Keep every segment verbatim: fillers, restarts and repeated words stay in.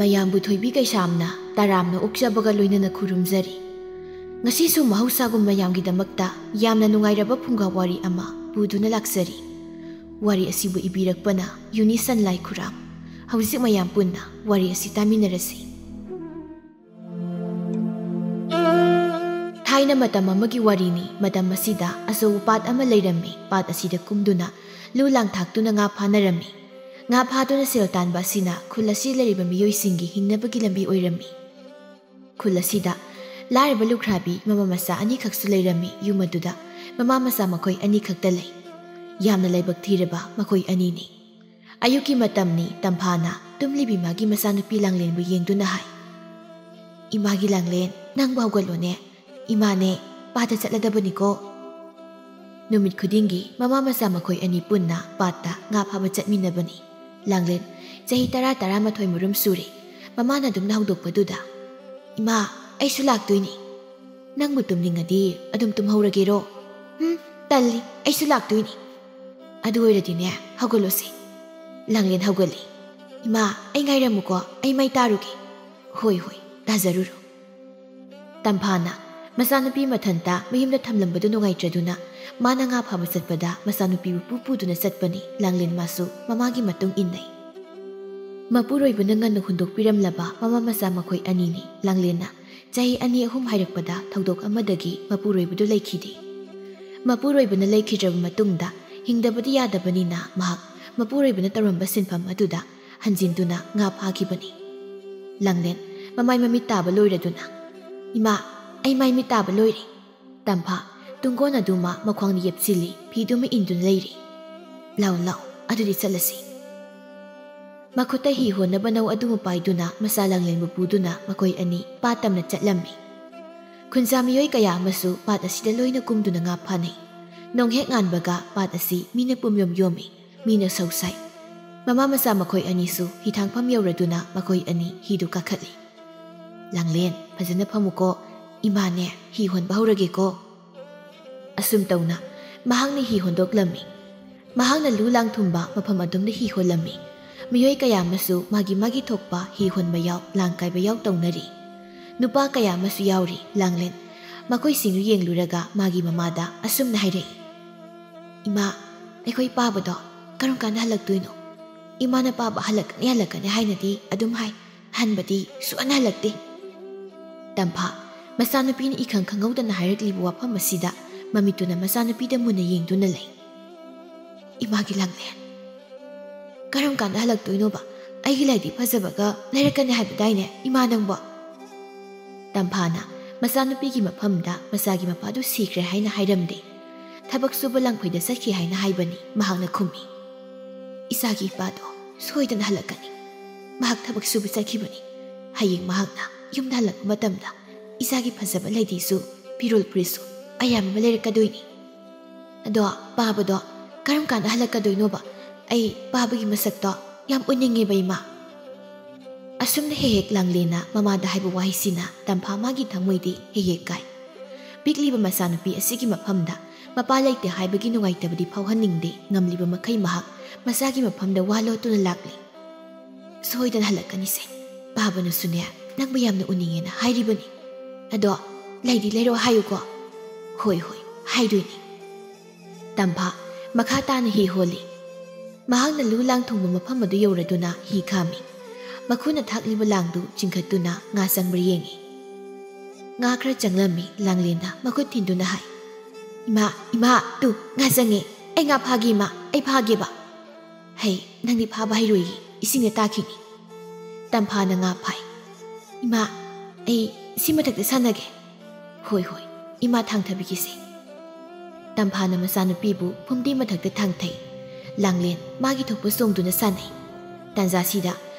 ꯃꯌꯥꯝꯕꯨ ꯊꯣꯏꯕꯤ ꯀꯩꯁꯥꯝꯅ ꯇꯔꯥꯝꯅ ꯑꯣꯛꯆꯕꯒ ꯂꯣꯏꯅꯅ ꯈꯨꯔꯨꯝꯖꯔꯤ꯫ ꯉꯁꯤꯁꯨ ꯃꯍꯧꯁꯥꯒꯨꯝ ꯃꯌꯥꯝꯒꯤꯗꯃꯛꯇ ꯌꯥꯝꯅ ꯅꯨꯡꯉꯥꯏꯔꯕ ꯐꯨꯡꯒꯥ ꯋꯥꯔꯤ ꯑꯃ ꯄꯨꯗꯨꯅ ꯂꯥꯛꯆꯔꯤ꯫ ꯋꯥꯔꯤ ꯑꯁꯤꯕꯨ ꯏꯕꯤꯔꯛꯄꯅ ꯌꯨꯅꯤꯁꯟ ꯂꯥꯏꯈꯨꯔꯥꯝ꯫ ꯍꯧꯖꯤꯛ ꯃꯌꯥꯝ ꯄꯨꯟꯅ ꯋꯥꯔꯤ ꯑꯁꯤ ꯇꯥꯃꯤꯟꯅꯔꯁꯤ꯫ ꯊꯥꯏꯅ ꯃꯇꯝ ꯑꯃꯒꯤ ꯋꯥꯔꯤꯅꯤ꯫ ꯃꯇꯝ ꯑꯁꯤꯗ ꯑꯆꯧꯕ ꯄꯥꯠ ꯑꯃ ꯂꯩꯔꯝꯃꯤ꯫ ꯄꯥꯠ ꯑꯁꯤꯗ ꯀꯨꯝꯗꯨꯅ ꯂꯨ ꯂꯥꯡ ꯊꯥꯛꯇꯨꯅ ꯉꯥ ꯐꯥꯅꯔꯝꯃꯤ꯫ ꯉꯥ ꯐꯥꯗꯨꯅ ꯁꯦꯜ ꯇꯥꯟꯕ ꯑꯁꯤꯅ ꯈꯨꯜ ꯑꯁꯤ ꯂꯩꯔꯤꯕ ꯃꯤꯑꯣꯏꯁꯤꯡꯒꯤ ꯍꯤꯡꯅꯕꯒꯤ ꯂꯝꯕꯤ ꯑꯣꯏꯔꯝꯃꯤ꯫ ꯈꯨꯜ ꯑꯁꯤꯗ ꯂꯥꯏꯔꯕ ꯂꯨꯈ꯭ꯔꯥꯕꯤ ꯃꯃꯥ ꯃꯆꯥ ꯑꯅꯤꯈꯛꯁꯨ ꯂꯩꯔꯝꯃꯤ꯫ ꯌꯨꯝ ꯑꯗꯨꯗ ꯃꯃꯥ ꯃꯆꯥ ꯃꯈꯣꯏ ꯑꯅꯤꯈꯛꯇ ꯂꯩ꯫ ꯌꯥꯝꯅ ꯂꯥꯏꯕꯛ ꯊꯤꯔꯕ ꯃꯈꯣꯏ ꯑꯅꯤꯅꯤ꯫ ꯑꯌꯨꯛꯀꯤ ꯃꯇꯝꯅꯤ꯫ ꯇꯝꯐꯥꯅ ꯇꯨꯝꯂꯤꯕꯤ ꯃꯥꯒꯤ ꯃꯆꯥꯅꯨꯄꯤ ꯂꯥꯡꯂꯦꯟꯕꯨ ꯌꯦꯡꯗꯨꯅ ꯍꯥꯏ, "ꯏꯃꯥꯒꯤ ꯂꯥꯡꯂꯦꯟ, ꯅꯪꯕꯨ ꯍꯧꯒꯠꯂꯣꯅꯦ꯫ ꯏꯃꯥꯅꯦ, ꯄꯥꯠꯇ ꯆꯠꯂꯗꯕꯅꯤꯀꯣ꯫" ꯅꯨꯃꯤꯠ ꯈꯨꯗꯤꯡꯒꯤ ꯃꯃꯥ ꯃꯆꯥ ꯃꯈꯣꯏ ꯑꯅꯤ ꯄꯨꯟꯅ ꯄꯥꯠꯇ ꯉꯥ ꯐꯥꯕ ꯆꯠꯃꯤꯟꯅꯕꯅꯤ꯫ ꯂꯥꯡꯂꯦꯟ ꯆꯍꯤ ꯇꯔꯥ, ꯇꯔꯥꯃꯥꯊꯣꯏ ꯃꯔꯨꯝ ꯁꯨꯔꯦ꯫ ꯃꯃꯥꯅ ꯑꯗꯨꯝꯅ ꯍꯧꯗꯣꯛꯄꯗꯨꯗ, "ꯏꯃꯥ, ꯑꯩꯁꯨ ꯂꯥꯛꯇꯣꯏꯅꯤ꯫ ꯅꯪꯕꯨ ꯇꯨꯝꯅꯤꯡꯉꯗꯤ ꯑꯗꯨꯝ ꯇꯨꯝꯍꯧꯔꯒꯦꯔꯣ?" "ꯍꯨꯝ, ꯇꯜꯂꯤ, ꯑꯩꯁꯨ ꯂꯥꯛꯇꯣꯏꯅꯤ꯫" "ꯑꯗꯨ ꯑꯣꯏꯔꯗꯤꯅꯦ, ꯍꯧꯒꯠꯂꯣꯁꯦ꯫" ꯂꯥꯡꯂꯦꯟ ꯍꯧꯒꯠꯂꯤ꯫ "ꯏꯃꯥ, ꯑꯩ ꯉꯥꯏꯔꯝꯃꯨꯀꯣ, ꯑꯩ ꯃꯩ ꯇꯥꯔꯨꯒꯦ꯫" "ꯍꯣꯏ, ꯍꯣꯏ, ꯇꯥꯖꯔꯨꯔꯣ꯫" ꯇꯝꯐꯥꯅ ꯃꯆꯥꯅꯨꯄꯤ ꯃꯊꯟꯇ ꯃꯌꯨꯝꯗ ꯊꯝꯂꯝꯕꯗꯨ ꯅꯨꯡꯉꯥꯏꯇ꯭ꯔꯗꯨꯅ ꯃꯥꯅ ꯉꯥ ꯐꯥꯕ ꯆꯠꯄꯗ ꯃꯆꯥꯅꯨꯄꯤꯕꯨ ꯄꯨ ꯄꯨꯗꯨꯅ ꯆꯠꯄꯅꯤ꯫ ꯂꯥꯡꯂꯦꯟ ꯃꯥꯁꯨ ꯃꯃꯥꯒꯤ ꯃꯇꯨꯡ ꯏꯟꯅꯩ꯫ ꯃꯄꯨꯔꯣꯏꯕꯅ ꯉꯟꯅ ꯍꯨꯟꯗꯣꯛꯄꯤꯔꯝꯂꯕ ꯃꯃꯥ ꯃꯆꯥ ꯃꯈꯣꯏ ꯑꯅꯤꯅꯤ꯫ ꯂꯥꯡꯂꯦꯟꯅ ꯆꯍꯤ ꯑꯅꯤ ꯑꯍꯨꯝ ꯍꯥꯏꯔꯛꯄꯗ ꯊꯧꯗꯣꯛ ꯑꯃꯗꯒꯤ ꯃꯄꯨꯔꯣꯏꯕꯗꯨ ꯂꯩꯈꯤꯗꯦ꯫ ꯃꯄꯨꯔꯣꯏꯕꯅ ꯂꯩꯈꯤꯗ꯭ꯔꯕ ꯃꯇꯨꯡꯗ ꯍꯤꯡꯗꯕꯗꯤ ꯌꯥꯗꯕꯅꯤꯅ ꯃꯍꯥꯛ ꯃꯄꯨꯔꯣꯏꯕꯅ ꯇꯧꯔꯝꯕ ꯁꯤꯟꯐꯝ ꯑꯗꯨꯗ ꯍꯟꯖꯤꯟꯗꯨꯅ ꯉꯥ ꯐꯥꯈꯤꯕꯅꯤ꯫ ꯂꯥꯡꯂꯦꯟ ꯃꯃꯥꯏ ꯃꯃꯤꯠ ꯇꯥꯕ ꯂꯣꯏꯔꯗꯨꯅ, "ꯏꯃꯥ, ꯑꯩ ꯃꯥꯏ ꯃꯤꯠ ꯇꯥꯕ ꯂꯣꯏꯔꯦ꯫" ꯇꯝꯐꯥ ꯇꯨꯡꯒꯣꯟ ꯑꯗꯨꯃ ꯃꯈ꯭ꯋꯥꯡꯗ ꯌꯦꯞꯁꯤꯜꯂꯤ, ꯐꯤꯗꯨꯃ ꯏꯟꯗꯨꯅ ꯂꯩꯔꯤ꯫ "ꯂꯥꯛꯑꯣ, ꯂꯥꯛꯑꯣ, ꯑꯗꯨꯗꯤ ꯆꯠꯂꯁꯤ꯫" ꯃꯈꯨꯠꯇ ꯍꯤ ꯍꯣꯟꯅꯕ ꯅꯧ ꯑꯗꯨꯃ ꯄꯥꯏꯗꯨꯅ ꯃꯆꯥ ꯂꯥꯡꯂꯦꯟꯕꯨ ꯄꯨꯗꯨꯅ ꯃꯈꯣꯏ ꯑꯅꯤ ꯄꯥꯠ ꯇꯝꯅ ꯆꯠꯂꯝꯃꯤ꯫ ꯈꯨꯟꯖꯥ ꯃꯤꯑꯣꯏ ꯀꯌꯥ ꯑꯃꯁꯨ ꯄꯥꯠ ꯑꯁꯤꯗ ꯂꯣꯏꯅ ꯀꯨꯝꯗꯨꯅ ꯉꯥ ꯐꯥꯅꯩ꯫ ꯅꯣꯡ ꯍꯦꯛ ꯉꯥꯟꯕꯒ ꯄꯥꯠ ꯑꯁꯤ ꯃꯤꯅ ꯄꯨꯝꯌꯣꯝ ꯌꯣꯝꯃꯤ, ꯃꯤꯅ ꯁꯧ ꯁꯥꯏ꯫ ꯃꯃꯥ ꯃꯆꯥ ꯃꯈꯣꯏ ꯑꯅꯤꯁꯨ ꯍꯤꯊꯥꯡꯐꯝ ꯌꯧꯔꯗꯨꯅ ꯃꯈꯣꯏ ꯑꯅꯤ ꯍꯤꯗꯨ ꯀꯥꯈꯠꯂꯤ꯫ "ꯂꯥꯡꯂꯦꯟ, ꯐꯖꯅ ꯐꯝꯃꯨꯀꯣ, ꯏꯃꯥꯅꯦ ꯍꯤ ꯍꯣꯟꯕ ꯍꯧꯔꯒꯦꯀꯣ꯫" ꯑꯁꯨꯝ ꯇꯧꯅ ꯃꯍꯥꯛꯅ ꯍꯤ ꯍꯣꯟꯗꯣꯛꯂꯝꯃꯤ꯫ ꯃꯍꯥꯛꯅ ꯂꯨ ꯂꯥꯡ ꯊꯨꯝꯕ ꯃꯐꯝ ꯑꯗꯨꯝꯗ ꯍꯤ ꯍꯣꯜꯂꯝꯃꯤ꯫ ꯃꯤꯑꯣꯏ ꯀꯌꯥ ꯑꯃꯁꯨ ꯃꯥꯒꯤ ꯃꯥꯒꯤ ꯊꯣꯛꯄ ꯍꯤ ꯍꯣꯟꯕ ꯌꯥꯎ, ꯂꯥꯡ ꯀꯥꯏꯕ ꯌꯥꯎ ꯇꯧꯅꯔꯤ꯫ ꯅꯨꯄꯥ ꯀꯌꯥ ꯑꯃꯁꯨ ꯌꯥꯎꯔꯤ꯫ ꯂꯥꯡꯂꯦꯟ ꯃꯈꯣꯏꯁꯤꯡꯗꯨ ꯌꯦꯡꯂꯨꯔꯒ ꯃꯥꯒꯤ ꯃꯃꯥꯗ ꯑꯁꯨꯝꯅ ꯍꯥꯏꯔꯛꯏ, "ꯏꯃꯥ, ꯑꯩꯈꯣꯏ ꯄꯥꯕꯗꯣ ꯀꯔꯝ ꯀꯥꯟꯗ ꯍꯜꯂꯛꯇꯣꯏꯅꯣ? ꯏꯃꯥꯅ ꯄꯥꯕ ꯍꯜꯂꯛꯀꯅꯤ ꯍꯜꯂꯛꯀꯅꯤ ꯍꯥꯏꯅꯗꯤ ꯑꯗꯨꯝ ꯍꯥꯏ, ꯍꯟꯕꯗꯤ ꯁꯨꯛꯍꯟ ꯍꯜꯂꯛꯇꯦ꯫" ꯇꯝꯐꯥ, ꯃꯆꯥꯅꯨꯄꯤꯅ ꯏꯈꯪ ꯈꯪꯍꯧꯗꯅ ꯍꯥꯏꯔꯛꯂꯤꯕ ꯋꯥꯐꯝ ꯑꯁꯤꯗ ꯃꯃꯤꯠꯇꯨꯅ ꯃꯆꯥꯅꯨꯄꯤꯗ ꯃꯨꯟꯅ ꯌꯦꯡꯗꯨꯅ ꯂꯩ꯫ "ꯏꯃꯥꯒꯤ ꯂꯥꯡꯂꯦꯟ, ꯀꯔꯝ ꯀꯥꯟꯗ ꯍꯜꯂꯛꯇꯣꯏꯅꯣꯕ? ꯑꯩꯒꯤ ꯂꯥꯏꯗꯤ ꯐꯖꯕꯒ ꯂꯩꯔꯛꯀꯅꯤ ꯍꯥꯏꯕꯗꯥꯏꯅꯦ, ꯏꯃꯥ ꯅꯪꯕꯣ?" ꯇꯝꯐꯥꯅ ꯃꯆꯥꯅꯨꯄꯤꯒꯤ ꯃꯐꯝꯗ ꯃꯆꯥꯒꯤ ꯃꯄꯥꯗꯨ ꯁꯤꯈ꯭ꯔꯦ ꯍꯥꯏꯅ ꯍꯥꯏꯔꯝꯗꯦ꯫ "ꯊꯕꯛ ꯁꯨꯕ ꯂꯪꯐꯩꯗ ꯆꯠꯈꯤ ꯍꯥꯏꯅ ꯍꯥꯏꯕꯅꯤ", ꯃꯍꯥꯛꯅ ꯈꯨꯝꯃꯤ꯫ "ꯏꯆꯥꯒꯤ ꯏꯄꯥꯗꯣ ꯁꯣꯏꯗꯅ ꯍꯜꯂꯛꯀꯅꯤ꯫ ꯃꯍꯥꯛ ꯊꯕꯛ ꯁꯨꯕ ꯆꯠꯈꯤꯕꯅꯤ꯫ ꯍꯌꯦꯡ ꯃꯍꯥꯛꯅ ꯌꯨꯝꯗ ꯍꯜꯂꯛꯄ ꯃꯇꯝꯗ ꯏꯆꯥꯒꯤ ꯐꯖꯕ ꯂꯩꯗꯤꯁꯨ, ꯐꯤꯔꯣꯜ ꯐꯨꯔꯤꯠꯁꯨ ꯑꯌꯥꯝꯕ ꯑꯃ ꯂꯩꯔꯛꯀꯗꯣꯏꯅꯤ꯫ ꯑꯗꯣ ꯄꯥꯕꯗꯣ ꯀꯔꯝ ꯀꯥꯟꯗ ꯍꯜꯂꯛꯀꯗꯣꯏꯅꯣꯕ? ꯑꯩ ꯄꯥꯕꯒꯤ ꯃꯁꯛꯇꯣ ꯌꯥꯝ ꯎꯅꯤꯡꯉꯦꯕ, ꯏꯃꯥ꯫" ꯑꯁꯨꯝꯅ ꯍꯦꯛ ꯍꯦꯛ ꯂꯥꯡꯂꯦꯟꯅ ꯃꯃꯥꯗ ꯍꯥꯏꯕ ꯋꯥꯍꯩꯁꯤꯅ ꯇꯝꯐꯥ ꯃꯥꯒꯤ ꯊꯃꯣꯏꯗꯤ ꯍꯦꯛ ꯍꯦꯛ ꯀꯥꯏ꯫ ꯄꯤꯛꯂꯤꯕ ꯃꯆꯥꯅꯨꯄꯤ ꯑꯁꯤꯒꯤ ꯃꯐꯝꯗ ꯃꯄꯥ ꯂꯩꯇꯦ ꯍꯥꯏꯕꯒꯤ ꯅꯨꯡꯉꯥꯏꯇꯕꯗꯤ ꯐꯥꯎꯍꯟꯅꯤꯡꯗꯦ꯫ ꯉꯝꯂꯤꯕ ꯃꯈꯩ ꯃꯍꯥꯛ ꯃꯆꯥꯒꯤ ꯃꯐꯝꯗ ꯋꯥ ꯂꯣꯠꯇꯨꯅ ꯂꯥꯛꯂꯤ꯫ "ꯁꯣꯏꯗꯅ ꯍꯜꯂꯛꯀꯅꯤꯁꯦ꯫ ꯄꯥꯕꯅꯁꯨꯅꯦ, ꯅꯪꯕꯨ ꯌꯥꯝꯅ ꯎꯅꯤꯡꯉꯦꯅ ꯍꯥꯏꯔꯤꯕꯅꯤ꯫ ꯑꯗꯣ ꯂꯩꯗꯤ ꯂꯩꯔꯣ ꯍꯥꯏꯌꯨꯀꯣ꯫" "ꯍꯣꯏ, ꯍꯣꯏ, ꯍꯥꯏꯗꯣꯏꯅꯤ꯫" ꯇꯝꯐꯥ ꯃꯈꯥ ꯇꯥꯅ ꯍꯤ ꯍꯣꯜꯂꯤ꯫ ꯃꯍꯥꯛꯅ ꯂꯨ ꯂꯥꯡ ꯊꯣꯡꯕ ꯃꯐꯝ ꯑꯗꯨ ꯌꯧꯔꯗꯨꯅ ꯍꯤ ꯈꯥꯝꯃꯤ꯫ ꯃꯈꯨꯅ ꯊꯥꯛꯂꯤꯕ ꯂꯥꯡꯗꯨ ꯆꯤꯡꯈꯠꯇꯨꯅ ꯉꯥ ꯆꯪꯕ꯭ꯔꯥ ꯌꯦꯡꯉꯤ꯫ ꯉꯥ ꯈꯔ ꯆꯪꯂꯝꯃꯤ꯫ ꯂꯥꯡꯂꯦꯟꯅ ꯃꯈꯨꯠ ꯊꯤꯟꯗꯨꯅ ꯍꯥꯏ, "ꯏꯃꯥ, ꯏꯃꯥ, ꯇꯨ, ꯉꯥ ꯆꯪꯉꯦ꯫ ꯑꯩ ꯉꯥ ꯐꯥꯒꯦ, ꯏꯃꯥ, ꯑꯩ ꯐꯥꯒꯦꯕ꯫" "ꯍꯩ, ꯅꯪꯗꯤ ꯐꯥꯕ ꯍꯩꯔꯣꯏꯌꯦ, ꯏꯁꯤꯡꯗ ꯇꯥꯈꯤꯅꯤ꯫" ꯇꯝꯐꯥꯅ ꯉꯥ ꯐꯥꯏ꯫ "ꯏꯃꯥ, ꯑꯩ ꯁꯤ ꯃꯊꯛꯇ ꯁꯥꯟꯅꯒꯦ꯫" "ꯍꯣꯏ, ꯍꯣꯏ, ꯏꯃꯥ ꯊꯥꯡꯊꯕꯤꯒꯦꯁꯦ꯫" ꯇꯝꯐꯥꯅ ꯃꯆꯥꯅꯨꯄꯤꯕꯨ ꯐꯨꯝꯗꯤ ꯃꯊꯛꯇ ꯊꯥꯡꯊꯩ꯫ ꯂꯥꯡꯂꯦꯟ ꯃꯥꯒꯤ ꯊꯣꯛꯄ ꯆꯣꯡꯗꯨꯅ ꯁꯥꯟꯅꯩ꯫ ꯇꯥꯟꯖꯥꯁꯤꯗ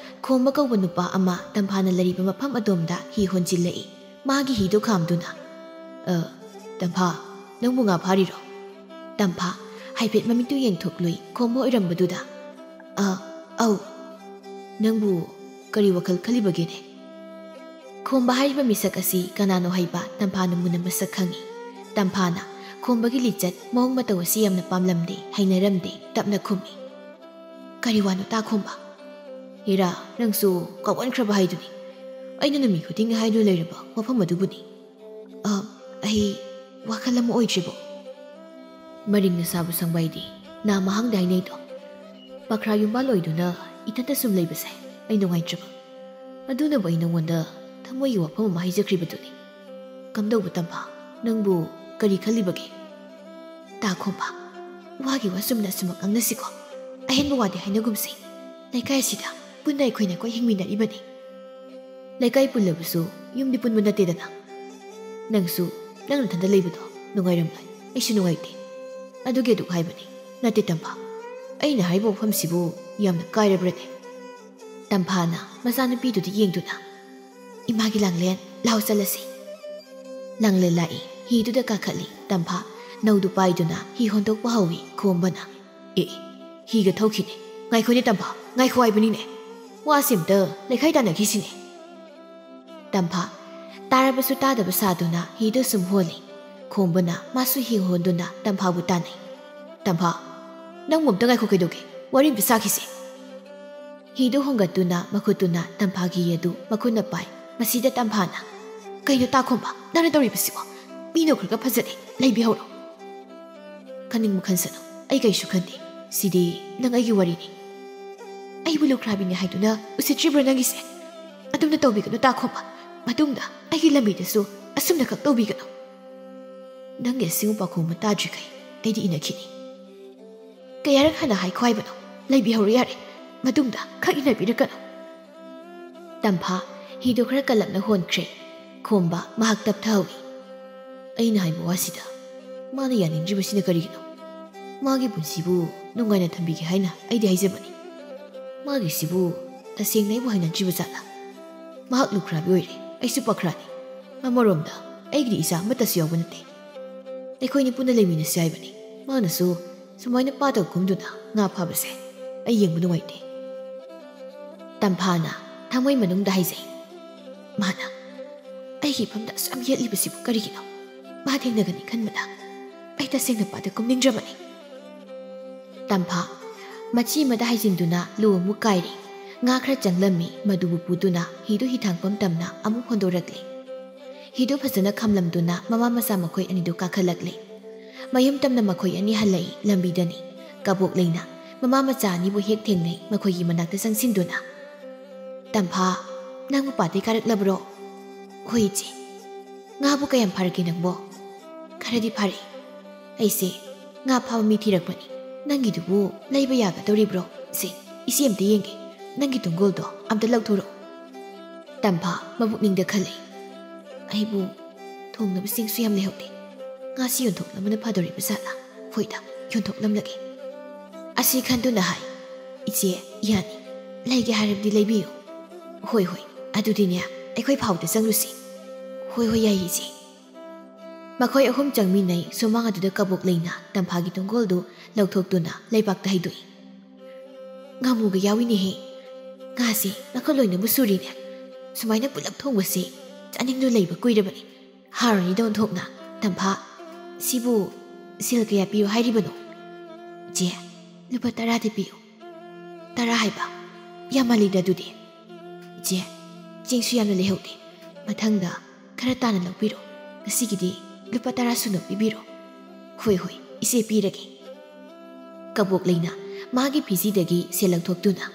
ꯈꯣꯝꯕ ꯀꯧꯕ ꯅꯨꯄꯥ ꯑꯃ ꯇꯝꯐꯥꯅ ꯂꯩꯔꯤꯕ ꯃꯐꯝ ꯑꯗꯣꯝꯗ ꯍꯤ ꯍꯣꯟꯖꯤꯜꯂꯛꯏ꯫ ꯃꯥꯒꯤ ꯍꯤꯗꯨ ꯈꯥꯝꯗꯨꯅ, "ꯑ, ꯇꯝꯐꯥ, ꯅꯪꯕꯨ ꯉꯥ ꯐꯥꯔꯤꯔꯣ?" ꯇꯝꯐꯥ ꯍꯥꯏꯐꯦꯠ ꯃꯃꯤꯠꯇꯨ ꯌꯦꯡꯊꯣꯛꯂꯨꯏ ꯈꯣꯝꯕ ꯑꯣꯏꯔꯝꯕꯗꯨꯗ꯫ "ꯑ, ꯑꯧ꯫ ꯅꯪꯕꯨ ꯀꯔꯤ ꯋꯥꯈꯜ ꯈꯜꯂꯤꯕꯒꯦꯅꯦ?" ꯈꯣꯝꯕ ꯍꯥꯏꯔꯤꯕ ꯃꯤꯁꯛ ꯑꯁꯤ ꯀꯅꯥꯅꯣ ꯍꯥꯏꯕ ꯇꯝꯐꯥꯅ ꯃꯨꯟꯅ ꯃꯁꯛ ꯈꯪꯏ꯫ ꯇꯝꯐꯥꯅ ꯈꯣꯝꯕꯒꯤ ꯂꯤꯆꯠ, ꯃꯑꯣꯡ ꯃꯇꯧ ꯑꯁꯤ ꯌꯥꯝꯅ ꯄꯥꯝꯂꯝꯗꯦ, ꯍꯩꯅꯔꯝꯗꯦ, ꯇꯞꯅ ꯈꯨꯝꯃꯤ꯫ "ꯀꯔꯤ ꯋꯥꯅꯣ ꯇꯥ ꯈꯣꯝꯕ? ꯍꯦꯔꯥ, ꯅꯪꯁꯨ ꯀꯥꯎꯒꯟꯈ꯭ꯔꯕ ꯍꯥꯏꯗꯨꯅꯤ꯫ ꯑꯩꯅ ꯅꯨꯃꯤꯠ ꯈꯨꯗꯤꯡꯒꯤ ꯍꯥꯏꯗꯨꯅ ꯂꯩꯔꯕ ꯋꯥꯐꯝ ꯑꯗꯨꯕꯨꯅꯤ꯫ ꯑ, ꯑꯩ ꯋꯥꯈꯜ ꯑꯃ ꯑꯣꯏꯗ꯭ꯔꯤꯕꯣ? ꯃꯔꯤꯡꯅ ꯁꯥꯕ ꯁꯪꯕꯥꯏꯗꯤ ꯅꯥ ꯃꯍꯥꯡꯗ ꯍꯥꯏꯅꯩꯗꯣ꯫ ꯄꯥꯈ꯭ꯔꯥ ꯌꯨꯝꯕꯥꯜ ꯑꯣꯏꯗꯨꯅ ꯏꯊꯟꯇ ꯁꯨꯝ ꯂꯩꯕꯁꯦ ꯑꯩ ꯅꯨꯡꯉꯥꯏꯇ꯭ꯔꯕ꯫ ꯑꯗꯨꯅꯕꯨ ꯑꯩ ꯅꯉꯣꯟꯗ ꯊꯃꯣꯏꯒꯤ ꯋꯥꯐꯝ ꯑꯃ ꯍꯥꯏꯖꯈ꯭ꯔꯤꯕꯗꯨꯅꯤ꯫ ꯀꯝꯗꯧꯕ ꯇꯝꯐꯥ, ꯅꯪꯕꯨ ꯀꯔꯤ ꯈꯜꯂꯤꯕꯒꯦ? ꯇꯥ ꯈꯣꯝꯕ, ꯋꯥꯒꯤ ꯋꯥ ꯆꯨꯝꯅ ꯑꯁꯨꯝꯃꯛ ꯉꯥꯡꯅꯁꯤꯀꯣ꯫ ꯑꯍꯦꯟꯕ ꯋꯥꯗꯤ ꯍꯥꯏꯅꯒꯨꯝꯁꯤ꯫ ꯂꯩꯀꯥꯏ ꯑꯁꯤꯗ ꯄꯨꯟꯅ ꯑꯩꯈꯣꯏꯅ ꯀꯣꯏ ꯍꯤꯡꯃꯤꯟꯅꯔꯤꯕꯅꯤ꯫ ꯂꯩꯀꯥꯏ ꯄꯨꯜꯂꯕꯁꯨ ꯌꯨꯝꯗꯤ ꯄꯨꯟꯕ ꯅꯠꯇꯦꯗꯅ꯫ ꯅꯪꯁꯨ ꯅꯪ ꯅꯊꯟꯗ ꯂꯩꯕꯗꯣ ꯅꯨꯡꯉꯥꯏꯔꯝꯂꯣꯏ, ꯑꯩꯁꯨ ꯅꯨꯡꯉꯥꯏꯇꯦ꯫ ꯑꯗꯨꯒꯤ ꯑꯗꯨꯛ ꯍꯥꯏꯕꯅꯤ꯫ ꯅꯠꯇꯦ ꯇꯝꯐꯥ, ꯑꯩꯅ ꯍꯥꯏꯕ ꯋꯥꯐꯝꯁꯤꯕꯨ ꯌꯥꯝꯅ ꯀꯥꯏꯔꯕ꯭ꯔꯅꯦ? ꯇꯝꯐꯥꯅ ꯃꯆꯥꯅꯨꯄꯤꯗꯨꯗ ꯌꯦꯡꯗꯨꯅ, "ꯏꯃꯥꯒꯤ ꯂꯥꯡꯂꯦꯟ, ꯂꯥꯎ ꯆꯠꯂꯁꯤ"꯫ ꯂꯥꯡꯂꯦꯟ ꯂꯥꯛꯏ꯫ ꯍꯤꯗꯨꯗ ꯀꯥꯈꯠꯂꯤ꯫ ꯇꯝꯐꯥ ꯅꯧꯗꯨ ꯄꯥꯏꯗꯨꯅ ꯍꯤ ꯍꯣꯟꯗꯣꯛꯄ ꯍꯧꯏ꯫ ꯈꯣꯝꯕꯅ, "ꯑꯦ, ꯍꯤꯒ ꯊꯧꯈꯤꯅꯦ꯫ ꯉꯥꯏꯈꯣꯅꯦ ꯇꯝꯐꯥ, ꯉꯥꯏꯈꯣ ꯍꯥꯏꯕꯅꯤꯅꯦ꯫ ꯋꯥꯁꯤ ꯑꯝꯇ ꯂꯩꯈꯥꯏ ꯇꯥꯟꯅꯈꯤꯁꯤꯅꯦ"꯫ ꯇꯝꯐꯥ ꯇꯥꯔꯕꯁꯨ ꯇꯥꯗꯕ ꯁꯥꯗꯨꯅ ꯍꯤꯗꯨ ꯁꯨꯝ ꯍꯣꯜꯂꯤ꯫ ꯈꯣꯝꯕꯅ ꯃꯥꯁꯨ ꯍꯤ ꯍꯣꯟꯗꯨꯅ ꯇꯝꯐꯥꯕꯨ ꯇꯥꯟꯅꯩ꯫ "ꯇꯝꯐꯥ, ꯅꯪꯕꯨ ꯑꯝꯇ ꯉꯥꯏꯈꯣ, ꯀꯩꯗꯧꯒꯦ? ꯋꯥꯔꯤ ꯑꯝꯇ ꯁꯥꯈꯤꯁꯦ"꯫ ꯍꯤꯗꯨ ꯍꯣꯡꯒꯠꯇꯨꯅ ꯃꯈꯨꯠꯇꯨꯅ ꯇꯝꯐꯥꯒꯤ ꯍꯤ ꯑꯗꯨ ꯃꯈꯨꯠꯅ ꯄꯥꯏ꯫ ꯃꯁꯤꯗ ꯇꯝꯐꯥꯅ, "ꯀꯩꯅꯣ ꯇꯥꯈꯣꯝꯕ, ꯅꯪꯅ ꯇꯧꯔꯤꯕꯁꯤꯕꯣ? ꯃꯤ ꯅꯣꯛꯈ꯭ꯔꯒ ꯐꯖꯗꯦ, ꯂꯩꯕꯤꯍꯧꯔꯣ"꯫ "ꯈꯟꯅꯤꯡꯕ ꯈꯟꯁꯅꯨ, ꯑꯩ ꯀꯩꯁꯨ ꯈꯟꯗꯦ꯫ ꯁꯤꯗꯤ ꯅꯪ ꯑꯩꯒꯤ ꯋꯥꯔꯤꯅꯤ꯫ ꯑꯩꯕꯨ ꯂꯨꯈ꯭ꯔꯥꯕꯤꯅꯤ ꯍꯥꯏꯗꯨꯅ ꯎꯁꯤꯠꯇ꯭ꯔꯤꯕ꯭ꯔꯣ ꯅꯪꯒꯤꯁꯦ? ꯑꯗꯨꯝꯅ ꯇꯧꯕꯤꯒꯅꯨ ꯇꯥꯈꯣꯝꯕ꯫ ꯃꯇꯨꯡꯗ ꯑꯩꯒꯤ ꯂꯝꯕꯤꯗꯁꯨ ꯑꯁꯨꯝꯅ ꯈꯛ ꯇꯧꯕꯤꯒꯅꯨ"꯫ "ꯅꯪꯒꯤ ꯑꯁꯤꯒꯨꯝꯕ ꯄꯥꯈꯣꯡ ꯑꯃ ꯇꯥꯗ꯭ꯔꯤꯈꯩ ꯑꯩꯗꯤ ꯏꯟꯅꯈꯤꯅꯤ"꯫ "ꯀꯌꯥꯔꯛ ꯍꯟꯅ ꯍꯥꯏꯈꯣ ꯍꯥꯏꯕꯅꯣ? ꯂꯩꯕꯤꯍꯧꯔꯣ ꯌꯥꯔꯦ꯫ ꯃꯇꯨꯡꯗ ꯈꯛ ꯏꯟꯅꯕꯤꯔꯛꯀꯅꯨ"꯫ ꯇꯝꯐꯥ ꯍꯤꯗꯨ ꯈꯔ ꯀꯜꯂꯞꯅ ꯍꯣꯟꯈ꯭ꯔꯦ꯫ ꯈꯣꯝꯕ ꯃꯍꯥꯛ ꯇꯞꯊꯍꯧꯏ꯫ "ꯑꯩꯅ ꯍꯥꯏꯕ ꯋꯥꯁꯤꯗ ꯃꯥꯅ ꯌꯥꯅꯤꯡꯗ꯭ꯔꯤꯕꯁꯤꯅ ꯀꯔꯤꯒꯤꯅꯣ? ꯃꯥꯒꯤ ꯄꯨꯟꯁꯤꯕꯨ ꯅꯨꯡꯉꯥꯏꯅ ꯊꯝꯕꯤꯒꯦ ꯍꯥꯏꯅ ꯑꯩꯗꯤ ꯍꯥꯏꯖꯕꯅꯤ꯫ ꯃꯥꯒꯤꯁꯤꯕꯨ ꯇꯁꯦꯡꯅ ꯑꯩꯕꯨ ꯍꯩꯅꯗ꯭ꯔꯤꯕ ꯖꯥꯠꯂꯥ? ꯃꯍꯥꯛ ꯂꯨꯈ꯭ꯔꯥꯕꯤ ꯑꯣꯏꯔꯦ, ꯑꯩꯁꯨ ꯄꯥꯈ꯭ꯔꯥꯅꯤ꯫ ꯑꯃꯔꯣꯝꯗ ꯑꯩꯒꯤꯗꯤ ꯏꯆꯥ ꯑꯃꯠꯇꯁꯨ ꯌꯥꯎꯕ ꯅꯠꯇꯦ꯫ ꯑꯩꯈꯣꯏꯅꯤ ꯄꯨꯟꯅ ꯂꯩꯃꯤꯟꯅꯁꯤ ꯍꯥꯏꯕꯅꯤ꯫ ꯃꯥꯅꯁꯨ ꯁꯨꯃꯥꯏꯅ ꯄꯥꯠꯇ ꯀꯨꯝꯗꯨꯅ ꯉꯥ ꯐꯥꯕꯁꯦ ꯑꯩ ꯌꯦꯡꯕ ꯅꯨꯡꯉꯥꯏꯇꯦ"꯫ ꯇꯝꯐꯥꯅ ꯊꯃꯣꯏ ꯃꯅꯨꯡꯗ ꯍꯥꯏꯖꯩ꯫ "ꯃꯥꯅ ꯑꯩꯒꯤ ꯏꯐꯝꯗ ꯑꯁꯨꯛ ꯌꯥꯝ ꯌꯦꯠꯂꯤꯕꯁꯤꯕꯨ ꯀꯔꯤꯒꯤꯅꯣ? ꯃꯥ ꯊꯦꯡꯅꯒꯅꯤ ꯈꯟꯕꯗ ꯑꯩ ꯇꯁꯦꯡꯅ ꯄꯥꯠꯇ ꯀꯨꯝꯅꯤꯡꯗ꯭ꯔꯕꯅꯤ"꯫ ꯇꯝꯐꯥ ꯃꯆꯤ ꯑꯃꯗ ꯍꯥꯏꯖꯤꯟꯗꯨꯅ ꯂꯨ ꯑꯃꯨꯛ ꯀꯥꯏꯔꯤ꯫ ꯉꯥ ꯈꯔ ꯆꯪꯂꯝꯃꯤ, ꯃꯗꯨꯕꯨ ꯄꯨꯗꯨꯅ ꯍꯤꯗꯨ ꯍꯤꯊꯥꯡꯐꯝ ꯇꯝꯅ ꯑꯃꯨꯛ ꯍꯣꯟꯗꯣꯔꯛꯂꯤ꯫ ꯍꯤꯗꯨ ꯐꯖꯅ ꯈꯝꯂꯝꯗꯨꯅ ꯃꯃꯥ ꯃꯆꯥ ꯃꯈꯣꯏ ꯑꯅꯤꯗꯨ ꯀꯥꯈꯠꯂꯛꯂꯤ꯫ ꯃꯌꯨꯝ ꯇꯝꯅ ꯃꯈꯣꯏ ꯑꯅꯤ ꯍꯜꯂꯛꯏ꯫ ꯂꯝꯕꯤꯗꯅꯤ ꯀꯕꯣꯛ ꯂꯩꯅ ꯃꯃꯥ ꯃꯆꯥ ꯑꯅꯤꯕꯨ ꯍꯦꯛ ꯊꯦꯡꯅꯩ꯫ ꯃꯈꯣꯏꯒꯤ ꯃꯅꯥꯛꯇ ꯆꯪꯁꯤꯟꯗꯨꯅ, "ꯇꯝꯐꯥ, ꯅꯪꯕꯨ ꯄꯥꯠꯇꯩ ꯀꯥꯔꯛꯂꯕ꯭ꯔꯣ?" "ꯍꯣꯏ ꯏꯆꯦ, ꯉꯥꯕꯨ ꯀꯌꯥꯝ ꯐꯥꯔꯛꯀꯦ ꯅꯪꯕꯣ?" "ꯈꯔꯗꯤ ꯐꯥꯔꯛꯏ꯫ ꯑꯩꯁꯦ ꯉꯥ ꯐꯥꯕ ꯃꯤ ꯊꯤꯔꯛꯄꯅꯤ꯫ ꯅꯪꯒꯤꯗꯨꯕꯨ ꯂꯩꯕ ꯌꯥꯒꯗꯧꯔꯤꯕ꯭ꯔꯣ? ꯁꯦ, ꯏꯆꯦ ꯑꯝꯇ ꯌꯦꯡꯒꯦ꯫ ꯅꯪꯒꯤ ꯇꯨꯡꯒꯣꯜꯗꯣ ꯑꯝꯇ ꯂꯧꯊꯣꯔꯛꯎ꯫" ꯇꯝꯐꯥ ꯃꯄꯨꯛꯅꯤꯡꯗ ꯈꯜꯂꯤ, "ꯑꯩꯕꯨ ꯊꯣꯡꯅꯕ ꯆꯦꯡꯁꯨ ꯌꯥꯝ ꯂꯩꯍꯧꯗꯦ꯫ ꯉꯥꯁꯤ ꯌꯣꯟꯊꯣꯛꯂꯝꯕꯅ ꯐꯗꯧꯔꯤꯕ ꯖꯥꯠꯂꯥ? ꯍꯣꯏꯗ, ꯌꯣꯟꯊꯣꯛꯂꯝꯂꯒꯦ꯫" ꯑꯁꯤ ꯈꯟꯗꯨꯅ ꯍꯥꯏ, "ꯏꯆꯦ, ꯌꯥꯅꯤ꯫ ꯂꯩꯒꯦ ꯍꯥꯏꯔꯕꯗꯤ ꯂꯩꯕꯤꯌꯨ꯫" "ꯍꯣꯏ, ꯍꯣꯏ, ꯑꯗꯨꯗꯤꯅꯦ, ꯑꯩꯈꯣꯏ ꯐꯥꯎꯗ ꯆꯪꯂꯨꯁꯤ꯫" "ꯍꯣꯏ, ꯍꯣꯏ, ꯌꯥꯏ, ꯏꯆꯦ꯫" ꯃꯈꯣꯏ ꯑꯍꯨꯝ ꯆꯪꯃꯤꯟꯅꯩ꯫ ꯁꯨꯃꯥꯡ ꯑꯗꯨꯗ ꯀꯕꯣꯛ ꯂꯩꯅ ꯇꯝꯐꯥꯒꯤ ꯇꯨꯡꯒꯣꯜꯗꯨ ꯂꯧꯊꯣꯛꯇꯨꯅ ꯂꯩꯕꯥꯛꯇ ꯍꯩꯗꯣꯛꯏ꯫ "ꯉꯥꯃꯨꯒ ꯌꯥꯎꯏꯅꯦꯍꯦ꯫ ꯉꯥꯁꯦ ꯃꯈꯜ ꯂꯣꯏꯅꯕꯨ ꯁꯨꯔꯤꯅꯦ꯫ ꯁꯨꯃꯥꯏꯅ ꯄꯨꯂꯞ ꯊꯣꯡꯕꯁꯦ ꯆꯥꯅꯤꯡꯗꯨꯅ ꯂꯩꯕ ꯀꯨꯏꯔꯕꯅꯤ꯫ ꯍꯥꯎꯔꯅꯤꯗ ꯑꯣꯟꯊꯣꯛꯅ꯫ ꯇꯝꯐꯥ, ꯁꯤꯕꯨ ꯁꯦꯜ ꯀꯌꯥ ꯄꯤꯌꯨ ꯍꯥꯏꯔꯤꯕꯅꯣ?" "ꯏꯆꯦ, ꯂꯨꯄꯥ ꯇꯔꯥꯗꯤ ꯄꯤꯌꯨ꯫" "ꯇꯔꯥ ꯍꯥꯏꯕ? ꯌꯥꯝꯃꯜꯂꯤꯗ ꯑꯗꯨꯗꯤ꯫" "ꯏꯆꯦ, ꯆꯦꯡꯁꯨ ꯌꯥꯝꯅ ꯂꯩꯍꯧꯗꯦ꯫ ꯃꯊꯪꯗ ꯈꯔ ꯇꯥꯅ ꯂꯧꯕꯤꯔꯣ꯫ ꯉꯁꯤꯒꯤꯗꯤ ꯂꯨꯄꯥ ꯇꯔꯥ ꯁꯨꯅ ꯄꯤꯕꯤꯔꯣ꯫" "ꯍꯣꯏ, ꯍꯣꯏ, ꯏꯆꯦ, ꯄꯤꯔꯒꯦ꯫" ꯀꯕꯣꯛ ꯂꯩꯅ ꯃꯥꯒꯤ ꯐꯤꯖꯤꯗꯒꯤ ꯁꯦꯜ ꯂꯧꯊꯣꯛꯇꯨꯅ,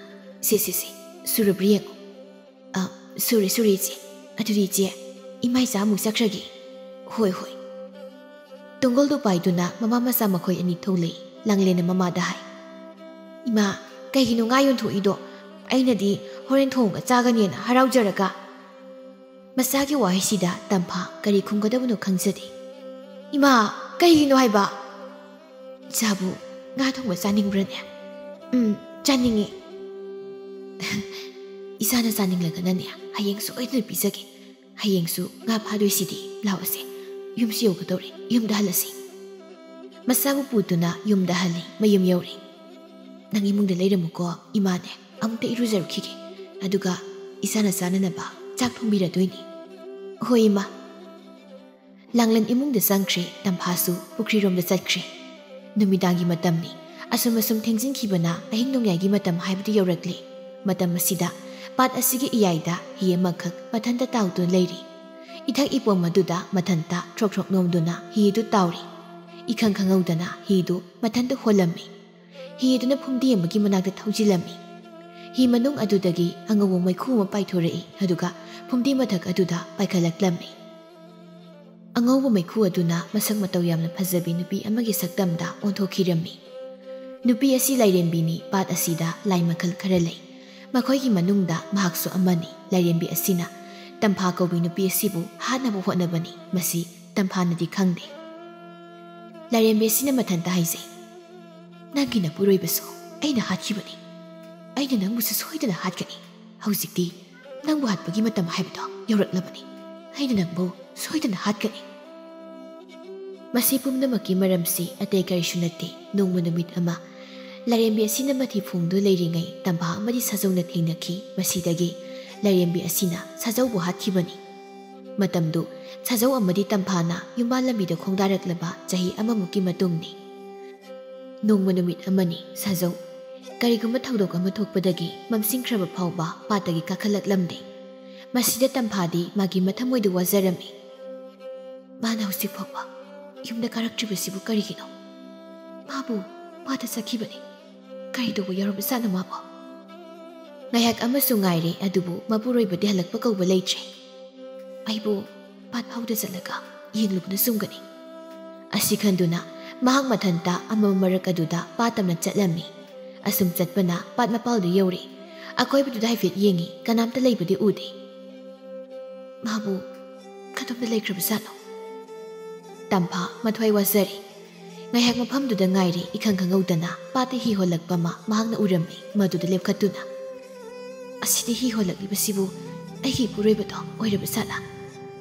"ꯁꯦ, ꯁꯦ, ꯁꯦ, ꯁꯨꯔꯕ꯭ꯔꯥ ꯌꯦꯡꯉꯨ꯫" "ꯑ, ꯁꯨꯔꯦ, ꯁꯨꯔꯦ, ꯏꯆꯦ꯫ ꯑꯗꯨꯗꯤ, ꯏꯆꯦ, ꯏꯃꯥ ꯏꯆꯥ ꯑꯃꯨꯛ ꯆꯠꯈ꯭ꯔꯒꯦ꯫" "ꯍꯣꯏ, ꯍꯣꯏ꯫" ꯇꯨꯡꯒꯣꯜꯗꯨ ꯄꯥꯏꯗꯨꯅ ꯃꯃꯥ ꯃꯆꯥ ꯃꯈꯣꯏ ꯑꯅꯤ ꯊꯣꯛꯂꯛꯏ꯫ ꯂꯥꯡꯂꯦꯟꯅ ꯃꯃꯥꯗ ꯍꯥꯏ, "ꯏꯃꯥ, ꯀꯩꯒꯤꯅꯣ ꯉꯥ ꯌꯣꯟꯊꯣꯛꯏꯗꯣ? ꯑꯩꯅꯗꯤ ꯍꯣꯔꯦꯟ ꯊꯣꯡꯉꯒ ꯆꯥꯒꯅꯦꯅ ꯍꯔꯥꯎꯖꯔꯒ꯫" ꯃꯆꯥꯒꯤ ꯋꯥꯍꯩꯁꯤꯗ ꯇꯝꯐꯥ ꯀꯔꯤ ꯈꯨꯝꯒꯗꯕꯅꯣ ꯈꯪꯖꯗꯦ꯫ "ꯏꯃꯥ, ꯀꯩꯒꯤꯅꯣ ꯍꯥꯏꯕ? ꯏꯆꯥꯕꯨ ꯉꯥ ꯊꯣꯡꯕ ꯆꯥꯅꯤꯡꯕ꯭ꯔꯅꯦ?" "ꯎꯝ, ꯆꯥꯅꯤꯡꯉꯤ꯫" "ꯏꯆꯥꯅ ꯆꯥꯅꯤꯡꯂꯒꯅꯅꯦ, ꯍꯌꯦꯡ ꯁꯣꯏꯗꯅ ꯄꯤꯖꯒꯦ꯫ ꯍꯌꯦꯡꯁꯨ ꯉꯥ ꯐꯥꯗꯣꯏꯁꯤꯗꯤ꯫ ꯂꯥꯛꯑꯣꯁꯦ, ꯌꯨꯝꯁꯨ ꯌꯧꯒꯗꯧꯔꯦ, ꯌꯨꯝꯗ ꯍꯜꯂꯁꯤ꯫" ꯃꯆꯥꯕꯨ ꯄꯨꯗꯨꯅ ꯌꯨꯝꯗ ꯍꯜꯂꯤ꯫ ꯃꯌꯨꯝ ꯌꯧꯔꯦ꯫ "ꯅꯪ ꯏꯃꯨꯡꯗ ꯂꯩꯔꯝꯃꯨꯀꯣ, ꯏꯃꯥꯅꯦ ꯑꯃꯨꯛꯇ ꯏꯔꯨꯖꯔꯨꯈꯤꯒꯦ, ꯑꯗꯨꯒ ꯏꯆꯥꯅ ꯆꯥꯅꯅꯕ ꯆꯥꯛ ꯊꯣꯡꯕꯤꯔꯗꯣꯏꯅꯤ꯫" "ꯍꯣꯏ, ꯏꯃꯥ꯫" ꯂꯥꯡꯂꯦꯟ ꯏꯃꯨꯡꯗ ꯆꯪꯈ꯭ꯔꯦ꯫ ꯇꯝꯐꯥꯁꯨ ꯄꯨꯈ꯭ꯔꯤꯔꯣꯝꯗ ꯆꯠꯈ꯭ꯔꯦ꯫ ꯅꯨꯃꯤꯗꯥꯡꯒꯤ ꯃꯇꯝꯅꯤ꯫ ꯑꯁꯨꯝ ꯑꯁꯨꯝ ꯊꯦꯡꯖꯤꯟꯈꯤꯕꯅ ꯑꯍꯤꯡ ꯅꯣꯡꯌꯥꯏꯒꯤ ꯃꯇꯝ ꯍꯥꯏꯕꯗꯨ ꯌꯧꯔꯛꯂꯦ꯫ ꯃꯇꯝ ꯑꯁꯤꯗ ꯄꯥꯠ ꯑꯁꯤꯒꯤ ꯏꯌꯥꯏꯗ ꯍꯤ ꯑꯃꯈꯛ ꯃꯊꯟꯇ ꯇꯥꯎꯗꯨꯅ ꯂꯩꯔꯤ꯫ ꯏꯊꯛ ꯏꯄꯣꯝ ꯑꯗꯨꯗ ꯃꯊꯟꯇ ꯊ꯭ꯔꯣꯛ ꯊ꯭ꯔꯣꯛ ꯅꯣꯝꯗꯨꯅ ꯍꯤ ꯑꯗꯨ ꯇꯥꯎꯔꯤ꯫ ꯏꯈꯪ ꯈꯪꯍꯧꯗꯅ ꯍꯤꯗꯨ ꯃꯊꯟꯇ ꯍꯣꯜꯂꯝꯃꯤ꯫ ꯍꯤ ꯑꯗꯨꯅ ꯐꯨꯝꯗꯤ ꯑꯃꯒꯤ ꯃꯅꯥꯛꯇ ꯊꯧꯖꯤꯜꯂꯝꯃꯤ꯫ ꯍꯤ ꯃꯅꯨꯡ ꯑꯗꯨꯗꯒꯤ ꯑꯉꯧꯕ ꯃꯩꯈꯨ ꯑꯃ ꯄꯥꯏꯊꯣꯔꯛꯏ, ꯑꯗꯨꯒ ꯐꯨꯝꯗꯤ ꯃꯊꯛ ꯑꯗꯨꯗ ꯄꯥꯏꯈꯠꯂꯛꯂꯝꯃꯤ꯫ ꯑꯉꯧꯕ ꯃꯩꯈꯨ ꯑꯗꯨꯅ ꯃꯁꯛ ꯃꯇꯧ ꯌꯥꯝꯅ ꯐꯖꯕꯤ ꯅꯨꯄꯤ ꯑꯃꯒꯤ ꯁꯛꯇꯝꯗ ꯑꯣꯟꯊꯣꯛꯈꯤꯔꯝꯃꯤ꯫ ꯅꯨꯄꯤ ꯑꯁꯤ ꯂꯥꯏꯔꯦꯝꯕꯤꯅꯤ꯫ ꯄꯥꯠ ꯑꯁꯤꯗ ꯂꯥꯏ ꯃꯈꯜ ꯈꯔ ꯂꯩ꯫ ꯃꯈꯣꯏꯒꯤ ꯃꯅꯨꯡꯗ ꯃꯍꯥꯛꯁꯨ ꯑꯃꯅꯤ꯫ ꯂꯥꯏꯔꯦꯝꯕꯤ ꯑꯁꯤꯅ ꯇꯝꯐꯥ ꯀꯧꯕꯤ ꯅꯨꯄꯤ ꯑꯁꯤꯕꯨ ꯍꯥꯠꯅꯕ ꯍꯣꯠꯅꯕꯅꯤ꯫ ꯃꯁꯤ ꯇꯝꯐꯥꯅꯗꯤ ꯈꯪꯗꯦ꯫ ꯂꯥꯏꯔꯦꯝꯕꯤ ꯑꯁꯤꯅ ꯃꯊꯟꯇ ꯍꯥꯏꯖꯩ, "ꯅꯪꯒꯤ ꯅꯄꯨꯔꯣꯏꯕꯁꯨ ꯑꯩꯅ ꯍꯥꯠꯈꯤꯕꯅꯤ꯫ ꯑꯩꯅ ꯅꯪꯕꯨꯁꯨ ꯁꯣꯏꯗꯅ ꯍꯥꯠꯀꯅꯤ꯫ ꯍꯧꯖꯤꯛꯇꯤ ꯅꯪꯕꯨ ꯍꯥꯠꯄꯒꯤ ꯃꯇꯝ ꯍꯥꯏꯕꯗꯣ ꯌꯧꯔꯛꯂꯕꯅꯤ꯫ ꯑꯩꯅ ꯅꯪꯕꯨ ꯁꯣꯏꯗꯅ ꯍꯥꯠꯀꯅꯤ꯫" ꯃꯁꯤ ꯄꯨꯝꯅꯃꯛꯀꯤ ꯃꯔꯝꯁꯤ ꯑꯇꯩ ꯀꯔꯤꯁꯨ ꯅꯠꯇꯦ꯫ ꯅꯣꯡꯃ ꯅꯨꯃꯤꯠ ꯑꯃ ꯂꯥꯏꯔꯦꯝꯕꯤ ꯑꯁꯤꯅ ꯃꯊꯤ ꯐꯣꯡꯗꯨꯅ ꯂꯩꯔꯤꯉꯩ ꯇꯝꯐꯥ ꯑꯃꯗꯤ ꯁꯥꯖꯧꯅ ꯊꯦꯡꯅꯈꯤ꯫ ꯃꯁꯤꯗꯒꯤ ꯂꯥꯏꯔꯦꯝꯕꯤ ꯑꯁꯤꯅ ꯁꯥꯖꯧꯕꯨ ꯍꯥꯠꯈꯤꯕꯅꯤ꯫ ꯃꯇꯝꯗꯨ ꯁꯥꯖꯧ ꯑꯃꯗꯤ ꯇꯝꯐꯥꯅ ꯌꯨꯝꯕꯥꯜ ꯂꯝꯕꯤꯗ ꯈꯣꯡꯗꯥꯔꯛꯂꯕ ꯆꯍꯤ ꯑꯃꯃꯨꯛꯀꯤ ꯃꯇꯨꯡꯅꯤ꯫ ꯅꯣꯡꯃ ꯅꯨꯃꯤꯠ ꯑꯃꯅꯤ꯫ ꯁꯥꯖꯧ ꯀꯔꯤꯒꯨꯝꯕ ꯊꯧꯗꯣꯛ ꯑꯃ ꯊꯣꯛꯄꯗꯒꯤ ꯃꯝꯁꯤꯡꯈ꯭ꯔꯕ ꯐꯥꯎꯕ ꯄꯥꯠꯇꯒꯤ ꯀꯥꯈꯠꯂꯛꯂꯝꯗꯦ꯫ ꯃꯁꯤꯗ ꯇꯝꯐꯥꯗꯤ ꯃꯥꯒꯤ ꯃꯊꯃꯣꯏꯗ ꯋꯥꯖꯔꯝꯃꯤ꯫ "ꯃꯥꯅ ꯍꯧꯖꯤꯛ ꯐꯥꯎꯕ ꯌꯨꯝꯗ ꯀꯥꯔꯛꯇ꯭ꯔꯤꯕꯁꯤꯕꯨ ꯀꯔꯤꯒꯤꯅꯣ? ꯃꯥꯕꯨ ꯄꯥꯠꯇ ꯆꯠꯈꯤꯕꯅꯤ꯫ ꯀꯔꯤ ꯇꯧꯕ ꯌꯥꯎꯔꯕꯖꯥꯠꯅꯣ ꯃꯥꯕꯨ?" ꯉꯥꯏꯍꯥꯛ ꯑꯃꯁꯨ ꯉꯥꯏꯔꯦ, ꯑꯗꯨꯕꯨ ꯃꯄꯨꯔꯣꯏꯕꯗꯤ ꯍꯜꯂꯛꯄ ꯀꯧꯕ ꯂꯩꯇ꯭ꯔꯦ꯫ "ꯑꯩꯕꯨ ꯄꯥꯠ ꯐꯥꯎꯗ ꯆꯠꯂꯒ ꯌꯦꯡꯂꯨꯕꯅ ꯆꯨꯝꯒꯅꯤ꯫" ꯑꯁꯤ ꯈꯟꯗꯨꯅ ꯃꯍꯥꯛ ꯃꯊꯟꯇ ꯑꯃꯝꯕ ꯃꯔꯛ ꯑꯗꯨꯗ ꯄꯥꯠ ꯇꯝꯅ ꯆꯠꯂꯝꯃꯤ꯫ ꯑꯁꯨꯝ ꯆꯠꯄꯅ ꯄꯥꯠ ꯃꯄꯥꯜꯗꯨ ꯌꯧꯔꯦ꯫ ꯑꯀꯣꯏꯕꯗꯨꯗ ꯍꯥꯏꯐꯦꯠ ꯌꯦꯡꯉꯤ, ꯀꯅꯥꯝꯇ ꯂꯩꯕꯗꯤ ꯎꯗꯦ꯫ "ꯃꯥꯕꯨ ꯀꯗꯣꯝꯗ ꯂꯩꯈ꯭ꯔꯕꯖꯥꯠꯅꯣ?" ꯇꯝꯐꯥ ꯃꯊ꯭ꯋꯥꯏ ꯋꯥꯖꯔꯦ꯫ ꯉꯥꯏꯍꯥꯛ ꯃꯐꯝꯗꯨꯗ ꯉꯥꯏꯔꯦ, ꯏꯈꯪ ꯈꯪꯍꯧꯗꯅ ꯄꯥꯠꯇ ꯍꯤ ꯍꯣꯜꯂꯛꯄ ꯑꯃ ꯃꯍꯥꯛꯅ ꯎꯔꯝꯃꯤ꯫ ꯃꯗꯨꯗ ꯂꯦꯞꯈꯠꯇꯨꯅ, "ꯑꯁꯤꯗ ꯍꯤ ꯍꯣꯜꯂꯛꯂꯤꯕꯁꯤꯕꯨ ꯑꯩꯒꯤ ꯏꯄꯨꯔꯣꯏꯕꯗꯣ ꯑꯣꯏꯔꯕꯖꯥꯠꯂꯥ?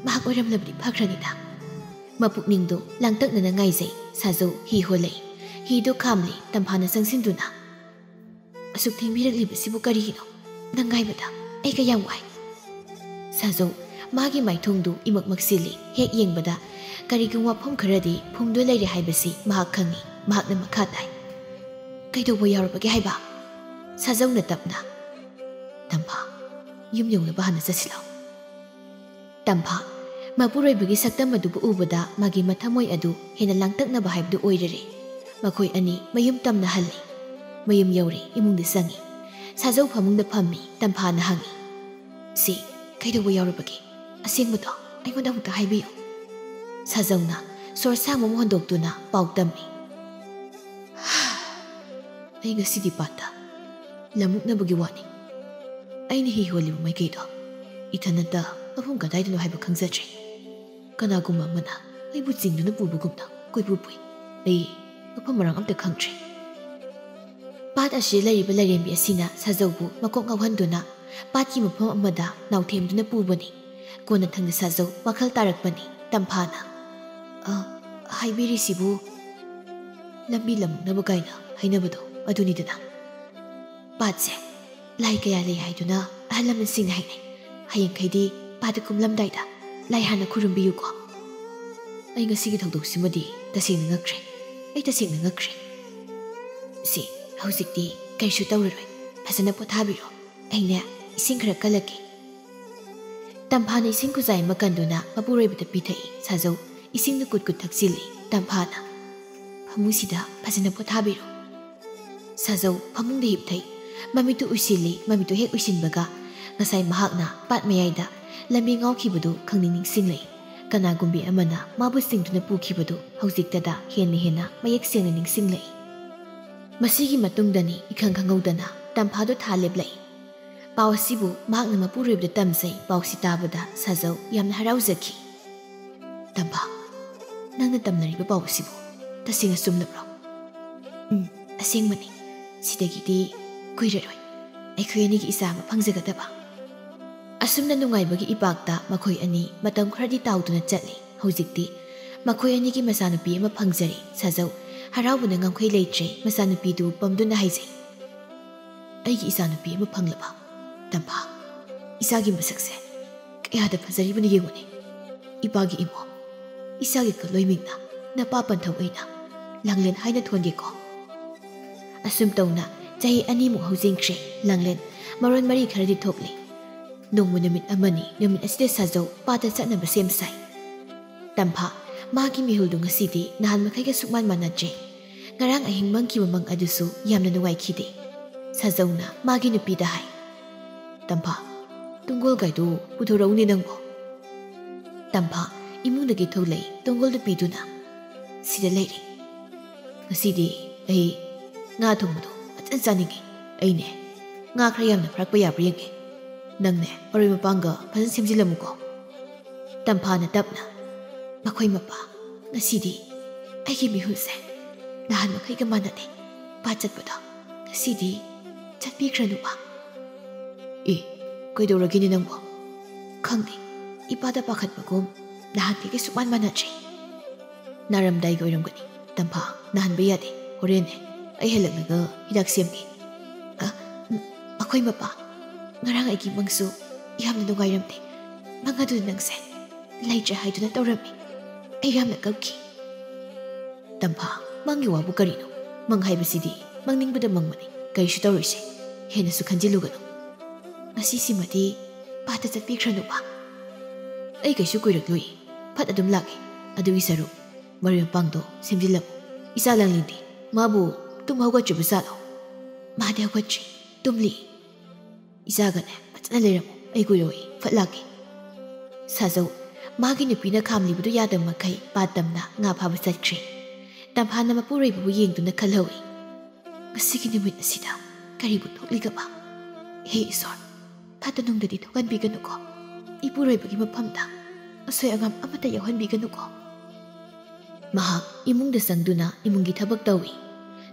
ꯃꯍꯥꯛ ꯑꯣꯏꯔꯝꯂꯕꯗꯤ ꯐꯈ꯭ꯔꯅꯤꯗ꯫" ꯃꯄꯨꯛꯅꯤꯡꯗꯨ ꯂꯥꯡꯇꯛꯅꯅ ꯉꯥꯏꯖꯩ꯫ ꯁꯥꯖꯧ ꯍꯤ ꯍꯣꯜꯂꯛꯏ꯫ ꯍꯤꯗꯨ ꯈꯥꯝꯂꯤ꯫ ꯇꯝꯐꯥꯅ ꯆꯪꯁꯤꯟꯗꯨꯅ, "ꯑꯁꯨꯛ ꯊꯦꯡꯕꯤꯔꯛꯂꯤꯕꯁꯤꯕꯨ ꯀꯔꯤꯒꯤꯅꯣ? ꯅꯪ ꯉꯥꯏꯕꯗ ꯑꯩ ꯀꯌꯥꯝ ꯋꯥꯏ꯫" ꯁꯥꯖꯧ ꯃꯥꯒꯤ ꯃꯥꯏꯊꯣꯡꯗꯨ ꯏꯃꯛ ꯃꯛꯁꯤꯜꯂꯤ꯫ ꯍꯦꯛ ꯌꯦꯡꯕꯗ ꯀꯔꯤꯒꯨꯝꯕ ꯋꯥꯐꯝ ꯈꯔꯗꯤ ꯐꯨꯝꯗꯨꯅ ꯂꯩꯔꯦ ꯍꯥꯏꯕꯁꯤ ꯃꯍꯥꯛ ꯈꯪꯏ꯫ ꯃꯍꯥꯛꯅ ꯃꯈꯥ ꯇꯥꯏ, "ꯀꯩꯗꯧꯕ ꯌꯥꯎꯔꯕꯒꯦ ꯍꯥꯏꯕ?" ꯁꯥꯖꯧꯅ ꯇꯞꯅ, "ꯇꯝꯐꯥ, ꯌꯨꯝ ꯌꯧꯅꯕ ꯍꯥꯟꯅ ꯆꯠꯁꯤꯜꯂꯣ꯫" ꯇꯝꯐꯥ, ꯃꯄꯨꯔꯣꯏꯕꯒꯤ ꯁꯛꯇꯝ ꯑꯗꯨꯕꯨ ꯎꯕꯗ ꯃꯥꯒꯤ ꯃꯊꯃꯣꯏ ꯑꯗꯨ ꯍꯦꯟꯅ ꯂꯥꯡꯇꯛꯅꯕ ꯍꯥꯏꯕꯗꯨ ꯑꯣꯏꯔꯔꯦ꯫ ꯃꯈꯣꯏ ꯑꯅꯤ ꯃꯌꯨꯝ ꯇꯝꯅ ꯍꯜꯂꯤ꯫ ꯃꯌꯨꯝ ꯌꯧꯔꯦ, ꯏꯃꯨꯡꯗ ꯆꯪꯉꯤ꯫ ꯁꯥꯖꯧ ꯐꯃꯨꯡꯗ ꯐꯝꯃꯤ꯫ ꯇꯝꯐꯥꯅ ꯍꯪꯉꯤ, "ꯁꯤ ꯀꯩꯗꯧꯕ ꯌꯥꯎꯔꯕꯒꯦ? ꯑꯁꯦꯡꯕꯗꯣ ꯑꯩꯉꯣꯟꯗ ꯑꯃꯨꯛꯇ ꯍꯥꯏꯕꯤꯌꯨ꯫" ꯁꯥꯖꯧꯅ ꯁꯣꯔ ꯁꯥꯡꯕ ꯑꯃ ꯍꯣꯟꯗꯣꯛꯇꯨꯅ ꯄꯥꯎ ꯇꯝꯃꯤ꯫ "ꯑꯩ ꯉꯁꯤꯗꯤ ꯄꯥꯠꯇ ꯂꯝꯃꯨꯛꯅꯕꯒꯤ ꯋꯥꯅꯤ꯫ ꯑꯩꯅ ꯍꯤ ꯍꯣꯜꯂꯤꯕ ꯃꯥꯏꯀꯩꯗꯣ ꯏꯊꯟꯅꯇ ꯃꯐꯝ ꯀꯗꯥꯏꯗꯅꯣ ꯍꯥꯏꯕ ꯈꯪꯖꯗ꯭ꯔꯦ꯫ ꯀꯅꯥꯒꯨꯝꯕ ꯑꯃꯅ ꯑꯩꯕꯨ ꯆꯤꯡꯗꯨꯅ ꯄꯨꯕꯒꯨꯝꯅ ꯀꯣꯏꯄꯨ ꯄꯨꯏ꯫ ꯑꯩ ꯃꯐꯝ ꯃꯔꯥꯡ ꯑꯝꯇ ꯈꯪꯗ꯭ꯔꯦ꯫" ꯄꯥꯠ ꯑꯁꯤꯗ ꯂꯩꯔꯤꯕ ꯂꯥꯏꯔꯦꯝꯕꯤ ꯑꯁꯤꯅ ꯁꯥꯖꯧꯕꯨ ꯃꯀꯣꯛ ꯉꯥꯎꯍꯟꯗꯨꯅ ꯄꯥꯠꯀꯤ ꯃꯐꯝ ꯑꯃꯗ ꯅꯥꯎꯊꯦꯝꯗꯨꯅ ꯄꯨꯕꯅꯤ꯫ ꯀꯣꯟꯅꯊꯪꯗ ꯁꯥꯖꯧ ꯋꯥꯈꯜ ꯇꯥꯔꯛꯄꯅꯤ꯫ ꯇꯝꯐꯥꯅ, "ꯑ, ꯍꯥꯏꯕꯤꯔꯤꯁꯤꯕꯨ ꯂꯝꯕꯤ ꯂꯝꯃꯨꯛꯅꯕ ꯀꯥꯏꯅ ꯍꯥꯏꯅꯕꯗꯣ ꯑꯗꯨꯅꯤꯗꯅ꯫ ꯄꯥꯠꯁꯦ ꯂꯥꯏ ꯀꯌꯥ ꯂꯩ ꯍꯥꯏꯗꯨꯅ ꯑꯍꯜ ꯂꯃꯟꯁꯤꯡꯅ ꯍꯥꯏꯅꯩ꯫ ꯍꯌꯦꯡꯈꯩꯗꯤ ꯄꯥꯠꯇ ꯀꯨꯝꯂꯝꯗꯥꯏꯗ ꯂꯥꯏ ꯍꯥꯟꯅ ꯈꯨꯔꯨꯝꯕꯤꯌꯨꯀꯣ꯫" "ꯑꯩ ꯉꯁꯤꯒꯤ ꯊꯧꯗꯣꯛꯁꯤꯃꯗꯤ ꯇꯁꯦꯡꯅ ꯉꯛꯈ꯭ꯔꯦ꯫ ꯑꯩ ꯇꯁꯦꯡꯅ ꯉꯛꯈ꯭ꯔꯦ꯫ ꯁꯤ, ꯍꯧꯖꯤꯛꯇꯤ ꯀꯩꯁꯨ ꯇꯧꯔꯔꯣꯏ꯫ ꯐꯖꯅ ꯄꯣꯊꯥꯕꯤꯔꯣ꯫ ꯑꯩꯅꯦ, ꯏꯁꯤꯡ ꯈꯔ ꯀꯜꯂꯛꯀꯦ꯫" ꯇꯝꯐꯥꯅ ꯏꯁꯤꯡ ꯈꯨꯖꯥꯏ ꯑꯃ ꯀꯟꯗꯨꯅ ꯃꯄꯨꯔꯣꯏꯕꯗ ꯄꯤꯊꯛꯏ꯫ ꯁꯥꯖꯧ ꯏꯁꯤꯡꯗꯨ ꯀꯨꯠ ꯀꯨꯠ ꯊꯛꯆꯤꯜꯂꯤ꯫ ꯇꯝꯐꯥꯅ, "ꯐꯃꯨꯡꯁꯤꯗ ꯐꯖꯅ ꯄꯣꯊꯥꯕꯤꯔꯣ꯫" ꯁꯥꯖꯧ ꯐꯃꯨꯡꯗ ꯍꯤꯞꯊꯩ꯫ ꯃꯃꯤꯠꯇꯨ ꯎꯏꯁꯤꯜꯂꯤ꯫ ꯃꯃꯤꯠꯇꯨ ꯍꯦꯛ ꯎꯏꯁꯤꯟꯕꯒ ꯉꯁꯥꯏ ꯃꯍꯥꯛꯅ ꯄꯥꯠ ꯃꯌꯥꯏꯗ ꯂꯝꯕꯤ ꯉꯥꯎꯈꯤꯕꯗꯨ ꯈꯪꯅꯤꯡ ꯅꯤꯡꯁꯤꯡꯂꯛꯏ꯫ ꯀꯅꯥꯒꯨꯝꯕꯤ ꯑꯃꯅ ꯃꯥꯕꯨ ꯆꯤꯡꯗꯨꯅ ꯄꯨꯈꯤꯕꯗꯨ ꯍꯧꯖꯤꯛꯇꯗ ꯍꯦꯟꯅ ꯍꯦꯟꯅ ꯃꯌꯦꯛ ꯁꯦꯡꯅ ꯅꯤꯡꯁꯤꯡꯂꯛꯏ꯫ ꯃꯁꯤꯒꯤ ꯃꯇꯨꯡꯗꯅꯤ ꯏꯈꯪ ꯈꯪꯍꯧꯗꯅ ꯇꯝꯐꯥꯗꯨ ꯊꯥ ꯂꯦꯞꯂꯛꯏ꯫ ꯄꯥꯎ ꯑꯁꯤꯕꯨ ꯃꯍꯥꯛꯅ ꯃꯄꯨꯔꯣꯏꯕꯗ ꯇꯝꯖꯩ꯫ ꯄꯥꯎꯁꯤ ꯇꯥꯕꯗ ꯁꯥꯖꯧ ꯌꯥꯝꯅ ꯍꯔꯥꯎꯖꯈꯤ꯫ "ꯇꯝꯐꯥ, ꯅꯪꯅ ꯇꯝꯅꯔꯤꯕ ꯄꯥꯎ ꯑꯁꯤꯕꯨ ꯇꯁꯦꯡꯅ ꯆꯨꯝꯂꯕ꯭ꯔꯣ?" "ꯎꯝ, ꯑꯁꯦꯡꯕꯅꯤ꯫ ꯁꯤꯗꯒꯤꯗꯤ ꯀꯨꯏꯔꯔꯣꯏ ꯑꯩꯈꯣꯏ ꯑꯅꯤꯒꯤ ꯏꯆꯥ ꯑꯃ ꯐꯪꯖꯒꯗꯕ꯫" ꯑꯁꯨꯝꯅ ꯅꯨꯡꯉꯥꯏꯕꯒꯤ ꯏꯄꯥꯛꯇ ꯃꯈꯣꯏ ꯑꯅꯤ ꯃꯇꯝ ꯈꯔꯗꯤ ꯇꯥꯎꯗꯨꯅ ꯆꯠꯂꯤ꯫ ꯍꯧꯖꯤꯛꯇꯤ ꯃꯈꯣꯏ ꯑꯅꯤꯒꯤ ꯃꯆꯥꯅꯨꯄꯤ ꯑꯃ ꯐꯪꯖꯔꯦ꯫ ꯁꯥꯖꯧ ꯍꯔꯥꯎꯕꯅ ꯉꯝꯈꯩ ꯂꯩꯇ꯭ꯔꯦ꯫ ꯃꯆꯥꯅꯨꯄꯤꯗꯨ ꯄꯝꯗꯨꯅ ꯍꯥꯏꯖꯩ, "ꯑꯩꯒꯤ ꯏꯆꯥꯅꯨꯄꯤ ꯑꯃ ꯐꯪꯂꯕ, ꯇꯝꯐꯥ꯫ ꯏꯆꯥꯒꯤ ꯃꯁꯛꯁꯦ ꯀꯌꯥꯗ ꯐꯖꯔꯤꯕꯅꯣ ꯌꯦꯡꯉꯨꯅꯦ꯫ ꯏꯄꯥꯒꯤ ꯏꯃꯣꯝ, ꯏꯆꯥꯒꯤ ꯀꯂꯣꯏꯃꯤꯡꯅ ꯅꯄꯥ ꯄꯟꯊꯧ ꯑꯩꯅ ꯂꯥꯡꯂꯦꯟ ꯍꯥꯏꯅ ꯊꯣꯟꯒꯦꯀꯣ꯫" ꯑꯁꯨꯝ ꯇꯧꯅ ꯆꯍꯤ ꯑꯅꯤꯃꯨꯛ ꯍꯧꯖꯤꯟꯈ꯭ꯔꯦ꯫ ꯂꯥꯡꯂꯦꯟ ꯃꯔꯣꯟ ꯃꯔꯤ ꯈꯔꯗꯤ ꯊꯣꯛꯂꯤ꯫ ꯅꯣꯡꯃ ꯅꯨꯃꯤꯠ ꯑꯃꯅꯤ ꯅꯨꯃꯤꯠ ꯑꯁꯤꯗ ꯁꯥꯖꯧ ꯄꯥꯠꯇ ꯆꯠꯅꯕ ꯁꯦꯝ ꯁꯥꯏ꯫ ꯇꯝꯐꯥ, ꯃꯥꯒꯤ ꯃꯤꯍꯨꯜꯗꯨ ꯉꯁꯤꯗꯤ ꯅꯍꯥꯟ ꯃꯈꯩꯒ ꯁꯨꯛꯃꯥꯟ ꯃꯥꯟꯅꯗ꯭ꯔꯦ꯫ ꯉꯔꯥꯡ ꯑꯍꯤꯡ ꯃꯪꯈꯤꯕ ꯃꯪ ꯑꯗꯨꯁꯨ ꯌꯥꯝꯅ ꯅꯨꯡꯉꯥꯏꯈꯤꯗꯦ꯫ ꯁꯥꯖꯧꯅ ꯃꯥꯒꯤ ꯅꯨꯄꯤꯗ ꯍꯥꯏ, "ꯇꯝꯐꯥ, ꯇꯨꯡꯒꯣꯜ ꯒꯥꯏꯗꯨ ꯄꯨꯊꯣꯔꯛꯎꯅꯦ ꯅꯪꯕꯣ꯫" ꯇꯝꯐꯥ ꯏꯃꯨꯡꯗꯒꯤ ꯊꯣꯛꯂꯛꯏ, ꯇꯨꯡꯒꯣꯜꯗꯨ ꯄꯤꯗꯨꯅ, "ꯁꯤꯗ ꯂꯩꯔꯦ꯫ ꯉꯁꯤꯗꯤ ꯑꯩ ꯉꯥ ꯊꯣꯡꯕꯗꯣ ꯐꯖꯅ ꯆꯥꯅꯤꯡꯉꯤ꯫ ꯑꯩꯅꯦ, ꯉꯥ ꯈꯔ ꯌꯥꯝꯅ ꯐꯥꯔꯛꯄ ꯌꯥꯕ꯭ꯔꯥ ꯌꯦꯡꯒꯦ꯫ ꯅꯪꯅꯦ, ꯃꯔꯣꯏ ꯃꯄꯥꯡꯒ ꯐꯖꯅ ꯁꯦꯝꯖꯤꯜꯂꯝꯃꯨꯀꯣ꯫" ꯇꯝꯐꯥꯅ ꯇꯞꯅ, "ꯃꯈꯣꯏ ꯃꯄꯥ, ꯉꯁꯤꯗꯤ ꯑꯩꯒꯤ ꯃꯤꯍꯨꯜꯁꯦ ꯅꯍꯥꯟ ꯃꯈꯩꯒ ꯃꯥꯟꯅꯗꯦ꯫ ꯄꯥꯠ ꯆꯠꯄꯗꯣ ꯉꯁꯤꯗꯤ ꯆꯠꯄꯤꯈ꯭ꯔꯅꯨꯕ꯫" "ꯑꯦ, ꯀꯩꯗꯧꯔꯒꯦꯅꯦ ꯅꯪꯕꯣ?" "ꯈꯪꯗꯦ, ꯏꯄꯥꯗ ꯄꯥꯈꯠꯄꯒꯨꯝ ꯅꯍꯥꯟꯗꯒꯤ ꯁꯨꯛꯃꯥꯟ ꯃꯥꯟꯅꯗ꯭ꯔꯦ꯫" "ꯅꯥꯔꯝꯗꯥꯏꯒꯤ ꯑꯣꯏꯔꯝꯒꯅꯤ꯫ ꯇꯝꯐꯥ, ꯅꯥꯍꯟꯕ ꯌꯥꯗꯦ꯫ ꯍꯣꯔꯦꯟꯅꯦ, ꯑꯩ ꯍꯜꯂꯛꯂꯒ ꯍꯤꯗꯥꯛ ꯁꯦꯝꯒꯦ꯫" "ꯑ, ꯎꯝ, ꯑꯩꯈꯣꯏ ꯃꯄꯥ, ꯉꯔꯥꯡ ꯑꯩꯒꯤ ꯃꯪꯁꯨ ꯌꯥꯝꯅ ꯅꯨꯡꯉꯥꯏꯔꯝꯗꯦ꯫ ꯃꯪ ꯑꯗꯨꯗ ꯅꯪꯁꯦ ꯂꯩꯇ꯭ꯔꯦ ꯍꯥꯏꯗꯨꯅ ꯇꯧꯔꯝꯃꯤ꯫ ꯑꯩ ꯌꯥꯝꯅ ꯀꯞꯈꯤ꯫" "ꯇꯝꯐꯥ, ꯃꯪꯒꯤ ꯋꯥꯕꯨ ꯀꯔꯤꯅꯣ? ꯃꯪ ꯍꯥꯏꯕꯁꯤꯗꯤ ꯃꯪꯅꯤꯡꯕꯗ ꯃꯪꯕꯅꯤ꯫ ꯀꯔꯤꯁꯨ ꯇꯧꯔꯣꯏꯁꯦ꯫ ꯍꯦꯟꯅꯁꯨ ꯈꯟꯖꯤꯜꯂꯨꯒꯅꯨ꯫ ꯉꯁꯤꯁꯤꯃꯗꯤ ꯄꯥꯠꯇ ꯆꯠꯄꯤꯈ꯭ꯔꯅꯨꯕ꯫" "ꯑꯩ ꯀꯩꯁꯨ ꯀꯨꯏꯔꯛꯂꯣꯏ꯫ ꯐꯠ ꯑꯗꯨꯝ ꯂꯥꯛꯀꯦ꯫ ꯑꯗꯨꯒꯤ ꯁꯔꯨꯛ ꯃꯔꯣꯏ ꯃꯄꯥꯡꯗꯣ ꯁꯦꯝꯖꯤꯜꯂꯝꯃꯨ꯫ ꯏꯆꯥ ꯂꯥꯡꯂꯦꯟꯗꯤ ꯃꯥꯕꯨ ꯇꯨꯝ ꯍꯧꯒꯠꯇ꯭ꯔꯤꯕ ꯖꯥꯠꯂꯣ?" "ꯃꯥꯗꯤ ꯍꯧꯒꯠꯇ꯭ꯔꯤ, ꯇꯨꯝꯂꯤ꯫" "ꯏꯆꯥꯒꯅꯦ ꯐꯖꯅ ꯂꯩꯔꯝꯃꯨ, ꯑꯩ ꯀꯨꯏꯔꯣꯏ, ꯐꯠ ꯂꯥꯛꯀꯦ꯫" ꯁꯥꯖꯧ ꯃꯥꯒꯤ ꯅꯨꯄꯤꯅ ꯈꯥꯝꯂꯤꯕꯗꯨ ꯌꯥꯗꯕ ꯃꯈꯩ ꯄꯥꯠ ꯇꯝꯅ ꯉꯥ ꯐꯥꯕ ꯆꯠꯈ꯭ꯔꯦ꯫ ꯇꯝꯐꯥꯅ ꯃꯄꯨꯔꯣꯏꯕꯕꯨ ꯌꯦꯡꯗꯨꯅ ꯈꯜꯍꯧꯏ, "ꯉꯁꯤꯒꯤ ꯅꯨꯃꯤꯠ ꯑꯁꯤꯗ ꯀꯔꯤꯕꯨ ꯊꯣꯛꯂꯤꯒꯕ? ꯍꯦ ꯏꯁꯣꯔ, ꯐꯠꯇ ꯅꯨꯡꯗꯗꯤ ꯊꯣꯛꯍꯟꯕꯤꯒꯅꯨꯀꯣ꯫ ꯏꯄꯨꯔꯣꯏꯕꯒꯤ ꯃꯐꯝꯗ ꯑꯁꯣꯏ ꯑꯉꯥꯝ ꯑꯃꯠꯇ ꯌꯥꯎꯍꯟꯕꯤꯒꯅꯨꯀꯣ꯫" ꯃꯍꯥꯛ ꯏꯃꯨꯡꯗ ꯆꯪꯗꯨꯅ ꯏꯃꯨꯡꯒꯤ ꯊꯕꯛ ꯇꯧꯏ꯫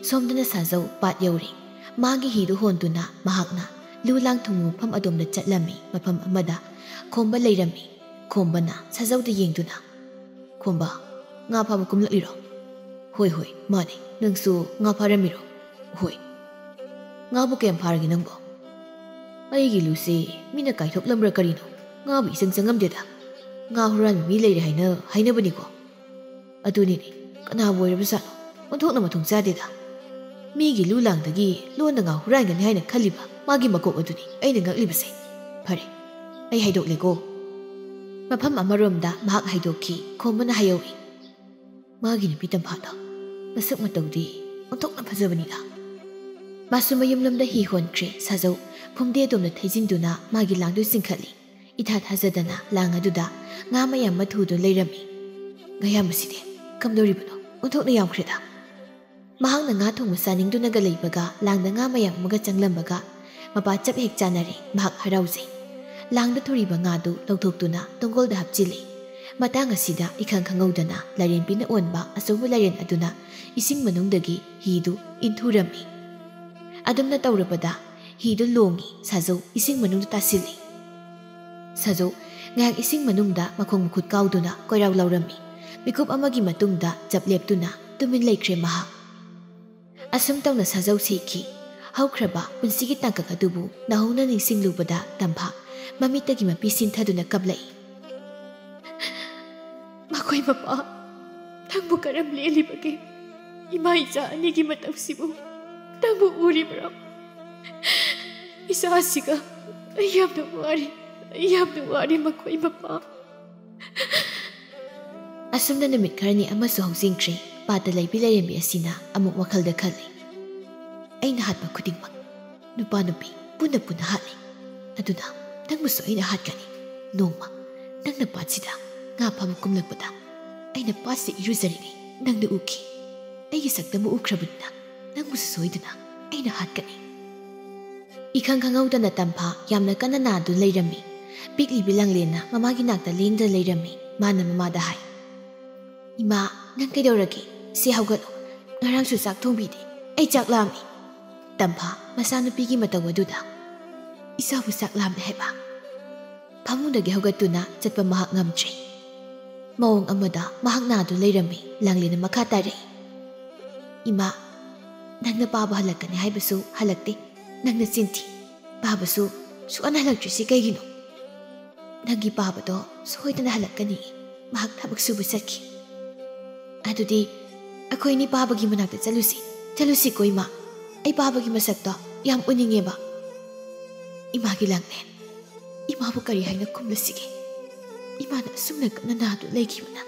ꯁꯣꯝꯗꯅ ꯁꯥꯖꯧ ꯄꯥꯠ ꯌꯧꯔꯦ꯫ ꯃꯥꯒꯤ ꯍꯤꯗꯨ ꯍꯣꯟꯗꯨꯅ ꯃꯍꯥꯛꯅ ꯂꯨ ꯂꯥꯡ ꯊꯨꯡꯕ ꯃꯐꯝ ꯑꯗꯣꯝꯗ ꯆꯠꯂꯝꯃꯤ꯫ ꯃꯐꯝ ꯑꯃꯗ ꯈꯣꯝꯕ ꯂꯩꯔꯝꯃꯤ꯫ ꯈꯣꯝꯕꯅ ꯁꯥꯖꯧꯗ ꯌꯦꯡꯗꯨꯅ, "ꯈꯣꯝꯕ, ꯉꯥ ꯐꯥꯕ ꯀꯨꯝꯂꯛꯂꯤꯔꯣ?" "ꯍꯣꯏ, ꯍꯣꯏ, ꯃꯥꯅꯦ꯫ ꯅꯪꯁꯨ ꯉꯥ ꯐꯥꯔꯝꯃꯤꯔꯣ?" "ꯍꯣꯏ꯫" "ꯉꯥꯕꯨ ꯀꯌꯥꯝ ꯐꯥꯔꯒꯦ ꯅꯪꯕꯣ?" "ꯑꯩꯒꯤ ꯂꯨꯁꯦ ꯃꯤꯅ ꯀꯥꯏꯊꯣꯛꯂꯝꯕ꯭ꯔꯥ ꯀꯔꯤꯅꯣ? ꯉꯥꯕꯨ ꯏꯆꯪ ꯆꯪꯉꯝꯗꯦꯗ꯫ ꯉꯥ ꯍꯨꯔꯥꯟꯕ ꯃꯤ ꯂꯩꯔꯦ ꯍꯥꯏꯅ ꯍꯥꯏꯅꯕꯅꯤꯀꯣ꯫" "ꯑꯗꯨꯅꯤꯅꯦ, ꯀꯅꯥꯕꯨ ꯑꯣꯏꯔꯕꯖꯥꯠꯅꯣ? ꯑꯣꯟꯊꯣꯛꯅ ꯃꯊꯣꯡ ꯆꯥꯗꯦꯗ꯫" ꯃꯤꯒꯤ ꯂꯨ ꯂꯥꯡꯗꯒꯤ ꯂꯣꯟꯅ ꯉꯥ ꯍꯨꯔꯥꯟꯒꯅꯤ ꯍꯥꯏꯅ ꯈꯜꯂꯤꯕ ꯃꯥꯒꯤ ꯃꯀꯣꯛ ꯑꯗꯨꯅꯤ ꯑꯩꯅ ꯉꯛꯂꯤꯕꯁꯦ꯫ ꯐꯔꯦ, ꯑꯩ ꯍꯥꯏꯗꯣꯛꯂꯦꯀꯣ꯫ ꯃꯐꯝ ꯑꯃꯔꯣꯝꯗ ꯃꯍꯥꯛ ꯍꯥꯏꯗꯣꯛꯈꯤ, ꯈꯣꯝꯕꯅ ꯍꯥꯏꯍꯧꯏ, "ꯃꯥꯒꯤ ꯅꯨꯄꯤ ꯇꯝꯐꯥꯗꯣ ꯃꯁꯛ ꯃꯇꯧꯗꯤ ꯑꯣꯟꯊꯣꯛꯅ ꯐꯖꯕꯅꯤꯗ"꯫ ꯃꯥꯁꯨ ꯃꯌꯨꯝꯂꯣꯝꯗ ꯍꯤ ꯍꯣꯟꯈ꯭ꯔꯦ꯫ ꯁꯥꯖꯧ ꯐꯨꯝꯗꯤ ꯑꯗꯣꯝꯗ ꯊꯩꯖꯤꯟꯗꯨꯅ ꯃꯥꯒꯤ ꯂꯥꯡꯗꯨ ꯆꯤꯡꯈꯠꯂꯤ꯫ ꯏꯊꯥ ꯊꯥꯖꯗꯅ ꯂꯥꯡ ꯑꯗꯨꯗ ꯉꯥ ꯃꯌꯥꯝ ꯑꯃ ꯊꯨꯗꯨꯅ ꯂꯩꯔꯝꯃꯤ꯫ "ꯉꯥꯌꯥꯝꯕꯁꯤꯗꯤ ꯀꯝꯗꯧꯔꯤꯕꯅꯣ? ꯑꯣꯟꯊꯣꯛꯅ ꯌꯥꯝꯈ꯭ꯔꯦꯗ"꯫ ꯃꯍꯥꯛꯅ ꯉꯥ ꯊꯣꯡꯕ ꯆꯥꯅꯤꯡꯗꯨꯅꯒ ꯂꯩꯕꯒ ꯂꯥꯡꯗ ꯉꯥ ꯃꯌꯥꯝ ꯑꯃꯒ ꯆꯪꯂꯝꯕꯒ ꯃꯄꯥ ꯆꯞ ꯍꯦꯛ ꯆꯥꯅꯔꯦ꯫ ꯃꯍꯥꯛ ꯍꯔꯥꯎꯖꯩ꯫ ꯂꯥꯡꯗ ꯊꯨꯔꯤꯕ ꯉꯥꯗꯨ ꯂꯧꯊꯣꯛꯇꯨꯅ ꯇꯣꯡꯒꯣꯜꯗ ꯍꯥꯞꯆꯤꯜꯂꯤ꯫ ꯃꯇꯥꯡ ꯑꯁꯤꯗ ꯏꯈꯪ ꯈꯪꯍꯧꯗꯅ ꯂꯥꯏꯔꯦꯟꯕꯤꯅ ꯑꯣꯟꯕ ꯑꯆꯧꯕ ꯂꯥꯏꯔꯦꯟ ꯑꯗꯨꯅ ꯏꯁꯤꯡ ꯃꯅꯨꯡꯗꯒꯤ ꯍꯤꯗꯨ ꯏꯟꯊꯨꯔꯝꯃꯤ꯫ ꯑꯗꯨꯝꯅ ꯇꯧꯔꯕꯗ ꯍꯤꯗꯨ ꯂꯣꯡꯉꯤ꯫ ꯁꯥꯖꯧ ꯏꯁꯤꯡ ꯃꯅꯨꯡꯗ ꯇꯥꯁꯤꯜꯂꯤ꯫ ꯁꯥꯖꯧ ꯉꯥꯏꯍꯥꯛ ꯏꯁꯤꯡ ꯃꯅꯨꯡꯗ ꯃꯈꯣꯡ ꯃꯈꯨꯠ ꯀꯥꯎꯗꯨꯅ ꯀꯣꯏꯔꯥꯎ ꯂꯥꯎꯔꯝꯃꯤ꯫ ꯃꯤꯀꯨꯞ ꯑꯃꯒꯤ ꯃꯇꯨꯡꯗ ꯆꯞ ꯂꯦꯞꯇꯨꯅ ꯇꯨꯃꯤꯟ ꯂꯩꯈ꯭ꯔꯦ ꯃꯍꯥꯛ꯫ ꯑꯁꯨꯝ ꯇꯧꯅ ꯁꯥꯖꯧ ꯁꯤꯈꯤ꯫ ꯍꯧꯈ꯭ꯔꯕ ꯄꯨꯟꯁꯤꯒꯤ ꯇꯥꯡꯀꯛ ꯑꯗꯨꯕꯨ ꯅꯧꯍꯧꯅ ꯅꯤꯡꯁꯤꯡꯂꯨꯕꯗ ꯇꯝꯐꯥ ꯃꯃꯤꯠꯇꯒꯤ ꯃꯄꯤ ꯁꯤꯟꯊꯗꯨꯅ ꯀꯞꯂꯛꯏ꯫ "ꯃꯈꯣꯏ ꯃꯄꯥ, ꯅꯪꯕꯨ ꯀꯔꯝ ꯂꯦꯜꯂꯤꯕꯒꯦ? ꯏꯃꯥ ꯏꯆꯥ ꯑꯅꯤꯒꯤ ꯃꯇꯧꯁꯤꯕꯨ ꯅꯪꯕꯨ ꯎꯔꯤꯕ꯭ꯔꯣ? ꯏꯆꯥꯁꯤꯒ ꯑꯩ ꯌꯥꯝꯅ ꯋꯥꯔꯤ, ꯑꯩ ꯌꯥꯝꯅ ꯋꯥꯔꯤ ꯃꯈꯣꯏ ꯃꯄꯥ"꯫ ꯑꯁꯨꯝꯅ ꯅꯨꯃꯤꯠ ꯈꯔꯅꯤ ꯑꯃꯁꯨ ꯍꯧꯖꯤꯟꯈ꯭ꯔꯦ꯫ ꯄꯥꯠꯇ ꯂꯩꯕꯤ ꯂꯩꯔꯦꯝꯕꯤ ꯑꯁꯤꯅ ꯑꯃꯨꯛ ꯋꯥꯈꯜꯗ ꯈꯜꯂꯤ, "ꯑꯩꯅ ꯍꯥꯠꯄ ꯈꯨꯗꯤꯡꯃꯛ ꯅꯨꯄꯥ ꯅꯨꯄꯤ ꯄꯨꯟꯅ ꯄꯨꯟꯅ ꯍꯥꯠꯂꯤ꯫ ꯑꯗꯨꯅ ꯅꯪꯕꯨꯁꯨ ꯑꯩꯅ ꯍꯥꯠꯀꯅꯤ꯫ ꯅꯣꯡꯃ ꯅꯪꯅ ꯄꯥꯠꯁꯤꯗ ꯉꯥ ꯐꯥꯕ ꯀꯨꯝꯂꯛꯄꯗ ꯑꯩꯅ ꯄꯥꯠꯁꯤꯗ ꯏꯔꯨꯖꯔꯤꯉꯩ ꯅꯪꯅ ꯎꯈꯤ꯫ ꯑꯩꯒꯤ ꯁꯛꯇꯝꯕꯨ ꯎꯈ꯭ꯔꯕꯅꯤꯅ ꯅꯪꯕꯨꯁꯨ ꯁꯣꯏꯗꯅ ꯑꯩꯅ ꯍꯥꯠꯀꯅꯤ"꯫ ꯏꯈꯪ ꯈꯪꯍꯧꯗꯅ ꯇꯝꯐꯥ ꯌꯥꯝꯅ ꯀꯟꯅ ꯅꯥꯗꯨꯅ ꯂꯩꯔꯝꯃꯤ꯫ ꯄꯤꯛꯂꯤꯕꯤ ꯂꯥꯡꯂꯦꯟꯅ ꯃꯃꯥꯒꯤ ꯅꯥꯛꯇ ꯂꯦꯡꯗꯅ ꯂꯩꯔꯝꯃꯤ꯫ ꯃꯥꯅ ꯃꯃꯥꯗ ꯍꯥꯏ, "ꯏꯃꯥ, ꯅꯪ ꯀꯩꯗꯧꯔꯒꯦ? ꯁꯦ ꯍꯧꯒꯠꯂꯣ꯫ ꯉꯔꯥꯡꯁꯨ ꯆꯥꯛ ꯊꯣꯡꯕꯤꯗꯦ꯫ ꯑꯩ ꯆꯥꯛ ꯂꯥꯝꯃꯤ"꯫ ꯇꯝꯐꯥ ꯃꯆꯥꯅꯨꯄꯤꯒꯤ ꯃꯇꯧ ꯑꯗꯨꯗ, "ꯏꯆꯥꯕꯨ ꯆꯥꯛ ꯂꯥꯝꯃꯦ ꯍꯥꯏꯕ?" ꯐꯃꯨꯡꯗꯒꯤ ꯍꯧꯒꯠꯇꯨꯅ ꯆꯠꯄ ꯃꯍꯥꯛ ꯉꯝꯗ꯭ꯔꯦ꯫ ꯃꯑꯣꯡ ꯑꯃꯗ ꯃꯍꯥꯛ ꯅꯥꯗꯨꯅ ꯂꯩꯔꯝꯃꯤ꯫ ꯂꯥꯡꯂꯦꯟꯅ ꯃꯈꯥ ꯇꯥꯔꯛꯏ, "ꯏꯃꯥ, ꯅꯪꯅ ꯄꯥꯕ ꯍꯜꯂꯛꯀꯅꯤ ꯍꯥꯏꯕꯁꯨ ꯍꯜꯂꯛꯇꯦ꯫ ꯅꯪꯅ ꯆꯤꯟ ꯊꯤ꯫ ꯄꯥꯕꯁꯨ ꯁꯨꯛꯍꯟ ꯍꯜꯂꯛꯇ꯭ꯔꯤꯁꯤ ꯀꯩꯒꯤꯅꯣ? ꯅꯪꯒꯤ ꯄꯥꯕꯗꯣ ꯁꯣꯏꯗꯅ ꯍꯜꯂꯛꯀꯅꯤ꯫ ꯃꯍꯥꯛ ꯊꯕꯛ ꯁꯨꯕ ꯆꯠꯈꯤ"꯫ "ꯑꯗꯨꯗꯤ ꯑꯩꯈꯣꯏ ꯑꯅꯤ ꯄꯥꯕꯒꯤ ꯃꯅꯥꯛꯇ ꯆꯠꯂꯨꯁꯤ꯫ "ꯆꯠꯂꯨꯁꯤꯀꯣ ꯏꯃꯥ, ꯑꯩ ꯄꯥꯕꯒꯤ ꯃꯁꯛꯇꯣ ꯌꯥꯝ ꯎꯅꯤꯡꯉꯦꯕ꯫" "ꯏꯃꯥꯒꯤ ꯂꯥꯡꯂꯦꯟ, ꯏꯃꯥꯕꯨ ꯀꯔꯤ ꯍꯥꯏꯅ ꯈꯨꯝꯂꯁꯤꯒꯦ? ꯏꯃꯥꯅ ꯑꯁꯨꯝꯅ ꯀꯟꯅ ꯅꯥꯗꯨꯅ ꯂꯩꯈꯤꯕꯅ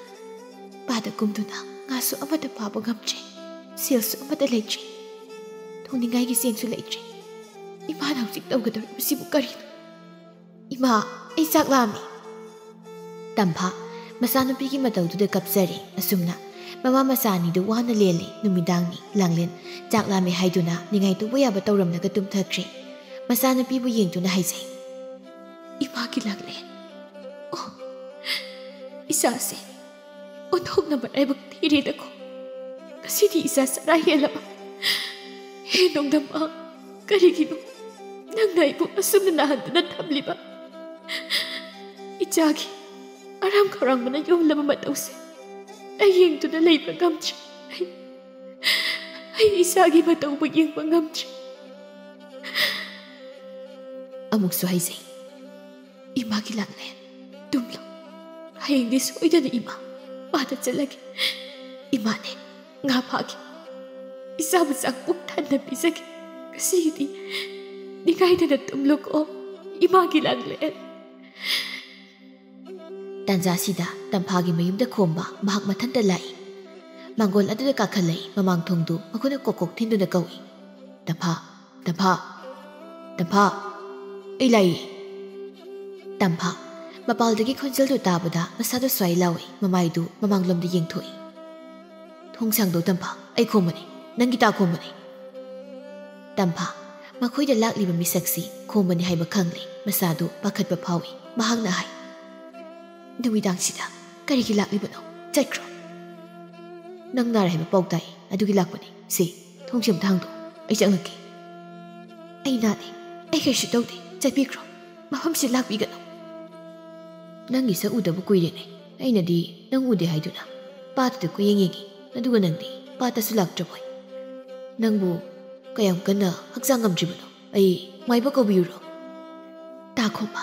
ꯄꯥꯗ ꯀꯨꯝꯗꯨꯅ ꯉꯥꯁꯨ ꯑꯃꯠꯇ ꯐꯥꯕ ꯉꯝꯗ꯭ꯔꯦ, ꯁꯦꯜꯁꯨ ꯑꯃꯠꯇ ꯂꯩꯇ꯭ꯔꯦ, ꯊꯣꯡꯅꯤꯡꯉꯥꯏꯒꯤ ꯆꯦꯡꯁꯨ ꯂꯩꯇ꯭ꯔꯦ꯫ ꯏꯃꯥꯅ ꯍꯧꯖꯤꯛ ꯇꯧꯒꯗꯧꯔꯤꯕꯁꯤꯕꯨ ꯀꯔꯤꯅꯣ? ꯏꯃꯥ, ꯑꯩ ꯆꯥꯛ ꯂꯥꯝꯃꯤ꯫" ꯇꯝꯐꯥ ꯃꯆꯥꯅꯨꯄꯤꯒꯤ ꯃꯇꯧꯗꯨꯗ ꯀꯞꯆꯔꯦ꯫ ꯑꯁꯨꯝꯅ ꯃꯃꯥ ꯃꯆꯥ ꯑꯅꯤꯗꯨ ꯋꯥꯅ ꯂꯦꯜꯂꯤ꯫ ꯅꯨꯃꯤꯗꯥꯡꯅꯤ꯫ ꯂꯥꯡꯂꯦꯟ ꯆꯥꯛ ꯂꯥꯝꯃꯦ ꯍꯥꯏꯗꯨꯅ ꯅꯤꯡꯉꯥꯏ ꯇꯧꯕ ꯌꯥꯕ ꯇꯧꯔꯝꯂꯒ ꯇꯨꯝꯊꯈ꯭ꯔꯦ꯫ ꯃꯆꯥꯅꯨꯄꯤꯕꯨ ꯌꯦꯡꯗꯨꯅ ꯍꯥꯏꯖꯩ, "ꯏꯃꯥꯒꯤ ꯂꯥꯡꯂꯦꯟ, ꯑꯣ, ꯏꯆꯥꯁꯦ ꯑꯣꯟꯊꯣꯛꯅ ꯃꯔꯥꯏꯕꯛ ꯊꯤꯔꯦꯗꯀꯣ꯫ ꯉꯁꯤꯗꯤ ꯏꯆꯥ ꯆꯔꯥ ꯍꯦꯜꯂꯕ꯫ ꯍꯦ ꯅꯣꯡꯗꯝꯕ, ꯀꯔꯤꯒꯤꯅꯣ ꯅꯪꯅ ꯑꯩꯕꯨ ꯑꯁꯨꯝꯅ ꯅꯥꯍꯟꯗꯨꯅ ꯊꯝꯂꯤꯕ? ꯏꯆꯥꯒꯤ ꯑꯔꯥꯝ ꯈꯧꯔꯥꯡꯕꯅ ꯌꯣꯝꯂꯕ ꯃꯇꯧꯁꯦ ꯑꯩ ꯌꯦꯡꯗꯨꯅ ꯂꯩꯕ ꯉꯝꯗ꯭ꯔꯦ꯫ ꯑꯩ, ꯑꯩ ꯏꯆꯥꯒꯤ ꯃꯇꯧꯕꯨ ꯌꯦꯡꯕ ꯉꯝꯗ꯭ꯔꯦ꯫" ꯑꯃꯨꯛꯁꯨ ꯍꯥꯏꯖꯩ, "ꯏꯃꯥꯒꯤ ꯂꯥꯡꯂꯦꯟ, ꯇꯨꯝꯂꯣ꯫ ꯍꯌꯦꯡꯗꯤ ꯁꯣꯏꯗꯅ ꯏꯃꯥ ꯄꯥꯗ ꯆꯠꯂꯒꯦ꯫ ꯏꯃꯥꯅꯦ, ꯉꯥ ꯐꯥꯒꯦ꯫ ꯏꯆꯥꯕꯨ ꯆꯥꯛ ꯄꯨꯛ ꯊꯟꯅ ꯄꯤꯖꯒꯦ꯫ ꯉꯁꯤꯒꯤꯗꯤ ꯅꯤꯡꯉꯥꯏꯗꯅ ꯇꯨꯝꯂꯣꯀꯣ, ꯏꯃꯥꯒꯤ ꯂꯥꯡꯂꯦꯟ꯫" ꯇꯥꯟꯖꯥꯁꯤꯗ ꯇꯝꯐꯥꯒꯤ ꯃꯌꯨꯝꯗ ꯈꯣꯝꯕ ꯃꯍꯥꯛ ꯃꯊꯟꯇ ꯂꯥꯛꯏ꯫ ꯃꯥꯡꯒꯣꯜ ꯑꯗꯨꯗ ꯀꯥꯈꯠꯂꯛꯏ꯫ ꯃꯃꯥꯡ ꯊꯣꯡꯗꯨ ꯃꯈꯨꯠꯅ ꯀꯣꯛ ꯀꯣꯛ ꯊꯤꯟꯗꯨꯅ ꯀꯧꯏ, "ꯇꯝꯐꯥ, ꯇꯝꯐꯥ, ꯇꯝꯐꯥ, ꯑꯩ ꯂꯥꯛꯏ꯫" ꯇꯝꯐꯥ ꯃꯄꯥꯜꯗꯒꯤ ꯈꯣꯟꯖꯦꯜꯗꯨ ꯇꯥꯕꯗ ꯃꯁꯥꯗꯨ ꯁ꯭ꯋꯥꯏ ꯂꯥꯎꯏ꯫ ꯃꯃꯥꯏꯗꯨ ꯃꯃꯥꯡꯂꯣꯝꯗ ꯌꯦꯡꯊꯣꯛꯏ꯫ "ꯊꯣꯡ ꯁꯥꯡꯗꯣꯛ ꯇꯝꯐꯥ, ꯑꯩ ꯈꯣꯝꯕꯅꯤ, ꯅꯪꯒꯤ ꯇꯥ ꯈꯣꯝꯕꯅꯤ꯫" ꯇꯝꯐꯥ ꯃꯈꯣꯏꯗ ꯂꯥꯛꯂꯤꯕ ꯃꯤꯁꯛꯁꯤ ꯈꯣꯝꯕꯅꯤ ꯍꯥꯏꯕ ꯈꯪꯂꯦ꯫ ꯃꯁꯥꯗꯨ ꯄꯥꯈꯠꯄ ꯐꯥꯎꯏ꯫ ꯃꯍꯥꯛꯅ ꯍꯥꯏ, "ꯅꯨꯃꯤꯗꯥꯡꯁꯤꯗ ꯀꯔꯤꯒꯤ ꯂꯥꯛꯂꯤꯕꯅꯣ? ꯆꯠꯈ꯭ꯔꯣ꯫" "ꯅꯪ ꯅꯥꯔꯦ ꯍꯥꯏꯕ ꯄꯥꯎ ꯇꯥꯏ, ꯑꯗꯨꯒꯤ ꯂꯥꯛꯄꯅꯤ꯫ ꯁꯤ, ꯊꯣꯡꯁꯤ ꯑꯝꯇ ꯍꯥꯡꯗꯣꯛꯑꯣ, ꯑꯩ ꯆꯪꯉꯛꯀꯦ꯫" "ꯑꯩ ꯅꯥꯗꯦ, ꯑꯩ ꯀꯩꯁꯨ ꯇꯧꯗꯦ, ꯆꯠꯄꯤꯈ꯭ꯔꯣ, ꯃꯐꯝꯁꯤ ꯂꯥꯛꯄꯤꯒꯅꯨ꯫" "ꯅꯪꯒꯤ ꯁꯛ ꯎꯗꯕ ꯀꯨꯏꯔꯦꯅꯦ, ꯑꯩꯅꯗꯤ ꯅꯪ ꯎꯗꯦ ꯍꯥꯏꯗꯨꯅ ꯄꯥꯠꯇꯨꯗ ꯀꯣꯏꯌꯦꯡ ꯌꯦꯡꯉꯤ, ꯑꯗꯨꯒ ꯅꯪꯗꯤ ꯄꯥꯠꯇꯁꯨ ꯂꯥꯛꯇ꯭ꯔꯕꯣꯏ꯫ ꯅꯪꯕꯨ ꯀꯌꯥꯝ ꯀꯟꯅ ꯍꯛꯆꯥꯡ ꯉꯝꯗ꯭ꯔꯤꯕꯅꯣ? ꯑꯩ ꯃꯥꯏꯕ ꯀꯧꯕꯤꯌꯨꯔꯣ?" "ꯇꯥ ꯈꯣꯝꯕ,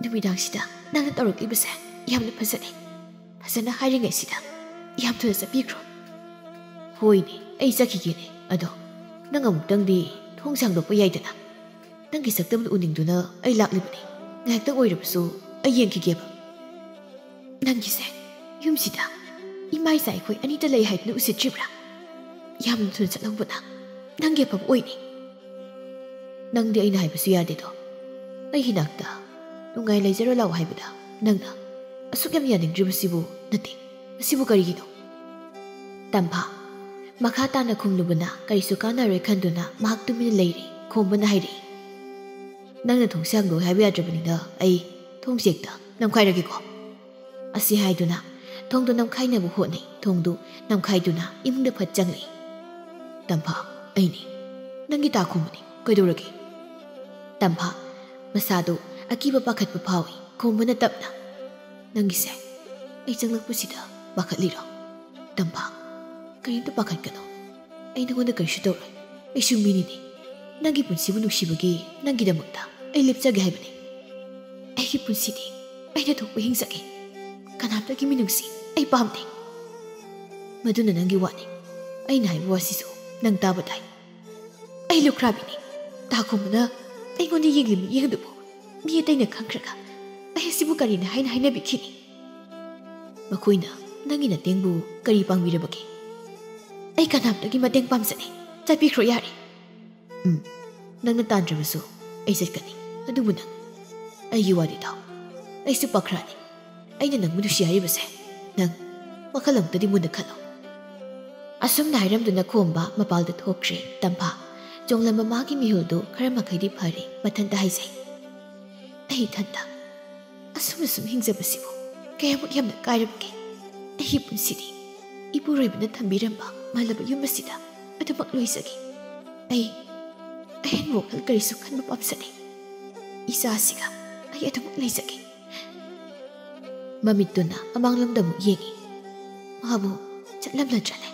ꯅꯨꯃꯤꯗꯥꯡꯁꯤꯗ ꯅꯪꯅ ꯇꯧꯔꯛꯂꯤꯕꯁꯦ ꯌꯥꯝꯅ ꯐꯖꯗꯦ꯫ ꯐꯖꯅ ꯍꯥꯏꯔꯤꯉꯩꯁꯤꯗ ꯌꯥꯝ ꯊꯨꯅ ꯆꯠꯄꯤꯈ꯭ꯔꯣ꯫" "ꯍꯣꯏꯅꯦ, ꯑꯩ ꯆꯠꯈꯤꯒꯦꯅꯦ, ꯑꯗꯣ ꯅꯪ ꯑꯃꯨꯛꯇꯪꯗꯤ ꯊꯣꯡꯁꯦ ꯍꯥꯡꯗꯣꯛꯄ ꯌꯥꯏꯗꯅ? ꯅꯪꯒꯤ ꯁꯛꯇꯝꯗꯨ ꯎꯅꯤꯡꯗꯨꯅ ꯑꯩ ꯂꯥꯛꯂꯤꯕꯅꯤ꯫ ꯉꯥꯏꯍꯥꯛꯇꯪ ꯑꯣꯏꯔꯕꯁꯨ ꯑꯩ ꯌꯦꯡꯈꯤꯒꯦꯕ꯫ ꯅꯪꯒꯤꯁꯦ ꯌꯨꯝꯁꯤꯗ ꯏꯃꯥ ꯏꯆꯥ ꯑꯩꯈꯣꯏ ꯑꯅꯤꯇ ꯂꯩ ꯍꯥꯏꯗꯨꯅ ꯎꯁꯤꯠꯇ꯭ꯔꯤꯕ꯭ꯔꯥ? ꯌꯥꯝꯅ ꯊꯨꯅ ꯆꯠꯍꯧꯕꯅ ꯅꯪꯒꯤ ꯑꯐꯕ ꯑꯣꯏꯅꯤ꯫ ꯅꯪꯗꯤ ꯑꯩꯅ ꯍꯥꯏꯕꯁꯨ ꯌꯥꯗꯦꯗꯣ꯫ ꯑꯩꯒꯤ ꯅꯥꯛꯇ ꯅꯨꯡꯉꯥꯏ ꯂꯩꯖꯔꯣ ꯂꯥꯛꯑꯣ ꯍꯥꯏꯕꯗ ꯅꯪꯅ ꯑꯁꯨꯛ ꯌꯥꯝ ꯌꯥꯅꯤꯡꯗ꯭ꯔꯤꯕꯁꯤꯕꯨ? ꯅꯠꯇꯦ, ꯃꯁꯤꯕꯨ ꯀꯔꯤꯒꯤꯅꯣ? ꯇꯝꯐꯥ, ꯃꯈꯥ ꯇꯥꯅ ꯈꯨꯝꯂꯨꯕꯅ ꯀꯔꯤꯁꯨ ꯀꯥꯟꯅꯔꯣꯏ ꯈꯟꯗꯨꯅ ꯃꯍꯥꯛ ꯇꯨꯃꯤꯟꯅ ꯂꯩꯔꯦ꯫ ꯈꯣꯝꯕꯅ ꯍꯥꯏꯔꯛꯏ, "ꯅꯪꯅ ꯊꯣꯡꯁꯦ ꯍꯥꯡꯗꯣꯛꯎ ꯍꯥꯏꯕ ꯌꯥꯗ꯭ꯔꯕꯅꯤꯅ ꯑꯩ ꯊꯣꯡꯁꯦ ꯍꯦꯛꯇ ꯅꯝꯈꯥꯏꯔꯒꯦꯀꯣ?" ꯑꯁꯤ ꯍꯥꯏꯗꯨꯅ ꯊꯣꯡꯗꯨ ꯅꯝꯈꯥꯏꯅꯕ ꯍꯣꯠꯅꯩ꯫ ꯊꯣꯡꯗꯨ ꯅꯝꯈꯥꯏꯗꯨꯅ ꯏꯃꯨꯡꯗ ꯐꯠ ꯆꯪꯂꯛꯏ꯫ "ꯇꯝꯐꯥ, ꯑꯩꯅꯤ꯫ ꯅꯪꯒꯤ ꯇꯥꯈꯨꯝꯕꯅꯤ꯫ ꯀꯩꯗꯧꯔꯒꯦ?" ꯇꯝꯐꯥ, ꯃꯁꯥꯗꯨ ꯑꯀꯤꯕ ꯄꯥꯈꯠꯄ ꯐꯥꯎꯏ꯫ ꯈꯣꯝꯕꯅ ꯇꯞꯅ, "ꯅꯪꯒꯤꯁꯦ ꯑꯩ ꯆꯪꯂꯛꯄꯁꯤꯗ ꯄꯥꯈꯠꯂꯤꯔꯣ?" "ꯇꯝꯐꯥ, ꯀꯔꯤꯝꯇ ꯄꯥꯈꯠꯀꯅꯨ꯫ ꯑꯩ ꯅꯉꯣꯟꯗ ꯀꯔꯤꯁꯨ ꯇꯧꯔꯣꯏ꯫ ꯑꯩꯁꯨ ꯃꯤꯅꯤꯅꯦ꯫ ꯅꯪꯒꯤ ꯄꯨꯟꯁꯤꯕꯨ ꯅꯨꯡꯁꯤꯕꯒꯤ ꯅꯪꯒꯤꯗꯃꯛꯇ ꯑꯩ ꯂꯦꯞꯆꯒꯦ ꯍꯥꯏꯕꯅꯤ꯫ ꯑꯩꯒꯤ ꯄꯨꯟꯁꯤꯗꯤ ꯑꯩꯅ ꯊꯣꯛꯄ ꯍꯤꯡꯖꯒꯦ꯫ ꯀꯅꯥꯝꯇꯒꯤ ꯃꯤꯅꯨꯡꯁꯤ ꯑꯩ ꯄꯥꯝꯗꯦ꯫ ꯃꯗꯨꯅ ꯅꯪꯒꯤ ꯋꯥꯅꯤ꯫ ꯑꯩꯅ ꯍꯥꯏꯕ ꯋꯥꯁꯤꯁꯨ ꯅꯪ ꯇꯥꯕ ꯇꯥꯏ꯫ ꯑꯩ ꯂꯨꯈ꯭ꯔꯥꯕꯤꯅꯤ꯫ ꯇꯥꯈꯨꯝꯕꯅ ꯑꯩꯉꯣꯟꯗ ꯌꯦꯡꯂꯤ ꯃꯤꯠꯌꯦꯡꯗꯨꯕꯨ ꯃꯤ ꯑꯇꯩꯅ ꯈꯪꯈ꯭ꯔꯒ ꯑꯩ ꯑꯁꯤꯕꯨ ꯀꯔꯤꯅ ꯍꯥꯏꯅ ꯍꯥꯏꯅꯕꯤꯈꯤꯅꯤ? ꯃꯈꯣꯏꯅ ꯅꯪꯒꯤ ꯅꯇꯦꯡꯕꯨ ꯀꯔꯤ ꯄꯥꯡꯕꯤꯔꯕꯒꯦ? ꯑꯩ ꯀꯅꯥꯝꯇꯒꯤ ꯃꯇꯦꯡ ꯄꯥꯝꯖꯗꯦ꯫ ꯆꯠꯄꯤꯈ꯭ꯔꯣ ꯌꯥꯔꯦ꯫" "ꯎꯝ, ꯅꯪꯅ ꯇꯥꯟꯗ꯭ꯔꯕꯁꯨ ꯑꯩ ꯆꯠꯀꯅꯤ꯫ ꯑꯗꯨꯕꯨ ꯅꯪ, ꯑꯩꯒꯤ ꯋꯥꯗꯤ ꯇꯥꯎ꯫ ꯑꯩꯁꯨ ꯄꯥꯈ꯭ꯔꯥꯅꯤ꯫ ꯑꯩꯅ ꯅꯪꯕꯨ ꯅꯨꯡꯁꯤ ꯍꯥꯏꯔꯤꯕꯁꯦ ꯅꯪ ꯋꯥꯈꯜ ꯑꯃꯨꯛꯇꯗꯤ ꯃꯨꯟꯅ ꯈꯜꯂꯣ꯫" ꯑꯁꯨꯝꯅ ꯍꯥꯏꯔꯝꯗꯨꯅ ꯈꯣꯝꯕ ꯃꯄꯥꯜꯗ ꯊꯣꯛꯈ꯭ꯔꯦ꯫ ꯇꯝꯐꯥ, ꯆꯣꯡꯂꯝꯕ ꯃꯥꯒꯤ ꯃꯤꯍꯨꯜꯗꯨ ꯈꯔ ꯃꯈꯩꯗꯤ ꯐꯔꯦ꯫ ꯃꯊꯟꯇ ꯍꯥꯏꯖꯩ, "ꯑꯩ ꯏꯊꯟꯇ ꯑꯁꯨꯝꯅ ꯁꯨꯝ ꯍꯤꯡꯖꯕꯁꯤꯕꯨ ꯀꯌꯥꯃꯨꯛ ꯌꯥꯝꯅ ꯀꯥꯏꯔꯕꯒꯦ? ꯑꯩꯒꯤ ꯄꯨꯟꯁꯤꯗꯤ ꯏꯄꯨꯔꯣꯏꯕꯅ ꯊꯝꯕꯤꯔꯝꯕ ꯃꯥꯜꯂꯕ ꯌꯨꯝ ꯑꯁꯤꯗ ꯑꯗꯨꯃꯛ ꯂꯣꯏꯖꯒꯦ꯫ ꯑꯩ ꯑꯍꯦꯟꯕ ꯋꯥꯈꯜ ꯀꯔꯤꯁꯨ ꯈꯟꯕ ꯄꯥꯝꯖꯗꯦ꯫ ꯏꯆꯥꯁꯤꯒ ꯑꯩ ꯑꯗꯨꯃꯛ ꯂꯩꯖꯒꯦ꯫" ꯃꯃꯤꯠꯇꯨꯅ ꯑꯃꯥꯡꯂꯣꯝꯗ ꯑꯃꯨꯛ ꯌꯦꯡꯏ꯫ ꯃꯥꯕꯨ ꯆꯠꯂꯝꯂꯗ꯭ꯔꯅꯦ?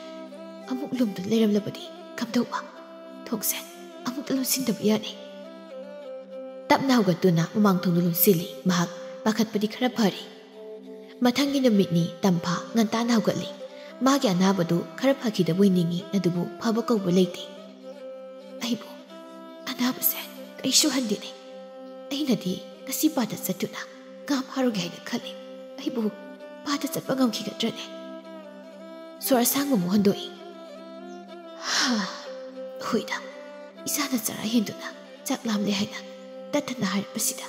ꯑꯃꯨꯛ ꯂꯨꯝꯗꯨꯅ ꯂꯩꯔꯝꯂꯕꯗꯤ ꯀꯝꯗꯧꯕ? ꯊꯣꯡꯁꯦ ꯑꯃꯨꯛꯇ ꯂꯣꯟꯁꯤꯟꯗꯕ ꯌꯥꯗꯦ꯫ ꯇꯞꯅ ꯍꯧꯒꯠꯇꯨꯅ ꯃꯃꯥꯡ ꯊꯣꯡꯗꯨ ꯂꯣꯟꯁꯤꯜꯂꯤ꯫ ꯃꯍꯥꯛ ꯄꯥꯈꯠꯄꯗꯤ ꯈꯔ ꯐꯔꯦ꯫ ꯃꯊꯪꯒꯤ ꯅꯨꯃꯤꯠꯅꯤ꯫ ꯇꯝꯐꯥ ꯉꯟꯇꯥꯅ ꯍꯧꯒꯠꯂꯤ꯫ ꯃꯥꯒꯤ ꯑꯅꯥꯕꯗꯨ ꯈꯔ ꯐꯈꯤꯗꯕꯣꯏ ꯅꯤꯡꯏ, ꯑꯗꯨꯕꯨ ꯐꯕ ꯀꯧꯕ ꯂꯩꯇꯦ꯫ ꯑꯩꯕꯨ ꯑꯅꯥꯕꯁꯦ ꯀꯩꯁꯨ ꯍꯟꯗꯦꯅꯦ꯫ ꯑꯩꯅꯗꯤ ꯉꯁꯤ ꯄꯥꯗ ꯆꯠꯇꯨꯅ ꯉꯥ ꯐꯥꯔꯨꯒꯦ ꯍꯥꯏꯅ ꯈꯜꯂꯤ꯫ ꯑꯩꯕꯨ ꯄꯥꯗ ꯆꯠꯄ ꯉꯝꯈꯤꯒꯗ꯭ꯔꯅꯦ? ꯁꯣꯔ ꯑꯁꯥꯡꯕ ꯑꯃꯨꯛ ꯍꯣꯟꯗꯣꯛꯏ꯫ ꯍꯥ, ꯍꯣꯏꯗ, ꯏꯁꯥꯅ ꯆꯔꯥ ꯍꯦꯟꯗꯨꯅ ꯆꯥꯛ ꯂꯥꯝꯂꯦ ꯍꯥꯏꯅ ꯇꯠꯇꯅ ꯍꯥꯏꯔꯛꯄꯁꯤꯗ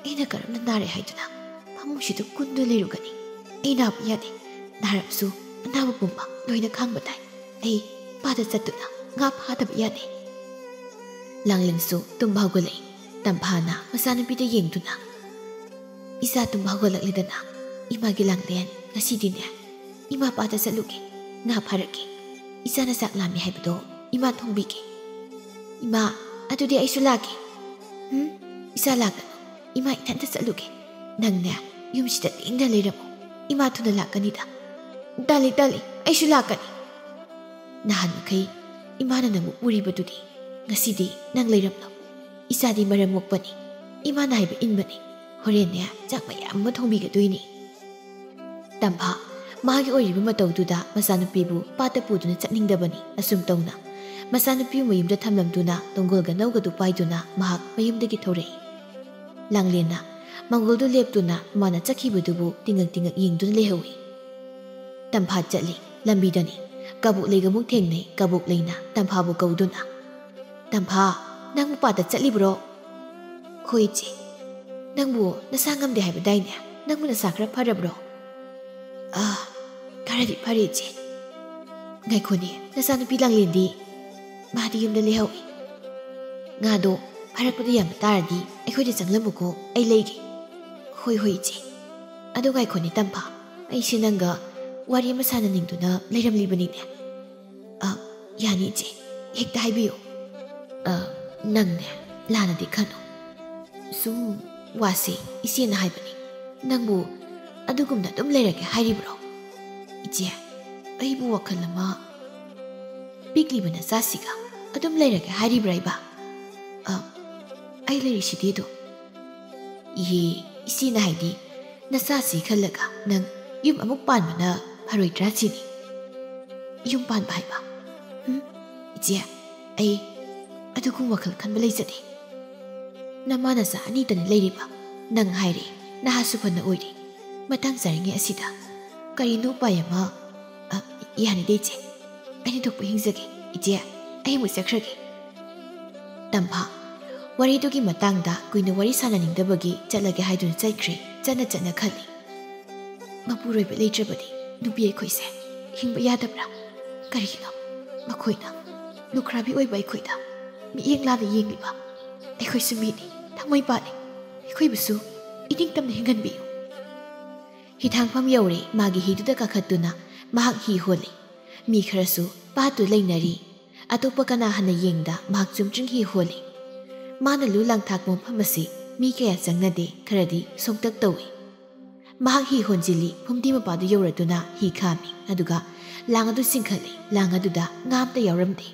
ꯑꯩꯅ ꯀꯔꯝꯅ ꯅꯥꯔꯦ ꯍꯥꯏꯗꯨꯅ ꯐꯃꯨꯡꯁꯤꯗ ꯀꯨꯟꯗꯨ ꯂꯩꯔꯨꯒꯅꯤ? ꯑꯩ ꯅꯥꯕ ꯌꯥꯗꯦ꯫ ꯅꯥꯔꯕꯁꯨ ꯑꯅꯥꯕ ꯄꯨꯝꯕ ꯂꯣꯏꯅ ꯈꯥꯡꯕ ꯇꯥꯏ꯫ ꯑꯩ ꯄꯥꯗ ꯆꯠꯇꯨꯅ ꯉꯥ ꯐꯥꯗꯕ ꯌꯥꯗꯦ꯫ ꯂꯥꯡꯂꯦꯟꯁꯨ ꯇꯨꯝꯕ ꯍꯧꯒꯠꯂꯛꯏ꯫ ꯇꯝꯐꯥꯅ ꯃꯆꯥꯅꯨꯄꯤꯗ ꯌꯦꯡꯗꯨꯅ, "ꯏꯆꯥ ꯇꯨꯝꯕ ꯍꯧꯒꯠꯂꯛꯂꯦꯗꯅ꯫ ꯏꯃꯥꯒꯤ ꯂꯥꯡꯂꯦꯟ, ꯉꯁꯤꯗꯤꯅꯦ, ꯏꯃꯥ ꯄꯥꯗ ꯆꯠꯂꯨꯒꯦ, ꯉꯥ ꯐꯥꯔꯛꯀꯦ꯫ ꯏꯆꯥꯅ ꯆꯥꯛ ꯂꯥꯝꯃꯦ ꯍꯥꯏꯕꯗꯣ ꯏꯃꯥ ꯊꯣꯡꯕꯤꯒꯦ꯫" "ꯏꯃꯥ, ꯑꯗꯨꯗꯤ ꯑꯩꯁꯨ ꯂꯥꯛꯀꯦ꯫" "ꯎꯝ, ꯏꯆꯥ ꯂꯥꯛꯀꯅꯨ, ꯏꯃꯥ ꯏꯊꯟꯇ ꯆꯠꯂꯨꯒꯦ꯫ ꯅꯪꯅꯦ, ꯌꯨꯝꯁꯤꯗ ꯂꯦꯡꯗꯅ ꯂꯩꯔꯝꯃꯨ, ꯏꯃꯥ ꯊꯨꯅ ꯂꯥꯛꯀꯅꯤꯗ꯫" "ꯇꯥꯜꯂꯤ, ꯇꯥꯜꯂꯤ, ꯑꯩꯁꯨ ꯂꯥꯛꯀꯅꯤ꯫" "ꯅꯍꯥꯟ ꯃꯈꯩ ꯏꯃꯥꯅ ꯅꯪꯕꯨ ꯎꯔꯤꯕꯗꯨꯗꯤ, ꯉꯁꯤꯗꯤ ꯅꯪ ꯂꯩꯔꯝꯂꯣ꯫ ꯏꯆꯥꯗꯤ ꯃꯔꯝ ꯃꯣꯛꯄꯅꯤ, ꯏꯃꯥꯅ ꯍꯥꯏꯕ ꯏꯟꯕꯅꯤ꯫ ꯍꯣꯔꯦꯟꯅꯦ, ꯆꯥꯛ ꯃꯌꯥꯝ ꯑꯃ ꯊꯣꯡꯕꯤꯒꯗꯣꯏꯅꯤ꯫" ꯇꯝꯐꯥ ꯃꯥꯒꯤ ꯑꯣꯏꯔꯤꯕ ꯃꯇꯧꯗꯨꯗ ꯃꯆꯥꯅꯨꯄꯤꯕꯨ ꯄꯥꯠꯇ ꯄꯨꯗꯨꯅ ꯆꯠꯅꯤꯡꯗꯕꯅꯤ꯫ ꯑꯁꯨꯝ ꯇꯧꯅ ꯃꯆꯥꯅꯨꯄꯤꯕꯨ ꯃꯌꯨꯝꯗ ꯊꯝꯂꯝꯗꯨꯅ ꯇꯣꯡꯒꯣꯜꯒ ꯅꯧꯒꯗꯨ ꯄꯥꯏꯗꯨꯅ ꯃꯍꯥꯛ ꯃꯌꯨꯝꯗꯒꯤ ꯊꯧꯔꯛꯏ꯫ ꯂꯥꯡꯂꯦꯟꯅ ꯃꯪꯒꯣꯜꯗꯨ ꯂꯦꯞꯇꯨꯅ ꯃꯃꯥꯅ ꯆꯠꯈꯤꯕꯗꯨꯕꯨ ꯇꯤꯡꯉꯛ ꯇꯤꯡꯉꯛ ꯌꯦꯡꯗꯨꯅ ꯂꯩꯍꯧꯏ꯫ ꯇꯝꯐꯥ ꯆꯠꯂꯤ꯫ ꯂꯝꯕꯤꯗꯅꯤ ꯀꯕꯣꯛ ꯂꯩꯒ ꯑꯃꯨꯛ ꯊꯦꯡꯅꯩ꯫ ꯀꯕꯣꯛ ꯂꯩꯅ ꯇꯝꯐꯥꯕꯨ ꯀꯧꯗꯨꯅ, "ꯇꯝꯐꯥ, ꯅꯪꯕꯨ ꯄꯥꯠꯇ ꯆꯠꯂꯤꯕ꯭ꯔꯣ?" "ꯍꯣꯏ ꯏꯆꯦ꯫" "ꯅꯪꯕꯨ ꯅꯁꯥ ꯉꯝꯗꯦ ꯍꯥꯏꯕꯗꯥꯏꯅꯦ? ꯅꯪꯕꯨ ꯅꯁꯥ ꯈꯔ ꯐꯔꯕ꯭ꯔꯣ?" "ꯑꯥ, ꯈꯔꯗꯤ ꯐꯔꯦ ꯏꯆꯦ꯫" "ꯉꯥꯏꯈꯣꯅꯦ, ꯅꯆꯥꯅꯨꯄꯤ ꯂꯥꯡꯂꯦꯟꯗꯤ?" "ꯃꯥꯗꯤ ꯌꯨꯝꯗ ꯂꯩꯍꯧꯏ꯫" "ꯉꯥꯗꯣ ꯐꯥꯔꯛꯄꯗ ꯌꯥꯝꯕ ꯇꯥꯔꯗꯤ ꯑꯩꯈꯣꯏꯗ ꯆꯪꯂꯝꯃꯨꯀꯣ, ꯑꯩ ꯂꯩꯒꯦ꯫" "ꯍꯣꯏ, ꯍꯣꯏ ꯏꯆꯦ꯫ ꯑꯗꯣ ꯉꯥꯏꯈꯣꯅꯦ ꯇꯝꯐꯥ, ꯑꯩꯁꯦ ꯅꯪꯒ ꯋꯥꯔꯤ ꯑꯃ ꯁꯥꯟꯅꯅꯤꯡꯗꯨꯅ ꯂꯩꯔꯝꯂꯤꯕꯅꯤꯅꯦ꯫" "ꯑ, ꯌꯥꯅꯤ ꯏꯆꯦ, ꯍꯦꯛꯇ ꯍꯥꯏꯕꯤꯌꯨ꯫" "ꯑ, ꯅꯪꯅꯦ, ꯂꯥꯟꯅꯗꯤ ꯈꯟꯅꯨ꯫ ꯁꯨꯝ ꯋꯥꯁꯦ ꯏꯆꯦꯅ ꯍꯥꯏꯕꯅꯤ꯫ ꯅꯪꯕꯨ ꯑꯗꯨꯒꯨꯝꯅ ꯑꯗꯨꯝ ꯂꯩꯔꯒꯦ ꯍꯥꯏꯔꯤꯕ꯭ꯔꯣ?" "ꯏꯆꯦ, ꯑꯩꯕꯨ ꯋꯥꯈꯜ ꯑꯃ, ꯄꯤꯛꯂꯤꯕ ꯅꯆꯥꯁꯤꯒ ꯑꯗꯨꯝ ꯂꯩꯔꯒꯦ ꯍꯥꯏꯔꯤꯕ꯭ꯔꯥ ꯏꯕ? ꯑ, ꯑꯩ ꯂꯩꯔꯤꯁꯤꯗꯤ ꯑꯗꯨꯝ꯫" "ꯏꯍꯦ, ꯏꯆꯦꯅ ꯍꯥꯏꯗꯤ ꯅꯆꯥꯁꯤ ꯈꯜꯂꯒ ꯅꯪ ꯌꯨꯝ ꯑꯃꯨꯛ ꯄꯥꯟꯕꯅ ꯐꯔꯣꯏꯗ꯭ꯔꯥ ꯁꯤꯅꯤ꯫ ꯌꯨꯝ ꯄꯥꯟꯕ ꯍꯥꯏꯕ? ꯎꯝ? ꯏꯆꯦ, ꯑꯩ ꯑꯗꯨꯒꯨꯝꯕ ꯋꯥꯈꯜ ꯈꯟꯕ ꯂꯩꯖꯗꯦ꯫ ꯅꯃꯥ ꯅꯆꯥ ꯑꯅꯤꯇꯅꯤ ꯂꯩꯔꯤꯕ꯫ ꯅꯪ ꯍꯥꯏꯔꯦ, ꯅꯍꯥꯁꯨ ꯐꯅ ꯑꯣꯏꯔꯤ꯫ ꯃꯇꯥꯡ ꯆꯥꯔꯤꯉꯩ ꯑꯁꯤꯗ ꯀꯔꯤꯅꯣ ꯎꯄꯥꯏ ꯑꯃ? ꯑ, ꯌꯥꯅꯤꯗ ꯏꯆꯦ, ꯑꯩꯅ ꯊꯣꯛꯄ ꯍꯤꯡꯖꯒꯦ꯫ ꯏꯆꯦ, ꯑꯩ ꯑꯃꯨꯛ ꯆꯠꯈ꯭ꯔꯒꯦ꯫ ꯇꯝꯐꯥ, ꯋꯥꯔꯤꯗꯨꯒꯤ ꯃꯇꯥꯡꯗ ꯀꯨꯏꯅ ꯋꯥꯔꯤ ꯁꯥꯟꯅꯅꯤꯡꯗꯕꯒꯤ ꯆꯠꯂꯒꯦ ꯍꯥꯏꯗꯨꯅ ꯆꯠꯈ꯭ꯔꯦ꯫ ꯆꯠꯅ ꯆꯠꯅ ꯈꯜꯂꯤ, ꯃꯄꯨꯔꯣꯏꯕ ꯂꯩꯇ꯭ꯔꯕꯗꯤ ꯅꯨꯄꯤ ꯑꯩꯈꯣꯏꯁꯦ ꯍꯤꯡꯕ ꯌꯥꯗꯕ꯭ꯔꯥ? ꯀꯔꯤꯒꯤꯅꯣ ꯃꯈꯣꯏꯅ ꯂꯨꯈ꯭ꯔꯥꯕꯤ ꯑꯣꯏꯕ ꯑꯩꯈꯣꯏꯗ ꯃꯤꯠꯌꯦꯡ ꯂꯥꯟꯅ ꯌꯦꯡꯂꯤꯕ? ꯑꯩꯈꯣꯏꯁꯨ ꯃꯤꯅꯤ, ꯊꯃꯣꯏ ꯄꯥꯜꯂꯤ꯫ ꯑꯩꯈꯣꯏꯕꯨꯁꯨ ꯏꯅꯤꯡꯇꯝꯅ ꯍꯤꯡꯍꯟꯕꯤꯌꯨ꯫ ꯍꯤꯊꯥꯡꯐꯝ ꯌꯧꯔꯦ꯫ ꯃꯥꯒꯤ ꯍꯤꯗꯨꯗ ꯀꯥꯈꯠꯇꯨꯅ ꯃꯍꯥꯛ ꯍꯤ ꯍꯣꯜꯂꯤ꯫ ꯃꯤ ꯈꯔꯁꯨ ꯄꯥꯠꯇꯨ ꯂꯩꯅꯔꯤ꯫ ꯑꯇꯣꯞꯄ ꯀꯅꯥ ꯍꯟꯅ ꯌꯦꯡꯗ ꯃꯍꯥꯛ ꯆꯨꯝꯗ꯭ꯔꯤꯡ ꯍꯤ ꯍꯣꯜꯂꯤ꯫ ꯃꯥꯅ ꯂꯨ ꯂꯥꯡ ꯊꯥꯛꯄ ꯃꯐꯝ ꯑꯁꯤ ꯃꯤ ꯀꯌꯥ ꯆꯪꯅꯗꯦ, ꯈꯔꯗꯤ ꯁꯣꯛꯇꯛ ꯇꯧꯏ꯫ ꯃꯍꯥꯛ ꯍꯤ ꯍꯣꯟꯖꯤꯜꯂꯤ, ꯐꯨꯝꯗꯤ ꯃꯄꯥꯗꯨ ꯌꯧꯔꯗꯨꯅ ꯍꯤ ꯈꯥꯝꯃꯤ, ꯑꯗꯨꯒ ꯂꯥꯡ ꯑꯗꯨ ꯆꯤꯡꯈꯠꯂꯤ꯫ ꯂꯥꯡ ꯑꯗꯨꯗ ꯉꯥ ꯑꯃꯇ ꯌꯥꯎꯔꯝꯗꯦ꯫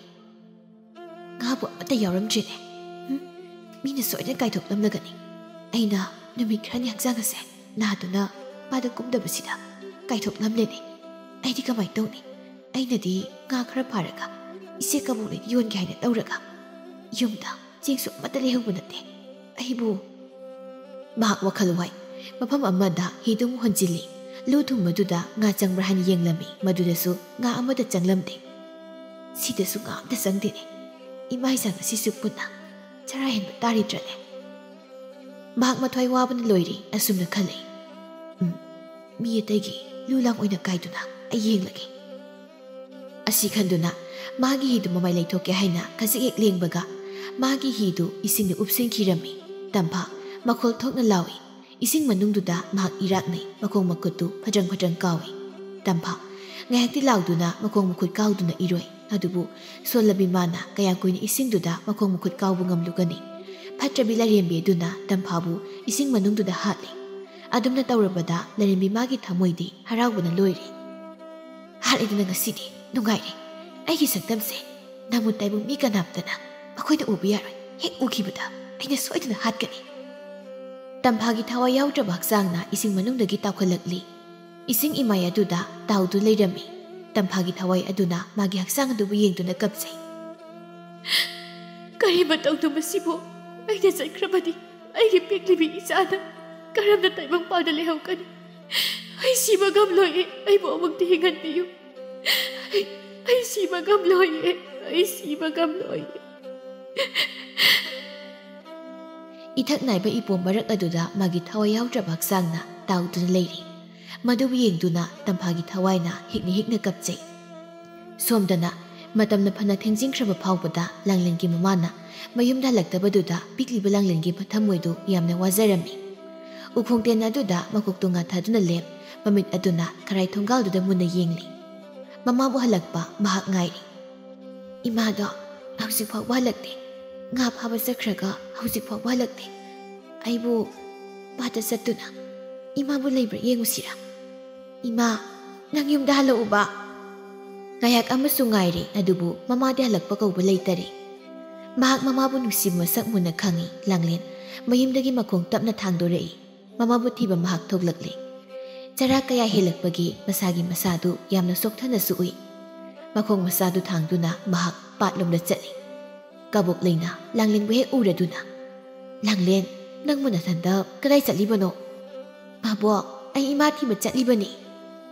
ꯉꯥꯕꯨ ꯑꯃꯠꯇ ꯌꯥꯎꯔꯝꯗ꯭ꯔꯤꯅꯦ꯫ ꯍꯨꯝ? ꯃꯤꯅ ꯁꯣꯏꯗꯅ ꯀꯥꯏꯊꯣꯛꯂꯝꯂꯒꯅꯤ꯫ ꯑꯩꯅ ꯅꯨꯃꯤꯠ ꯈꯔꯅꯤ ꯍꯛꯆꯥꯡ ꯑꯁꯦ ꯅꯥꯗꯨꯅ ꯄꯥꯗ ꯀꯨꯝꯗꯕꯁꯤꯗ ꯀꯥꯏꯊꯣꯛꯂꯝꯂꯦꯅꯦ꯫ ꯑꯩꯗꯤ ꯀꯃꯥꯏꯅ ꯇꯧꯅꯤ? ꯑꯩꯅꯗꯤ ꯉꯥ ꯈꯔ ꯐꯥꯔꯒ ꯏꯆꯦ ꯀꯕꯣꯛꯂꯩꯗ ꯌꯣꯟꯒꯦ ꯍꯥꯏꯅ ꯇꯧꯔꯒ ꯌꯨꯝꯗ ꯆꯦꯡꯁꯨ ꯑꯃꯠꯇ ꯂꯩꯍꯧꯕ ꯅꯠꯇꯦ꯫ ꯑꯩꯕꯨ ꯃꯍꯥꯛ ꯋꯥꯈꯜ ꯋꯥꯏ꯫ ꯃꯐꯝ ꯑꯃꯗ ꯍꯤꯗꯨ ꯑꯃꯨꯛ ꯍꯣꯟꯖꯤꯜꯂꯤ꯫ ꯂꯨ ꯊꯨꯝꯕꯗꯨꯗ ꯉꯥ ꯆꯪꯕ꯭ꯔꯥ ꯍꯥꯏꯅ ꯌꯦꯡꯂꯝꯃꯤ꯫ ꯃꯗꯨꯗꯁꯨ ꯉꯥ ꯑꯃꯠꯇ ꯆꯪꯂꯝꯗꯦ꯫ ꯁꯤꯗꯁꯨ ꯉꯥ ꯑꯃꯠꯇ ꯆꯪꯗꯦꯅꯦ꯫ ꯏꯃꯥ ꯏꯆꯥ ꯉꯁꯤꯁꯨ ꯄꯨꯟꯅ ꯆꯔꯥ ꯍꯦꯟꯕ ꯇꯥꯔꯤꯗ꯭ꯔꯅꯦ? ꯃꯍꯥꯛ ꯃꯊ꯭ꯋꯥꯏ ꯋꯥꯕꯅ ꯂꯣꯏꯔꯤ꯫ ꯑꯁꯨꯝꯅ ꯈꯜꯂꯤ꯫ ꯎꯝ, ꯃꯤ ꯑꯇꯩꯒꯤ ꯂꯨ ꯂꯥꯡ ꯑꯣꯏꯅ ꯀꯥꯏꯗꯨꯅ ꯑꯩ ꯌꯦꯡꯂꯒꯦ꯫ ꯑꯁꯤ ꯈꯟꯗꯨꯅ ꯃꯥꯒꯤ ꯍꯤꯗꯨ ꯃꯃꯥꯏ ꯂꯩꯊꯣꯛꯀꯦ ꯍꯥꯏꯅ ꯈꯖꯤꯛ ꯍꯦꯛ ꯂꯦꯡꯕꯒ ꯃꯥꯒꯤ ꯍꯤꯗꯨ ꯏꯁꯤꯡꯅ ꯎꯞꯁꯤꯟꯈꯤꯔꯝꯃꯤ꯫ ꯇꯝꯐꯥ ꯃꯈꯣꯜ ꯊꯣꯛꯅ ꯂꯥꯎꯏ꯫ ꯏꯁꯤꯡ ꯃꯅꯨꯡꯗꯨꯗ ꯃꯍꯥꯛ ꯏꯔꯥꯛꯅꯩ, ꯃꯈꯣꯡ ꯃꯈꯨꯠꯇꯨ ꯐꯗ꯭ꯔꯪ ꯐꯗ꯭ꯔꯪ ꯀꯥꯎꯏ꯫ ꯇꯝꯐꯥ ꯉꯥꯏꯍꯥꯛꯇꯤ ꯂꯥꯎꯗꯨꯅ ꯃꯈꯣꯡ ꯃꯈꯨꯠ ꯀꯥꯎꯗꯨꯅ ꯏꯔꯣꯏ꯫ ꯑꯗꯨꯕꯨ ꯁꯣꯜꯂꯕꯤ ꯃꯥꯅ ꯀꯌꯥꯝ ꯀꯨꯏꯅ ꯏꯁꯤꯡꯗꯨꯗ ꯃꯈꯣꯡ ꯃꯈꯨꯠ ꯀꯥꯎꯕ ꯉꯝꯂꯨꯒꯅꯤ? ꯐꯠꯇ꯭ꯔꯕꯤ ꯂꯥꯏꯔꯦꯝꯕꯤ ꯑꯗꯨꯅ ꯇꯝꯐꯥꯕꯨ ꯏꯁꯤꯡ ꯃꯅꯨꯡꯗꯨꯗ ꯍꯥꯠꯂꯤ꯫ ꯑꯗꯨꯝꯅ ꯇꯧꯔꯕꯗ ꯂꯥꯏꯔꯦꯝꯕꯤ ꯃꯥꯒꯤ ꯊꯃꯣꯏꯗꯤ ꯍꯔꯥꯎꯕꯅ ꯂꯣꯏꯔꯦ꯫ ꯍꯥꯠꯂꯦꯗꯅ ꯉꯁꯤꯗꯤ ꯅꯨꯡꯉꯥꯏꯔꯦ꯫ ꯑꯩꯒꯤ ꯁꯛꯇꯝꯁꯦ ꯅꯃꯨꯠ ꯇꯥꯏꯕꯨꯡ ꯃꯤ ꯀꯅꯥꯝꯇꯅ ꯃꯈꯣꯏꯗ ꯎꯕ ꯌꯥꯔꯣꯏ, ꯍꯦꯛ ꯎꯈꯤꯕꯗ ꯑꯩꯅ ꯁꯣꯏꯗꯅ ꯍꯥꯠꯀꯅꯤ꯫ ꯇꯝꯐꯥꯒꯤ ꯊꯋꯥꯏ ꯌꯥꯎꯗ꯭ꯔꯕ ꯍꯛꯆꯥꯡꯅ ꯏꯁꯤꯡ ꯃꯅꯨꯡꯗꯒꯤ ꯇꯥꯎꯈꯠꯂꯛꯂꯤ꯫ ꯏꯁꯤꯡ ꯏꯃꯥꯏ ꯑꯗꯨꯗ ꯇꯥꯎꯗꯨ ꯂꯩꯔꯝꯃꯤ꯫ ꯇꯝꯐꯥꯒꯤ ꯊꯋꯥꯏ ꯑꯗꯨꯅ ꯃꯥꯒꯤ ꯍꯛꯆꯥꯡ ꯑꯗꯨꯕꯨ ꯌꯦꯡꯗꯨꯅ ꯀꯞꯆꯩ꯫ "ꯀꯔꯤ ꯃꯇꯧꯗꯨ ꯃꯁꯤꯕꯨ? ꯑꯩꯅ ꯆꯠꯈ꯭ꯔꯕꯗꯤ ꯑꯩꯒꯤ ꯄꯤꯛꯂꯤꯕꯤ ꯏꯆꯥꯗ ꯀꯔꯝꯅ ꯇꯥꯏꯕꯪ ꯄꯥꯟꯗ ꯂꯩꯍꯧꯒꯅꯤ? ꯑꯩ ꯁꯤꯕ ꯉꯝꯂꯣꯏꯌꯦ, ꯑꯩꯕꯨ ꯑꯃꯨꯛꯇ ꯍꯤꯡꯍꯟꯕꯤꯌꯨ꯫ ꯑꯩ, ꯑꯩ ꯁꯤꯕ ꯉꯝꯂꯣꯏꯌꯦ, ꯑꯩ ꯁꯤꯕ ꯉꯝꯂꯣꯏꯌꯦ"꯫ ꯏꯊꯛ ꯅꯥꯏꯕ ꯏꯄꯣꯝ ꯃꯔꯛ ꯑꯗꯨꯗ ꯃꯥꯒꯤ ꯊꯋꯥꯏ ꯌꯥꯎꯗ꯭ꯔꯕ ꯍꯛꯆꯥꯡꯅ ꯇꯥꯎꯗꯨꯅ ꯂꯩꯔꯤ꯫ ꯃꯗꯨꯕꯨ ꯌꯦꯡꯗꯨꯅ ꯇꯝꯐꯥꯒꯤ ꯊꯋꯥꯏꯅ ꯍꯤꯛꯅ ꯍꯤꯛꯅ ꯀꯞꯆꯩ꯫ ꯁꯣꯝꯗꯅ ꯃꯇꯝꯅ ꯐꯅ ꯊꯦꯡꯖꯤꯟꯈ꯭ꯔꯕ ꯐꯥꯎꯕꯗ ꯂꯥꯡꯂꯦꯟꯒꯤ ꯃꯃꯥꯅ ꯃꯌꯨꯝꯗ ꯍꯜꯂꯛꯇꯕꯗꯨꯗ ꯄꯤꯛꯂꯤꯕ ꯂꯥꯡꯂꯦꯟꯒꯤ ꯃꯊꯃꯣꯏꯗꯨ ꯌꯥꯝꯅ ꯋꯥꯖꯔꯝꯃꯤ꯫ ꯎꯈꯣꯡ ꯇꯦꯟ ꯑꯗꯨꯗ ꯃꯀꯣꯛꯇꯨ ꯉꯥꯊꯗꯨꯅ ꯂꯦꯞ, ꯃꯃꯤꯠ ꯑꯗꯨꯅ ꯈꯔꯥꯏ ꯊꯣꯡꯒꯥꯜꯗꯨꯗ ꯃꯨꯟꯅ ꯌꯦꯡꯂꯤ꯫ ꯃꯃꯥꯕꯨ ꯍꯜꯂꯛꯄ ꯃꯍꯥꯛ ꯉꯥꯏꯔꯤ꯫ "ꯏꯃꯥꯗꯣ ꯍꯧꯖꯤꯛ ꯐꯥꯎꯕ ꯍꯜꯂꯛꯇꯦ꯫ ꯉꯥ ꯐꯥꯕ ꯆꯠꯈ꯭ꯔꯒ ꯍꯧꯖꯤꯛ ꯐꯥꯎꯕ ꯍꯜꯂꯛꯇꯦ꯫ ꯑꯩꯕꯨ ꯄꯥꯠꯇ ꯆꯠꯇꯨꯅ ꯏꯃꯥꯕꯨ ꯂꯩꯕ꯭ꯔꯥ ꯌꯦꯡꯉꯨꯁꯤꯔꯥ? ꯏꯃꯥ, ꯅꯪ ꯌꯨꯝꯗ ꯍꯜꯂꯛꯎꯕ"꯫ ꯉꯥꯏꯍꯥꯛ ꯑꯃꯁꯨ ꯉꯥꯏꯔꯦ, ꯑꯗꯨꯕꯨ ꯃꯃꯥꯗꯤ ꯍꯜꯂꯛꯄ ꯀꯧꯕ ꯂꯩꯇꯔꯦ꯫ ꯃꯍꯥꯛ ꯃꯃꯥꯕꯨ ꯅꯨꯡꯁꯤꯕ ꯃꯁꯛ ꯃꯨꯟꯅ ꯈꯪꯏ꯫ ꯂꯥꯡꯂꯦꯟ ꯃꯌꯨꯝꯗꯒꯤ ꯃꯈꯣꯡ ꯇꯞꯅ ꯊꯥꯡꯗꯣꯔꯛꯏ꯫ ꯃꯃꯥꯕꯨ ꯊꯤꯕ ꯃꯍꯥꯛ ꯊꯣꯛꯂꯛꯂꯦ꯫ ꯆꯔꯥ ꯀꯌꯥ ꯍꯦꯜꯂꯛꯄꯒꯤ ꯃꯁꯥꯒꯤ ꯃꯁꯥꯗꯨ ꯌꯥꯝꯅ ꯁꯣꯛꯊꯅꯁꯨ ꯎꯏ꯫ ꯃꯈꯣꯡ ꯃꯁꯥꯗꯨ ꯊꯥꯡꯗꯨꯅ ꯃꯍꯥꯛ ꯄꯥꯠꯂꯣꯝꯗ ꯆꯠꯂꯤ꯫ ꯀꯕꯣꯛꯂꯩꯅ ꯂꯥꯡꯂꯦꯟꯕꯨ ꯍꯦꯛ ꯎꯔꯗꯨꯅ, "ꯂꯥꯡꯂꯦꯟ, ꯅꯪꯕꯨ ꯅꯊꯟꯗ ꯀꯗꯥꯏ ꯆꯠꯂꯤꯕꯅꯣ?" "ꯃꯥꯕꯣꯛ, ꯑꯩ ꯏꯃꯥ ꯊꯤꯕ ꯆꯠꯂꯤꯕꯅꯤ"꯫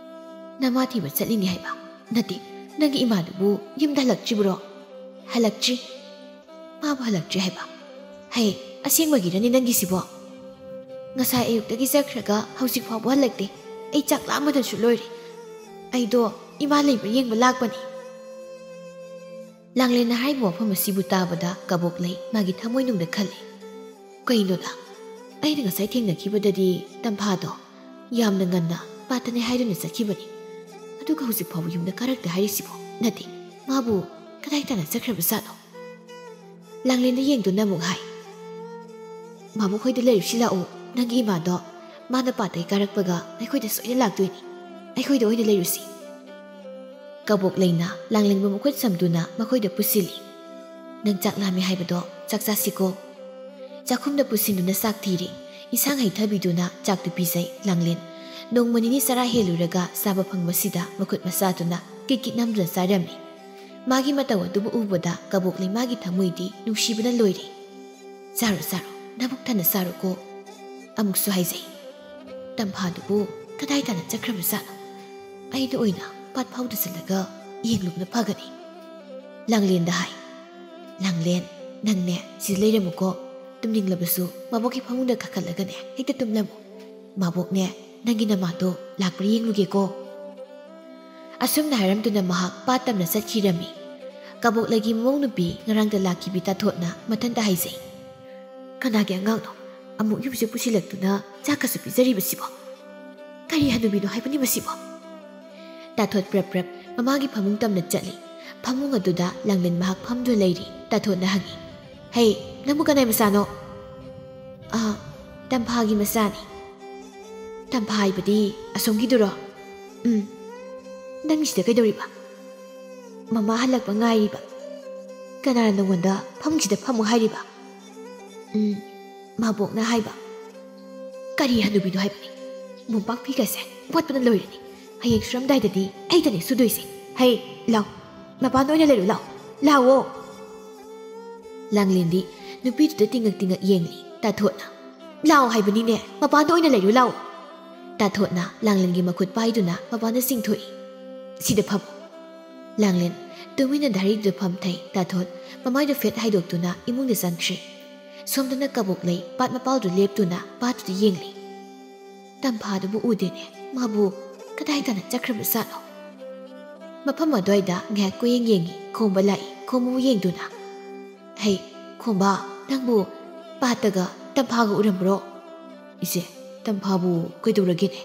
"ꯅꯃꯥ ꯊꯤꯕ ꯆꯠꯂꯤꯅꯤ ꯍꯥꯏꯕ? ꯅꯠꯇꯦ, ꯅꯪꯒꯤ ꯏꯃꯥꯗꯨꯕꯨ ꯌꯨꯝꯗ ꯍꯜꯂꯛꯇ꯭ꯔꯤꯕ꯭ꯔꯣ?" "ꯍꯜꯂꯛꯇ꯭ꯔꯤ"꯫ "ꯃꯥꯕꯨ ꯍꯜꯂꯛꯇ꯭ꯔꯤ ꯍꯥꯏꯕ? ꯍꯦ, ꯑꯁꯦꯡꯕꯒꯤꯔꯅꯤ ꯅꯪꯒꯤꯁꯤꯕꯣ? ꯉꯁꯥꯏ ꯑꯌꯨꯛꯇꯒꯤ ꯆꯠꯈ꯭ꯔꯒ ꯍꯧꯖꯤꯛ ꯐꯥꯎꯕ ꯍꯜꯂꯛꯇꯦ꯫ ꯑꯩ ꯆꯥꯛ ꯂꯥꯝꯕꯗꯁꯨ ꯂꯣꯏꯔꯦ꯫ ꯑꯩꯗꯣ ꯏꯃꯥ ꯂꯩꯕ꯭ꯔꯥ ꯌꯦꯡꯕ ꯂꯥꯛꯄꯅꯤ"꯫ ꯂꯥꯡꯂꯦꯟꯅ ꯍꯥꯏꯔꯤꯕ ꯋꯥꯐꯝ ꯑꯁꯤꯕꯨ ꯇꯥꯕꯗ ꯀꯕꯣꯛꯂꯩ ꯃꯥꯒꯤ ꯊꯃꯣꯏꯅꯨꯡꯗ ꯈꯜꯂꯤ, "ꯀꯩꯅꯣꯗ, ꯑꯩꯅ ꯉꯁꯥꯏ ꯊꯦꯡꯅꯈꯤꯕꯗꯗꯤ ꯇꯝꯐꯥꯗꯣ ꯌꯥꯝꯅ ꯉꯟꯅ ꯄꯥꯠꯇꯅꯦ ꯍꯥꯏꯗꯨꯅ ꯆꯠꯈꯤꯕꯅꯤ꯫ ꯑꯗꯨꯒ ꯍꯧꯖꯤꯛ ꯐꯥꯎꯕ ꯌꯨꯝꯗ ꯀꯥꯔꯛꯇꯦ ꯍꯥꯏꯔꯤꯁꯤꯕꯣ? ꯅꯠꯇꯦ, ꯃꯥꯕꯨ ꯀꯗꯥꯏ ꯇꯥꯅ ꯆꯠꯈ꯭ꯔꯕꯖꯥꯠꯅꯣ?" ꯂꯥꯡꯂꯦꯟꯗ ꯌꯦꯡꯗꯨꯅ ꯑꯃꯨꯛ ꯍꯥꯏ, "ꯃꯥꯕꯨ ꯈꯣꯏꯗ ꯂꯩꯔꯨꯁꯤ ꯂꯥꯛꯑꯣ꯫ ꯅꯪꯒꯤ ꯏꯃꯥꯗꯣ ꯃꯥꯅ ꯄꯥꯠꯇꯒꯤ ꯀꯥꯔꯛꯄꯒ ꯑꯩꯈꯣꯏꯗ ꯁꯣꯏꯅ ꯂꯥꯛꯇꯣꯏꯅꯤ꯫ ꯑꯩꯈꯣꯏꯗ ꯑꯣꯏꯅ ꯂꯩꯔꯨꯁꯤ"꯫ ꯀꯕꯣꯛꯂꯩꯅ ꯂꯥꯡꯂꯦꯟꯕꯨ ꯃꯈꯨꯠ ꯁꯝꯗꯨꯅ ꯃꯈꯣꯏꯗ ꯄꯨꯁꯤꯜꯂꯤ꯫ "ꯅꯪ ꯆꯥꯛ ꯂꯥꯝꯃꯤ ꯍꯥꯏꯕꯗꯣ, ꯆꯥꯛ ꯆꯥꯁꯤꯀꯣ"꯫ ꯆꯥꯛꯈꯨꯝꯗ ꯄꯨꯁꯤꯟꯗꯨꯅ ꯆꯥꯛ ꯊꯤꯔꯤ꯫ ꯏꯟꯁꯥꯡ ꯍꯩꯊꯕꯤꯗꯨꯅ ꯆꯥꯛꯇꯨ ꯄꯤꯖꯩ꯫ ꯂꯥꯡꯂꯦꯟ ꯅꯣꯡꯃ ꯅꯤꯅꯤ ꯆꯔꯥ ꯍꯦꯜꯂꯨꯔꯒ ꯆꯥꯕ ꯐꯪꯕꯁꯤꯗ ꯃꯈꯨꯠ ꯃꯁꯥꯗꯨꯅ ꯀꯤꯠ ꯀꯤꯠ ꯅꯝꯗꯨꯅ ꯆꯥꯔꯝꯃꯤ꯫ ꯃꯥꯒꯤ ꯃꯇꯧ ꯑꯗꯨꯕꯨ ꯎꯕꯗ ꯀꯕꯣꯛꯂꯩ ꯃꯥꯒꯤ ꯊꯃꯣꯏꯗꯤ ꯅꯨꯡꯁꯤꯕꯅ ꯂꯣꯏꯔꯦ꯫ "ꯆꯥꯔꯣ, ꯆꯥꯔꯣ, ꯅꯕꯨꯛ ꯊꯟꯅ ꯆꯥꯔꯣꯀꯣ꯫ ꯑꯃꯨꯛꯁꯨ ꯍꯥꯏꯖꯩ, ꯇꯝꯐꯥꯗꯨꯕꯨ ꯀꯗꯥꯏ ꯇꯥꯅ ꯆꯠꯈ꯭ꯔꯕꯖꯥꯠꯅꯣ? ꯑꯩꯗ ꯑꯣꯏꯅ ꯄꯥꯠ ꯐꯥꯎꯗ ꯆꯠꯂꯒ ꯌꯦꯡꯂꯨꯕꯅ ꯐꯒꯅꯤ꯫" ꯂꯥꯡꯂꯦꯟꯗ ꯍꯥꯏ, "ꯂꯥꯡꯂꯦꯟ, ꯅꯪꯅꯦ ꯁꯤꯗ ꯂꯩꯔꯝꯃꯨꯀꯣ꯫ ꯇꯨꯝꯅꯤꯡꯂꯕꯁꯨ ꯃꯕꯣꯛꯀꯤ ꯐꯃꯨꯡꯗ ꯀꯥꯈꯠꯂꯒꯅꯦ ꯍꯦꯛꯇ ꯇꯨꯝꯂꯝꯃꯨ꯫ ꯃꯕꯣꯛꯅꯦ ꯅꯪꯒꯤ ꯅꯃꯥꯗꯣ ꯂꯥꯛꯄ꯭ꯔꯥ ꯌꯦꯡꯂꯨꯒꯦꯀꯣ꯫" ꯑꯁꯨꯝꯅ ꯍꯥꯏꯔꯝꯗꯨꯅ ꯃꯍꯥꯛ ꯄꯥꯠ ꯇꯝꯅ ꯆꯠꯈꯤꯔꯝꯃꯤ꯫ ꯀꯕꯣꯛꯂꯩꯒꯤ ꯃꯃꯧ ꯅꯨꯄꯤ ꯉꯔꯥꯡꯗ ꯂꯥꯛꯈꯤꯕꯤ ꯇꯥꯊꯣꯠꯅ ꯃꯊꯟꯇ ꯍꯥꯏꯖꯩ, "ꯀꯅꯥꯒꯤ ꯑꯉꯥꯡꯅꯣ? ꯑꯃꯨꯛ ꯌꯨꯝꯁꯤꯗ ꯄꯨꯁꯤꯜꯂꯛꯇꯨꯅ ꯆꯥꯛꯀꯁꯨ ꯄꯤꯖꯔꯤꯕꯁꯤꯕꯣ? ꯀꯔꯤ ꯍꯅꯨꯕꯤꯅꯣ ꯍꯥꯏꯕꯅꯤ ꯃꯁꯤꯕꯣ?" ꯇꯥꯊꯣꯠ ꯄ꯭ꯔꯞ ꯄ꯭ꯔꯞ ꯃꯃꯥꯒꯤ ꯐꯃꯨꯡ ꯇꯝꯅ ꯆꯠꯂꯤ꯫ ꯐꯃꯨꯡ ꯑꯗꯨꯗ ꯂꯥꯡꯂꯦꯟ ꯃꯍꯥꯛ ꯐꯝꯗꯨꯅ ꯂꯩꯔꯤ꯫ ꯇꯥꯊꯣꯠꯅ ꯍꯪꯉꯤ, "ꯍꯩ, ꯅꯪꯕꯨ ꯀꯅꯥꯏ ꯃꯆꯥꯅꯣ?" "ꯑꯥ, ꯇꯝꯐꯥꯒꯤ ꯃꯆꯥꯅꯤ꯫" "ꯇꯝꯐꯥ ꯍꯥꯏꯕꯗꯤ ꯑꯁꯣꯝꯒꯤꯗꯨꯔꯣ?" "ꯎꯝ꯫ ꯅꯪꯒꯤꯁꯤꯗ ꯀꯩꯗꯧꯔꯤꯕ?" "ꯃꯃꯥ ꯍꯜꯂꯛꯄ ꯉꯥꯏꯔꯤꯕ꯫" "ꯀꯅꯥꯅ ꯅꯉꯣꯟꯗ ꯐꯃꯨꯡꯁꯤꯗ ꯐꯝꯃꯨ ꯍꯥꯏꯔꯤꯕ?" "ꯎꯝ, ꯃꯥꯕꯣꯛꯅ ꯍꯥꯏꯕ꯫" "ꯀꯔꯤ ꯍꯅꯨꯕꯤꯅꯣ ꯍꯥꯏꯕꯅꯤ? ꯃꯣꯝꯄꯥꯛ ꯐꯤꯒꯁꯦ ꯃꯣꯠꯄꯅ ꯂꯣꯏꯔꯅꯤ꯫ ꯍꯌꯦꯡ ꯁꯨꯔꯝꯗꯥꯏꯗꯗꯤ ꯑꯩꯗꯅꯦ ꯁꯨꯗꯣꯏꯁꯦ꯫ ꯍꯩ, ꯂꯥꯎ, ꯃꯄꯥꯟꯗ ꯑꯣꯏꯅ ꯂꯩꯔꯨ ꯂꯥꯎ, ꯂꯥꯎꯑꯣ꯫" ꯂꯥꯡꯂꯦꯟꯗꯤ ꯅꯨꯄꯤꯗꯨꯗ ꯇꯤꯡꯉꯛ ꯇꯤꯡꯉꯛ ꯌꯦꯡꯂꯤ꯫ ꯇꯥꯊꯣꯠꯅ, "ꯂꯥꯎ ꯍꯥꯏꯕꯅꯤꯅꯦ, ꯃꯄꯥꯟꯗ ꯑꯣꯏꯅ ꯂꯩꯔꯨ ꯂꯥꯎ꯫" ꯇꯥꯊꯣꯠꯅ ꯂꯥꯡꯂꯦꯟꯒꯤ ꯃꯈꯨꯠ ꯄꯥꯏꯗꯨꯅ ꯃꯄꯥꯟꯗ ꯆꯤꯡꯊꯣꯛꯏ꯫ "ꯁꯤꯗ ꯐꯝꯃꯨ꯫" ꯂꯥꯡꯂꯦꯟ ꯇꯨꯃꯤꯟꯅ ꯙꯥꯔꯤꯗꯨꯗ ꯐꯝꯊꯩ꯫ ꯇꯥꯊꯣꯠ ꯃꯃꯥꯏꯗꯨ ꯐꯦꯠ ꯍꯥꯏꯗꯣꯛꯇꯨꯅ ꯏꯃꯨꯡꯗ ꯆꯪꯈ꯭ꯔꯦ꯫ ꯁꯣꯝꯗꯅ ꯀꯕꯣꯛꯂꯩ ꯄꯥꯠ ꯃꯄꯥꯜꯗꯨ ꯂꯦꯞꯇꯨꯅ ꯄꯥꯠꯇꯨꯗ ꯌꯦꯡꯂꯤ꯫ ꯇꯝꯐꯥꯗꯨꯕꯨ ꯎꯗꯦꯅꯦ꯫ ꯃꯥꯕꯨ ꯀꯗꯥꯏ ꯇꯥꯅ ꯆꯠꯈ꯭ꯔꯕꯖꯥꯠꯅꯣ? ꯃꯐꯝ ꯑꯗꯨꯋꯥꯏꯗ ꯉꯥꯏꯍꯥꯛ ꯀꯣꯏꯌꯦꯡ ꯌꯦꯡꯉꯤ꯫ ꯈꯣꯝꯕ ꯂꯥꯛꯏ꯫ ꯈꯣꯝꯕꯕꯨ ꯌꯦꯡꯗꯨꯅ, "ꯍꯩ, ꯈꯣꯝꯕ, ꯅꯪꯕꯨ ꯄꯥꯠꯇꯒ ꯇꯝꯐꯥꯒ ꯎꯔꯝꯕ꯭ꯔꯣ?" "ꯏꯆꯦ, ꯇꯝꯐꯥꯕꯨ ꯀꯩꯗꯧꯔꯒꯦꯅꯦ?"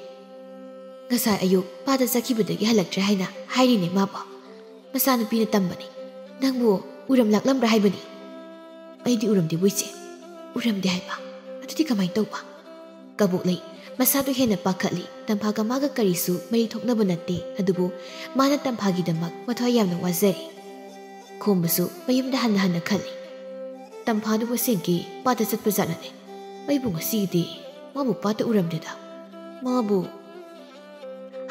"ꯉꯁꯥꯏ ꯑꯌꯨꯛ ꯄꯥꯠꯇ ꯆꯠꯈꯤꯕꯗꯒꯤ ꯍꯜꯂꯛꯇ꯭ꯔꯦ ꯍꯥꯏꯅ ꯍꯥꯏꯔꯤꯅꯦ ꯃꯥꯕꯨ꯫ ꯃꯆꯥꯅꯨꯄꯤꯅ ꯇꯝꯕꯅꯤ꯫ ꯅꯪꯕꯨ ꯎꯔꯝ ꯂꯥꯛꯂꯝꯕ꯭ꯔꯥ ꯍꯥꯏꯕꯅꯤ?" "ꯑꯩꯗꯤ ꯎꯔꯝꯗꯦꯕꯨ ꯏꯆꯦ꯫" "ꯎꯔꯝꯗꯦ ꯍꯥꯏꯕ? ꯑꯗꯨꯗꯤ ꯀꯃꯥꯏꯅ ꯇꯧꯕ?" ꯀꯕꯣꯛꯂꯩ ꯃꯁꯥꯗꯨ ꯍꯦꯟꯅ ꯄꯥꯈꯠꯂꯤ꯫ ꯇꯝꯐꯥꯒ ꯃꯥꯒ ꯀꯔꯤꯁꯨ ꯃꯔꯤ ꯊꯣꯛꯅꯕ ꯅꯠꯇꯦ, ꯑꯗꯨꯕꯨ ꯃꯥꯅ ꯇꯝꯐꯥꯒꯤꯗꯃꯛ ꯃꯊ꯭ꯋꯥꯏ ꯌꯥꯝꯅ ꯋꯥꯖꯔꯤ꯫ ꯈꯣꯝꯕꯁꯨ ꯃꯌꯨꯝꯗ ꯍꯟꯅ ꯍꯟꯅ ꯈꯜꯂꯤ꯫ "ꯇꯝꯐꯥꯗꯨꯕꯨ ꯑꯁꯦꯡꯀꯤ ꯄꯥꯠꯇ ꯆꯠꯄ ꯖꯥꯠꯂꯅꯦ? ꯑꯩꯕꯨ ꯉꯁꯤꯒꯤꯗꯤ ꯃꯥꯕꯨ ꯄꯥꯠꯇ ꯎꯔꯝꯗꯦꯗ꯫ ꯃꯥꯕꯨ..."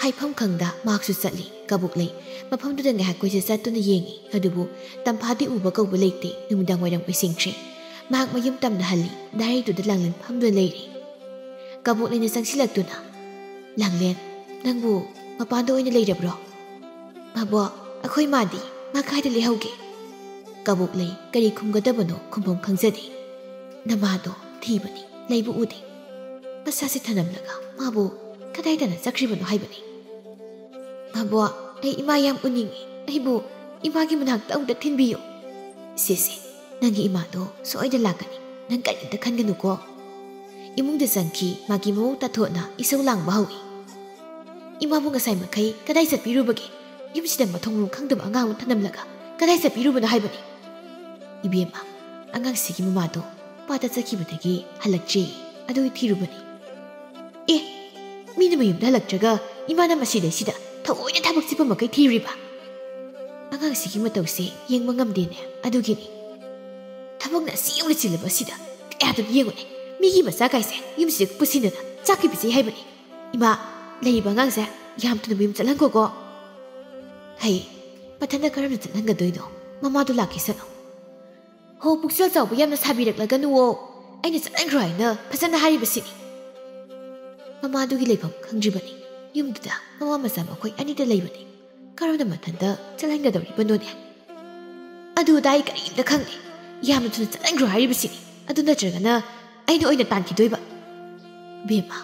ꯍꯥꯏꯐꯝ ꯈꯪꯗ ꯃꯍꯥꯛꯁꯨ ꯆꯠꯂꯤ꯫ ꯀꯕꯣꯛꯂꯩ ꯃꯐꯝꯗꯨꯗ ꯉꯥꯏꯍꯥꯛ ꯀꯣꯏꯆꯠ ꯆꯠꯇꯨꯅ ꯌꯦꯡꯏ, ꯑꯗꯨꯕꯨ ꯇꯝꯐꯥꯗꯤ ꯎꯕ ꯀꯧꯕ ꯂꯩꯇꯦ꯫ ꯅꯨꯃꯤꯗꯥꯡ ꯋꯥꯏꯔꯝ ꯑꯣꯏꯁꯤꯟꯈ꯭ꯔꯦ꯫ ꯃꯍꯥꯛ ꯃꯌꯨꯝ ꯇꯝꯅ ꯍꯜꯂꯤ꯫ ꯗꯥꯏꯔꯤꯗꯨꯗ ꯂꯥꯡꯂꯦꯟ ꯐꯝꯗꯨꯅ ꯂꯩꯔꯤ꯫ ꯀꯕꯣꯛꯂꯩꯅ ꯆꯪꯁꯤꯜꯂꯛꯇꯨꯅ, "ꯂꯥꯡꯂꯦꯟ, ꯅꯪꯕꯨ ꯃꯄꯥꯟꯗ ꯑꯣꯏꯅ ꯂꯩꯔꯕ꯭ꯔꯣ?" "ꯃꯥꯕꯣ, ꯑꯩꯈꯣꯏ ꯃꯥꯗꯤ? ꯃꯥ ꯀꯥꯏꯗ ꯂꯩꯍꯧꯒꯦ?" ꯀꯕꯣꯛꯂꯩ ꯀꯔꯤ ꯈꯨꯝꯒꯗꯕꯅꯣ ꯈꯨꯝꯐꯝ ꯈꯪꯖꯗꯦ꯫ "ꯅꯃꯥꯗꯣ ꯊꯤꯕꯅꯤ, ꯂꯩꯕ ꯎꯗꯦ꯫ ꯃꯁꯥꯁꯦ ꯊꯅꯝꯂꯒ ꯃꯥꯕꯨ ꯀꯗꯥꯏꯗꯅ ꯆꯠꯈ꯭ꯔꯤꯕꯅꯣ ꯍꯥꯏꯕꯅꯤ?" "ꯃꯥꯕꯣ, ꯑꯩ ꯏꯃꯥ ꯌꯥꯝ ꯎꯅꯤꯡꯉꯤ꯫ ꯑꯩꯕꯨ ꯏꯃꯥꯒꯤ ꯃꯅꯥꯛꯇ ꯑꯃꯨꯛꯇ ꯊꯤꯟꯕꯤꯌꯨ꯫" "ꯁꯦ ꯁꯦ, ꯅꯪꯒꯤ ꯏꯃꯥꯗꯣ ꯁꯣꯏꯗ ꯂꯥꯛꯀꯅꯤ꯫ ꯅꯪ ꯀꯔꯤꯝꯇ ꯈꯟꯒꯅꯨꯀꯣ꯫" ꯏꯃꯨꯡꯗ ꯆꯪꯈꯤ꯫ ꯃꯥꯒꯤ ꯃꯃꯧ ꯇꯥꯊꯣꯠꯅ ꯏꯁꯧ ꯂꯥꯡꯕ ꯍꯧꯏ꯫ "ꯏꯃꯥꯕꯨ ꯉꯁꯥꯏ ꯃꯈꯩ ꯀꯗꯥꯏ ꯆꯠꯄꯤꯔꯨꯕꯒꯦ? ꯌꯨꯝꯁꯤꯗ ꯃꯊꯣꯡ ꯃꯔꯝ ꯈꯪꯗꯕ ꯑꯉꯥꯡ ꯑꯃ ꯊꯅꯝꯂꯒ ꯀꯗꯥꯏ ꯆꯠꯄꯤꯔꯨꯕꯅꯣ ꯍꯥꯏꯕꯅꯤ?" "ꯏꯕꯦꯝꯃ, ꯑꯉꯥꯡꯁꯤꯒꯤ ꯃꯃꯥꯗꯣ ꯄꯥꯠꯇ ꯆꯠꯈꯤꯕꯗꯒꯤ ꯍꯜꯂꯛꯇ꯭ꯔꯤ꯫ ꯑꯗꯨꯒꯤ ꯊꯤꯔꯨꯕꯅꯤ꯫" "ꯑꯦ, ꯃꯤꯅ ꯃꯌꯨꯝꯗ ꯍꯜꯂꯛꯇ꯭ꯔꯒ ꯏꯃꯥꯅ ꯃꯁꯤꯗꯩꯁꯤꯗ ꯊꯑꯣꯏꯅ ꯊꯕꯛ ꯆꯤꯠꯄ ꯃꯈꯩ ꯊꯤꯔꯤꯕ? ꯑꯉꯥꯡꯁꯤꯒꯤ ꯃꯇꯧꯁꯦ ꯌꯦꯡꯕ ꯉꯝꯗꯦꯅꯦ꯫ ꯑꯗꯨꯒꯤꯅꯤ꯫ ꯊꯕꯛꯅ ꯑꯁꯤ ꯌꯧꯅ ꯆꯤꯜꯂꯕ ꯑꯁꯤꯗ ꯀꯌꯥꯗꯅ ꯌꯦꯡꯉꯨꯅꯦ꯫ ꯃꯤꯒꯤ ꯃꯆꯥ ꯀꯥꯏꯁꯦ ꯌꯨꯝꯁꯤꯗ ꯄꯨꯁꯤꯟꯗꯅ ꯆꯥꯛꯀ ꯄꯤꯖꯩ ꯍꯥꯏꯕꯅꯤ꯫ ꯏꯃꯥ, ꯂꯩꯔꯤꯕ ꯑꯉꯥꯡꯁꯦ ꯌꯥꯝ ꯊꯨꯅ ꯃꯌꯨꯝ ꯆꯠꯍꯟꯈꯣꯀꯣ꯫" "ꯍꯩ, ꯃꯊꯟꯇ ꯀꯔꯝꯅ ꯆꯠꯍꯟꯒꯗꯣꯏꯅꯣ? ꯃꯃꯥꯗꯣ ꯂꯥꯛꯈꯤꯁꯅꯨ꯫" "ꯍꯣ, ꯄꯨꯛꯆꯦꯜ ꯆꯥꯎꯕ ꯌꯥꯝꯅ ꯁꯥꯕꯤꯔꯛꯂꯒꯅꯨꯋꯣ꯫ ꯑꯩꯅ ꯆꯠꯍꯟꯈ꯭ꯔꯣ ꯍꯥꯏꯅ ꯐꯖꯅ ꯍꯥꯏꯔꯤꯕꯁꯤꯅꯤ꯫" ꯃꯃꯥꯗꯨꯒꯤ ꯂꯩꯐꯝ ꯈꯪꯗ꯭ꯔꯤꯕꯅꯤ꯫ ꯌꯨꯝꯗꯨꯗ ꯃꯃꯥ ꯃꯆꯥ ꯃꯈꯣꯏ ꯑꯅꯤꯗ ꯂꯩꯕꯅꯤ꯫ ꯀꯔꯝꯅ ꯃꯊꯟꯇ ꯆꯠꯍꯟꯒꯗꯧꯔꯤꯕꯅꯣꯅꯦ? "ꯑꯗꯨ ꯑꯗꯥ ꯑꯩ ꯀꯔꯤꯝꯇ ꯈꯪꯗꯦ꯫ ꯌꯥꯝꯅ ꯊꯨꯅ ꯆꯠꯍꯟꯈ꯭ꯔꯣ ꯍꯥꯏꯔꯤꯕꯁꯤꯅꯤ꯫ ꯑꯗꯨ ꯅꯠꯇ꯭ꯔꯒꯅ ꯑꯩꯅ ꯑꯣꯏꯅ ꯇꯥꯟꯈꯤꯗꯣꯏꯕ꯫" "ꯕꯦꯝꯃ,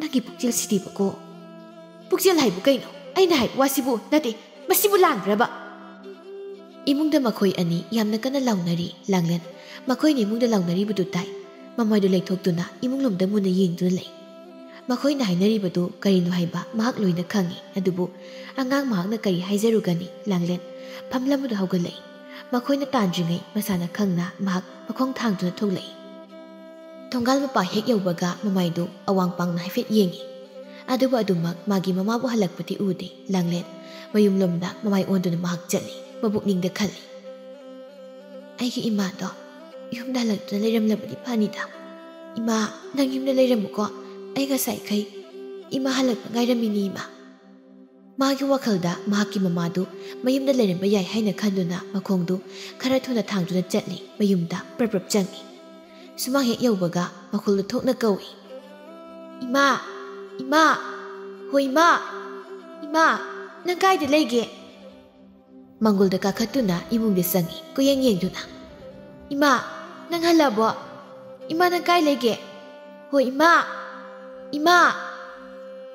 ꯅꯪꯒꯤ ꯄꯨꯛꯆꯦꯜ ꯁꯤꯗꯤꯕꯀꯣ꯫" "ꯄꯨꯛꯆꯦꯜ ꯍꯥꯏꯕꯨ ꯀꯩꯅꯣ? ꯑꯩꯅ ꯍꯥꯏꯕ ꯋꯥꯁꯤꯕꯨ ꯅꯠꯇꯦ, ꯃꯁꯤꯕꯨ ꯂꯥꯟꯕ꯭ꯔꯕ?" ꯏꯃꯨꯡꯗ ꯃꯈꯣꯏ ꯑꯅꯤ ꯌꯥꯝꯅ ꯀꯟꯅ ꯂꯥꯎꯅꯔꯤ꯫ ꯂꯥꯡꯂꯦꯟ ꯃꯈꯣꯏꯅ ꯏꯃꯨꯡꯗ ꯂꯥꯎꯅꯔꯤꯕꯗꯨ ꯇꯥꯏ꯫ ꯃꯃꯥꯏꯗꯨ ꯂꯩꯊꯣꯛꯇꯨꯅ ꯏꯃꯨꯡꯂꯣꯝꯗ ꯃꯨꯟꯅ ꯌꯦꯡꯗꯨꯅ ꯂꯩ꯫ ꯃꯈꯣꯏꯅ ꯍꯥꯏꯅꯔꯤꯕꯗꯨ ꯀꯔꯤꯅꯣ ꯍꯥꯏꯕ ꯃꯍꯥꯛ ꯂꯣꯏꯅ ꯈꯪꯏ, ꯑꯗꯨꯕꯨ ꯑꯉꯥꯡ ꯃꯍꯥꯛꯅ ꯀꯔꯤ ꯍꯥꯏꯖꯔꯨꯒꯅꯤ? ꯂꯥꯡꯂꯦꯟ ꯐꯝꯂꯝꯕꯗꯨ ꯍꯧꯒꯠꯂꯛꯏ꯫ ꯃꯈꯣꯏꯅ ꯇꯥꯟꯗ꯭ꯔꯤꯉꯩ ꯃꯁꯥꯅ ꯈꯪꯅ ꯃꯍꯥꯛ ꯃꯈꯣꯡ ꯊꯥꯡꯗꯨꯅ ꯊꯣꯛꯂꯛꯏ꯫ ꯊꯣꯡꯒꯥꯜ ꯃꯄꯥ ꯍꯦꯛ ꯌꯧꯕꯒ ꯃꯃꯥꯏꯗꯨ ꯑꯋꯥꯡ ꯄꯥꯡꯅ ꯍꯥꯏꯐꯦꯠ ꯌꯦꯡꯏ꯫ ꯑꯗꯨꯕꯨ ꯑꯗꯨꯃꯛ ꯃꯥꯒꯤ ꯃꯃꯥꯕꯨ ꯍꯜꯂꯛꯄꯗꯤ ꯎꯗꯦ꯫ ꯂꯥꯡꯂꯦꯟ ꯃꯌꯨꯝꯂꯣꯝꯗ ꯃꯃꯥꯏ ꯑꯣꯟꯗꯨꯅ ꯃꯍꯥꯛ ꯆꯠꯂꯤ꯫ ꯃꯄꯨꯛꯅꯤꯡꯗ ꯈꯜꯂꯤ, "ꯑꯩꯒꯤ ꯏꯃꯥꯗꯣ ꯌꯨꯝꯗ ꯍꯜꯂꯛꯇꯨꯅ ꯂꯩꯔꯝꯂꯕꯗꯤ ꯐꯅꯤꯗ꯫ ꯏꯃꯥ, ꯅꯪ ꯌꯨꯝꯗ ꯂꯩꯔꯝꯃꯨꯀꯣ꯫ ꯑꯩ ꯉꯁꯥꯏꯈꯩ ꯏꯃꯥ ꯍꯜꯂꯛꯄ ꯉꯥꯏꯔꯝꯃꯤꯅꯤ, ꯏꯃꯥ꯫" ꯃꯥꯒꯤ ꯋꯥꯈꯜꯗ ꯃꯍꯥꯛꯀꯤ ꯃꯃꯥꯗꯨ ꯃꯌꯨꯝꯗ ꯂꯩꯔꯝꯕ ꯌꯥꯏ ꯍꯥꯏꯅ ꯈꯟꯗꯨꯅ ꯃꯈꯣꯡꯗꯨ ꯈꯔ ꯊꯨꯅ ꯊꯥꯡꯗꯨꯅ ꯆꯠꯂꯤ꯫ ꯃꯌꯨꯝꯗ ꯄ꯭ꯔꯞ ꯄ꯭ꯔꯞ ꯆꯪꯉꯤ꯫ ꯁꯨꯃꯥꯡ ꯍꯦꯛ ꯌꯧꯕꯒ ꯃꯈꯣꯜꯗꯨ ꯊꯣꯛꯅ ꯀꯧꯏ, "ꯏꯃꯥ! ꯏꯃꯥ! ꯍꯣ ꯏꯃꯥ! ꯏꯃꯥ! ꯅꯪ ꯀꯥꯏꯗ ꯂꯩꯒꯦ?" ꯃꯪꯒꯣꯜꯗ ꯀꯥꯈꯠꯇꯨꯅ ꯏꯃꯨꯡꯗ ꯆꯪꯉꯤ꯫ ꯀꯣꯏꯌꯦꯡ ꯌꯦꯡꯗꯨꯅ, "ꯏꯃꯥ, ꯅꯪ ꯍꯜꯂꯛꯑꯕꯣ? ꯏꯃꯥ, ꯅꯪ ꯀꯥꯏ ꯂꯩꯒꯦ? ꯍꯣ ꯏꯃꯥ! ꯏꯃꯥ!"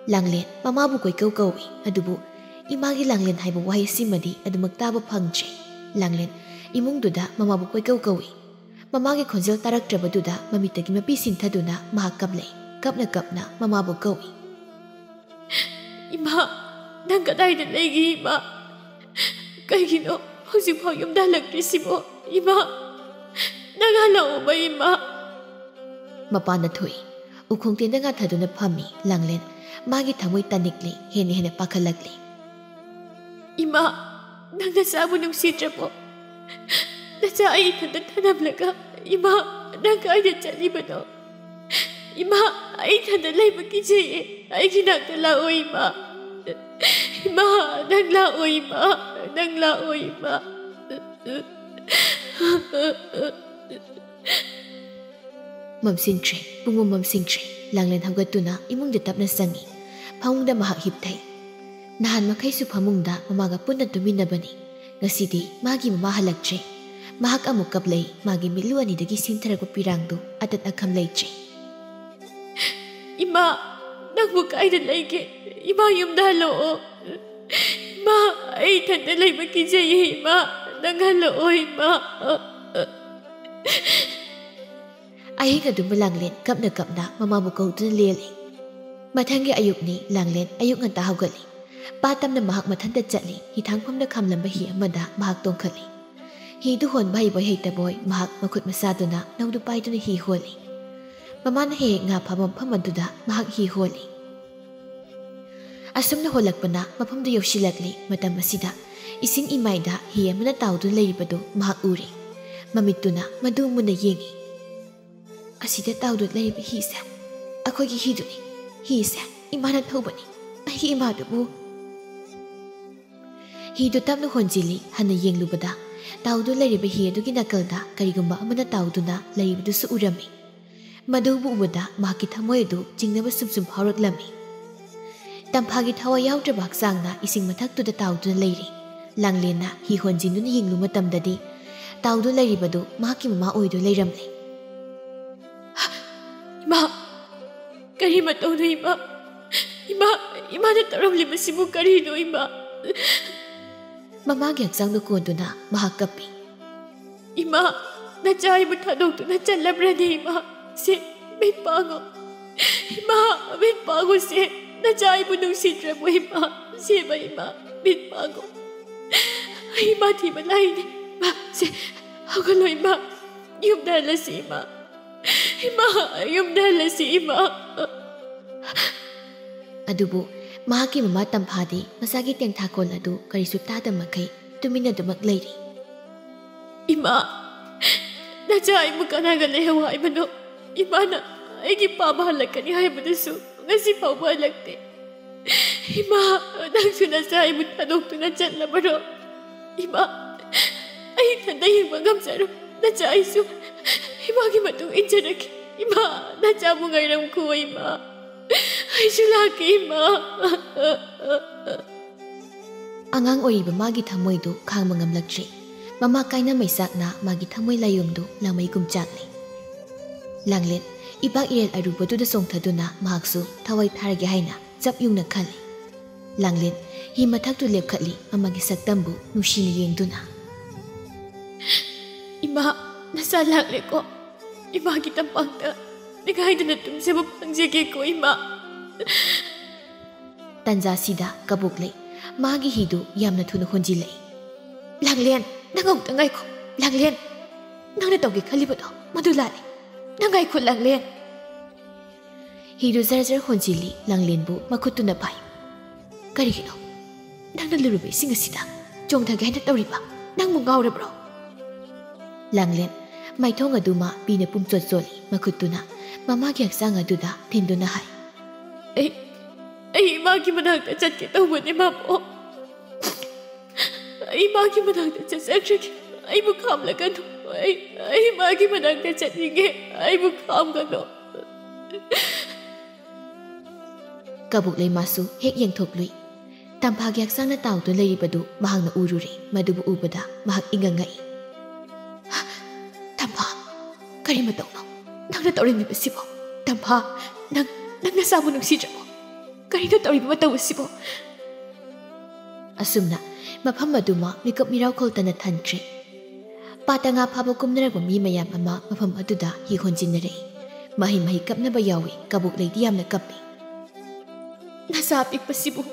ꯂꯥꯡꯂꯦꯟ ꯃꯃꯥꯕꯨ ꯀꯣꯏꯀꯧ ꯀꯧꯏ꯫ ꯑꯗꯨꯕꯨ ꯏꯃꯥꯒꯤ ꯂꯥꯡꯂꯦꯟ ꯍꯥꯏꯕ ꯋꯥꯍꯩ ꯑꯁꯤꯃꯗꯤ ꯑꯗꯨꯃꯛ ꯇꯥꯕ ꯐꯪꯗ꯭ꯔꯦ꯫ ꯂꯥꯡꯂꯦꯟ ꯏꯃꯨꯡꯗꯨꯗ ꯃꯃꯥꯕꯨ ꯀꯣꯏꯀꯧ ꯀꯧꯏ꯫ ꯃꯃꯥꯒꯤ ꯈꯣꯟꯖꯦꯜ ꯇꯥꯔꯛꯇ꯭ꯔꯕꯗꯨꯗ ꯃꯃꯤꯠꯇꯒꯤ ꯃꯄꯤ ꯁꯤꯟꯊꯗꯨꯅ ꯃꯍꯥꯛ ꯀꯞꯂꯛꯏ꯫ ꯀꯞꯅ ꯀꯞꯅ ꯃꯃꯥꯕꯨ ꯀꯧꯏ꯫ "ꯏꯃꯥ, ꯅꯪ ꯀꯗꯥꯏꯗ ꯂꯩꯒꯦ ꯏꯃꯥ? ꯀꯩꯒꯤꯅꯣ ꯍꯧꯖꯤꯛꯐꯥꯎ ꯌꯨꯝꯗ ꯍꯜꯂꯛꯇ꯭ꯔꯤꯁꯤꯕꯣ? ꯏꯃꯥ, ꯅꯪ ꯍꯜꯂꯛꯑꯣꯕ ꯏꯃꯥ!" ꯃꯄꯥꯟꯗ ꯊꯣꯛꯏ꯫ ꯎꯈꯣꯡ ꯇꯦꯟꯗ ꯉꯥꯊꯗꯨꯅ ꯐꯝꯃꯤ ꯂꯥꯡꯂꯦꯟ꯫ ꯃꯥꯒꯤ ꯊꯃꯣꯏ ꯇꯥꯅꯤꯛꯂꯤ, ꯍꯦꯟꯅ ꯍꯦꯟꯅ ꯄꯥꯈꯠꯂꯛꯂꯤ꯫ "ꯏꯃꯥ, ꯅꯪ ꯅꯆꯥꯕꯨ ꯅꯨꯡꯁꯤꯗ꯭ꯔꯕꯣ? ꯅꯆꯥ ꯑꯩ ꯏꯊꯟꯇ ꯊꯅꯝꯂꯒ, ꯏꯃꯥ, ꯅꯪ ꯀꯥꯏꯗ ꯆꯠꯂꯤꯕꯅꯣ? ꯏꯃꯥ, ꯑꯩ ꯏꯊꯟꯇ ꯂꯩꯕ ꯀꯤꯖꯩꯌꯦ꯫ ꯑꯩꯒꯤ ꯅꯥꯛꯇ ꯂꯥꯛꯑꯣ ꯏꯃꯥ꯫ ꯏꯃꯥ, ꯅꯪ ꯂꯥꯛꯑꯣ ꯏꯃꯥ, ꯅꯪ ꯂꯥꯛꯑꯣ ꯏꯃꯥ!" ꯃꯝꯁꯤꯟꯈ꯭ꯔꯦ꯫ ꯄꯨꯡꯃꯝ ꯃꯝꯁꯤꯟꯈ꯭ꯔꯦ꯫ ꯂꯥꯡꯂꯦꯟ ꯍꯧꯒꯠꯇꯨꯅ ꯏꯃꯨꯡꯗ ꯇꯞꯅ ꯆꯪꯉꯤ꯫ ꯐꯃꯨꯡꯗ ꯃꯍꯥꯛ ꯍꯤꯞꯊꯩ꯫ ꯅꯍꯥꯟ ꯃꯈꯩꯁꯨ ꯐꯃꯨꯡꯗ ꯃꯃꯥꯒ ꯄꯨꯟꯅ ꯇꯨꯝꯃꯤꯟꯅꯕꯅꯤ꯫ ꯉꯁꯤꯗꯤ ꯃꯥꯒꯤ ꯃꯃꯥ ꯍꯜꯂꯛꯇ꯭ꯔꯦ꯫ ꯃꯍꯥꯛ ꯑꯃꯨꯛ ꯀꯞꯂꯛꯏ꯫ ꯃꯥꯒꯤ ꯃꯤꯠꯂꯨ ꯑꯅꯤꯗꯒꯤ ꯁꯤꯡꯊꯔꯛꯄ ꯄꯤꯔꯥꯡꯗꯨ ꯑꯇꯠ ꯑꯈꯝ ꯂꯩꯇ꯭ꯔꯦ꯫ "ꯏꯃꯥ, ꯅꯪꯕꯨ ꯀꯥꯏꯗ ꯂꯩꯒꯦ? ꯏꯃꯥ, ꯌꯨꯝꯗ ꯍꯜꯂꯛꯑꯣ꯫ ꯏꯃꯥ, ꯑꯩ ꯏꯊꯟꯇ ꯂꯩꯕ ꯀꯤꯖꯩꯌꯦ ꯏꯃꯥ꯫ ꯅꯪ ꯍꯜꯂꯛꯑꯣ ꯏꯃꯥ!" ꯑꯍꯤꯡ ꯑꯗꯨꯃ ꯂꯥꯡꯂꯦꯟ ꯀꯞꯅ ꯀꯞꯅ ꯃꯃꯥꯕꯨ ꯀꯧꯗꯨꯅ ꯂꯦꯜꯂꯤ꯫ ꯃꯊꯪꯒꯤ ꯑꯌꯨꯛꯅꯤ꯫ ꯂꯥꯡꯂꯦꯟ ꯑꯌꯨꯛ ꯉꯟꯇꯥ ꯍꯧꯒꯠꯂꯤ꯫ ꯄꯥꯠ ꯇꯝꯅ ꯃꯍꯥꯛ ꯃꯊꯟꯇ ꯆꯠꯂꯤ꯫ ꯍꯤꯊꯥꯡꯐꯝꯗ ꯈꯥꯝꯂꯝꯕ ꯍꯤ ꯑꯃꯗ ꯃꯍꯥꯛ ꯇꯣꯡꯈꯠꯂꯤ꯫ ꯍꯤꯗꯨ ꯍꯣꯟꯕ ꯍꯩꯕꯣꯏ ꯍꯩꯇꯕꯣꯏ ꯃꯍꯥꯛ ꯃꯈꯨꯠ ꯃꯁꯥꯗꯨꯅ ꯅꯧꯗꯨ ꯄꯥꯏꯗꯨꯅ ꯍꯤ ꯍꯣꯜꯂꯤ꯫ ꯃꯃꯥꯅ ꯍꯦꯛ ꯍꯦꯛ ꯉꯥ ꯐꯥꯕ ꯃꯐꯝ ꯑꯗꯨꯗ ꯃꯍꯥꯛ ꯍꯤ ꯍꯣꯜꯂꯤ꯫ ꯑꯁꯨꯝꯅ ꯍꯣꯜꯂꯛꯄꯅ ꯃꯐꯝꯗꯨ ꯌꯧꯁꯤꯜꯂꯛꯂꯤ꯫ ꯃꯇꯝ ꯑꯁꯤꯗ ꯏꯁꯤꯡ ꯏꯃꯥꯏꯗ ꯍꯤ ꯑꯃꯅ ꯇꯥꯎꯗꯨꯅ ꯂꯩꯔꯤꯕꯗꯨ ꯃꯍꯥꯛ ꯎꯔꯦ꯫ ꯃꯃꯤꯠꯇꯨꯅ ꯃꯗꯨ ꯃꯨꯟꯅ ꯌꯦꯡꯉꯤ꯫ "ꯑꯁꯤꯗ ꯇꯥꯎꯗꯨꯅ ꯂꯩꯔꯤꯕ ꯍꯤꯁꯦ ꯑꯩꯈꯣꯏꯒꯤ ꯍꯤꯗꯨꯅꯤ꯫ ꯍꯤꯁꯦ ꯏꯃꯥꯅ ꯊꯧꯕꯅꯤ꯫ ꯑꯩꯒꯤ ꯏꯃꯥꯗꯨꯕꯨ ꯍꯤꯗꯨ ꯇꯞꯅ ꯍꯣꯟꯖꯤꯜꯂꯤ꯫ ꯍꯟꯅ ꯌꯦꯡꯂꯨꯕꯗ ꯇꯥꯎꯗꯨꯅ ꯂꯩꯔꯤꯕ ꯍꯤ ꯑꯗꯨꯒꯤ ꯅꯥꯀꯜꯗ ꯀꯔꯤꯒꯨꯝꯕ ꯑꯃꯅ ꯇꯥꯎꯗꯨꯅ ꯂꯩꯔꯤꯕꯗꯨꯁꯨ ꯎꯔꯝꯃꯤ꯫ ꯃꯗꯨꯕꯨ ꯎꯕꯗ ꯃꯍꯥꯛꯀꯤ ꯊꯃꯣꯏ ꯑꯗꯨ ꯆꯤꯡꯅꯕ ꯁꯨꯝ ꯁꯨꯝ ꯐꯥꯎꯔꯛꯂꯝꯃꯤ꯫ ꯇꯝꯐꯥꯒꯤ ꯊꯋꯥꯏ ꯌꯥꯎꯗ꯭ꯔꯕ ꯍꯛꯆꯥꯡꯅ ꯏꯁꯤꯡ ꯃꯊꯛꯇꯨꯗ ꯇꯥꯎꯗꯨꯅ ꯂꯩꯔꯤ꯫ ꯂꯥꯡꯂꯦꯟꯅ ꯍꯤ ꯍꯣꯟꯖꯤꯟꯗꯨꯅ ꯌꯦꯡꯂꯨ ꯃꯇꯝꯗꯗꯤ ꯇꯥꯎꯗꯨꯅ ꯂꯩꯔꯤꯕꯗꯨ ꯃꯍꯥꯛꯀꯤ ꯃꯃꯥ ꯑꯣꯏꯗꯨꯅ ꯂꯩꯔꯝꯂꯦ꯫ "ꯏꯃꯥ, ꯀꯔꯤ ꯃꯇꯧꯅꯣ ꯏꯃꯥ? ꯏꯃꯥ, ꯏꯃꯥꯅ ꯇꯧꯔꯝꯂꯤꯕꯁꯤꯕꯨ ꯀꯔꯤꯅꯣ ꯏꯃꯥ?" ꯃꯃꯥꯒꯤ ꯍꯛꯆꯥꯡꯗ ꯀꯣꯟꯗꯨꯅ ꯃꯍꯥꯛ ꯀꯞꯄꯤ꯫ "ꯏꯃꯥ, ꯅꯆꯥ ꯑꯩꯕꯨ ꯊꯥꯗꯣꯛꯇꯨꯅ ꯆꯠꯂꯕ꯭ꯔꯅꯦ ꯏꯃꯥ? ꯁꯦ, ꯃꯤꯠ ꯄꯥꯡꯉꯣ꯫ ꯏꯃꯥ, ꯃꯤꯠ ꯄꯥꯡꯉꯣ ꯁꯦ꯫ ꯅꯆꯥ ꯑꯩꯕꯨ ꯅꯨꯡꯁꯤꯗ꯭ꯔꯕꯣ ꯏꯃꯥ? ꯁꯦꯕ ꯏꯃꯥ, ꯃꯤꯠ ꯄꯥꯡꯉꯣ꯫ ꯑꯩ ꯏꯃꯥ ꯊꯤꯕ ꯂꯥꯛꯏꯅꯦ꯫ ꯏꯃꯥ, ꯁꯦ, ꯍꯧꯒꯠꯂꯣ ꯏꯃꯥ꯫ ꯌꯨꯝꯗ ꯍꯜꯂꯁꯤ ꯏꯃꯥ꯫ ꯏꯃꯥ, ꯌꯨꯝꯗ ꯍꯜꯂꯁꯤ ꯏꯃꯥ꯫" ꯑꯗꯨꯕꯨ ꯃꯍꯥꯛꯀꯤ ꯃꯃꯥ ꯇꯝꯐꯥꯗꯤ ꯃꯆꯥꯒꯤ ꯇꯦꯡꯊꯥꯈꯣꯜ ꯑꯗꯨ ꯀꯔꯤꯁꯨ ꯇꯥꯗ ꯃꯈꯩ ꯇꯨꯃꯤꯟꯅꯗꯨꯃꯛ ꯂꯩꯔꯤ꯫ "ꯏꯃꯥ, ꯅꯆꯥ ꯑꯩꯕꯨ ꯀꯅꯥꯒ ꯂꯩꯍꯧ ꯍꯥꯏꯕꯅꯣ? ꯏꯃꯥꯅ ꯑꯩꯒꯤ ꯄꯥꯕ ꯍꯜꯂꯛꯀꯅꯤ ꯍꯥꯏꯕꯗꯨꯁꯨ ꯉꯁꯤ ꯐꯥꯎꯕ ꯍꯜꯂꯛꯇꯦ꯫ ꯏꯃꯥ, ꯅꯪꯁꯨ ꯅꯆꯥ ꯑꯩꯕꯨ ꯊꯥꯗꯣꯛꯇꯨꯅ ꯆꯠꯂꯕꯔꯣ? ꯏꯃꯥ, ꯑꯩ ꯏꯊꯟꯇ ꯍꯤꯡꯕ ꯉꯝꯖꯔꯣꯏ꯫ ꯅꯆꯥ ꯑꯩꯁꯨ ꯏꯃꯥꯒꯤ ꯃꯇꯨꯡ ꯏꯟꯖꯔꯛꯀꯦ꯫ ꯏꯃꯥ, ꯅꯆꯥꯕꯨ ꯉꯥꯏꯔꯝꯈꯣ ꯏꯃꯥ꯫ ꯑꯩꯁꯨ ꯂꯥꯛꯀꯦ ꯏꯃꯥ꯫" ꯑꯉꯥꯡ ꯑꯣꯏꯔꯤꯕ ꯃꯥꯒꯤ ꯊꯃꯣꯏꯗꯨ ꯈꯥꯡꯕ ꯉꯝꯂꯛꯇ꯭ꯔꯦ꯫ ꯃꯃꯥ ꯀꯥꯏꯅ ꯃꯩꯆꯥꯛꯅ ꯃꯥꯒꯤ ꯊꯃꯣꯏ ꯂꯥꯏꯌꯣꯡꯗꯨ ꯂꯥꯃꯩꯒꯨꯝ ꯆꯥꯛꯂꯦ꯫ ꯂꯥꯡꯂꯦꯟ ꯏꯄꯥꯛ ꯏꯔꯦꯜ ꯑꯔꯨꯕꯗꯨꯗ ꯆꯣꯡꯊꯗꯨꯅ ꯃꯍꯥꯛꯁꯨ ꯊꯋꯥꯏ ꯊꯥꯔꯒꯦ ꯍꯥꯏꯅ ꯆꯞ ꯌꯨꯡꯅ ꯈꯜꯂꯤ꯫ ꯂꯥꯡꯂꯦꯟ ꯍꯤ ꯃꯊꯛꯇꯨ ꯂꯦꯞꯈꯠꯂꯤ, ꯃꯃꯥꯒꯤ ꯁꯛꯇꯝꯕꯨ ꯅꯨꯡꯁꯤꯅ ꯌꯦꯡꯗꯨꯅ꯫ "ꯏꯃꯥ, ꯅꯆꯥ ꯂꯥꯛꯂꯦꯀꯣ꯫ ꯏꯃꯥꯒꯤ ꯇꯝꯄꯥꯛꯇ ꯅꯤꯡꯉꯥꯏꯗꯅ ꯇꯨꯝꯖꯕ ꯐꯪꯖꯒꯦꯀꯣ ꯏꯃꯥ꯫" ꯇꯟꯖꯥꯁꯤꯗ ꯀꯕꯣꯛꯂꯩ ꯃꯥꯒꯤ ꯍꯤꯗꯨ ꯌꯥꯝꯅ ꯊꯨꯅ ꯍꯣꯟꯖꯤꯜꯂꯛꯏ꯫ "ꯂꯥꯡꯂꯦꯟ, ꯅꯪ ꯑꯃꯨꯛꯇ ꯉꯥꯏꯈꯣ꯫ ꯂꯥꯡꯂꯦꯟ, ꯅꯪꯅ ꯇꯧꯒꯦ ꯈꯜꯂꯤꯕꯗꯣ ꯃꯗꯨ ꯂꯥꯜꯂꯦ꯫ ꯅꯪ ꯉꯥꯏꯈꯣ ꯂꯥꯡꯂꯦꯟ꯫" ꯍꯤꯗꯨ ꯖꯔ ꯖꯔ ꯍꯣꯟꯖꯤꯜꯂꯤ, ꯂꯥꯡꯂꯦꯟꯕꯨ ꯃꯈꯨꯠꯇꯨꯅ ꯄꯥꯏ꯫ "ꯀꯔꯤꯒꯤꯅꯣ ꯅꯪꯅ ꯂꯨꯔꯨꯕ ꯏꯁꯤꯡ ꯑꯁꯤꯗ ꯆꯣꯡꯊꯒꯦ ꯍꯥꯏꯅ ꯇꯧꯔꯤꯕ? ꯅꯪꯕꯨ ꯉꯥꯎꯔꯕ꯭ꯔꯣ?" ꯂꯥꯡꯂꯦꯟ ꯃꯥꯏꯊꯣꯡ ꯑꯗꯨꯃ ꯄꯤꯅ ꯄꯨꯝꯆꯣꯠ ꯆꯣꯠꯂꯤ, ꯃꯈꯨꯠꯇꯨꯅ ꯃꯃꯥꯒꯤ ꯍꯛꯆꯥꯡ ꯑꯗꯨꯗ ꯊꯤꯟꯗꯨꯅ ꯍꯥꯏ꯫ "ꯑꯩ, ꯑꯩ ꯏꯃꯥꯒꯤ ꯃꯅꯥꯛꯇ ꯆꯠꯀꯦ ꯇꯧꯕꯅꯦ ꯃꯥꯕꯣ꯫ ꯑꯩ ꯃꯥꯒꯤ ꯃꯅꯥꯛꯇ ꯆꯠꯆꯈ꯭ꯔꯒꯦ꯫ ꯑꯩꯕꯨ ꯈꯥꯝꯂꯒꯅꯨ꯫ ꯑꯩ, ꯑꯩ ꯃꯥꯒꯤ ꯃꯅꯥꯛꯇ ꯆꯠꯅꯤꯡꯉꯦ꯫ ꯑꯩꯕꯨ ꯈꯥꯝꯒꯅꯨ꯫ ꯀꯕꯣꯛꯂꯩ ꯃꯥꯁꯨ ꯍꯦꯛ ꯌꯦꯡꯊꯣꯛꯂꯨꯏ꯫ ꯇꯝꯐꯥꯒꯤ ꯍꯛꯆꯥꯡꯅ ꯇꯥꯎꯗꯨꯅ ꯂꯩꯔꯤꯕꯗꯨ ꯃꯍꯥꯛꯅ ꯎꯔꯨꯔꯦ꯫ ꯃꯗꯨꯕꯨ ꯎꯕꯗ ꯃꯍꯥꯛ ꯏꯉꯛ ꯉꯛꯏ꯫ "ꯇꯝꯐꯥ, ꯀꯔꯤ ꯃꯇꯧꯅꯣ ꯅꯪꯅ ꯇꯧꯔꯝꯃꯤꯕꯁꯤꯕꯣ? ꯇꯝꯐꯥ, ꯅꯪ, ꯅꯪ ꯅꯁꯥꯕꯨ ꯅꯨꯡꯁꯤꯗ꯭ꯔꯕꯣ? ꯀꯔꯤꯅꯣ ꯇꯧꯔꯤꯕ ꯃꯇꯧ ꯑꯁꯤꯕꯣ?" ꯑꯁꯨꯝꯅ ꯃꯐꯝ ꯑꯗꯨꯃꯛ ꯃꯤꯀꯨꯞ ꯃꯤꯔꯥꯎ ꯈꯣꯜꯇꯅ ꯊꯟꯈ꯭ꯔꯦ꯫ ꯄꯥꯠꯇ ꯉꯥ ꯐꯥꯕ ꯀꯨꯝꯅꯔꯛꯄ ꯃꯤ ꯃꯌꯥꯝ ꯑꯃ ꯃꯐꯝ ꯑꯗꯨꯗ ꯍꯤ ꯍꯣꯟꯖꯤꯟꯅꯔꯛꯏ꯫ ꯃꯍꯩ ꯃꯍꯩ ꯀꯞꯅꯕ ꯌꯥꯎꯏ꯫ ꯀꯕꯣꯛꯂꯩꯗꯤ ꯌꯥꯝꯅ ꯀꯞꯄꯤ꯫ "ꯅꯆꯥ ꯑꯄꯤꯛꯄꯁꯤꯕꯨ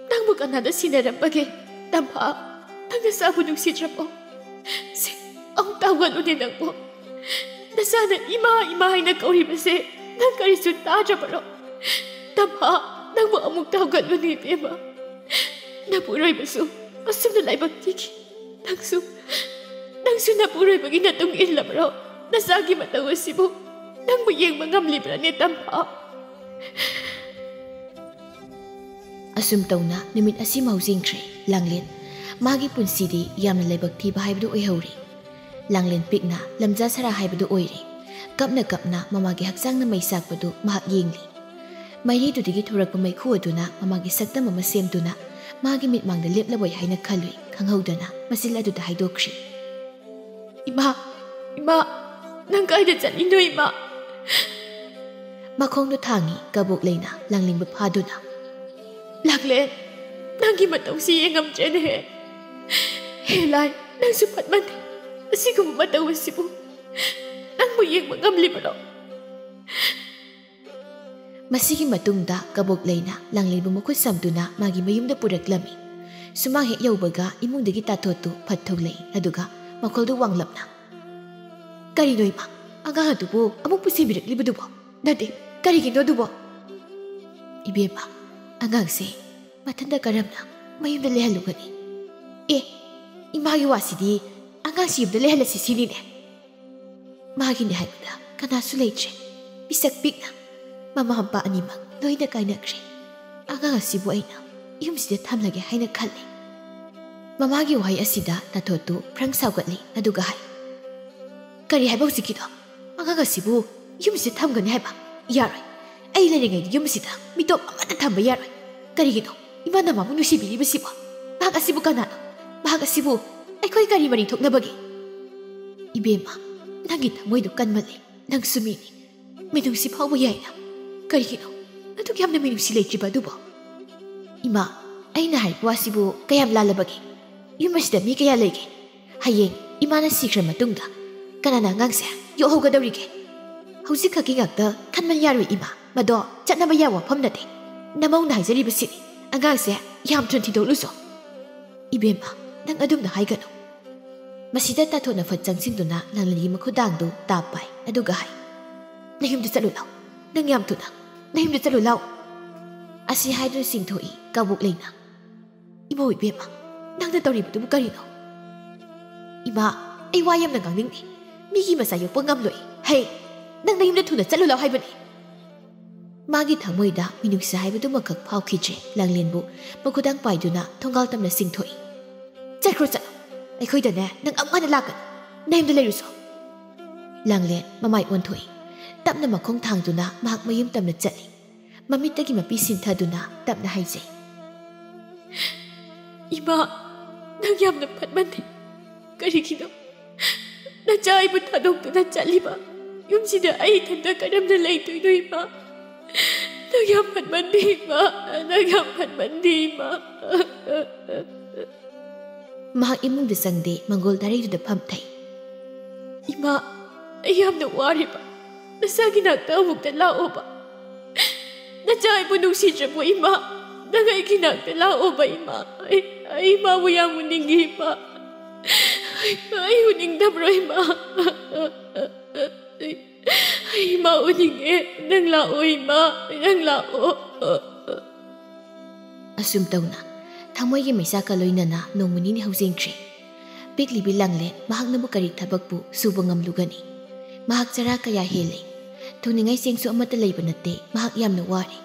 ꯅꯪꯕꯨ ꯀꯅꯥꯗ ꯁꯤꯟꯅꯔꯝꯕꯒꯦ? ꯇꯝꯐꯥ, ꯅꯪ ꯅꯆꯥꯕꯨ ꯅꯨꯡꯁꯤꯗ꯭ꯔꯕꯣ? ꯁꯦ, ꯑꯃꯨꯛꯇ ꯍꯧꯒꯠꯂꯨꯅꯦ ꯅꯪꯕꯨ꯫ ꯅꯆꯥꯅ ꯏꯃꯥ, ꯏꯃꯥ ꯍꯥꯏꯅ ꯀꯧꯔꯤꯕꯁꯦ ꯅꯪ ꯀꯔꯤꯁꯨ ꯇꯥꯗ꯭ꯔꯕꯔꯣ? ꯇꯝꯐꯥ, ꯅꯪꯕꯨ ꯑꯃꯨꯛꯇ ꯍꯧꯒꯠꯂꯨꯅꯦ ꯏꯕꯦꯝꯃ꯫ ꯅꯄꯨꯔꯣꯏꯕꯁꯨ ꯑꯁꯨꯝꯅ ꯂꯥꯏꯕꯛ ꯊꯤꯈꯤ꯫ ꯅꯪꯁꯨ, ꯅꯪꯁꯨ ꯅꯄꯨꯔꯣꯏꯕꯒꯤ ꯅꯇꯨꯡ ꯏꯜꯂꯕ꯭ꯔꯣ? ꯅꯆꯥꯒꯤ ꯃꯇꯧ ꯑꯁꯤꯕꯨ ꯅꯪꯕꯨ ꯌꯦꯡꯕ ꯉꯝꯂꯤꯕ꯭ꯔꯥꯅꯦ, ꯇꯝꯐꯥ?" ꯑꯁꯨꯝ ꯇꯧꯅ ꯅꯨꯃꯤꯠ ꯑꯁꯤꯃ ꯍꯧꯖꯤꯟꯈ꯭ꯔꯦ꯫ ꯂꯥꯡꯂꯦꯟ, ꯃꯥꯒꯤ ꯄꯨꯟꯁꯤꯗꯤ ꯌꯥꯝꯅ ꯂꯥꯏꯕꯛ ꯊꯤꯕ ꯍꯥꯏꯕꯗꯨ ꯑꯣꯏꯍꯧꯔꯦ꯫ ꯂꯥꯡꯂꯦꯟ ꯄꯤꯛꯅ ꯂꯝꯖꯥ ꯁꯔꯥ ꯍꯥꯏꯕꯗꯨ ꯑꯣꯏꯔꯦ꯫ ꯀꯞꯅ ꯀꯞꯅ ꯃꯃꯥꯒꯤ ꯍꯛꯆꯥꯡꯅ ꯃꯩ ꯆꯥꯛꯄꯗꯨ ꯃꯍꯥꯛ ꯌꯦꯡꯂꯤ꯫ ꯃꯩꯔꯤꯗꯨꯗꯒꯤ ꯊꯣꯔꯛꯄ ꯃꯩꯈꯨ ꯑꯗꯨꯅ ꯃꯃꯥꯒꯤ ꯁꯛꯇꯝ ꯑꯃ ꯁꯦꯝꯗꯨꯅ ꯃꯥꯒꯤ ꯃꯤꯠꯃꯥꯡꯗ ꯂꯦꯞꯂꯕꯣꯏ ꯍꯥꯏꯅ ꯈꯜꯂꯨꯏ꯫ ꯈꯪꯍꯧꯗꯅ ꯃꯆꯤꯜ ꯑꯗꯨꯗ ꯍꯥꯏꯗꯣꯛꯈ꯭ꯔꯤ꯫ "ꯏꯃꯥ, ꯏꯃꯥ, ꯅꯪ ꯀꯥꯏꯗ ꯆꯠꯂꯤꯅꯣ, ꯏꯃꯥ?" ꯃꯈꯣꯡꯗꯣ ꯊꯥꯡꯉꯤ꯫ ꯀꯕꯣꯛꯂꯩꯅ ꯂꯥꯡꯂꯦꯟꯕꯨ ꯐꯥꯗꯨꯅ, "ꯂꯥꯡꯂꯦꯟ, ꯅꯪꯒꯤ ꯃꯇꯧꯁꯤ ꯌꯦꯡꯉꯝꯗ꯭ꯔꯦꯅꯦꯍꯦ꯫ ꯍꯦ ꯂꯥꯏ, ꯅꯪꯁꯨ ꯐꯠꯃꯟꯗꯦ꯫ ꯑꯁꯤꯒꯨꯝꯕ ꯃꯇꯧ ꯑꯁꯤꯕꯨ ꯅꯪꯕꯨ ꯌꯦꯡꯕ ꯉꯝꯂꯤꯕꯔꯣ?" ꯃꯁꯤꯒꯤ ꯃꯇꯨꯡꯗ ꯀꯕꯣꯛꯂꯩꯅ ꯂꯥꯡꯂꯦꯟꯕꯨ ꯃꯈꯨꯠ ꯁꯝꯗꯨꯅ ꯃꯥꯒꯤ ꯃꯌꯨꯝꯗ ꯄꯨꯔꯛꯂꯝꯃꯤ꯫ ꯁꯨꯃꯥꯡ ꯍꯦꯛ ꯌꯧꯕꯒ ꯏꯃꯨꯡꯗꯒꯤ ꯇꯥꯊꯣꯠꯇꯨ ꯐꯠ ꯊꯣꯛꯂꯛꯏ꯫ ꯑꯗꯨꯒ ꯃꯈꯣꯜꯗꯨ ꯋꯥꯡꯂꯞꯅ, "ꯀꯔꯤꯅꯣ ꯏꯃꯥ? ꯑꯉꯥꯡ ꯑꯗꯨꯕꯨ ꯑꯃꯨꯛ ꯄꯨꯁꯤꯟꯕꯤꯔꯛꯂꯤꯕꯗꯨꯕꯣ? ꯅꯠꯇꯦ, ꯀꯔꯤꯒꯤꯅꯣ ꯑꯗꯨꯕꯣ?" "ꯏꯕꯦꯝꯃ, ꯑꯉꯥꯡꯁꯦ ꯃꯊꯟꯇ ꯀꯔꯝꯅ ꯃꯌꯨꯝꯗ ꯂꯩꯍꯜꯂꯨꯒꯅꯤ? ꯑꯦ, ꯏꯃꯥꯒꯤ ꯋꯥꯁꯤꯗꯤ ꯑꯉꯥꯡꯁꯤ ꯌꯨꯝꯗ ꯂꯩꯍꯜꯂꯁꯤ ꯁꯤꯅꯤꯅꯦ꯫ ꯃꯥꯒꯤꯅꯦ ꯍꯥꯏꯕꯗ ꯀꯅꯥꯁꯨ ꯂꯩꯇ꯭ꯔꯦ꯫ ꯄꯤꯁꯛ ꯄꯤꯛꯅ ꯃꯃꯥ ꯃꯄꯥ ꯑꯅꯤꯃꯛ ꯂꯣꯏꯅ ꯀꯥꯏꯅꯈ꯭ꯔꯦ꯫ ꯑꯉꯥꯡ ꯑꯁꯤꯕꯨ ꯑꯩꯅ ꯌꯨꯝꯁꯤꯗ ꯊꯝꯂꯒꯦ ꯍꯥꯏꯅ ꯈꯜꯂꯦ꯫" ꯃꯃꯥꯒꯤ ꯋꯥꯍꯩ ꯑꯁꯤꯗ ꯇꯥꯊꯣꯠꯇꯨ ꯐ꯭ꯔꯪ ꯁꯥꯎꯒꯠꯂꯤ, ꯑꯗꯨꯒ ꯍꯥꯏ, "ꯀꯔꯤ ꯍꯥꯏꯕ ꯍꯧꯖꯤꯛꯀꯤꯗꯣ? ꯑꯉꯥꯡ ꯑꯁꯤꯕꯨ ꯌꯨꯝꯁꯤꯗ ꯊꯝꯒꯅꯤ ꯍꯥꯏꯕ? ꯌꯥꯔꯣꯏ꯫ ꯑꯩ ꯂꯩꯔꯤꯉꯩꯗ ꯌꯨꯝꯁꯤꯗ ꯃꯤꯇꯣꯞ ꯑꯃꯠꯇ ꯊꯝꯕ ꯌꯥꯔꯣꯏ꯫ ꯀꯔꯤꯒꯤꯅꯣ ꯏꯃꯥꯅ ꯃꯥꯕꯨ ꯅꯨꯡꯁꯤꯕꯤꯔꯤꯕꯁꯤꯕꯣ? ꯃꯍꯥꯛ ꯑꯁꯤꯕꯨ ꯀꯅꯥꯅꯣ? ꯃꯍꯥꯛ ꯑꯁꯤꯕꯨ ꯑꯩꯈꯣꯏ ꯀꯔꯤ ꯃꯔꯤ ꯊꯣꯛꯅꯕꯒꯦ?" "ꯏꯕꯦꯝꯃ, ꯅꯪꯒꯤ ꯊꯃꯣꯏꯗꯨ ꯀꯟꯃꯜꯂꯤ꯫ ꯅꯪꯁꯨ ꯃꯤꯅꯤ꯫ ꯃꯤꯅꯨꯡꯁꯤ ꯐꯥꯎꯕ ꯌꯥꯏꯅ꯫ ꯀꯔꯤꯒꯤꯅꯣ ꯑꯗꯨꯛ ꯌꯥꯝꯅ ꯃꯤꯅꯨꯡꯁꯤ ꯂꯩꯇ꯭ꯔꯤꯕ ꯑꯗꯨꯕꯣ?" "ꯏꯃꯥ, ꯑꯩꯅ ꯍꯥꯏꯔꯤꯕ ꯋꯥꯁꯤꯕꯨ ꯀꯌꯥꯝ ꯂꯥꯜꯂꯕꯒꯦ? ꯌꯨꯝ ꯑꯁꯤꯗ ꯃꯤ ꯀꯌꯥ ꯂꯩꯒꯦ? ꯍꯌꯦꯡ ꯏꯃꯥꯅ ꯁꯤꯈ꯭ꯔ ꯃꯇꯨꯡꯗ ꯀꯅꯥꯅ ꯑꯉꯥꯡꯁꯦ ꯌꯣꯛꯍꯧꯒꯗꯧꯔꯤꯒꯦ? ꯍꯧꯖꯤꯛ ꯈꯛꯀꯤ ꯉꯥꯛꯇ ꯈꯟꯕ ꯌꯥꯔꯣꯏ ꯏꯃꯥ꯫ ꯃꯗꯣ ꯆꯠꯅꯕ ꯌꯥꯕ ꯋꯥꯐꯝ ꯅꯠꯇꯦ꯫ ꯅꯃꯧꯅ ꯍꯥꯏꯖꯔꯤꯕꯁꯤꯅꯤ, ꯑꯉꯥꯡꯁꯦ ꯌꯥꯝ ꯊꯨꯅ ꯊꯤꯗꯣꯛꯂꯨꯁꯣ꯫" "ꯏꯕꯦꯝꯃ, ꯅꯪ ꯑꯗꯨꯝꯅ ꯍꯥꯏꯒꯅꯨ꯫" ꯃꯁꯤꯗ ꯇꯥꯊꯣꯠꯅ ꯐꯠ ꯆꯪꯁꯤꯟꯗꯨꯅ ꯂꯥꯡꯂꯦꯟꯒꯤ ꯃꯈꯨꯗꯥꯡꯗꯨ ꯇꯥꯞ ꯄꯥꯏ, ꯑꯗꯨꯒ ꯍꯥꯏ, "ꯅꯌꯨꯝꯗ ꯆꯠꯂꯨ ꯂꯥꯎ꯫ ꯅꯪ ꯌꯥꯝ ꯊꯨꯅ ꯅꯌꯨꯝꯗ ꯆꯠꯂꯨ ꯂꯥꯎ꯫" ꯑꯁꯤ ꯍꯥꯏꯗꯨꯅ ꯆꯤꯡꯊꯣꯛꯏ ꯀꯕꯣꯛ ꯂꯩꯅ꯫ "ꯏꯃꯧ ꯏꯕꯦꯝꯃ, ꯅꯪꯅ ꯇꯧꯔꯤꯕꯗꯨꯕꯨ ꯀꯔꯤꯅꯣ?" "ꯏꯃꯥ, ꯑꯩ ꯋꯥ ꯌꯥꯝꯅ ꯉꯥꯡꯅꯤꯡꯗꯦ꯫ ꯃꯤꯒꯤ ꯃꯆꯥ ꯌꯣꯛꯄ ꯉꯝꯂꯣꯏ꯫ ꯍꯦ, ꯅꯪ ꯅꯌꯨꯝꯗ ꯊꯨꯅ ꯆꯠꯂꯨ ꯂꯥꯎ ꯍꯥꯏꯕꯅꯤ꯫" ꯃꯥꯒꯤ ꯊꯃꯣꯏꯗ ꯃꯤꯅꯨꯡꯁꯤ ꯍꯥꯏꯕꯗꯨꯃꯈꯛ ꯐꯥꯎꯈꯤꯗ꯭ꯔꯦ꯫ ꯂꯥꯡꯂꯦꯟꯕꯨ ꯃꯈꯨꯗꯥꯡ ꯄꯥꯏꯗꯨꯅ ꯊꯣꯡꯒꯥꯜ ꯇꯝꯅ ꯆꯤꯡꯊꯣꯛꯏ꯫ "ꯆꯠꯈ꯭ꯔꯣ, ꯆꯠꯂꯣ꯫ ꯑꯩꯈꯣꯏꯗꯅꯦ ꯅꯪ ꯑꯃꯨꯛ ꯍꯟꯅ ꯂꯥꯛꯀꯅꯨ꯫ ꯅꯌꯨꯝꯗ ꯂꯩꯔꯨꯁꯣ꯫" ꯂꯥꯡꯂꯦꯟ ꯃꯃꯥꯏ ꯑꯣꯟꯊꯣꯛꯏ꯫ ꯇꯞꯅ ꯃꯈꯣꯡ ꯊꯥꯡꯗꯨꯅ ꯃꯍꯥꯛ ꯃꯌꯨꯝ ꯇꯝꯅ ꯆꯠꯂꯤ꯫ ꯃꯃꯤꯠꯇꯒꯤ ꯃꯄꯤ ꯁꯤꯟꯊꯗꯨꯅ ꯇꯞꯅ ꯍꯥꯏꯖꯩ, "ꯏꯃꯥ, ꯅꯪ ꯌꯥꯝꯅ ꯐꯠꯃꯟꯗꯦ꯫ ꯀꯔꯤꯒꯤꯅꯣ ꯅꯆꯥ ꯑꯩꯕꯨ ꯊꯥꯗꯣꯛꯇꯨꯅ ꯆꯠꯂꯤꯕ? ꯌꯨꯝꯁꯤꯗ ꯑꯩ ꯏꯊꯟꯇ ꯀꯔꯝꯅ ꯂꯩꯗꯣꯏꯅꯣ, ꯏꯃꯥ? ꯅꯪ ꯌꯥꯝ ꯐꯠꯃꯟꯗꯦ, ꯏꯃꯥ꯫ ꯅꯪ ꯌꯥꯝ ꯐꯠꯃꯟꯗꯦ, ꯏꯃꯥ꯫" ꯃꯍꯥꯛ ꯏꯃꯨꯡꯗ ꯆꯪꯗꯦ, ꯃꯪꯒꯣꯜ ꯗꯥꯔꯩꯗꯨꯗ ꯐꯝꯊꯩ꯫ "ꯏꯃꯥ, ꯑꯩ ꯌꯥꯝꯅ ꯋꯥꯔꯦꯕ꯫ ꯅꯁꯥꯒꯤ ꯅꯥꯛꯇ ꯑꯃꯨꯛꯇ ꯂꯥꯛꯑꯣꯕ꯫ ꯅꯆꯥ ꯑꯩꯕꯨ ꯅꯨꯡꯁꯤꯗ꯭ꯔꯕꯣ, ꯏꯃꯥ? ꯅꯪ ꯑꯩꯒꯤ ꯅꯥꯛꯇ ꯂꯥꯛꯑꯣꯕ, ꯏꯃꯥ꯫ ꯑꯩ, ꯑꯩ ꯏꯃꯥꯕꯨ ꯌꯥꯝ ꯎꯅꯤꯡꯉꯤ, ꯏꯃꯥ꯫ ꯑꯩ, ꯑꯩ ꯎꯅꯤꯡꯗꯕ꯭ꯔꯣ, ꯏꯃꯥ? ꯑꯩ, ꯑꯩ ꯏꯃꯥ ꯎꯅꯤꯡꯉꯦ꯫ ꯅꯪ ꯂꯥꯛꯑꯣ, ꯏꯃꯥ, ꯅꯪ ꯂꯥꯛꯑꯣ꯫" ꯑꯁꯨꯝ ꯇꯧꯅ ꯊꯃꯣꯏꯒꯤ ꯃꯩꯆꯥꯛꯀ ꯂꯣꯏꯅꯅ ꯅꯣꯡꯃ ꯅꯤꯅꯤ ꯍꯧꯖꯤꯟꯈ꯭ꯔꯦ꯫ ꯄꯤꯛꯂꯤꯕꯤ ꯂꯥꯡꯂꯦꯟ ꯃꯍꯥꯛꯅꯕꯨ ꯀꯔꯤ ꯊꯕꯛꯄꯨ ꯁꯨꯕ ꯉꯝꯂꯨꯒꯅꯤ? ꯃꯍꯥꯛ ꯆꯔꯥ ꯀꯌꯥ ꯍꯦꯜꯂꯦ꯫ ꯊꯣꯡꯅꯤꯡꯉꯥꯏ ꯆꯦꯡꯁꯨ ꯑꯃꯠꯇ ꯂꯩꯕ ꯅꯠꯇꯦ꯫ ꯃꯍꯥꯛ ꯌꯥꯝꯅ ꯋꯥꯔꯦ꯫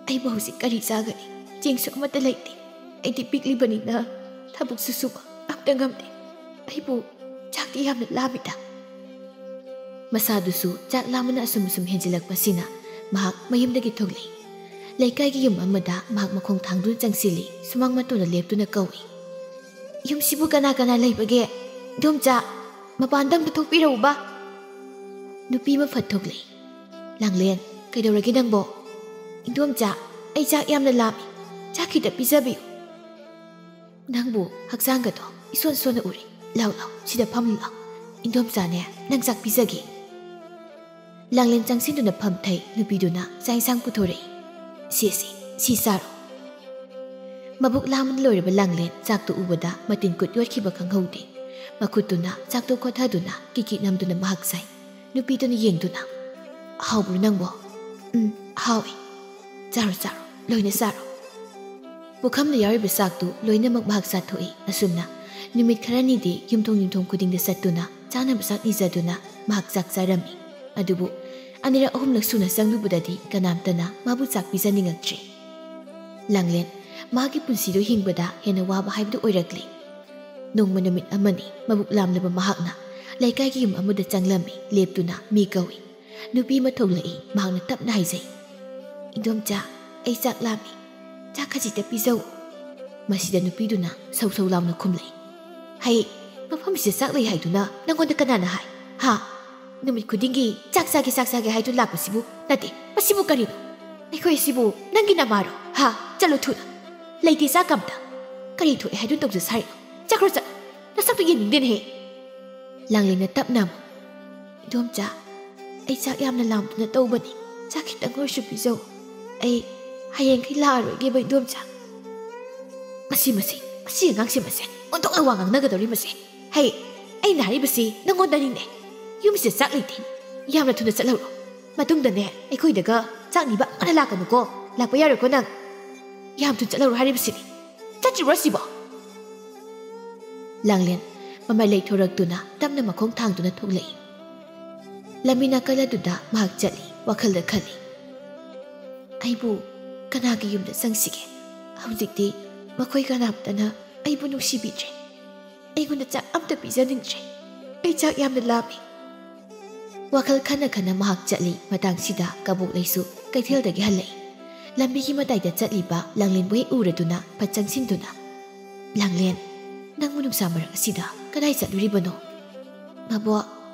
"ꯑꯩꯕꯨ ꯍꯧꯖꯤꯛ ꯀꯔꯤ ꯆꯥꯒꯅꯤ? ꯆꯦꯡꯁꯨ ꯑꯃꯠꯇ ꯂꯩꯇꯦ꯫ ꯑꯩꯗꯤ ꯄꯤꯛꯂꯤꯕꯅꯤꯅ ꯊꯕꯛꯁꯨ ꯁꯨꯕ ꯑꯝꯇ ꯉꯝꯗꯦ꯫ ꯑꯩꯕꯨ ꯆꯥꯛꯇꯤ ꯌꯥꯝꯅ ꯂꯥꯝꯃꯤꯗ꯫" ꯃꯁꯥꯗꯨꯁꯨ ꯆꯥꯛ ꯂꯥꯝꯕꯅ ꯑꯁꯨꯝ ꯑꯁꯨꯝ ꯍꯦꯟꯖꯤꯜꯂꯛꯄꯁꯤꯅ ꯃꯍꯥꯛ ꯃꯌꯨꯝꯗꯒꯤ ꯊꯣꯛꯂꯛꯏ꯫ ꯂꯩꯀꯥꯏꯒꯤ ꯌꯨꯝ ꯑꯃꯗ ꯃꯍꯥꯛ ꯃꯈꯣꯡ ꯊꯥꯡꯗꯨꯅ ꯆꯪꯁꯤꯜꯂꯤ꯫ ꯁꯨꯃꯥꯡ ꯃꯇꯣꯟꯗ ꯂꯦꯞꯇꯨꯅ ꯀꯧꯏ, "ꯌꯨꯝꯁꯤꯕꯨ ꯀꯅꯥ ꯀꯅꯥ ꯂꯩꯕꯒꯦ? ꯏꯗꯣꯝꯆꯥ, ꯃꯄꯥꯟꯗ ꯑꯝꯇ ꯊꯣꯛꯄꯤꯔꯛꯎꯕ꯫" ꯅꯨꯄꯤ ꯑꯃ ꯐꯠ ꯊꯣꯛꯂꯛꯏ꯫ "ꯂꯥꯡꯂꯦꯟ, ꯀꯩꯗꯧꯔꯒꯦ ꯅꯪꯕꯣ?" "ꯏꯗꯣꯝꯆꯥ, ꯑꯩ ꯆꯥꯛ ꯌꯥꯝꯅ ꯂꯥꯝꯃꯤ꯫ ꯆꯥꯛ ꯈꯤꯇ ꯄꯤꯖꯕꯤꯌꯨ꯫" "ꯅꯪꯕꯨ ꯍꯛꯆꯥꯡꯒꯗꯣ ꯏꯁꯣꯟ ꯁꯣꯟꯅ ꯎꯔꯦ꯫ ꯂꯥꯎ, ꯂꯥꯎ, ꯁꯤꯗ ꯐꯝꯂꯨ ꯂꯥꯎ꯫ ꯏꯟꯗꯣꯝꯆꯥꯅꯦ, ꯅꯪ ꯆꯥꯛ ꯄꯤꯖꯒꯦ꯫" ꯂꯥꯡꯂꯦꯟ ꯆꯪꯁꯤꯟꯗꯨꯅ ꯐꯝꯊꯩ꯫ ꯅꯨꯄꯤꯗꯨꯅ ꯆꯥꯛ ꯏꯟꯁꯥꯡ ꯄꯨꯊꯣꯔꯛꯏ꯫ "ꯁꯦ, ꯁꯦ, ꯁꯤ ꯆꯥꯔꯣ꯫" ꯃꯕꯨꯛ ꯂꯥꯝꯕꯅ ꯂꯣꯏꯔꯕ ꯂꯥꯡꯂꯦꯟ ꯆꯥꯛꯇꯨ ꯎꯕꯗ ꯃꯇꯤꯟ ꯀꯨꯠ ꯌꯣꯠꯈꯤꯕ ꯈꯪꯍꯧꯗꯦ꯫ ꯃꯈꯨꯠꯇꯨꯅ ꯆꯥꯛꯇꯨ ꯈꯣꯠꯊꯗꯨꯅ ꯀꯤꯀꯤ ꯅꯝꯗꯨꯅ ꯃꯍꯥꯛ ꯆꯥꯏ꯫ ꯅꯨꯄꯤꯗꯨꯅ ꯌꯦꯡꯗꯨꯅ, "ꯍꯥꯎꯕ꯭ꯔꯣ ꯅꯪꯕꯣ?" "ꯎꯝ, ꯍꯥꯎꯏ꯫ ꯆꯥꯔꯣ, ꯆꯥꯔꯣ, ꯂꯣꯏꯅ ꯆꯥꯔꯣ꯫" ꯄꯨꯈꯝꯗ ꯌꯥꯎꯔꯤꯕ ꯆꯥꯛꯇꯨ ꯂꯣꯏꯅꯃꯛ ꯃꯍꯥꯛ ꯆꯥꯊꯣꯛꯏ꯫ ꯑꯁꯨꯝꯅ ꯅꯨꯃꯤꯠ ꯈꯔꯅꯤꯗꯤ ꯌꯨꯝꯊꯣꯡ ꯌꯨꯝꯊꯣꯡ ꯈꯨꯗꯤꯡꯗ ꯆꯠꯇꯨꯅ ꯆꯥꯅꯕ ꯆꯥꯛ ꯅꯤꯖꯗꯨꯅ ꯃꯍꯥꯛ ꯆꯥꯛ ꯆꯥꯔꯝꯃꯤ꯫ ꯑꯗꯨꯕꯨ ꯑꯅꯤꯔꯛ ꯑꯍꯨꯝꯂꯛ ꯁꯨꯅ ꯆꯪꯂꯨꯕꯗꯗꯤ ꯀꯅꯥꯝꯇꯅ ꯃꯥꯕꯨ ꯆꯥꯛ ꯄꯤꯖꯅꯤꯡꯉꯛꯇ꯭ꯔꯦ꯫ ꯂꯥꯡꯂꯦꯟ ꯃꯍꯥꯛꯀꯤ ꯄꯨꯟꯁꯤꯗꯨ ꯍꯤꯡꯕꯗ ꯍꯦꯟꯅ ꯋꯥꯕ ꯍꯥꯏꯕꯗꯨ ꯑꯣꯏꯔꯛꯂꯦ꯫ ꯅꯣꯡꯃ ꯅꯨꯃꯤꯠ ꯑꯃꯅꯤ ꯃꯕꯨꯛ ꯂꯥꯝꯂꯕ ꯃꯍꯥꯛꯅ ꯂꯩꯀꯥꯏꯒꯤ ꯌꯨꯝ ꯑꯃꯗ ꯆꯪꯂꯝꯃꯤ꯫ ꯂꯦꯞꯇꯨꯅ ꯃꯤ ꯀꯧꯏ꯫ ꯅꯨꯄꯤ ꯑꯃ ꯊꯣꯛꯂꯛꯏ꯫ ꯃꯍꯥꯛꯅ ꯇꯞꯅ ꯍꯥꯏꯖꯩ, "ꯏꯗꯣꯝꯆꯥ, ꯑꯩ ꯆꯥꯛ ꯂꯥꯝꯃꯤ꯫ ꯆꯥꯛ ꯈꯖꯤꯛꯇ ꯄꯤꯖꯧ꯫" ꯃꯁꯤꯗ ꯅꯨꯄꯤꯗꯨꯅ ꯁꯧ ꯁꯧ ꯂꯥꯎꯅ ꯈꯨꯝꯂꯛꯏ, "ꯍꯩ, ꯃꯐꯝꯁꯤꯗ ꯆꯥꯛ ꯂꯩ ꯍꯥꯏꯗꯨꯅ ꯅꯪꯉꯣꯟꯗ ꯀꯅꯥꯅ ꯍꯥꯏ? ꯍꯥ? ꯅꯨꯃꯤꯠ ꯈꯨꯗꯤꯡꯒꯤ ꯆꯥꯛ ꯆꯥꯒꯦ, ꯆꯥꯛ ꯆꯥꯒꯦ ꯍꯥꯏꯗꯨꯅ ꯂꯥꯛꯄꯁꯤꯕꯨ ꯅꯠꯇꯦ꯫ ꯃꯁꯤꯕꯨ ꯀꯔꯤꯅꯣ? ꯑꯩꯈꯣꯏ ꯑꯁꯤꯕꯨ ꯅꯪꯒꯤ ꯅꯃꯥꯔꯣ? ꯍꯥ? ꯆꯠꯂꯣ ꯊꯨꯅ꯫ ꯂꯩꯇꯦ ꯆꯥꯛ ꯑꯝꯇ꯫ ꯀꯔꯤ ꯊꯣꯛꯑꯦ ꯍꯥꯏꯗꯨꯅ ꯇꯧꯖ ꯁꯥꯔꯤꯅꯣ? ꯆꯠꯈ꯭ꯔꯣ ꯆꯠꯂꯣ꯫ ꯅꯁꯛꯇꯨ ꯌꯦꯡꯅꯤꯡꯗꯦꯅꯦꯍꯦ꯫" ꯂꯥꯡꯂꯦꯟꯅ ꯇꯞꯅ ꯑꯃꯨꯛ, "ꯏꯗꯣꯝꯆꯥ, ꯑꯩ ꯆꯥꯛ ꯌꯥꯝꯅ ꯂꯥꯝꯗꯨꯅ ꯇꯧꯕꯅꯤ꯫ ꯆꯥꯛ ꯈꯤꯇꯪ ꯑꯣꯏꯔꯁꯨ ꯄꯤꯖꯧ꯫ ꯑꯩ ꯍꯌꯦꯡꯈꯩ ꯂꯥꯛꯑꯔꯣꯏꯒꯦꯕ, ꯏꯗꯣꯝꯆꯥ꯫" "ꯃꯁꯤ, ꯃꯁꯤ, ꯃꯁꯤ ꯑꯉꯥꯡꯁꯤ ꯃꯁꯦ ꯑꯣꯟꯊꯣꯛꯅ ꯋꯥ ꯉꯥꯡꯅꯒꯗꯧꯔꯤ ꯃꯁꯦ꯫ ꯍꯩ, ꯑꯩꯅ ꯍꯥꯏꯔꯤꯕꯁꯤ ꯅꯪꯉꯣꯟꯗꯅꯤꯅꯦ꯫ ꯌꯨꯝꯁꯤꯗ ꯆꯥꯛ ꯂꯩꯇꯦ꯫ ꯌꯥꯝꯅ ꯊꯨꯅ ꯆꯠꯍꯧꯔꯣ꯫ ꯃꯇꯨꯡꯗꯅꯦ ꯑꯩꯈꯣꯏꯗꯒ ꯆꯥꯛ ꯅꯤꯕ ꯑꯃꯅ ꯂꯥꯛꯀꯅꯨꯀꯣ꯫ ꯂꯥꯛꯄ ꯌꯥꯔꯣꯏꯀꯣ ꯅꯪ꯫ ꯌꯥꯝ ꯊꯨꯅ ꯆꯠꯍꯧꯔꯣ ꯍꯥꯏꯔꯤꯕꯁꯤꯅꯤ꯫ ꯆꯠꯇ꯭ꯔꯤꯕ꯭ꯔꯣ ꯑꯁꯤꯕꯣ?" ꯂꯥꯡꯂꯦꯟ ꯃꯃꯥꯏ ꯂꯩꯊꯣꯔꯛꯇꯨꯅ ꯇꯞꯅ ꯃꯈꯣꯡ ꯊꯥꯡꯗꯨꯅ ꯊꯣꯛꯂꯛꯏ꯫ ꯂꯝꯕꯤ ꯅꯥꯀꯜ ꯑꯗꯨꯗ ꯃꯍꯥꯛ ꯆꯠꯂꯤ꯫ ꯋꯥꯈꯜꯗ ꯈꯜꯂꯤ, "ꯑꯩꯕꯨ ꯀꯅꯥꯒꯤ ꯌꯨꯝꯗ ꯆꯪꯁꯤꯒꯦ? ꯍꯧꯖꯤꯛꯇꯤ ꯃꯈꯣꯏ ꯀꯅꯥꯝꯇꯅ ꯑꯩꯕꯨ ꯅꯨꯡꯁꯤꯕꯤꯗ꯭ꯔꯦ꯫ ꯑꯩꯉꯣꯟꯗ ꯆꯥꯛ ꯑꯝꯇ ꯄꯤꯖꯅꯤꯡꯗ꯭ꯔꯦ꯫ ꯑꯩ ꯆꯥꯛ ꯌꯥꯝꯅ ꯂꯥꯝꯃꯤ꯫ ꯋꯥꯈꯜ ꯈꯟꯅ ꯈꯟꯅ ꯃꯍꯥꯛ ꯆꯠꯂꯤ꯫ ꯃꯇꯥꯡꯁꯤꯗ ꯀꯕꯣꯛꯂꯩꯁꯨ ꯀꯩꯊꯦꯜꯗꯒꯤ ꯍꯜꯂꯛꯏ꯫ ꯂꯝꯕꯤꯒꯤ ꯃꯇꯥꯏꯗ ꯆꯠꯂꯤꯕ ꯂꯥꯡꯂꯦꯟꯕꯨ ꯍꯦꯛ ꯎꯔꯗꯨꯅ ꯐꯠ ꯆꯪꯁꯤꯟꯗꯨꯅ, "ꯂꯥꯡꯂꯦꯟ, ꯅꯪꯕꯨ ꯅꯨꯡꯁꯥ ꯃꯔꯛ ꯑꯁꯤꯗ ꯀꯗꯥꯏ ꯆꯠꯂꯨꯔꯤꯕꯅꯣ?" "ꯃꯕꯣꯛ,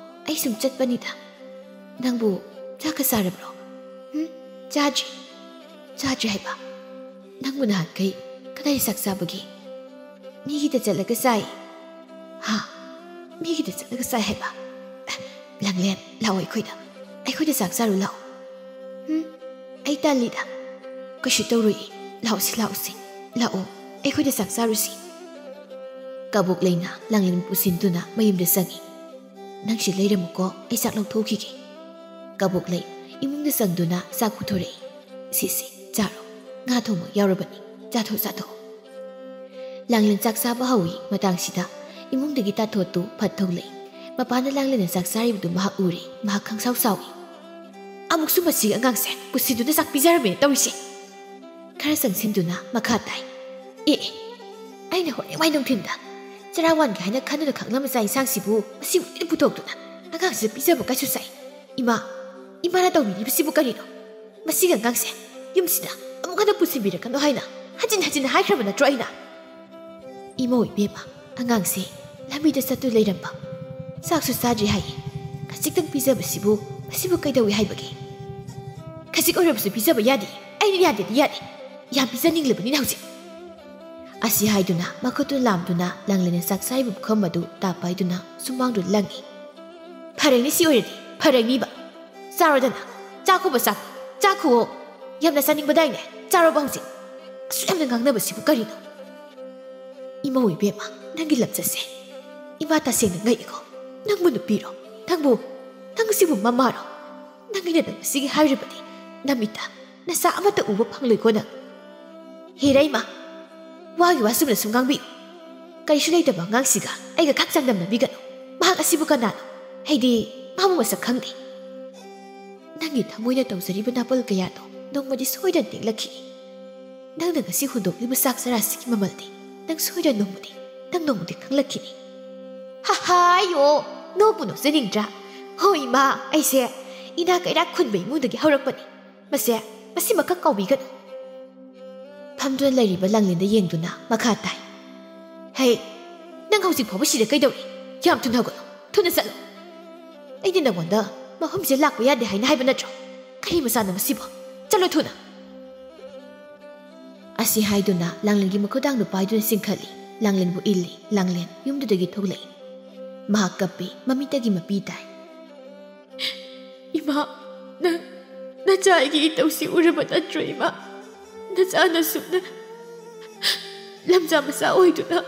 ꯑꯩ ꯁꯨꯝ ꯆꯠꯄꯅꯤꯗ꯫ ꯅꯪꯕꯨ ꯆꯥꯛꯀ ꯆꯥꯔꯕ꯭ꯔꯣ?" "ꯍꯨꯝ? ꯆꯥꯗ꯭ꯔꯤ꯫ ꯆꯥꯗ꯭ꯔꯤ ꯍꯥꯏꯕ? ꯅꯪꯕꯨ ꯅꯍꯥꯟꯈꯩ ꯀꯗꯥꯏꯗ ꯆꯥꯛ ꯆꯥꯕꯒꯦ?" "ꯃꯤꯒꯤꯗ ꯆꯠꯂꯒ ꯆꯥꯏ꯫" "ꯍꯥ? ꯃꯤꯒꯤꯗ ꯆꯠꯂꯒ ꯆꯥꯏ ꯍꯥꯏꯕ? ꯑꯦ, ꯂꯥꯡꯂꯦꯟ, ꯂꯥꯛꯑꯣ ꯑꯩꯈꯣꯏꯗ꯫ ꯑꯩꯈꯣꯏꯗ ꯆꯥꯛ ꯆꯥꯔꯨ ꯂꯥꯛꯑꯣ꯫" "ꯍꯨꯝ? ꯑꯩ ꯇꯜꯂꯤꯗ꯫" "ꯀꯩꯁꯨ ꯇꯧꯔꯣꯏꯌꯦ꯫ ꯂꯥꯛꯎꯁꯤ, ꯂꯥꯛꯎꯁꯤ꯫ ꯂꯥꯛꯑꯣ, ꯑꯩꯈꯣꯏꯗ ꯆꯥꯛ ꯆꯥꯔꯨꯁꯤ꯫" ꯀꯕꯣꯛꯂꯩꯅ ꯂꯥꯡꯂꯦꯟ ꯄꯨꯁꯤꯟꯗꯨꯅ ꯃꯌꯨꯝꯗ ꯆꯪꯉꯤ꯫ "ꯅꯪꯁꯤ ꯂꯩꯔꯝꯃꯨꯀꯣ, ꯑꯩ ꯆꯥꯛ ꯂꯧꯊꯣꯛꯈꯤꯒꯦ꯫" ꯀꯕꯣꯛꯂꯩ ꯏꯃꯨꯡꯗ ꯆꯪꯗꯨꯅ ꯆꯥꯛ ꯄꯨꯊꯣꯔꯛꯏ꯫ "ꯁꯤꯁꯤ, ꯆꯥꯔꯣ꯫ ꯉꯥ ꯊꯣꯡꯕ ꯌꯥꯎꯔꯕꯅꯤ꯫ ꯆꯥꯊꯣꯛ, ꯆꯥꯊꯣꯛ꯫" ꯂꯥꯡꯂꯦꯟ ꯆꯥꯛ ꯆꯥꯕ ꯍꯧꯏ꯫ ꯃꯇꯥꯡꯁꯤꯗ ꯏꯃꯨꯡꯗꯒꯤ ꯇꯥꯊꯣꯠꯇꯨ ꯐꯠ ꯊꯣꯛꯂꯛꯏ꯫ ꯃꯄꯥꯟꯗ ꯂꯥꯡꯂꯦꯟꯅ ꯆꯥꯛ ꯆꯥꯔꯤꯕꯗꯨ ꯃꯍꯥꯛ ꯎꯔꯦ꯫ ꯃꯍꯥꯛ ꯈꯪꯁꯥꯎ ꯁꯥꯎꯏ꯫ "ꯑꯃꯨꯛꯁꯨ ꯃꯁꯤꯒꯤ ꯑꯉꯥꯡꯁꯦ ꯄꯨꯁꯤꯟꯗꯨꯅ ꯆꯥꯛ ꯄꯤꯖꯔꯝꯃꯦꯅ ꯇꯧꯔꯤꯁꯦ꯫" ꯈꯔ ꯆꯪꯁꯤꯟꯗꯨꯅ ꯃꯈꯥ ꯇꯥꯏ꯫ "ꯑꯦ, ꯑꯦ, ꯑꯩꯅ ꯍꯣꯔꯦꯟ ꯋꯥꯏ ꯅꯨꯡꯊꯤꯟꯗ ꯆꯔꯥ ꯋꯥꯟꯒꯦ ꯍꯥꯏꯅ ꯈꯟꯗꯨꯅ ꯈꯥꯛꯂꯝꯕ ꯆꯥꯛ ꯏꯟꯁꯥꯡꯁꯤꯕꯨ ꯃꯁꯤꯕꯨ ꯂꯣꯏꯅ ꯄꯨꯊꯣꯛꯇꯨꯅ ꯑꯉꯥꯡꯁꯤꯗ ꯄꯤꯖꯕ ꯀꯥꯏꯁꯨ ꯁꯥꯏ꯫ ꯏꯃꯥ, ꯏꯃꯥꯅ ꯇꯧꯕꯤꯔꯤꯕꯁꯤꯕꯨ ꯀꯔꯤꯅꯣ? ꯃꯁꯤꯒꯤ ꯑꯉꯥꯡꯁꯦ ꯌꯨꯝꯁꯤꯗ ꯑꯃꯨꯛ ꯍꯟꯅ ꯄꯨꯁꯤꯟꯕꯤꯔꯛꯀꯅꯨ ꯍꯥꯏꯅ ꯍꯟꯖꯤꯟ ꯍꯟꯖꯤꯟ ꯍꯥꯏꯈ꯭ꯔꯕ ꯅꯠꯇ꯭ꯔꯣ ꯑꯩꯅ?" "ꯏꯃꯧ ꯏꯕꯦꯝꯃ, ꯑꯉꯥꯡꯁꯦ ꯂꯝꯕꯤꯗ ꯆꯠꯇꯨ ꯂꯩꯔꯝꯕ, ꯆꯥꯛꯁꯨ ꯆꯥꯗ꯭ꯔꯤ ꯍꯥꯏꯌꯦ꯫ ꯈꯖꯤꯛꯇꯪ ꯄꯤꯖꯕꯁꯤꯕꯨ ꯃꯁꯤꯕꯨ ꯀꯩꯗꯧꯏ ꯍꯥꯏꯕꯒꯦ? ꯈꯖꯤꯛ ꯑꯣꯏꯔꯕꯁꯨ ꯄꯤꯖꯕ ꯌꯥꯗꯦ꯫ ꯑꯩꯅ ꯌꯥꯗꯦꯗꯤ ꯌꯥꯗꯦ꯫ ꯌꯥꯝ ꯄꯤꯖꯅꯤꯡꯂꯕꯅꯤꯅ ꯍꯧꯖꯤꯛ꯫" ꯑꯁꯤ ꯍꯥꯏꯗꯨꯅ ꯃꯈꯨꯠꯇꯨ ꯂꯥꯝꯗꯨꯅ ꯂꯥꯡꯂꯦꯟꯅ ꯆꯥꯛ ꯆꯥꯔꯤꯕ ꯄꯨꯈꯝ ꯑꯗꯨ ꯇꯥ ꯄꯥꯏꯗꯨꯅ ꯁꯨꯃꯥꯡꯗꯨ ꯂꯪꯏ꯫ "ꯐꯔꯦꯅꯦ, ꯁꯤ ꯑꯣꯏꯔꯗꯤ ꯐꯔꯅꯤꯕ꯫ ꯆꯥꯔꯣꯗꯅ, ꯆꯥꯈꯣꯕ, ꯆꯥꯈꯣ, ꯆꯥꯈꯣꯑꯣ꯫ ꯌꯥꯝꯅ ꯆꯥꯅꯤꯡꯕꯗꯥꯏꯅꯦ? ꯆꯥꯔꯣꯕ ꯍꯧꯖꯤꯛ꯫ ꯑꯁꯨꯛ ꯌꯥꯝꯅ ꯉꯥꯡꯅꯕꯁꯤꯕꯨ ꯀꯔꯤꯅꯣ? ꯏꯃꯧ ꯏꯕꯦꯝꯃ, ꯅꯪꯒꯤ ꯂꯝꯆꯠꯁꯦ ꯏꯃꯥ ꯇꯁꯦꯡꯅ ꯉꯛꯏꯀꯣ꯫ ꯅꯪꯕꯨ ꯅꯨꯄꯤꯔꯣ? ꯅꯪꯕꯨ, ꯅꯪ ꯁꯤꯕꯨ ꯃꯃꯥꯔꯣ? ꯅꯪꯒꯤꯅ ꯅꯪ ꯉꯁꯤꯒꯤ ꯍꯥꯏꯔꯤꯕꯗꯤ ꯅꯃꯤꯠꯇ ꯅꯆꯥ ꯑꯃꯠꯇ ꯎꯕ ꯐꯪꯂꯣꯏꯀꯣ ꯅꯪ꯫ ꯍꯦꯔꯥ ꯏꯃꯥ, ꯋꯥꯒꯤ ꯋꯥ ꯆꯨꯝꯅ ꯁꯨꯝ ꯉꯥꯡꯕꯤꯌꯨ꯫ ꯀꯔꯤꯁꯨ ꯂꯩꯇꯕ ꯑꯉꯥꯡꯁꯤꯒ ꯑꯩꯒ ꯈꯛ ꯆꯥꯡꯗꯝꯅꯕꯤꯒꯅꯨ꯫ ꯃꯍꯥꯛ ꯑꯁꯤꯕꯨ ꯀꯅꯥꯅꯣ? ꯑꯩꯗꯤ ꯃꯥꯕꯨ ꯃꯁꯛ ꯈꯪꯗꯦ꯫ ꯅꯪꯒꯤ ꯊꯃꯣꯏꯅ ꯇꯧꯖꯔꯤꯕ ꯅꯥꯄꯜ ꯀꯌꯥꯗꯣ ꯅꯣꯡꯃꯗꯤ ꯁꯣꯏꯗꯅ ꯇꯦꯛꯂꯛꯈꯤꯅꯤ꯫ ꯅꯪꯅ ꯉꯁꯤ ꯍꯨꯟꯗꯣꯛꯂꯤꯕ ꯆꯥꯛ ꯆꯔꯥꯁꯤꯒꯤ ꯃꯃꯜꯗꯤ ꯅꯪ ꯁꯣꯏꯗꯅ ꯅꯣꯡꯃꯗꯤ, ꯅꯪ ꯅꯣꯡꯃꯗꯤ ꯈꯪꯂꯛꯈꯤꯅꯤ꯫ ꯍꯥꯍꯥ, ꯑꯌꯣ, ꯅꯣꯛꯄꯨ ꯅꯣꯛꯆꯅꯤꯡꯗ꯭ꯔꯥ? ꯍꯣ ꯏꯃꯥ, ꯑꯩꯁꯦ ꯏꯅꯥꯛ ꯀꯩꯔꯥꯛ ꯈꯨꯟꯕ ꯏꯃꯨꯡꯗꯒꯤ ꯍꯧꯔꯛꯄꯅꯤ꯫ ꯃꯁꯦ, ꯃꯁꯤꯃꯈꯛ ꯀꯥꯎꯕꯤꯒꯅꯨ꯫ ꯐꯝꯗꯨꯅ ꯂꯩꯔꯤꯕ ꯂꯥꯡꯂꯦꯟꯗ ꯌꯦꯡꯗꯨꯅ ꯃꯈꯥ ꯇꯥꯏ꯫ ꯍꯦ, ꯅꯪ ꯍꯧꯖꯤꯛ ꯐꯥꯎꯕ ꯁꯤꯗ ꯀꯩꯗꯧꯔꯤ? ꯌꯥꯝ ꯊꯨꯅ ꯍꯧꯒꯠꯂꯣ, ꯊꯨꯅ ꯆꯠꯂꯣ꯫ ꯑꯩꯅ ꯅꯉꯣꯟꯗ ꯃꯐꯝꯁꯤꯗ ꯂꯥꯛꯄ ꯌꯥꯗꯦ ꯍꯥꯏꯅ ꯍꯥꯏꯕ ꯅꯠꯇ꯭ꯔꯣ? ꯀꯔꯤ ꯃꯆꯥꯅꯣ ꯃꯁꯤꯕꯣ? ꯆꯠꯂꯣ ꯊꯨꯅ꯫ ꯑꯁꯤ ꯍꯥꯏꯗꯨꯅ ꯂꯥꯡꯂꯦꯟꯒꯤ ꯃꯈꯨꯗꯥꯡꯗꯨ ꯄꯥꯏꯗꯨꯅ ꯆꯤꯡꯈꯠꯂꯤ꯫ ꯂꯥꯡꯂꯦꯟꯕꯨ ꯏꯜꯂꯤ꯫ ꯂꯥꯡꯂꯦꯟ ꯌꯨꯝꯗꯨꯗꯒꯤ ꯊꯣꯛꯂꯛꯏ꯫ ꯃꯍꯥꯛ ꯀꯞꯄꯤ, ꯃꯃꯤꯠꯇꯒꯤ ꯃꯄꯤ ꯇꯥꯏ꯫ ꯏꯃꯥ, ꯅꯪ ꯅꯆꯥ ꯑꯩꯒꯤ ꯏꯇꯧꯁꯤ ꯎꯔꯕ ꯅꯠꯇ꯭ꯔꯣ ꯏꯃꯥ? ꯅꯆꯥꯅꯁꯨ ꯅ-, ꯂꯝꯖꯥ ꯃꯆꯥ ꯑꯣꯏꯗꯨꯅ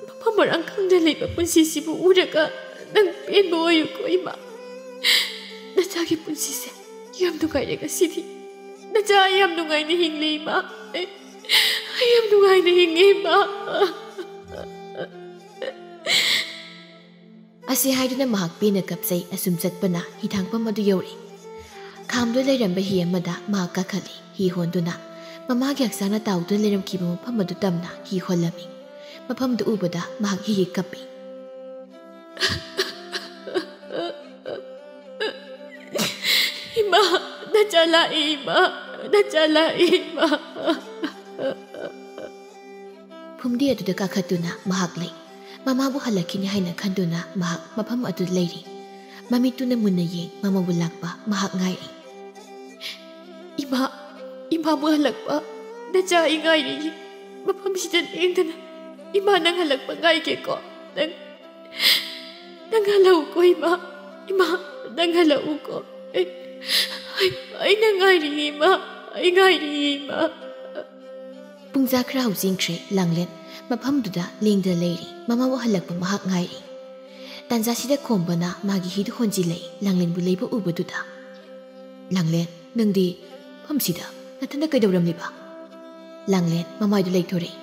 ꯃꯐꯝ ꯃꯔꯥꯡ ꯈꯪꯗ ꯂꯩꯕ ꯄꯨꯟꯁꯤꯁꯤꯕꯨ ꯎꯔꯒ ꯅꯪ ꯄꯦꯟꯕ ꯑꯣꯏꯌꯨꯀꯣ ꯏꯃꯥ꯫ ꯅꯆꯥꯒꯤ ꯄꯨꯟꯁꯤꯁꯦ ꯌꯥꯝ ꯅꯨꯡꯉꯥꯏꯔꯦ ꯉꯁꯤꯗꯤ꯫ ꯅꯆꯥ ꯑꯩ ꯌꯥꯝ ꯅꯨꯡꯉꯥꯏꯅ ꯍꯤꯡꯂꯦ ꯏꯃꯥ꯫ ꯑꯩ, ꯑꯩ ꯌꯥꯝ ꯅꯨꯡꯉꯥꯏꯅ ꯍꯤꯡꯉꯦ ꯏꯃꯥ꯫ ꯑꯁꯤ ꯍꯥꯏꯗꯨꯅ ꯃꯍꯥꯛ ꯄꯦꯟꯅ ꯀꯞꯆꯩ꯫ ꯑꯁꯨꯝ ꯆꯠꯄꯅ ꯍꯤꯊꯥꯡꯐꯝ ꯑꯗꯨ ꯌꯧꯔꯛꯏ꯫ ꯈꯥꯝꯗꯨꯅ ꯂꯩꯔꯝꯕ ꯍꯤ ꯑꯃꯗ ꯃꯍꯥꯛ ꯀꯥꯈꯠꯂꯤ꯫ ꯍꯤ ꯍꯣꯟꯗꯨꯅ ꯃꯃꯥꯒꯤ ꯍꯛꯆꯥꯡꯅ ꯇꯥꯎꯗꯨꯅ ꯂꯩꯔꯝꯈꯤꯕ ꯃꯐꯝ ꯑꯗꯨ ꯇꯝꯅ ꯍꯤ ꯍꯣꯜꯂꯝꯃꯤ꯫ ꯃꯐꯝꯗꯨ ꯎꯕꯗ ꯃꯍꯥꯛ ꯍꯤꯒꯤ ꯀꯞꯄꯤ꯫ ꯏꯃꯥ, ꯅꯆꯥ ꯂꯥꯛꯏ ꯏꯃꯥ, ꯅꯆꯥ ꯂꯥꯛꯏ ꯏꯃꯥ꯫ ꯐꯨꯝꯗꯤ ꯑꯗꯨꯗ ꯀꯥꯈꯠꯇꯨꯅ ꯃꯍꯥꯛ ꯂꯩ꯫ ꯃꯃꯥꯕꯨ ꯍꯜꯂꯛꯈꯤꯅꯤ ꯍꯥꯏꯅ ꯈꯟꯗꯨꯅ ꯃꯍꯥꯛ ꯃꯐꯝ ꯑꯗꯨꯗ ꯂꯩꯔꯤ꯫ ꯃꯃꯤꯠꯇꯨꯅ ꯃꯨꯟꯅ ꯌꯦꯡ ꯃꯃꯥꯕꯨ ꯂꯥꯛꯄ ꯃꯍꯥꯛ ꯉꯥꯏꯔꯤ꯫ ꯏꯃꯥ, ꯏꯃꯥꯕꯨ ꯍꯜꯂꯛꯄ ꯅꯆꯥ ꯑꯩ ꯉꯥꯏꯔꯤ꯫ ꯃꯐꯝꯁꯤꯗ ꯂꯦꯡꯗꯅ ꯏꯃꯥ ꯅꯪ ꯍꯜꯂꯛꯄ ꯉꯥꯏꯒꯦꯀꯣ꯫ ꯅꯪ, ꯅꯪ ꯍꯜꯂꯛꯎꯀꯣ ꯏꯃꯥ꯫ ꯏꯃꯥ, ꯅꯪ ꯍꯜꯂꯛꯎꯀꯣ꯫ ꯑꯩ, ꯑꯩ, ꯑꯩ ꯅꯪ ꯉꯥꯏꯔꯤ ꯏꯃꯥ꯫ ꯑꯩ ꯉꯥꯏꯔꯤ ꯏꯃꯥ꯫ ꯄꯨꯡꯖꯥ ꯈꯔ ꯍꯧꯖꯤꯟꯈ꯭ꯔꯦ꯫ ꯂꯥꯡꯂꯦꯟ ꯃꯐꯝꯗꯨꯗ ꯂꯦꯡꯗꯅ ꯂꯩꯔꯤ꯫ ꯃꯃꯥꯕꯨ ꯍꯜꯂꯛꯄ ꯃꯍꯥꯛ ꯉꯥꯏꯔꯤ꯫ ꯇꯥꯟꯖꯥꯁꯤꯗ ꯈꯣꯝꯕꯅ ꯃꯥꯒꯤ ꯍꯤꯗꯨ ꯍꯣꯟꯖꯤꯜꯂꯛꯏ꯫ ꯂꯥꯡꯂꯦꯟꯕꯨ ꯂꯩꯕ ꯎꯕꯗꯨꯗ, "ꯂꯥꯡꯂꯦꯟ, ꯅꯪꯗꯤ ꯃꯐꯝꯁꯤꯗ ꯅꯊꯟꯇ ꯀꯩꯗꯧꯔꯝꯂꯤꯕ?" ꯂꯥꯡꯂꯦꯟ ꯃꯃꯥꯏꯗꯨ ꯂꯩꯊꯣꯔꯛꯏ꯫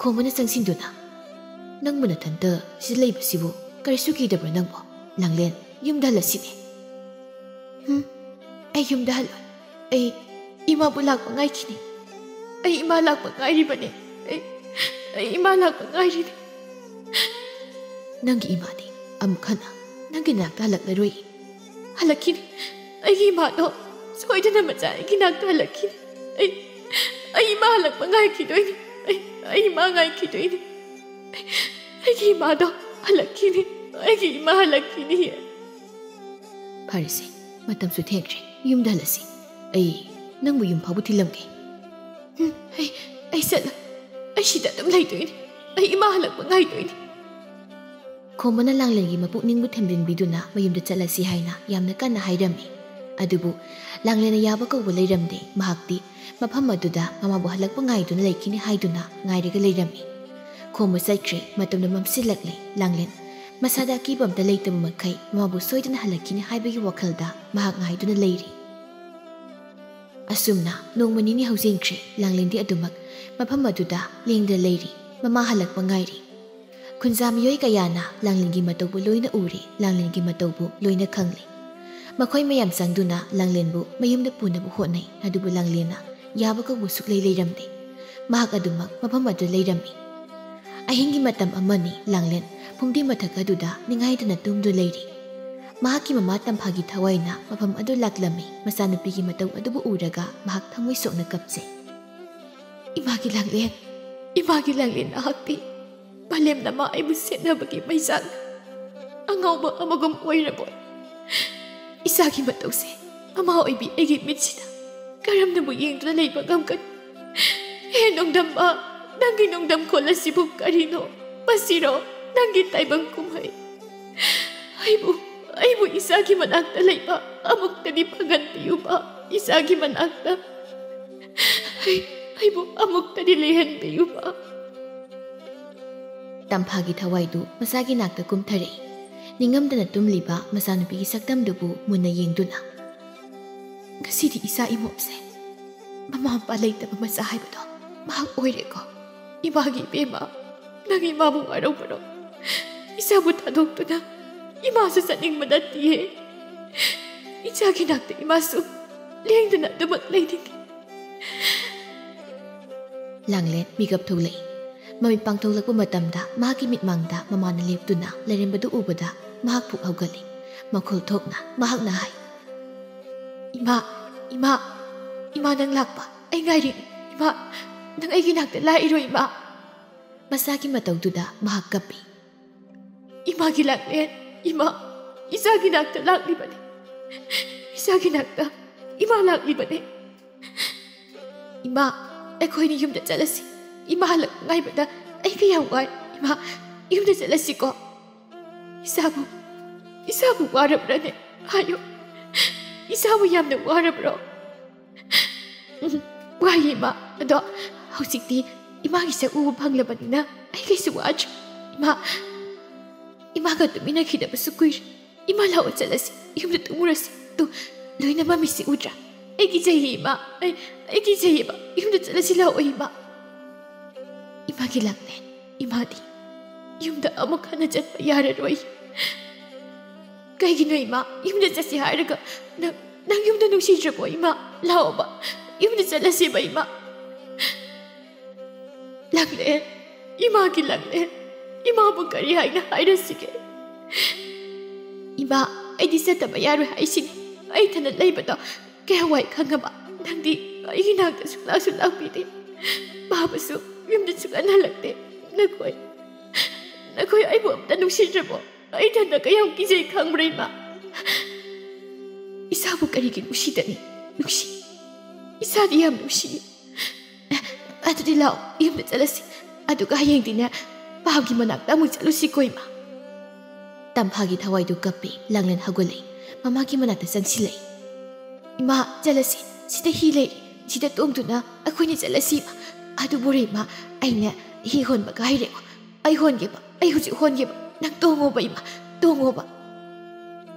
ꯈꯣꯝꯕꯅ ꯆꯪꯁꯤꯟꯗꯨꯅ, "ꯅꯪꯕꯨ ꯅꯊꯟꯇ ꯁꯤꯗ ꯂꯩꯕꯁꯤꯕꯨ ꯀꯔꯤꯁꯨ ꯀꯤꯗꯕ꯭ꯔꯥ ꯅꯪꯕꯣ? ꯂꯥꯡꯂꯦꯟ, ꯌꯨꯝꯗ ꯍꯜꯂꯁꯤꯅꯦ꯫" "ꯍꯨꯝ, ꯑꯩ ꯌꯨꯝꯗ ꯍꯜꯂꯣꯏ꯫ ꯑꯩ ꯏꯃꯥꯕꯨ ꯂꯥꯛꯄ ꯉꯥꯏꯈꯤꯅꯤ꯫" ꯑꯩ ꯏꯃꯥ ꯂꯥꯛꯄ ꯉꯥꯏꯔꯤꯕꯅꯦ꯫ ꯑꯩ, ꯑꯩ ꯏꯃꯥ ꯂꯥꯛꯄ ꯉꯥꯏꯔꯤꯅꯦ꯫ ꯅꯪꯒꯤ ꯏꯃꯥꯗꯤ ꯑꯃꯨꯛ ꯍꯟꯅ ꯅꯪꯒꯤ ꯅꯥꯛꯇ ꯍꯜꯂꯛꯂꯔꯣꯏ꯫ ꯍꯜꯂꯛꯈꯤꯅꯤ꯫ ꯑꯩꯒꯤ ꯏꯃꯥꯗꯣ ꯁꯣꯏꯗꯅ ꯃꯆꯥ ꯑꯩꯒꯤ ꯅꯥꯛꯇ ꯍꯜꯂꯛꯈꯤꯅꯤ꯫ ꯑꯩ, ꯑꯩ ꯏꯃꯥ ꯍꯜꯂꯛꯄ ꯉꯥꯏꯈꯤꯗꯣꯏꯅꯤ꯫ ꯑꯩ, ꯑꯩ ꯏꯃꯥ ꯉꯥꯏꯈꯤꯗꯣꯏꯅꯤ꯫ ꯑꯩꯒꯤ ꯏꯃꯥꯗꯣ ꯍꯜꯂꯛꯈꯤꯅꯤ꯫ ꯑꯩꯒꯤ ꯏꯃꯥ ꯍꯜꯂꯛꯈꯤꯅꯤ꯫ ꯐꯔꯦꯁꯦ, ꯃꯇꯝꯁꯨ ꯊꯦꯡꯈ꯭ꯔꯦ, ꯌꯨꯝꯗ ꯍꯜꯂꯁꯤ꯫ ꯑꯩ ꯅꯪꯕꯨ ꯌꯨꯝ ꯐꯥꯎꯕ ꯊꯤꯜꯂꯝꯒꯦ꯫ ꯎꯝ, ꯑꯩ, ꯑꯩ ꯆꯠꯂ-, ꯑꯩ ꯁꯤꯗ ꯑꯗꯨꯝ ꯂꯩꯗꯣꯏꯅꯤ꯫ ꯑꯩ ꯏꯃꯥ ꯍꯜꯂꯛꯄ ꯉꯥꯏꯗꯣꯏꯅꯤ꯫ ꯈꯣꯝꯕꯅ ꯂꯥꯡꯂꯦꯟꯒꯤ ꯃꯄꯨꯛꯅꯤꯡꯕꯨ ꯊꯦꯝꯖꯤꯟꯕꯤꯗꯨꯅ ꯃꯌꯨꯝꯗ ꯆꯠꯂꯁꯤ ꯍꯥꯏꯅ ꯌꯥꯝꯅ ꯀꯟꯅ ꯍꯥꯏꯔꯝꯃꯤ꯫ ꯑꯗꯨꯕꯨ ꯂꯥꯡꯂꯦꯟꯅ ꯌꯥꯕ ꯀꯧꯕ ꯂꯩꯔꯝꯗꯦ꯫ ꯃꯍꯥꯛꯇꯤ ꯃꯐꯝ ꯑꯗꯨꯗ ꯃꯃꯥꯕꯨ ꯍꯜꯂꯛꯄ ꯉꯥꯏꯗꯨꯅ ꯂꯩꯈꯤꯅꯤ ꯍꯥꯏꯗꯨꯅ ꯉꯥꯏꯔꯒ ꯂꯩꯔꯝꯃꯤ꯫ ꯈꯣꯝꯕ ꯆꯠꯈ꯭ꯔꯦ꯫ ꯃꯇꯝꯗ ꯃꯝꯁꯤꯜꯂꯛꯂꯦ꯫ ꯂꯥꯡꯂꯦꯟ ꯃꯁꯥꯗ ꯑꯀꯤꯕ ꯑꯝꯇ ꯂꯩꯇꯕ ꯃꯈꯩ ꯃꯃꯥꯕꯨ ꯁꯣꯏꯗꯅ ꯍꯜꯂꯛꯈꯤꯅꯤ ꯍꯥꯏꯕꯒꯤ ꯋꯥꯈꯜꯗ ꯃꯍꯥꯛ ꯉꯥꯏꯗꯨꯅ ꯂꯩꯔꯤ꯫ ꯑꯁꯨꯝꯅ ꯅꯣꯡꯃ ꯅꯤꯅꯤ ꯍꯧꯖꯤꯟꯈ꯭ꯔꯦ꯫ ꯂꯥꯡꯂꯦꯟꯗꯤ ꯑꯗꯨꯃꯛ ꯃꯐꯝ ꯑꯗꯨꯗ ꯂꯦꯡꯗ ꯂꯩꯔꯤ꯫ ꯃꯃꯥ ꯍꯜꯂꯛꯄ ꯉꯥꯏꯔꯤ꯫ ꯈꯨꯟꯖꯥ ꯃꯤꯑꯣꯏ ꯀꯌꯥꯅ ꯂꯥꯡꯂꯦꯟꯒꯤ ꯃꯇꯧꯕꯨ ꯂꯣꯏꯅ ꯎꯔꯦ, ꯂꯥꯡꯂꯦꯟꯒꯤ ꯃꯇꯧꯕꯨ ꯂꯣꯏꯅ ꯈꯪꯂꯦ꯫ ꯃꯈꯣꯏ ꯃꯌꯥꯝ ꯆꯪꯗꯨꯅ ꯂꯥꯡꯂꯦꯟꯕꯨ ꯃꯌꯨꯝꯗ ꯄꯨꯅꯕ ꯍꯣꯠꯅꯩ, ꯑꯗꯨꯕꯨ ꯂꯥꯡꯂꯦꯟꯅ ꯌꯥꯕ ꯀꯧꯕ ꯁꯨꯛꯂꯩ ꯂꯩꯔꯝꯗꯦ꯫ ꯃꯍꯥꯛ ꯑꯗꯨꯃꯛ ꯃꯐꯝ ꯑꯗꯨꯗ ꯂꯩꯔꯝꯃꯤ꯫ ꯑꯍꯤꯡꯒꯤ ꯃꯇꯝ ꯑꯃꯅꯤ꯫ ꯂꯥꯡꯂꯦꯟ ꯐꯨꯝꯗꯤ ꯃꯊꯛ ꯑꯗꯨꯗ ꯅꯤꯡꯍꯥꯏꯗꯅ ꯇꯨꯝꯗꯨꯅ ꯂꯩꯔꯤ꯫ ꯃꯍꯥꯛꯀꯤ ꯃꯃꯥ ꯇꯝꯐꯥꯒꯤ ꯊꯋꯥꯏꯅ ꯃꯐꯝ ꯑꯗꯨ ꯂꯥꯛꯂꯝꯃꯤ꯫ ꯃꯆꯥꯅꯨꯄꯤꯒꯤ ꯃꯇꯧ ꯑꯗꯨꯕꯨ ꯎꯔꯒ ꯃꯍꯥꯛ ꯊꯃꯣꯏ ꯁꯣꯛꯅ ꯀꯞꯆꯩ꯫ "ꯏꯃꯥꯒꯤ ꯂꯥꯡꯂꯦꯟ, ꯏꯃꯥꯒꯤ ꯂꯥꯡꯂꯦꯟ, ꯅꯍꯥꯛꯇꯤ ꯃꯥꯂꯦꯝ ꯅꯃꯥ ꯑꯩꯕꯨ ꯁꯦꯠꯅꯕꯒꯤ ꯃꯩꯆꯥꯛ ꯑꯉꯥꯎꯕ ꯑꯃꯒꯨꯝ ꯑꯣꯏꯔꯕꯣꯏ? ꯏꯆꯥꯒꯤ ꯃꯇꯧꯁꯦ ꯃꯃꯥ ꯑꯣꯏꯕꯤ ꯑꯩꯒꯤ ꯃꯤꯠꯁꯤꯗ ꯀꯔꯝꯅꯕꯨ ꯌꯦꯡꯗꯨꯅ ꯂꯩꯕ ꯉꯝꯒꯅꯤ? ꯍꯦ ꯅꯣꯡꯗꯝꯕ, ꯅꯪꯒꯤ ꯅꯣꯡꯗꯝ ꯈꯣꯜ ꯑꯁꯤꯕꯨ ꯀꯔꯤꯅꯣ? ꯃꯁꯤꯔꯣ ꯅꯪꯒꯤ ꯇꯥꯏꯕꯪ ꯀꯨꯝꯍꯩ? ꯑꯩꯕꯨ, ꯑꯩꯕꯨ ꯏꯆꯥꯒꯤ ꯃꯅꯥꯛꯇ ꯂꯩꯕ ꯑꯃꯨꯛꯇꯗꯤ ꯐꯪꯍꯟꯕꯤꯌꯨꯕ, ꯏꯆꯥꯒꯤ ꯃꯅꯥꯛꯇ꯫ ꯑꯩ, ꯑꯩꯕꯨ ꯑꯃꯨꯛꯇꯗꯤ ꯂꯩꯍꯟꯕꯤꯌꯨꯕ꯫" ꯇꯝꯐꯥꯒꯤ ꯊꯋꯥꯏꯗꯨ ꯃꯆꯥꯒꯤ ꯅꯥꯛꯇ ꯀꯨꯝꯊꯔꯛꯏ꯫ ꯅꯤꯡꯉꯝꯗꯅ ꯇꯨꯝꯂꯤꯕ ꯃꯆꯥꯅꯨꯄꯤꯒꯤ ꯁꯛꯇꯝꯗꯨꯕꯨ ꯃꯨꯟꯅ ꯌꯦꯡꯗꯨꯅ, "ꯉꯁꯤꯗꯤ ꯏꯆꯥ ꯏꯃꯣꯝꯁꯦ ꯃꯃꯥ ꯃꯄꯥ ꯂꯩꯇꯕ ꯃꯆꯥ ꯍꯥꯏꯕꯗꯣ ꯃꯍꯥꯛ ꯑꯣꯏꯔꯦꯀꯣ꯫ ꯏꯃꯥꯒꯤ ꯏꯕꯦꯝꯃ, ꯅꯪ ꯏꯃꯥꯕꯨ ꯋꯥꯔꯧꯕꯔꯣ? ꯏꯆꯥꯕꯨ ꯊꯥꯗꯣꯛꯇꯨꯅ ꯏꯃꯥꯁꯨ ꯆꯠꯅꯤꯡꯕ ꯅꯠꯇꯤꯌꯦ꯫ ꯏꯆꯥꯒꯤ ꯅꯥꯛꯇ ꯏꯃꯥꯁꯨ ꯂꯦꯡꯗꯅ ꯑꯗꯨꯃꯛ ꯂꯩꯅꯤꯡꯏ꯫" ꯂꯥꯡꯂꯦꯟ ꯃꯤꯀꯞ ꯊꯣꯛꯂꯛꯏ꯫ ꯃꯃꯤꯠ ꯄꯥꯡꯊꯣꯛꯂꯛꯄ ꯃꯇꯝꯗ ꯃꯍꯥꯛꯀꯤ ꯃꯤꯠꯃꯥꯡꯗ ꯃꯃꯥꯅ ꯂꯦꯞꯇꯨꯅ ꯂꯩꯔꯝꯕꯗꯨ ꯎꯕꯗ ꯃꯍꯥꯛ ꯐꯨꯛ ꯍꯧꯒꯠꯂꯤ꯫ ꯃꯈꯣꯜ ꯊꯣꯛꯅ ꯃꯍꯥꯛꯅ ꯍꯥꯏ, "ꯏꯃꯥ, ꯏꯃꯥ, ꯏꯃꯥ, ꯅꯪ ꯂꯥꯛꯄ ꯑꯩ ꯉꯥꯏꯔꯤꯅꯤ꯫ ꯏꯃꯥ, ꯅꯪ ꯑꯩꯒꯤ ꯅꯥꯛꯇ ꯂꯥꯛꯏꯔꯣ ꯏꯃꯥ?" ꯃꯆꯥꯒꯤ ꯃꯇꯧꯗꯨꯗ ꯃꯍꯥꯛ ꯀꯞꯄꯤ꯫ "ꯏꯃꯥꯒꯤ ꯂꯥꯡꯂꯦꯟ, ꯏꯃꯥ, ꯏꯆꯥꯒꯤ ꯅꯥꯛꯇ ꯂꯥꯛꯂꯤꯕꯅꯤ꯫ ꯏꯆꯥꯒꯤ ꯅꯥꯛꯇ ꯏꯃꯥ ꯂꯥꯛꯂꯤꯕꯅꯤ꯫ ꯏꯃꯥ, ꯑꯩꯈꯣꯏꯅꯤ ꯌꯨꯝꯗ ꯆꯠꯂꯁꯤ꯫ ꯏꯃꯥ ꯍꯜꯂꯛꯄ ꯉꯥꯏꯕꯗ ꯑꯩ ꯀꯌꯥꯝ ꯋꯥꯏ꯫ ꯏꯃꯥ, ꯌꯨꯝꯗ ꯆꯠꯂꯁꯤꯀꯣ꯫ ꯏꯁꯥꯕꯨ, ꯏꯁꯥꯕꯨ ꯋꯥꯔꯕ꯭ꯔꯅꯦ? ꯍꯥꯏꯌꯨ꯫ ꯏꯁꯥꯕꯨ ꯌꯥꯝꯅ ꯋꯥꯔꯕ꯭ꯔꯣ?" "ꯎꯝ, ꯋꯥꯏꯌꯦ ꯏꯃꯥ꯫ ꯑꯗꯣ ꯍꯧꯖꯤꯛꯇꯤ ꯏꯃꯥꯒꯤ ꯁꯛ ꯎꯕ ꯐꯪꯂꯕꯅꯤꯅ ꯑꯩ ꯀꯩꯁꯨ ꯋꯥꯗ꯭ꯔꯦ꯫ ꯏꯃꯥ, ꯏꯃꯥꯒ ꯇꯨꯃꯤꯟꯅꯈꯤꯗꯕꯁꯨ ꯀꯨꯏꯔꯦ꯫ ꯏꯃꯥ, ꯂꯥꯛꯑꯣ ꯆꯠꯂꯁꯤ, ꯌꯨꯝꯗ ꯇꯨꯝꯃꯨꯔꯁꯤ꯫ ꯇꯨ, ꯂꯣꯏꯅ ꯃꯝꯃꯤꯁꯤ ꯎꯗ꯭ꯔꯥ? ꯑꯩ ꯀꯤꯖꯩꯌꯦ ꯏꯃꯥ, ꯑꯩ, ꯑꯩ ꯀꯤꯖꯩꯌꯦꯕ꯫ ꯌꯨꯝꯗ ꯆꯠꯂꯁꯤ ꯂꯥꯛꯑꯣ ꯏꯃꯥ꯫" "ꯏꯃꯥꯒꯤ ꯂꯥꯡꯂꯦꯟ, ꯏꯃꯥꯗꯤ ꯌꯨꯝꯗ ꯑꯃꯨꯛ ꯍꯟꯅ ꯆꯠꯄ ꯌꯥꯔꯔꯣꯏ꯫" "ꯀꯩꯒꯤꯅꯣ ꯏꯃꯥ? ꯌꯨꯝꯗ ꯆꯠꯁꯤ ꯍꯥꯏꯔꯒ ꯅꯪ, ꯅꯪ ꯌꯨꯝꯗ ꯅꯨꯡꯁꯤꯗ꯭ꯔꯕꯣ ꯏꯃꯥ? ꯂꯥꯛꯑꯣꯕ, ꯌꯨꯝꯗ ꯆꯠꯂꯁꯦꯕ ꯏꯃꯥ꯫" "ꯂꯥꯡꯂꯦꯟ, ꯏꯃꯥꯒꯤ ꯂꯥꯡꯂꯦꯟ, ꯏꯃꯥꯕꯨ ꯀꯔꯤ ꯍꯥꯏꯅ ꯍꯥꯏꯔꯁꯤꯒꯦ? ꯏꯃꯥ, ꯑꯩꯗꯤ ꯆꯠꯇꯕ ꯌꯥꯔꯣꯏ ꯍꯥꯏꯁꯤꯅꯤ꯫ ꯑꯩ ꯏꯊꯟꯗ ꯂꯩꯕꯗꯣ ꯀꯌꯥ ꯋꯥꯏ ꯈꯪꯉꯕ? ꯅꯪꯗꯤ ꯑꯩꯒꯤ ꯅꯥꯛꯇ ꯁꯨꯡꯂꯥꯛꯁꯨ ꯂꯥꯛꯄꯤꯗꯦ꯫ ꯄꯥꯕꯁꯨ ꯌꯨꯝꯗ ꯁꯨꯡꯍꯟ ꯍꯜꯂꯛꯇꯦ꯫ ꯅꯈꯣꯏ, ꯅꯈꯣꯏ ꯑꯩꯕꯨ ꯑꯝꯇ ꯅꯨꯡꯁꯤꯗ꯭ꯔꯕꯣ? ꯑꯩ ꯏꯊꯟꯗ ꯀꯌꯥꯝ ꯀꯤꯖꯩ ꯈꯪꯕ꯭ꯔꯥ ꯏꯃꯥ? ꯏꯁꯥꯕꯨ ꯀꯔꯤꯒꯤ ꯅꯨꯡꯁꯤꯗꯅꯤ? ꯅꯨꯡꯁꯤ꯫ ꯏꯁꯥꯗꯤ ꯌꯥꯝ ꯅꯨꯡꯁꯤ꯫ ꯑꯦ, ꯑꯗꯨꯗꯤ ꯂꯥꯛꯑꯣ, ꯌꯨꯝꯗ ꯆꯠꯂꯁꯤ꯫ ꯑꯗꯨꯒ ꯍꯌꯦꯡꯗꯤꯅꯦ, ꯄꯥꯕꯒꯤ ꯃꯅꯥꯛꯇ ꯑꯃꯨꯛ ꯆꯠꯂꯨꯁꯤꯀꯣ ꯏꯃꯥ꯫" ꯇꯝꯐꯥꯒꯤ ꯊꯋꯥꯏꯗꯨ ꯀꯞꯄꯤ꯫ ꯂꯥꯡꯂꯦꯟ ꯍꯧꯒꯠꯂꯛꯏ꯫ ꯃꯃꯥꯒꯤ ꯃꯅꯥꯛꯇ ꯆꯪꯁꯤꯜꯂꯛꯏ꯫ "ꯏꯃꯥ, ꯆꯠꯂꯁꯤ꯫ ꯁꯤꯗ ꯍꯤ ꯂꯩꯔꯤ꯫ ꯁꯤꯗ ꯇꯣꯡꯗꯨꯅ ꯑꯩꯈꯣꯏꯅꯤ ꯆꯠꯂꯁꯤ ꯏꯃꯥ꯫ ꯑꯗꯨꯕꯨ ꯔꯦ ꯏꯃꯥ, ꯑꯩꯅꯦ ꯍꯤ ꯍꯣꯟꯕꯒ ꯍꯩꯔꯦꯀꯣ꯫ ꯑꯩ ꯍꯣꯟꯒꯦꯕ, ꯑꯩ ꯍꯧꯖꯤꯛ ꯍꯣꯟꯒꯦꯕ꯫ ꯅꯪ ꯇꯣꯡꯉꯣꯕ ꯏꯃꯥ, ꯇꯣꯡꯉꯣꯕ꯫"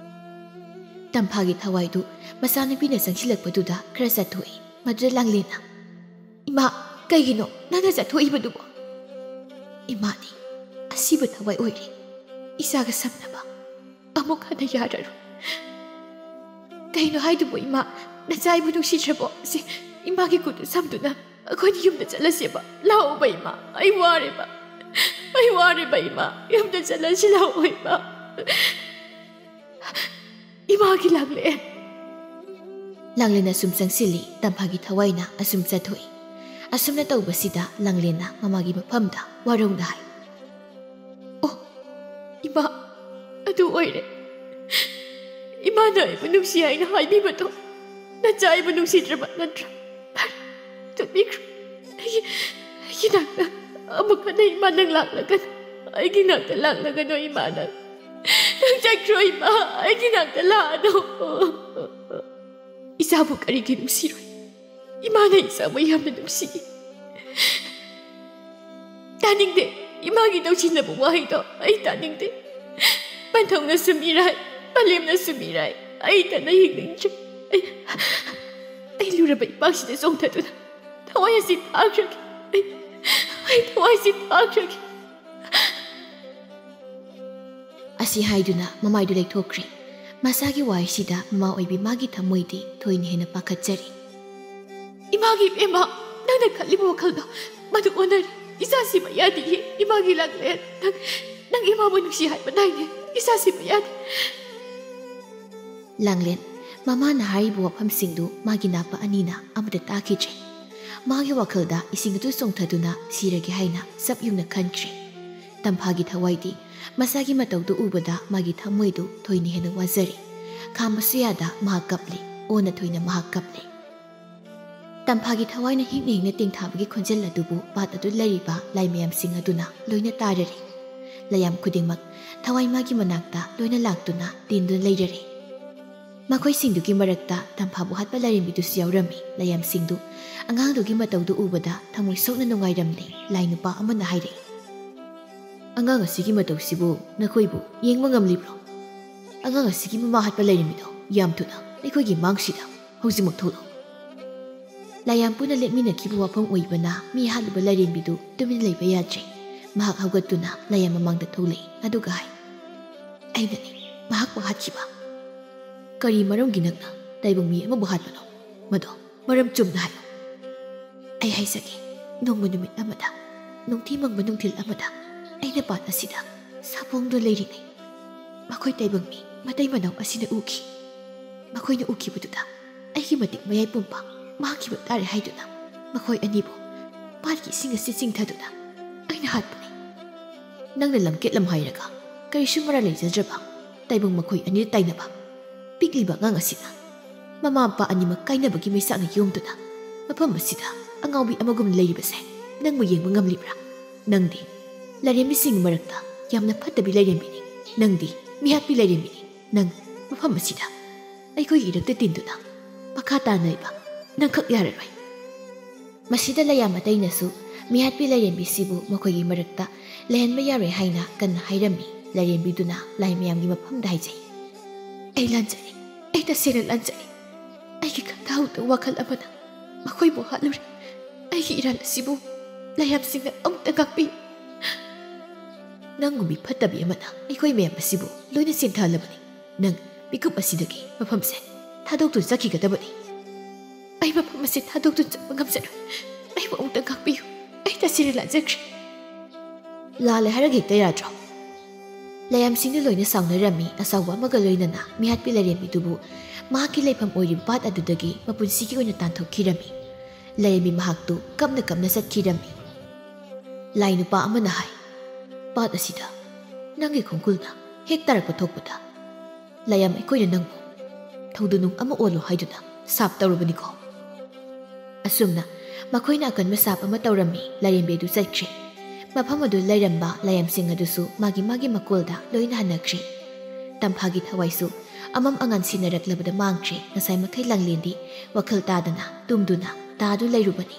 ꯇꯝꯐꯥꯒꯤ ꯊꯋꯥꯏꯗꯨ ꯃꯆꯥꯅꯨꯄꯤꯅ ꯆꯪꯁꯤꯜꯂꯛꯄꯗꯨꯗ ꯈꯔ ꯆꯠꯊꯣꯛꯏ꯫ ꯃꯗꯨꯗ ꯂꯥꯡꯂꯦꯟꯅ, "ꯏꯃꯥ, ꯀꯩꯒꯤꯅꯣ ꯅꯪꯅ ꯆꯠꯊꯣꯛꯏꯕꯗꯨꯕꯣ?" "ꯏꯃꯥꯗꯤ ꯑꯁꯤꯕ ꯊꯋꯥꯏ ꯑꯣꯏꯔꯦ꯫ ꯏꯆꯥꯒ ꯁꯝꯅꯕ ꯑꯃꯨꯛ ꯍꯟꯅ ꯌꯥꯔꯔꯣꯏ꯫" "ꯀꯩꯅꯣ ꯍꯥꯏꯗꯨꯕꯨ ꯏꯃꯥ? ꯅꯆꯥ ꯑꯩꯕꯨ ꯅꯨꯡꯁꯤꯗ꯭ꯔꯕꯣ? ꯁꯤ ꯏꯃꯥꯒꯤ ꯈꯨꯠꯇꯨ ꯁꯝꯗꯨꯅ ꯑꯩꯈꯣꯏꯅ ꯌꯨꯝꯗ ꯆꯠꯂꯁꯦꯕ꯫ ꯂꯥꯛꯑꯣꯕ ꯏꯃꯥ, ꯑꯩ ꯋꯥꯔꯦꯕ꯫ ꯑꯩ ꯋꯥꯔꯦꯕ ꯏꯃꯥ, ꯌꯨꯝꯗ ꯆꯠꯂꯁꯤ ꯂꯥꯛꯑꯣ ꯏꯃꯥ꯫ ꯏꯃꯥꯒꯤ ꯂꯥꯡꯂꯦꯟ꯫ ꯂꯥꯡꯂꯦꯟ ꯑꯁꯨꯝ ꯆꯪꯁꯤꯜꯂꯤ, ꯇꯝꯐꯥꯒꯤ ꯊꯋꯥꯏꯅ ꯑꯁꯨꯝ ꯆꯠꯊꯣꯛꯏ꯫ ꯑꯁꯨꯝꯅ ꯇꯧꯕꯁꯤꯗ ꯂꯥꯡꯂꯦꯟꯅ ꯃꯃꯥꯒꯤ ꯃꯐꯝꯗ ꯋꯥꯔꯧꯅ ꯍꯥꯏ, "ꯑꯣ, ꯏꯃꯥ, ꯑꯗꯨ ꯑꯣꯏꯔꯦ꯫ ꯏꯃꯥꯅ ꯑꯩꯕꯨ ꯅꯨꯡꯁꯤ ꯍꯥꯏꯅ ꯍꯥꯏꯕꯤꯕꯗꯣ ꯅꯆꯥ ꯑꯩꯕꯨ ꯅꯨꯡꯁꯤꯗ꯭ꯔꯕ ꯅꯠꯇ꯭ꯔꯥ? ꯐꯔꯦ, ꯆꯠꯄꯤꯈ꯭ꯔꯣ꯫ ꯑꯩꯒꯤ, ꯑꯩꯒꯤ ꯅꯥꯛꯇ ꯑꯃꯨꯛ ꯍꯟꯅ ꯏꯃꯥ ꯅꯪ ꯂꯥꯛꯂꯒꯅꯨ꯫ ꯑꯩꯒꯤ ꯅꯥꯛꯇ ꯂꯥꯛꯂꯒꯅꯨ ꯏꯃꯥ ꯅꯪ꯫ ꯅꯪ ꯆꯠꯈ꯭ꯔꯣ ꯏꯃꯥ, ꯑꯩꯒꯤ ꯅꯥꯛꯇ ꯂꯥꯛꯑꯅꯨ꯫" "ꯏꯆꯥꯕꯨ ꯀꯔꯤꯒꯤ ꯅꯨꯡꯁꯤꯔꯣꯏ? ꯏꯃꯥꯅ ꯏꯆꯥꯕꯨ ꯌꯥꯝꯅ ꯅꯨꯡꯁꯤ꯫" "ꯇꯥꯅꯤꯡꯗꯦ꯫ ꯏꯃꯥꯒꯤ ꯇꯧꯁꯤꯟꯅꯕ ꯋꯥꯍꯩꯗꯣ ꯑꯩ ꯇꯥꯅꯤꯡꯗꯦ꯫ ꯄꯟꯊꯧꯅꯁꯨ ꯃꯤꯔꯥꯏ, ꯄꯂꯦꯝꯅꯁꯨ ꯃꯤꯔꯥꯏ꯫ ꯑꯩ ꯇꯅ ꯍꯤꯡꯅꯤꯡꯗ꯭ꯔꯦ꯫ ꯑꯩ, ꯑꯩ ꯂꯨꯔꯕ ꯏꯄꯥꯛꯁꯤꯗ ꯆꯣꯡꯊꯗꯨꯅ ꯊꯋꯥꯏ ꯑꯁꯤ ꯊꯥꯈ꯭ꯔꯒꯦ꯫ ꯑꯩ, ꯑꯩ ꯊꯋꯥꯏꯁꯤ ꯊꯥꯈ꯭ꯔꯒꯦ꯫" ꯑꯁꯤ ꯍꯥꯏꯗꯨꯅ ꯃꯃꯥꯏꯗꯨ ꯂꯩꯊꯣꯛꯈ꯭ꯔꯦ꯫ ꯃꯁꯥꯒꯤ ꯋꯥꯍꯩꯁꯤꯗ ꯃꯃꯥ ꯑꯣꯏꯕꯤ ꯃꯥꯒꯤ ꯊꯃꯣꯏꯗꯤ ꯊꯣꯏꯅ ꯍꯦꯟꯅ ꯄꯥꯈꯠꯆꯔꯤ꯫ "ꯏꯃꯥꯒꯤ ꯏꯕꯦꯝꯃ, ꯅꯪꯅ ꯈꯜꯂꯤꯕ ꯋꯥꯈꯜꯗꯣ ꯃꯗꯨ ꯑꯣꯟꯅꯔꯦ꯫ ꯏꯆꯥ ꯁꯤꯕ ꯌꯥꯗꯤꯌꯦ꯫ ꯏꯃꯥꯒꯤ ꯂꯥꯡꯂꯦꯟ, ꯅꯪ, ꯅꯪ ꯏꯃꯥꯕꯨ ꯅꯨꯡꯁꯤ ꯍꯥꯏꯕ ꯗꯥꯏꯅꯦ? ꯏꯆꯥ ꯁꯤꯕ ꯌꯥꯗꯦ꯫" ꯂꯥꯡꯂꯦꯟ, ꯃꯃꯥꯅ ꯍꯥꯏꯔꯤꯕ ꯋꯥꯐꯝꯁꯤꯡꯗꯨ ꯃꯥꯒꯤ ꯅꯥꯄ ꯑꯅꯤꯅ ꯑꯃꯠꯇ ꯇꯥꯈꯤꯗ꯭ꯔꯦ꯫ ꯃꯥꯒꯤ ꯋꯥꯈꯜꯗ ꯏꯁꯤꯡ ꯑꯗꯨ ꯆꯣꯡꯊꯗꯨꯅ ꯁꯤꯔꯒꯦ ꯍꯥꯏꯅ ꯆꯞ ꯌꯨꯡꯅ ꯈꯟꯈ꯭ꯔꯦ꯫ ꯇꯝꯐꯥꯒꯤ ꯊꯋꯥꯏꯗꯤ ꯃꯁꯥꯒꯤ ꯃꯇꯧꯗꯨ ꯎꯕꯗ ꯃꯥꯒꯤ ꯊꯃꯣꯏꯗꯨ ꯊꯣꯏꯅ ꯍꯦꯟꯅ ꯋꯥꯖꯔꯦ꯫ ꯈꯥꯝꯕꯁꯨ ꯌꯥꯗ ꯃꯍꯥꯛ ꯀꯞꯂꯦ꯫ ꯑꯣꯟꯅ ꯊꯣꯏꯅ ꯃꯍꯥꯛ ꯀꯞꯂꯦ꯫ ꯇꯝꯐꯥꯒꯤ ꯊꯋꯥꯏꯅ ꯍꯤꯡꯅ ꯍꯤꯡꯅ ꯇꯦꯡꯊꯥꯕꯒꯤ ꯈꯣꯟꯖꯦꯜ ꯑꯗꯨꯕꯨ ꯄꯥꯠ ꯑꯗꯨ ꯂꯩꯔꯤꯕ ꯂꯥꯏ ꯃꯌꯥꯝꯁꯤꯡ ꯑꯗꯨꯅ ꯂꯣꯏꯅ ꯇꯥꯔꯔꯦ꯫ ꯂꯥꯏꯌꯥꯝ ꯈꯨꯗꯤꯡꯃꯛ ꯊꯋꯥꯏ ꯃꯥꯒꯤ ꯃꯅꯥꯛꯇ ꯂꯣꯏꯅ ꯂꯥꯛꯇꯨꯅ ꯇꯤꯟꯗꯨꯅ ꯂꯩꯔꯔꯦ꯫ ꯃꯈꯣꯏꯁꯤꯡꯗꯨꯒꯤ ꯃꯔꯛꯇ ꯇꯝꯐꯥꯕꯨ ꯍꯥꯠꯄ ꯂꯥꯏꯔꯦꯝꯕꯤꯗꯨꯁꯨ ꯌꯥꯎꯔꯝꯃꯤ꯫ ꯂꯥꯏꯌꯥꯝꯁꯤꯡꯗꯨ ꯑꯉꯥꯡꯗꯨꯒꯤ ꯃꯇꯧꯗꯨ ꯎꯕꯗ ꯊꯃꯣꯏ ꯁꯣꯛꯅ ꯅꯨꯡꯉꯥꯏꯔꯝꯂꯦ꯫ ꯂꯥꯏ ꯅꯨꯄꯥ ꯑꯃꯅ ꯍꯥꯏꯔꯛꯏ, "ꯑꯉꯥꯡ ꯑꯁꯤꯒꯤ ꯃꯇꯧꯁꯤꯕꯨ ꯅꯈꯣꯏꯕꯨ ꯌꯦꯡꯕ ꯉꯝꯂꯤꯕ꯭ꯔꯣ? ꯑꯉꯥꯡ ꯑꯁꯤꯒꯤ ꯃꯃꯥ ꯍꯥꯠꯄ ꯂꯥꯏꯔꯦꯝꯕꯤꯗꯣ ꯌꯥꯝ ꯊꯨꯅ ꯑꯩꯈꯣꯏꯒꯤ ꯃꯥꯡꯁꯤꯗ ꯍꯧꯖꯤꯛꯃꯛ ꯊꯣꯛꯂꯛꯎ꯫" ꯂꯥꯏꯌꯥꯝ ꯄꯨꯟꯅ ꯂꯦꯞꯃꯤꯟꯅꯈꯤꯕ ꯋꯥꯐꯝ ꯑꯣꯏꯕꯅ ꯃꯤ ꯍꯥꯠꯂꯨꯕ ꯂꯥꯏꯔꯦꯝꯕꯤꯗꯨ ꯇꯨꯃꯤꯟꯅ ꯂꯩꯕ ꯌꯥꯗ꯭ꯔꯦ꯫ ꯃꯍꯥꯛ ꯍꯧꯒꯠꯇꯨꯅ ꯂꯥꯏꯌꯥꯝ ꯃꯃꯥꯡꯗ ꯊꯣꯛꯂꯛꯏ, ꯑꯗꯨꯒ ꯍꯥꯏ, "ꯑꯩꯅꯅꯤ ꯃꯍꯥꯛꯄꯨ ꯍꯥꯠꯈꯤꯕ꯫" "ꯀꯔꯤ ꯃꯔꯝꯒꯤ ꯅꯪꯅ ꯇꯥꯏꯕꯪ ꯃꯤ ꯑꯃꯕꯨ ꯍꯥꯠꯄꯅꯣ? ꯃꯗꯣ ꯃꯔꯝ ꯆꯨꯝꯅ ꯍꯥꯏꯌꯨ꯫" ꯑꯩ ꯍꯥꯏꯖꯒꯦ, ꯅꯣꯡꯃ ꯅꯨꯃꯤꯠ ꯑꯃꯗ, ꯅꯨꯡꯊꯤ ꯃꯪꯕ ꯅꯨꯡꯊꯤꯜ ꯑꯃꯗ, ꯑꯩꯅ ꯄꯥꯠ ꯑꯁꯤꯗ ꯁꯥꯄꯣꯡꯗꯨꯅ ꯂꯩꯔꯤꯉꯩ, ꯃꯈꯣꯏ ꯇꯥꯏꯕꯪ ꯃꯤ ꯃꯇꯩ ꯃꯅꯥꯎ ꯑꯁꯤꯅ ꯎꯈꯤ꯫ ꯃꯈꯣꯏꯅ ꯎꯈꯤꯕꯗꯨꯗ ꯑꯩꯒꯤ ꯃꯇꯤꯛ ꯃꯌꯥꯏ ꯄꯨꯝꯕ ꯃꯥꯡꯈꯤꯕ ꯇꯥꯔꯦ ꯍꯥꯏꯗꯨꯅ ꯃꯈꯣꯏ ꯑꯅꯤꯕꯨ ꯄꯥꯠꯀꯤ ꯏꯁꯤꯡ ꯑꯁꯤ ꯆꯤꯡꯊꯗꯨꯅ ꯑꯩꯅ ꯍꯥꯠꯄꯅꯤ꯫ ꯅꯪꯅ ꯂꯝꯀꯦꯠ ꯂꯝ ꯍꯥꯏꯔꯒ ꯀꯔꯤꯁꯨ ꯃꯔꯥꯜ ꯂꯩꯖꯗ꯭ꯔꯕ ꯇꯥꯏꯕꯪ ꯃꯈꯣꯏ ꯑꯅꯤꯗ ꯇꯥꯏꯅꯕ ꯄꯤꯛꯂꯤꯕ ꯑꯉꯥꯡ ꯑꯁꯤꯅ ꯃꯃꯥ ꯃꯄꯥ ꯑꯅꯤꯃꯛ ꯀꯥꯏꯅꯕꯒꯤ ꯃꯩꯁꯥꯛꯅ ꯌꯣꯝꯗꯨꯅ ꯃꯐꯝ ꯑꯁꯤꯗ ꯑꯉꯥꯎꯕꯤ ꯑꯃꯒꯨꯝꯅ ꯂꯩꯔꯤꯕꯁꯦ ꯅꯪꯕꯨ ꯌꯦꯡꯕ ꯉꯝꯂꯤꯕ꯭ꯔꯥ? ꯅꯪꯗꯤ ꯂꯥꯏꯔꯦꯝꯕꯤꯁꯤꯡꯒꯤ ꯃꯔꯛꯇ ꯌꯥꯝꯅ ꯐꯠꯇꯕꯤ ꯂꯥꯏꯔꯦꯝꯕꯤꯅꯤ꯫ ꯅꯪꯗꯤ ꯃꯤꯍꯥꯠꯄꯤ ꯂꯥꯏꯔꯦꯝꯕꯤꯅꯤ꯫ ꯅꯪ ꯃꯐꯝ ꯑꯁꯤꯗ ꯑꯩꯈꯣꯏꯒꯤ ꯏꯔꯛꯇ ꯇꯤꯟꯗꯨꯅ ꯃꯈꯥ ꯇꯥꯅ ꯂꯩꯕ ꯅꯪꯈꯛ ꯌꯥꯔꯔꯣꯏ꯫ ꯃꯁꯤꯗ ꯂꯩꯌꯥꯝ ꯑꯇꯩꯅꯁꯨ ꯃꯤꯍꯥꯠꯄꯤ ꯂꯥꯏꯔꯦꯝꯕꯤꯁꯤꯕꯨ ꯃꯈꯣꯏꯒꯤ ꯃꯔꯛꯇ ꯂꯩꯍꯟꯕ ꯌꯥꯔꯣꯏ ꯍꯥꯏꯅ ꯀꯟꯅ ꯍꯥꯏꯔꯝꯃꯤ꯫ ꯂꯥꯏꯔꯦꯝꯕꯤꯗꯨꯅ ꯂꯥꯏ ꯃꯌꯥꯝꯒꯤ ꯃꯐꯝꯗ ꯍꯥꯏꯖꯩ, "ꯑꯩ ꯂꯥꯟꯖꯔꯦ, ꯑꯩ ꯇꯁꯦꯡꯅ ꯂꯥꯟꯖꯔꯦ꯫ ꯑꯩꯒꯤ ꯈꯟꯊꯍꯧꯗ ꯋꯥꯈꯜ ꯑꯃꯅ ꯃꯈꯣꯏꯕꯨ ꯍꯥꯠꯂꯨꯔꯦ꯫ ꯑꯩꯒꯤ ꯏꯔꯥꯟ ꯑꯁꯤꯕꯨ ꯂꯥꯏꯌꯥꯝꯁꯤꯡꯅ ꯑꯃꯨꯛꯇ ꯉꯥꯛꯄꯤꯌꯨ꯫" "ꯅꯪꯒꯨꯝꯕꯤ ꯐꯠꯇꯕꯤ ꯑꯃꯅ ꯑꯩꯈꯣꯏ ꯃꯌꯥꯝ ꯑꯁꯤꯕꯨ ꯂꯣꯏꯅ ꯆꯦꯟꯊꯍꯜꯂꯕꯅꯤ꯫ ꯅꯪ ꯃꯤꯀꯨꯞ ꯑꯁꯤꯗꯒꯤ ꯃꯐꯝꯁꯦ ꯊꯥꯗꯣꯛꯇꯨꯅ ꯆꯠꯈꯤꯒꯗꯕꯅꯤ꯫" "ꯑꯩ ꯃꯐꯝ ꯑꯁꯤ ꯊꯥꯗꯣꯛꯇꯨꯅ ꯆꯠꯄ ꯉꯝꯖꯔꯣꯏ꯫ ꯑꯩꯕꯨ ꯑꯃꯨꯛꯇ ꯉꯥꯛꯄꯤꯌꯨ꯫ ꯑꯩ ꯇꯁꯦꯡꯅ ꯂꯥꯟꯖꯈ꯭ꯔꯦ꯫" "ꯂꯥꯜꯂꯦ ꯍꯥꯏꯔꯒ ꯍꯦꯛꯇ ꯌꯥꯗ꯭ꯔꯣ?" ꯂꯥꯏꯌꯥꯝꯁꯤꯡꯗꯨ ꯂꯣꯏꯅ ꯁꯥꯎꯅꯔꯝꯃꯤ꯫ ꯑꯆꯧꯕ ꯑꯃꯒ ꯂꯣꯏꯅꯅ ꯃꯤꯍꯥꯠꯄꯤ ꯂꯥꯏꯔꯦꯝꯕꯤꯗꯨꯕꯨ ꯃꯍꯥꯛꯀꯤ ꯂꯩꯐꯝ ꯑꯣꯏꯔꯤꯕ ꯄꯥꯠ ꯑꯗꯨꯗꯒꯤ ꯃꯄꯨꯟꯁꯤꯒꯤ ꯑꯣꯏꯅ ꯇꯥꯟꯊꯣꯛꯈꯤꯔꯝꯃꯤ꯫ ꯂꯥꯏꯔꯦꯝꯕꯤ ꯃꯍꯥꯛꯇꯨ ꯀꯞꯅ ꯀꯞꯅ ꯆꯠꯈꯤꯔꯝꯃꯤ꯫ ꯂꯥꯏ ꯅꯨꯄꯥ ꯑꯃꯅ ꯍꯥꯏ, "ꯄꯥꯠ ꯑꯁꯤꯗ ꯅꯪꯒꯤ ꯈꯣꯡꯒꯨꯜꯅ ꯍꯦꯛ ꯇꯥꯔꯛꯄ ꯊꯣꯛꯄꯗ ꯂꯥꯏꯌꯥꯝ ꯑꯩꯈꯣꯏꯅ ꯅꯪꯕꯨ ꯊꯧꯗꯨꯅꯨꯡ ꯑꯃ ꯑꯣꯜꯂꯣ ꯍꯥꯏꯗꯨꯅ ꯁꯥꯞ ꯇꯧꯔꯕꯅꯤꯀꯣ꯫" ꯑꯁꯨꯝꯅ ꯃꯈꯣꯏꯅ ꯑꯀꯟꯕ ꯁꯥꯞ ꯑꯃ ꯇꯧꯔꯝꯃꯤ꯫ ꯂꯥꯏꯔꯦꯝꯕꯤ ꯑꯗꯨ ꯆꯠꯈ꯭ꯔꯦ꯫ ꯃꯐꯝ ꯑꯗꯨꯗ ꯂꯩꯔꯝꯕ ꯂꯥꯏꯌꯥꯝꯁꯤꯡ ꯑꯗꯨꯁꯨ ꯃꯥꯒꯤ ꯃꯥꯒꯤ ꯃꯀꯣꯜꯗ ꯂꯣꯏꯅ ꯍꯟꯅꯈ꯭ꯔꯦ꯫ ꯇꯝꯐꯥꯒꯤ ꯊꯋꯥꯏꯁꯨ ꯑꯃꯝ ꯑꯉꯥꯟ ꯁꯤꯟꯅꯔꯛꯂꯕꯗ ꯃꯥꯡꯈ꯭ꯔꯦ꯫ ꯉꯁꯥꯏ ꯃꯈꯩ ꯂꯥꯡꯂꯦꯟꯗꯤ ꯋꯥꯈꯜ ꯇꯥꯗꯅ ꯇꯨꯝꯗꯨꯅ ꯇꯥꯗꯨ ꯂꯩꯔꯨꯕꯅꯤ꯫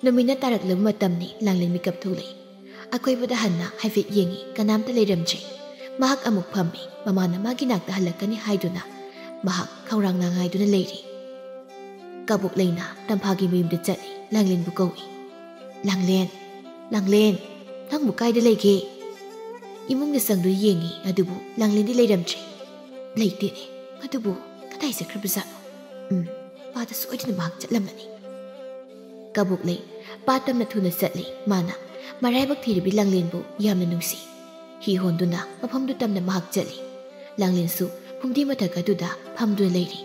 ꯅꯨꯃꯤꯠꯅ ꯇꯥꯔꯛꯂꯕ ꯃꯇꯝꯅꯤ꯫ ꯂꯥꯡꯂꯦꯟ ꯃꯤꯀꯞ ꯊꯣꯛꯂꯛꯏ꯫ ꯑꯀꯣꯏꯕꯗ ꯍꯟꯅ ꯍꯥꯏꯐꯦꯠ ꯌꯦꯡꯉꯤ, ꯀꯅꯥꯝꯇ ꯂꯩꯔꯝꯗ꯭ꯔꯦ꯫ ꯃꯍꯥꯛ ꯑꯃꯨꯛ ꯐꯝꯃꯤ꯫ ꯃꯃꯥꯅ ꯃꯥꯒꯤ ꯅꯥꯛꯇ ꯍꯜꯂꯛꯀꯅꯤ ꯍꯥꯏꯗꯨꯅ ꯃꯍꯥꯛ ꯈꯧꯔꯥꯡꯅ ꯉꯥꯏꯗꯨꯅ ꯂꯩꯔꯤ꯫ ꯀꯕꯣꯛ ꯂꯩꯅ ꯇꯝꯐꯥꯒꯤ ꯃꯌꯨꯝꯗ ꯆꯠꯂꯤ꯫ ꯂꯥꯡꯂꯦꯟꯕꯨ ꯀꯧꯏ꯫ "ꯂꯥꯡꯂꯦꯟ, ꯂꯥꯡꯂꯦꯟ, ꯅꯪꯕꯨ ꯀꯥꯏꯗ ꯂꯩꯒꯦ?" ꯏꯃꯨꯡꯗ ꯆꯪꯗꯨꯅ ꯌꯦꯡꯉꯤ, ꯑꯗꯨꯕꯨ ꯂꯥꯡꯂꯦꯟꯗꯤ ꯂꯩꯔꯝꯗ꯭ꯔꯦ꯫ "ꯂꯩꯇꯦꯅꯦ, ꯑꯗꯨꯕꯨ ꯀꯗꯥꯏ ꯆꯠꯈ꯭ꯔꯕꯖꯥꯠꯅꯣ? ꯎꯝ, ꯄꯥꯠꯇ ꯁꯣꯏꯗꯅ ꯃꯍꯥꯛ ꯆꯠꯂꯝꯃꯅꯤ꯫" ꯀꯕꯣꯛꯂꯩ ꯄꯥꯠ ꯇꯝꯅ ꯊꯨꯅ ꯆꯠꯂꯤ꯫ ꯃꯥꯅ ꯃꯔꯥꯏꯕꯛ ꯊꯤꯔꯕꯤ ꯂꯥꯡꯂꯦꯟꯕꯨ ꯌꯥꯝꯅ ꯅꯨꯡꯁꯤ꯫ ꯍꯤ ꯍꯣꯟꯗꯨꯅ ꯃꯐꯝꯗꯨ ꯇꯝꯅ ꯃꯍꯥꯛ ꯆꯠꯂꯤ꯫ ꯂꯥꯡꯂꯦꯟꯁꯨ ꯐꯨꯝꯗꯤ ꯃꯊꯛ ꯑꯗꯨꯗ ꯐꯝꯗꯨꯅ ꯂꯩꯔꯤ꯫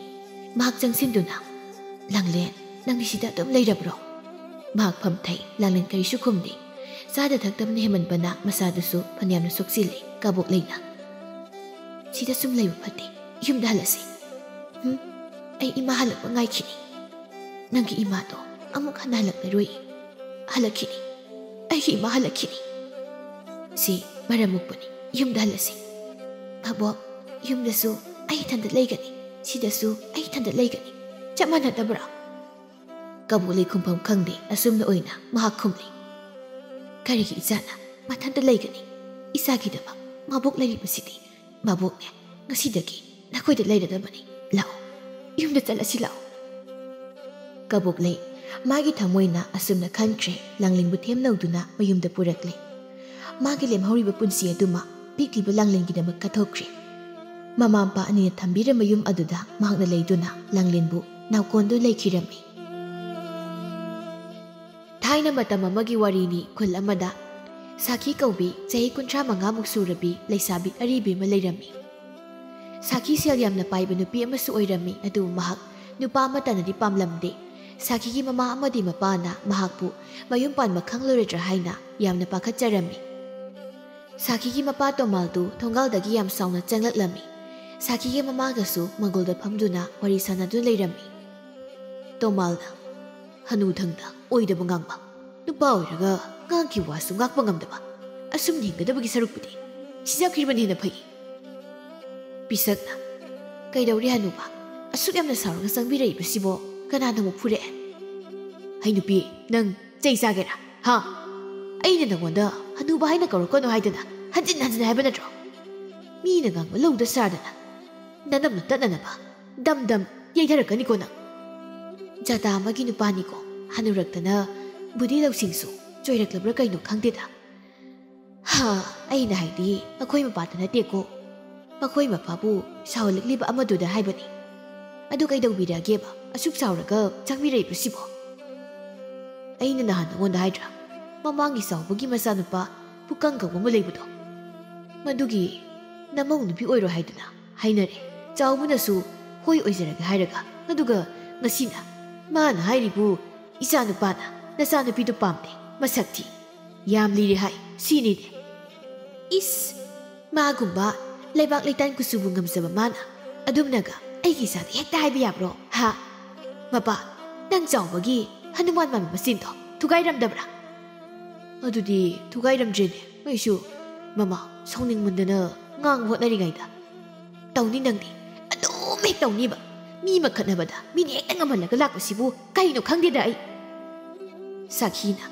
ꯃꯍꯥꯛ ꯆꯪꯁꯤꯟꯗꯨꯅ, "ꯂꯥꯡꯂꯦꯟ, ꯅꯪꯗꯤ ꯁꯤꯗ ꯑꯗꯨꯝ ꯂꯩꯔꯕ꯭ꯔꯣ?" ꯃꯍꯥꯛ ꯐꯝꯊꯩ꯫ ꯂꯥꯡꯂꯦꯟ ꯀꯔꯤꯁꯨ ꯈꯨꯝꯗꯦ꯫ ꯆꯥꯗ ꯊꯛꯇꯕꯅ ꯍꯦꯟꯃꯟꯕꯅ ꯃꯁꯥꯗꯨꯁꯨ ꯐꯅꯌꯥꯝꯅ ꯁꯣꯛꯆꯤꯜꯂꯦ꯫ ꯀꯕꯣꯛꯂꯩꯅ, "ꯁꯤꯗ ꯁꯨꯝ ꯂꯩꯕ ꯐꯠꯇꯦ꯫ ꯌꯨꯝꯗ ꯍꯜꯂꯁꯤ꯫ ꯍꯨꯝ? ꯑꯩ ꯏꯃꯥ ꯍꯜꯂꯛꯄ ꯉꯥꯏꯈꯤꯅꯤ꯫ ꯅꯪꯒꯤ ꯏꯃꯥꯗꯣ ꯑꯃꯨꯛ ꯍꯟꯅ ꯍꯜꯂꯛꯂꯔꯣꯏ꯫ ꯍꯜꯂꯛꯈꯤꯅꯤ꯫ ꯑꯩꯒꯤ ꯏꯃꯥ ꯍꯜꯂꯛꯈꯤꯅꯤ꯫ ꯁꯤ ꯃꯔꯝ ꯃꯣꯛꯄꯅꯤ꯫ ꯌꯨꯝꯗ ꯍꯜꯂꯁꯤ꯫ ꯑꯕꯣꯛ, ꯌꯨꯝꯗꯁꯨ ꯑꯩ ꯏꯊꯟꯇ ꯂꯩꯒꯅꯤ, ꯁꯤꯗꯁꯨ ꯑꯩ ꯏꯊꯟꯇ ꯂꯩꯒꯅꯤ꯫ ꯆꯞ ꯃꯥꯟꯅꯗꯕ꯭ꯔꯥ?" ꯀꯕꯣꯛꯂꯩ ꯈꯨꯝꯐꯝ ꯈꯪꯗꯦ꯫ ꯑꯁꯨꯝꯅ ꯑꯣꯏꯅ ꯃꯍꯥꯛ ꯈꯨꯝꯂꯤ꯫ "ꯀꯔꯤꯒꯤ ꯏꯆꯥꯅ ꯃꯊꯟꯇ ꯂꯩꯒꯅꯤ? ꯏꯆꯥꯒꯤꯗꯃꯛ ꯃꯕꯣꯛ ꯂꯩꯔꯤꯕꯁꯤꯗꯤ꯫ ꯃꯕꯣꯛꯅꯦ, ꯉꯁꯤꯗꯒꯤ ꯅꯈꯣꯏꯗ ꯂꯩꯔꯗꯕꯅꯤ꯫ ꯂꯥꯛꯑꯣ, ꯌꯨꯝꯗ ꯆꯠꯂꯁꯤ ꯂꯥꯛꯑꯣ꯫" ꯀꯕꯣꯛꯂꯩ ꯃꯥꯒꯤ ꯊꯃꯣꯏꯅ ꯑꯁꯨꯝꯅ ꯈꯟꯈ꯭ꯔꯦ꯫ ꯂꯥꯡꯂꯦꯟꯕꯨ ꯊꯦꯝꯅꯧꯗꯨꯅ ꯃꯌꯨꯝꯗ ꯄꯨꯔꯛꯂꯦ꯫ ꯃꯥꯒꯤ ꯂꯦꯝꯍꯧꯔꯤꯕ ꯄꯨꯟꯁꯤ ꯑꯗꯨꯃ ꯄꯤꯛꯂꯤꯕ ꯂꯥꯡꯂꯦꯟꯒꯤꯗꯃꯛ ꯀꯠꯊꯣꯛꯈ꯭ꯔꯦ꯫ ꯃꯃꯥ ꯃꯄꯥ ꯑꯅꯤꯅ ꯊꯝꯕꯤꯔꯝꯕ ꯌꯨꯝ ꯑꯗꯨꯗ ꯃꯍꯥꯛꯅ ꯂꯩꯗꯨꯅ ꯂꯥꯡꯂꯦꯟꯕꯨ ꯅꯥꯎꯀꯣꯟꯗꯨꯅ ꯂꯩꯈꯤꯔꯝꯃꯤ꯫ ꯊꯥꯏꯅ ꯃꯇꯝ ꯑꯃꯒꯤ ꯋꯥꯔꯤꯅꯤ꯫ ꯈꯨꯜ ꯑꯃꯗ ꯁꯥꯈꯤ ꯀꯧꯕꯤ ꯆꯍꯤ ꯀꯨꯟꯊ꯭ꯔꯥ ꯃꯉꯥꯃꯨꯛ ꯁꯨꯔꯕꯤ ꯂꯩꯁꯥꯕꯤ ꯑꯔꯤꯕꯤ ꯑꯃ ꯂꯩꯔꯝꯃꯤ꯫ ꯁꯥꯈꯤ ꯁꯦꯜ ꯌꯥꯝꯅ ꯄꯥꯏꯕ ꯅꯨꯄꯤ ꯑꯃꯁꯨ ꯑꯣꯏꯔꯝꯃꯤ, ꯑꯗꯨꯕꯨ ꯃꯍꯥꯛ ꯅꯨꯄꯥ ꯑꯃꯠꯇꯅꯗꯤ ꯄꯥꯝꯂꯝꯗꯦ꯫ ꯁꯥꯈꯤꯒꯤ ꯃꯃꯥ ꯑꯃꯗꯤ ꯃꯄꯥꯅ ꯃꯍꯥꯛꯄꯨ ꯃꯌꯨꯝ ꯄꯥꯟꯕ ꯈꯪꯂꯔꯣꯏꯗ꯭ꯔꯥ ꯍꯥꯏꯅ ꯌꯥꯝꯅ ꯄꯥꯈꯠꯆꯔꯝꯃꯤ꯫ ꯁꯥꯈꯤꯒꯤ ꯃꯄꯥ ꯇꯣꯃꯥꯜꯗꯨ ꯊꯣꯡꯒꯥꯜꯗꯒꯤ ꯌꯥꯝ ꯁꯥꯎꯅ ꯆꯪꯂꯛꯂꯝꯃꯤ꯫ ꯁꯥꯈꯤꯒꯤ ꯃꯃꯥꯒꯁꯨ ꯃꯪꯒꯣꯜꯗ ꯐꯝꯗꯨꯅ ꯋꯥꯔꯤ ꯁꯥꯟꯅꯗꯨꯅ ꯂꯩꯔꯝꯃꯤ꯫ ꯇꯣꯃꯥꯜꯅ, "ꯍꯅꯨꯊꯪꯗ ꯑꯣꯏꯗꯕ ꯉꯥꯡꯕ꯫ ꯅꯨꯄꯥ ꯑꯣꯏꯔꯒ ꯉꯥꯡꯈꯤꯕ ꯋꯥꯁꯨ ꯉꯥꯛꯄ ꯉꯝꯗꯕ꯫ ꯑꯁꯨꯝꯅ ꯍꯤꯡꯒꯗꯕꯒꯤ ꯁꯔꯨꯛꯄꯨꯗꯤ ꯁꯤꯖꯈ꯭ꯔꯤꯕꯅ ꯍꯦꯟꯅ ꯐꯩ꯫" ꯄꯤꯁꯛꯅ, "ꯀꯩꯗꯧꯔꯦ ꯍꯅꯨꯕ? ꯑꯁꯨꯛ ꯌꯥꯝꯅ ꯁꯥꯎꯔꯒ ꯆꯪꯕꯤꯔꯛꯏꯕꯁꯤꯕꯣ? ꯀꯅꯥꯅ ꯑꯃꯨꯛ ꯐꯨꯔꯛꯑꯦ?" "ꯍꯩ ꯅꯨꯄꯤ, ꯅꯪ ꯆꯩ ꯆꯥꯒꯦꯔꯥ? ꯍꯥ? ꯑꯩꯅ ꯅꯪꯉꯣꯟꯗ ꯍꯅꯨꯕ ꯍꯥꯏꯅ ꯀꯧꯔꯛꯀꯅꯨ ꯍꯥꯏꯗꯅ ꯍꯟꯖꯤꯟ ꯍꯟꯖꯤꯟ ꯍꯥꯏꯕ ꯅꯠꯇ꯭ꯔꯣ? ꯃꯤꯅ ꯉꯥꯡꯕ ꯂꯧꯗ ꯁꯥꯗꯅ ꯅꯅꯝꯅ ꯇꯠꯅꯅꯕ ꯗꯝ ꯗꯝ ꯌꯩꯊꯔꯛꯀꯅꯤꯀꯣ ꯅꯪ꯫ ꯖꯥꯇꯥ ꯑꯃꯒꯤ ꯅꯨꯄꯥꯅꯤꯀꯣ, ꯍꯅꯨꯔꯛꯇꯅ ꯕꯨꯙꯤ ꯂꯧꯁꯤꯡꯁꯨ ꯆꯣꯏꯔꯛꯂꯕ꯭ꯔꯥ ꯀꯩꯅꯣ ꯈꯪꯗꯦꯗ꯫ ꯍꯥ, ꯑꯩꯅ ꯍꯥꯏꯗꯤ ꯑꯩꯈꯣꯏ ꯃꯄꯥꯗ ꯅꯠꯇꯦꯀꯣ, ꯃꯈꯣꯏ ꯃꯄꯥꯕꯨ ꯁꯥꯎꯍꯜꯂꯛꯂꯤꯕ ꯑꯃꯗꯨꯗ ꯍꯥꯏꯕꯅꯤ꯫ ꯑꯗꯨ ꯀꯩꯗꯧꯕꯤꯔꯒꯦꯕ ꯑꯁꯨꯛ ꯆꯥꯎꯔꯒ ꯆꯪꯕꯤꯔꯛꯏꯕꯁꯤꯕꯣ?" ꯑꯩꯅ ꯅꯍꯥꯟ ꯅꯉꯣꯟꯗ ꯍꯥꯏꯗ꯭ꯔꯥ? ꯃꯃꯥꯡꯒꯤ ꯆꯥꯎꯕꯒꯤ ꯃꯆꯥꯅꯨꯄꯥ ꯄꯨꯀꯪ ꯀꯧꯕ ꯑꯃ ꯂꯩꯕꯗꯣ, ꯃꯗꯨꯒꯤ ꯅꯃꯧ ꯅꯨꯄꯤ ꯑꯣꯏꯔꯣ ꯍꯥꯏꯗꯅ ꯍꯥꯏꯅꯔꯦ꯫ ꯆꯥꯎꯕꯅꯁꯨ ꯍꯣꯏ ꯑꯣꯏꯖꯔꯒꯦ ꯍꯥꯏꯔꯒ, ꯑꯗꯨꯒ ꯉꯁꯤꯅ ꯃꯥꯅ ꯍꯥꯏꯔꯤꯕꯨ ꯏꯆꯥ ꯅꯨꯄꯥꯅ ꯅꯆꯥ ꯅꯨꯄꯤꯗꯨ ꯄꯥꯝꯗꯦ, ꯃꯁꯛ ꯊꯤ, ꯌꯥꯝ ꯂꯤꯔꯦ ꯍꯥꯏ꯫ ꯁꯤꯅꯤꯅꯦ꯫ ꯏꯁ, ꯃꯥꯒꯨꯝꯕ ꯂꯩꯕꯥꯛ ꯂꯩꯇꯥꯟ ꯀꯨꯆꯨꯕꯨ ꯉꯝꯖꯕ ꯃꯥꯅ ꯑꯗꯨꯝꯅꯒ ꯑꯩꯒꯤ ꯏꯆꯥꯗ ꯍꯦꯛꯇ ꯍꯥꯏꯕ ꯌꯥꯕ꯭ꯔꯣ? ꯍꯥ? ꯃꯄꯥ, ꯅꯪ ꯆꯥꯎꯕꯒꯤ ꯍꯅꯨꯃꯥꯟ ꯃꯥꯟꯕ ꯃꯆꯤꯟꯗꯣ ꯊꯨꯒꯥꯏꯔꯝꯗꯕ꯭ꯔꯥ? ꯑꯗꯨꯗꯤ ꯊꯨꯒꯥꯏꯔꯝꯗ꯭ꯔꯦꯅꯦ꯫ ꯑꯩꯁꯨ, ꯃꯃꯥ, ꯁꯥꯎꯅꯤꯡꯃꯟꯗꯅ ꯉꯥꯡꯕ ꯍꯣꯠꯅꯔꯤꯉꯩꯗ, ꯇꯧꯅꯤ ꯅꯪꯗꯤ, ꯑꯗꯨꯝ ꯍꯦꯛ ꯇꯧꯅꯤꯕ꯫ ꯃꯤ ꯑꯃ ꯈꯠꯅꯕꯗ ꯃꯤꯅ ꯍꯦꯛꯇ ꯉꯝꯍꯜꯂꯒ ꯂꯥꯛꯄꯁꯤꯕꯨ ꯀꯩꯅꯣ ꯈꯪꯗꯦꯗ ꯑꯩ꯫ ꯁꯥꯈꯤꯅ,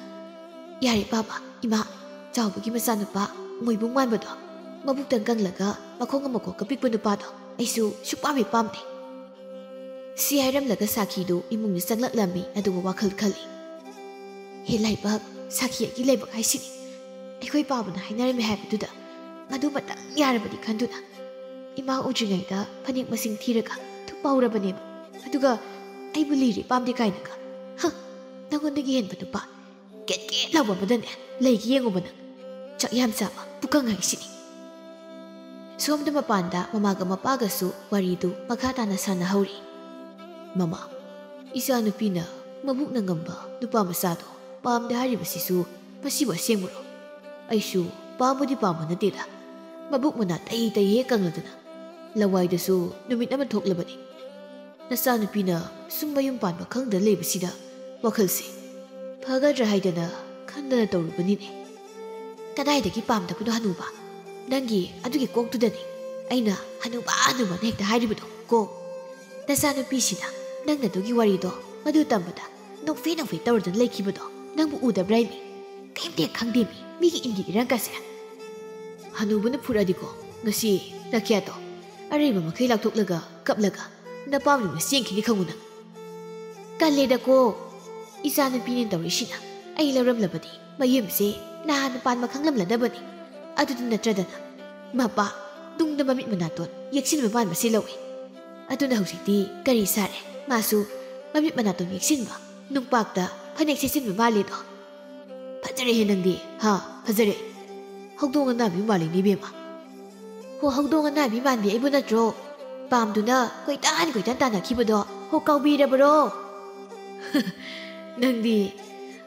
ꯌꯥꯔꯦ ꯄꯥꯕ, ꯏꯃꯥ, ꯆꯥꯎꯕꯒꯤ ꯃꯆꯥꯅꯨꯄꯥ ꯃꯣꯏꯕꯨꯡ ꯃꯥꯟꯕꯗꯣ, ꯃꯕꯨꯛꯇꯪ ꯀꯪꯂꯒ ꯃꯈꯣꯡ ꯑꯃ ꯀꯣꯛꯀ ꯄꯤꯛꯄ ꯅꯨꯄꯥꯗꯣ ꯑꯩꯁꯨ ꯁꯨꯛꯄꯥꯝ ꯍꯦꯛ ꯄꯥꯝꯗꯦ꯫ ꯁꯤ ꯍꯥꯏꯔꯝꯂꯒ ꯁꯥꯈꯤꯗꯨ ꯏꯃꯨꯡꯗ ꯆꯪꯂꯛꯂꯝꯃꯤ, ꯑꯗꯨꯒ ꯋꯥꯈꯜ ꯈꯜꯂꯤ꯫ ꯍꯦ ꯂꯥꯏꯕꯛ, ꯁꯥꯈꯤ ꯑꯩꯒꯤ ꯂꯥꯏꯕꯛ ꯍꯥꯏꯁꯤꯅꯤ꯫ ꯑꯩꯈꯣꯏ ꯄꯥꯕꯅ ꯍꯥꯏꯅꯔꯝꯃꯤ ꯍꯥꯏꯕꯗꯨꯗ ꯃꯗꯨꯃꯇꯪ ꯌꯥꯔꯕꯗꯤ ꯈꯟꯗꯨꯅ ꯏꯃꯥ ꯎꯗ꯭ꯔꯤꯉꯩꯗ ꯐꯅꯦꯛ ꯃꯁꯤꯡ ꯊꯤꯔꯒ ꯊꯨꯞꯄ ꯍꯧꯔꯕꯅꯦꯕ꯫ ꯑꯗꯨꯒ ꯑꯩꯕꯨ ꯂꯤꯔꯦ ꯄꯥꯝꯗꯦ ꯀꯥꯏꯅꯒ꯫ ꯍ, ꯅꯉꯣꯟꯗꯒꯤ ꯍꯦꯟꯕ ꯅꯨꯄꯥ ꯀꯦꯠ ꯀꯦꯠ ꯂꯥꯎꯕ ꯑꯃꯗꯅꯦ ꯂꯩꯒꯦ ꯌꯦꯡꯉꯨꯕ ꯅꯪ꯫ ꯆꯥꯛ ꯌꯥꯝ ꯆꯥꯕ ꯄꯨꯀꯪ ꯍꯥꯏꯁꯤꯅꯤ꯫ ꯁꯣꯝꯗ ꯃꯄꯥꯟꯗ ꯃꯃꯥꯒ ꯃꯄꯥꯒꯁꯨ ꯋꯥꯔꯤꯗꯨ ꯃꯈꯥ ꯇꯥꯅ ꯁꯥꯟꯅꯍꯧꯔꯤ꯫ ꯃꯃꯥ, ꯏꯆꯥꯅꯨꯄꯤꯅ ꯃꯕꯨꯛꯅ ꯉꯝꯕ ꯅꯨꯄꯥ ꯃꯆꯥꯗꯣ ꯄꯥꯝꯗꯦ ꯍꯥꯏꯔꯤꯕꯁꯤꯁꯨ ꯃꯁꯤꯕꯨ ꯑꯁꯦꯡꯕꯔꯣ? ꯑꯩꯁꯨ ꯄꯥꯝꯕꯨꯗꯤ ꯄꯥꯝꯕ ꯅꯠꯇꯦꯗ꯫ ꯃꯕꯨꯛ ꯃꯅꯥ ꯇꯩ ꯇꯩ ꯍꯦꯛ ꯀꯪꯂꯗꯅ ꯂꯋꯥꯏꯗꯁꯨ ꯅꯨꯃꯤꯠ ꯑꯃ ꯊꯣꯛꯂꯕꯅꯤ꯫ ꯅꯆꯥꯅꯨꯄꯤꯅ ꯁꯨꯝ ꯃꯌꯨꯝ ꯄꯥꯟꯕ ꯈꯪꯗ ꯂꯩꯕꯁꯤꯗ ꯋꯥꯈꯜꯁꯦ ꯐꯒꯗ꯭ꯔꯥ ꯍꯥꯏꯗꯅ ꯈꯟꯗꯅ ꯇꯧꯔꯨꯕꯅꯤꯅꯦ꯫ ꯀꯗꯥꯏꯗꯒꯤ ꯄꯥꯝꯗꯕꯅꯣ ꯍꯅꯨꯕ? ꯅꯪꯒꯤ ꯑꯗꯨꯒꯤ ꯀꯣꯛꯇꯨꯗꯅꯤ ꯑꯩꯅ ꯍꯅꯨꯕ ꯍꯅꯨꯕꯅ ꯍꯦꯛꯇ ꯍꯥꯏꯔꯤꯕꯗꯣ ꯀꯣ꯫ ꯅꯆꯥꯅꯨꯄꯤꯁꯤꯅ ꯅꯪꯅ ꯑꯗꯨꯒꯤ ꯋꯥꯔꯤꯗꯣ ꯃꯗꯨ ꯇꯝꯕꯗ ꯅꯣꯛꯐꯦ ꯅꯣꯛꯐꯦ ꯇꯧꯔꯗꯅ ꯂꯩꯈꯤꯕꯗꯣ ꯅꯪꯕꯨ ꯎꯗꯕ꯭ꯔꯥ ꯏꯃꯤ? ꯀꯩꯝꯇ ꯍꯦꯛ ꯈꯪꯗꯦ ꯃꯤ, ꯃꯤꯒꯤ ꯏꯟꯒꯤ ꯏꯔꯪꯀꯁꯦ꯫ ꯍꯅꯨꯕꯅ ꯐꯨꯔꯛꯑꯗꯤꯀꯣ ꯉꯁꯤ ꯇꯈ꯭ꯌꯥꯗꯣ ꯑꯔꯩꯕ ꯃꯈꯩ ꯂꯥꯎꯊꯣꯛꯂꯒ ꯀꯞꯂꯒ ꯅꯄꯥꯝ ꯌꯨꯝꯗ ꯆꯦꯟꯈꯤꯅꯤ ꯈꯪꯉꯨ ꯅꯪ꯫ ꯀꯜꯂꯦꯗꯀꯣ, ꯏꯆꯥꯅꯨꯄꯤꯅ ꯇꯧꯔꯤꯁꯤꯅ꯫ ꯑꯩ ꯂꯧꯔꯝꯂꯕꯗꯤ ꯃꯌꯨꯝꯁꯦ ꯅꯍꯥꯟꯅ ꯄꯥꯟꯕ ꯈꯪꯂꯝꯂꯗꯕꯅꯤ꯫ ꯑꯗꯨꯗꯤ ꯅꯠꯇ꯭ꯔꯗꯅ ꯃꯄꯥ ꯇꯨꯡꯗ ꯃꯃꯤꯠ ꯃꯅꯥꯇꯣꯟ ꯌꯦꯛꯁꯤꯟꯕ ꯃꯥꯟꯕꯁꯦ ꯂꯧꯏ꯫ ꯑꯗꯨꯅ ꯍꯧꯖꯤꯛꯇꯤ ꯀꯔꯤ ꯁꯥꯔꯦ? ꯃꯥꯁꯨ ꯃꯃꯤꯠ ꯃꯅꯥꯇꯣꯟ ꯌꯦꯛꯁꯤꯟꯕ, ꯅꯨꯡꯄꯥꯛꯇ ꯐꯅꯦꯛ ꯁꯦꯠꯆꯤꯟꯕ ꯃꯥꯜꯂꯦꯗꯣ꯫ ꯐꯖꯔꯦꯍꯦ ꯅꯪꯗꯤ, ꯍꯥ? ꯐꯖꯔꯦ꯫ ꯍꯧꯗꯣꯡ ꯑꯅꯥꯕꯤ ꯃꯥꯜꯂꯤꯅꯦ ꯏꯕꯦꯝꯃ꯫ ꯍꯣ, ꯍꯧꯗꯣꯡ ꯑꯅꯥꯕꯤ ꯃꯥꯟꯕꯤ ꯑꯩꯕꯨ ꯅꯠꯇ꯭ꯔꯣ? ꯄꯥꯝꯗꯨꯅ ꯀꯣꯏꯇꯥꯟ ꯀꯣꯏꯇꯥꯟ ꯇꯥꯟꯅꯈꯤꯕꯗꯣ ꯍꯣ ꯀꯥꯎꯕꯤꯔꯕ꯭ꯔꯣ? ꯅꯪꯗꯤ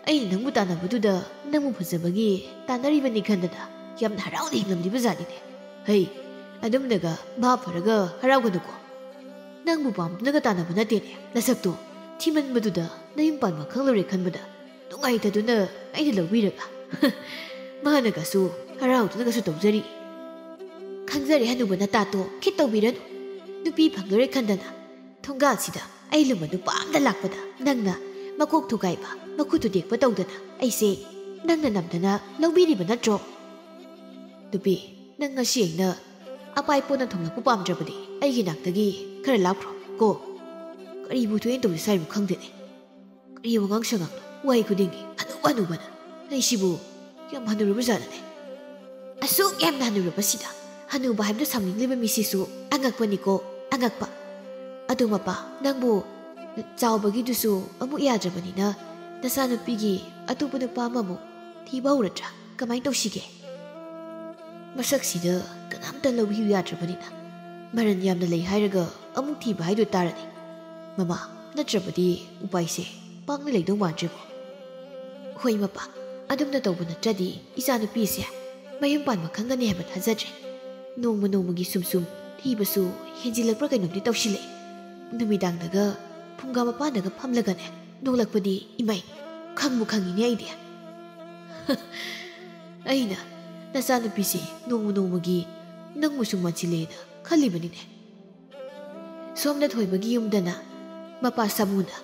ꯑꯩꯅ ꯅꯪꯕꯨ ꯇꯥꯟꯅꯕꯗꯨꯗ ꯅꯪꯕꯨ ꯐꯖꯕꯒꯤ ꯇꯥꯟꯅꯔꯤꯕꯅꯤ ꯈꯟꯗꯅ ꯌꯥꯝꯅ ꯍꯔꯥꯎꯅ ꯍꯤꯡꯂꯝꯂꯤꯕ ꯖꯥꯠꯅꯤꯅꯦ꯫ ꯍꯩ, ꯑꯗꯨꯝꯅꯒ ꯚꯥꯞ ꯐꯔꯒ ꯍꯔꯥꯎꯒꯅꯨꯀꯣ꯫ ꯅꯪꯕꯨ ꯄꯥꯝꯗꯨꯅꯒ ꯇꯥꯟꯅꯕ ꯅꯠꯇꯦꯅꯦ꯫ ꯅꯁꯛꯇꯣ ꯊꯤꯃꯟꯕꯗꯨꯗ ꯅꯌꯨꯝ ꯄꯥꯟꯕ ꯈꯪꯂꯨꯔꯦ ꯈꯟꯕꯗ ꯅꯨꯡꯉꯥꯏꯇꯗꯨꯅ ꯑꯩꯅ ꯂꯧꯕꯤꯔꯒ ꯃꯥꯅꯒꯁꯨ ꯍꯔꯥꯎꯗꯨꯅꯒꯁꯨ ꯇꯧꯖꯔꯤ꯫ ꯈꯪꯖꯔꯦ ꯍꯅꯨꯕ ꯅꯇꯥꯇꯣ ꯈꯤꯠ ꯇꯧꯕꯤꯔꯅꯨ꯫ ꯅꯨꯄꯤ ꯐꯪꯂꯨꯔꯦ ꯈꯟꯗꯅ ꯊꯣꯡꯒꯥꯜꯁꯤꯗ ꯑꯩ ꯂꯨꯝꯕ ꯅꯨꯄꯥ ꯑꯝꯗ ꯂꯥꯛꯄꯗ ꯅꯪꯅ ꯃꯀꯣꯛ ꯊꯨꯒꯥꯏꯕ, ꯃꯈꯨꯠ ꯊꯨꯗꯦꯛꯄ ꯇꯧꯗꯅ ꯑꯩꯁꯦ ꯅꯪꯅ ꯅꯝꯗꯅ ꯂꯧꯕꯤꯔꯤꯕ ꯅꯠꯇ꯭ꯔꯣ? ꯅꯨꯄꯤ, ꯅꯪ ꯉꯁꯤ ꯑꯩꯅ ꯑꯄꯥꯏ ꯄꯣꯟꯅ ꯊꯣꯡꯂꯛꯄ ꯄꯥꯝꯗ꯭ꯔꯕꯗꯤ ꯑꯩꯒꯤ ꯅꯥꯛꯇꯒꯤ ꯈꯔ ꯂꯥꯞꯈ꯭ꯔꯣ ꯀꯣ꯫ ꯀꯔꯤꯕꯨ ꯊꯣꯛꯑꯦꯅ ꯇꯧꯔꯤ ꯁꯥꯏꯕꯨ ꯈꯪꯗꯦꯅꯦ꯫ ꯀꯔꯤ ꯋꯥꯉꯥꯡ ꯁꯉꯥꯡꯅꯣ? ꯋꯥꯍꯩ ꯈꯨꯗꯤꯡꯒꯤ ꯍꯅꯨꯕ ꯍꯅꯨꯕꯅ꯫ ꯑꯩꯁꯤꯕꯨ ꯌꯥꯝ ꯍꯅꯨꯔꯕ ꯖꯥꯠꯅꯅꯦ꯫ ꯑꯁꯨꯛ ꯌꯥꯝꯅ ꯍꯅꯨꯔꯕꯁꯤꯗ ꯍꯅꯨꯕ ꯍꯥꯏꯕꯗꯨ ꯁꯥꯎꯅꯤꯡꯂꯤꯕ ꯃꯤꯁꯤꯁꯨ ꯑꯉꯛꯄꯅꯤꯀꯣ, ꯑꯉꯛꯄ꯫ ꯑꯗꯨ ꯃꯄꯥ, ꯅꯪꯕꯨ ꯆꯥꯎꯕꯒꯤꯗꯨꯁꯨ ꯑꯃꯨꯛ ꯌꯥꯗ꯭ꯔꯕꯅꯤꯅ ꯅꯆꯥꯅꯨꯄꯤꯒꯤ ꯑꯇꯣꯞꯄ ꯅꯨꯄꯥ ꯑꯃꯃꯨꯛ ꯊꯤꯕ ꯍꯧꯔꯗ꯭ꯔꯥ? ꯀꯃꯥꯏꯅ ꯇꯧꯁꯤꯒꯦ? ꯃꯁꯛꯁꯤꯗ ꯀꯅꯥꯝꯇ ꯂꯧꯕꯤꯌꯨ ꯌꯥꯗ꯭ꯔꯕꯅꯤꯅ ꯃꯔꯟ ꯌꯥꯝꯅ ꯂꯩ ꯍꯥꯏꯔꯒ ꯑꯃꯨꯛ ꯊꯤꯕ ꯍꯥꯏꯗꯨ ꯇꯥꯔꯅꯤ꯫ ꯃꯃꯥ, ꯅꯠꯇ꯭ꯔꯕꯗꯤ ꯎꯄꯥꯏꯁꯦ ꯄꯥꯛꯅ ꯂꯩꯗꯧ ꯃꯥꯟꯗ꯭ꯔꯦꯕꯣ꯫ ꯍꯣꯏ ꯃꯄꯥ, ꯑꯗꯨꯝꯅ ꯇꯧꯕ ꯅꯠꯇ꯭ꯔꯗꯤ ꯏꯆꯥꯅꯨꯄꯤꯁꯦ ꯃꯌꯨꯝ ꯄꯥꯟꯕ ꯈꯪꯒꯅꯤ ꯍꯥꯏꯕ ꯊꯥꯖꯗ꯭ꯔꯦ꯫ ꯅꯣꯡꯃ ꯅꯣꯡꯃꯒꯤ ꯁꯨꯝ ꯁꯨꯝ ꯊꯤꯕꯁꯨ ꯍꯦꯟꯖꯤꯜꯂꯛꯄ꯭ꯔꯥ ꯀꯩꯅꯣꯝꯗꯤ ꯇꯧꯁꯤꯜꯂꯛꯑꯦ꯫ ꯅꯨꯃꯤꯗꯥꯡꯗꯒ ꯐꯨꯡꯒꯥ ꯃꯄꯥꯟꯗꯒ ꯐꯝꯂꯒꯅꯦ ꯅꯣꯛꯂꯛꯄꯗꯤ ꯏꯃꯩ, ꯈꯪꯕꯨ ꯈꯪꯉꯤꯅꯦ ꯑꯩꯗꯤ꯫ ꯑꯩꯅ ꯅꯆꯥꯅꯨꯄꯤꯁꯦ ꯅꯣꯡꯃ ꯅꯣꯡꯃꯒꯤ ꯅꯪꯕꯨ ꯁꯨꯝ ꯃꯥꯟꯁꯤꯜꯂꯦꯅ ꯈꯜꯂꯤꯕꯅꯤꯅꯦ꯫ ꯁꯣꯝꯗ ꯊꯣꯏꯕꯒꯤ ꯌꯨꯝꯗꯅ ꯃꯄꯥ ꯁꯥꯃꯨꯅ,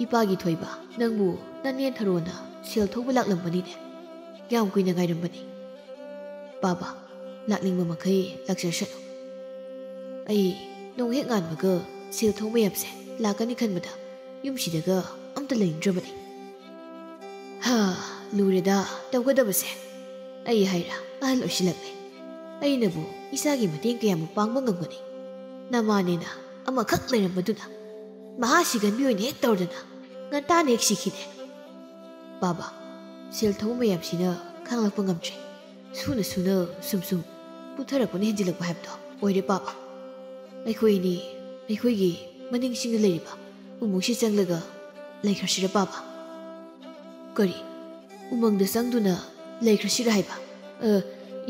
"ꯏꯄꯥꯒꯤ ꯊꯣꯏꯕ, ꯅꯪꯕꯨ ꯅꯅꯦ ꯊꯔꯣꯅ ꯁꯦꯜ ꯊꯧꯕ ꯂꯥꯛꯂꯝꯕꯅꯤꯅꯦ꯫ ꯌꯥꯝ ꯀꯨꯏꯅ ꯉꯥꯏꯔꯝꯕꯅꯤ꯫ ꯄꯥꯕ, ꯂꯥꯛꯅꯤꯡꯕ ꯃꯈꯩ ꯂꯥꯛꯆꯁꯅꯨ꯫ ꯑꯩ ꯅꯣꯡ ꯍꯦꯛ ꯉꯥꯟꯕꯒ ꯁꯦꯜ ꯊꯧ ꯃꯌꯥꯝꯁꯦ ꯂꯥꯛꯀꯅꯤ ꯈꯟꯕꯗ ꯌꯨꯝꯁꯤꯗꯒ ꯑꯝꯇ ꯂꯩꯅꯤꯡꯗ꯭ꯔꯕꯅꯤ꯫ ꯍꯥ, ꯂꯨꯔꯦꯗ ꯇꯧꯒꯗꯕꯁꯦ꯫ ꯑꯩ ꯍꯥꯏꯔ ꯑꯍꯜ ꯑꯣꯏꯁꯤꯜꯂꯛꯂꯦ꯫ ꯑꯩꯅꯕꯨ ꯏꯆꯥꯒꯤ ꯃꯇꯦꯡ ꯀꯌꯥꯃꯨꯛ ꯄꯥꯡꯕ ꯉꯝꯒꯅꯤ? ꯅꯃꯥꯅꯦꯅ ꯑꯃꯈꯛ ꯂꯩꯔꯝꯕꯗꯨꯅ ꯃꯍꯥ ꯁꯤꯒꯟꯕꯤ ꯑꯣꯏꯅ ꯍꯦꯛ ꯇꯧꯔꯗꯅ ꯉꯟꯇꯥꯅ ꯍꯦꯛ ꯁꯤꯈꯤꯅꯦ꯫ ꯄꯥꯕ, ꯁꯦꯜ ꯊꯧꯕ ꯃꯌꯥꯝꯁꯤꯅ ꯈꯥꯡꯂꯛꯄ ꯉꯝꯗ꯭ꯔꯦ꯫ ꯁꯨꯅ ꯁꯨꯅ ꯁꯨꯝ ꯁꯨꯝ ꯄꯨꯊꯔꯛꯄꯅ ꯍꯦꯟꯖꯤꯜꯂꯛꯄ ꯍꯥꯏꯕꯗꯣ ꯑꯣꯏꯔꯦ ꯄꯥꯕ꯫ ꯑꯩꯈꯣꯏ ꯑꯅꯤ ꯑꯩꯈꯣꯏꯒꯤ ꯃꯅꯤꯡꯁꯤꯡꯗ ꯂꯩꯔꯤꯕ ꯎꯃꯪꯁꯤ ꯆꯪꯂꯒ ꯂꯩꯈ꯭ꯔꯁꯤꯔ ꯄꯥꯕ? ꯀꯔꯤ? ꯎꯃꯪꯗ ꯆꯪꯗꯨꯅ ꯂꯩꯈ꯭ꯔꯁꯤꯔ ꯍꯥꯏꯕ? ꯑ,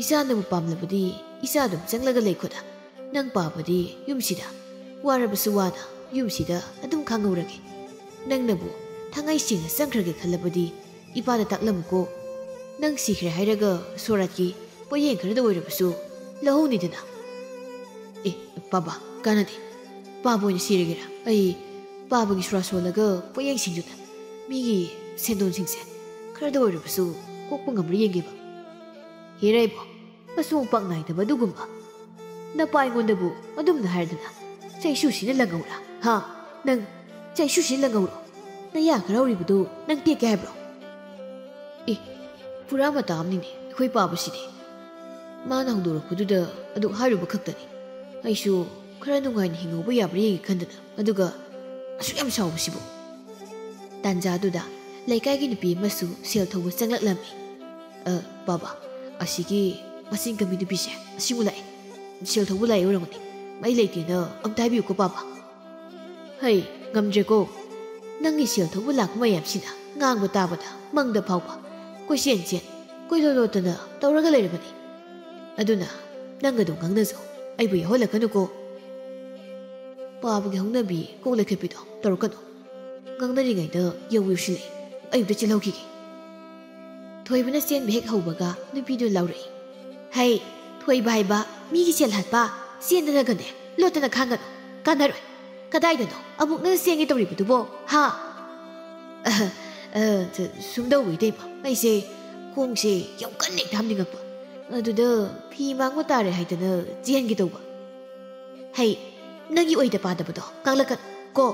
ꯏꯆꯥꯅꯕꯨ ꯄꯥꯝꯂꯕꯗꯤ ꯏꯆꯥ ꯑꯗꯨꯝ ꯆꯪꯂꯒ ꯂꯩꯈꯣꯗ꯫ ꯅꯪ ꯄꯥꯕꯗꯤ ꯌꯨꯝꯁꯤꯗ ꯋꯥꯔꯕꯁꯨ ꯋꯥꯅ ꯌꯨꯝꯁꯤꯗ ꯑꯗꯨꯝ ꯈꯥꯡꯍꯧꯔꯒꯦ꯫ ꯅꯪꯅꯕꯨ ꯊꯉꯥꯏ ꯁꯦꯡꯅ ꯆꯪꯈ꯭ꯔꯒꯦ ꯈꯜꯂꯕꯗꯤ ꯏꯄꯥꯗ ꯇꯥꯛꯂꯝꯃꯨꯀꯣ꯫ ꯅꯪ ꯁꯤꯈ꯭ꯔꯦ ꯍꯥꯏꯔꯒ ꯁꯣꯔꯥꯠꯀꯤ ꯄꯣꯠꯌꯦꯡ ꯈꯔꯗ ꯑꯣꯏꯔꯕꯁꯨ ꯂꯧꯍꯧꯅꯤꯗꯅ꯫ ꯑꯦ, ꯄꯥꯕ, ꯀꯥꯟꯅꯗꯦ꯫ ꯄꯥꯕ ꯑꯣꯏꯅ ꯁꯤꯔꯒꯦꯔꯥ? ꯑꯩ ꯄꯥꯕꯒꯤ ꯁꯣꯔꯥꯠ ꯁꯣꯜꯂꯒ ꯄꯣꯠꯌꯦꯡꯁꯤꯡꯗꯨꯗ ꯃꯤꯒꯤ ꯁꯦꯟꯗꯣꯟꯁꯤꯡꯁꯦ ꯈꯔꯗ ꯑꯣꯏꯔꯕꯁꯨ ꯀꯣꯛꯄ ꯉꯝꯕ꯭ꯔꯥ ꯌꯦꯡꯒꯦꯕ꯫ ꯍꯦꯔꯥ ꯏꯕꯣ, ꯃꯁꯣꯡ ꯄꯥꯛ ꯅꯥꯏꯗꯕ ꯑꯗꯨꯒꯨꯝꯕ꯫ ꯅꯄꯥ ꯑꯩꯉꯣꯟꯗꯕꯨ ꯑꯗꯨꯝꯅ ꯍꯥꯏꯔꯗꯅ ꯆꯩꯁꯨꯁꯤꯅ ꯂꯪꯍꯧꯔꯥ? ꯍꯥ? ꯅꯪ ꯆꯩꯁꯨꯁꯤꯅ ꯂꯪꯍꯧꯔꯣ꯫ ꯅꯌꯥ ꯈꯔ ꯍꯧꯔꯤꯕꯗꯨ ꯅꯪ ꯇꯦꯛꯀꯦ ꯍꯥꯏꯕ꯭ꯔꯣ? ꯑꯦ, ꯄꯨꯔꯥ ꯃꯇꯥ ꯑꯃꯅꯤꯅꯦ ꯑꯩꯈꯣꯏ ꯄꯥꯕꯁꯤꯗꯤ꯫ ꯃꯥꯅ ꯍꯧꯗꯣꯔꯛꯄꯗꯨꯗ ꯑꯗꯨ ꯍꯥꯏꯔꯨꯕ ꯈꯛꯇꯅꯤ꯫ ꯑꯩꯁꯨ ꯈꯔ ꯅꯨꯡꯉꯥꯏꯅ ꯍꯤꯡꯍꯧꯕ ꯌꯥꯕ꯭ꯔꯥ ꯌꯦꯡꯒꯦ ꯈꯟꯗꯅ꯫ ꯑꯗꯨꯒ ꯑꯁꯨꯛ ꯌꯥꯝ ꯁꯥꯎꯕꯁꯤꯕꯨ꯫ ꯇꯥꯟꯖꯥꯗꯨꯗ ꯂꯩꯀꯥꯏꯒꯤ ꯅꯨꯄꯤ ꯑꯃꯁꯨ ꯁꯦꯜ ꯊꯧꯕ ꯆꯪꯂꯛꯂꯝꯃꯤ꯫ "ꯑ, ꯄꯥꯕ, ꯑꯁꯤꯒꯤ ꯃꯆꯤꯟ ꯀꯟꯕꯤ ꯅꯨꯄꯤꯁꯦ ꯑꯁꯤꯕꯨ ꯂꯥꯛꯑꯦ꯫ ꯁꯦꯜ ꯊꯧꯕ ꯂꯥꯛꯑꯦ ꯑꯣꯏꯔꯝꯒꯅꯤ꯫ ꯃꯩ ꯂꯩꯇꯦꯅ ꯑꯝꯇ ꯍꯥꯏꯕꯤꯌꯨꯀꯣ ꯄꯥꯕ꯫" "ꯍꯩ, ꯉꯝꯗ꯭ꯔꯦꯀꯣ꯫ ꯅꯪꯒꯤ ꯁꯦꯜ ꯊꯧꯕ ꯂꯥꯛꯄ ꯃꯌꯥꯝꯁꯤꯅ ꯉꯥꯡꯕ ꯇꯥꯕꯗ ꯃꯪꯗ ꯐꯥꯎꯕ ꯀꯣꯏꯆꯦꯟ ꯆꯦꯟ, ꯀꯣꯏꯂꯣꯠ ꯂꯣꯠꯇꯅ ꯇꯧꯔꯒ ꯂꯩꯔꯕꯅꯤ꯫ ꯑꯗꯨꯅ ꯅꯪ ꯑꯗꯨꯝ ꯉꯥꯡꯅꯖꯧ, ꯑꯩꯕꯨ ꯌꯥꯎꯍꯜꯂꯛꯀꯅꯨꯀꯣ꯫" ꯄꯥꯕꯒꯤ ꯍꯧꯅꯕꯤ ꯀꯣꯛ ꯂꯩꯈꯠꯄꯤꯗꯣ ꯇꯧꯔꯛꯀꯅꯨ꯫ ꯉꯥꯡꯅꯔꯤꯉꯩꯗ ꯌꯧ ꯌꯧꯁꯤꯜꯂꯛꯑꯦ꯫ ꯑꯩ ꯑꯝꯇ ꯆꯦꯜꯍꯧꯈꯤꯒꯦ꯫ ꯊꯣꯏꯕꯅ ꯆꯦꯟꯕ ꯍꯦꯛ ꯍꯧꯕꯒ ꯅꯨꯄꯤꯗꯨ ꯂꯥꯎꯔꯛꯏ꯫ "ꯍꯩ, ꯊꯣꯏꯕ ꯍꯥꯏꯕ ꯃꯤꯒꯤ ꯁꯦꯜ ꯍꯥꯠꯄ, ꯆꯦꯟꯗꯅꯒꯅꯦ ꯂꯣꯠꯇꯅ ꯈꯥꯡꯒꯅꯨ, ꯀꯥꯟꯅꯔꯣꯏ꯫ ꯀꯗꯥꯏꯗꯅꯣ ꯑꯃꯨꯛꯅ ꯆꯦꯟꯒꯦ ꯇꯧꯔꯤꯕꯗꯨꯕꯣ, ꯍꯥ?" "ꯑ, ꯑ, ꯁꯨꯝ ꯇꯧꯕ ꯏꯇꯩꯃ, ꯑꯩꯁꯦ ꯈꯣꯡꯁꯦ ꯌꯥꯝ ꯀꯟꯅ ꯍꯦꯛꯇ ꯍꯥꯝꯅꯤꯡꯉꯛꯄ, ꯑꯗꯨꯗ ꯐꯤ ꯃꯥꯡꯕ ꯇꯥꯔꯦ ꯍꯥꯏꯗꯅ ꯆꯦꯟꯒꯦ ꯇꯧꯕ꯫" "ꯍꯩ, ꯅꯪꯒꯤ ꯑꯣꯏꯗ ꯄꯥꯗꯕꯗꯣ ꯉꯥꯡꯂꯛꯀꯅꯨ ꯀꯣ꯫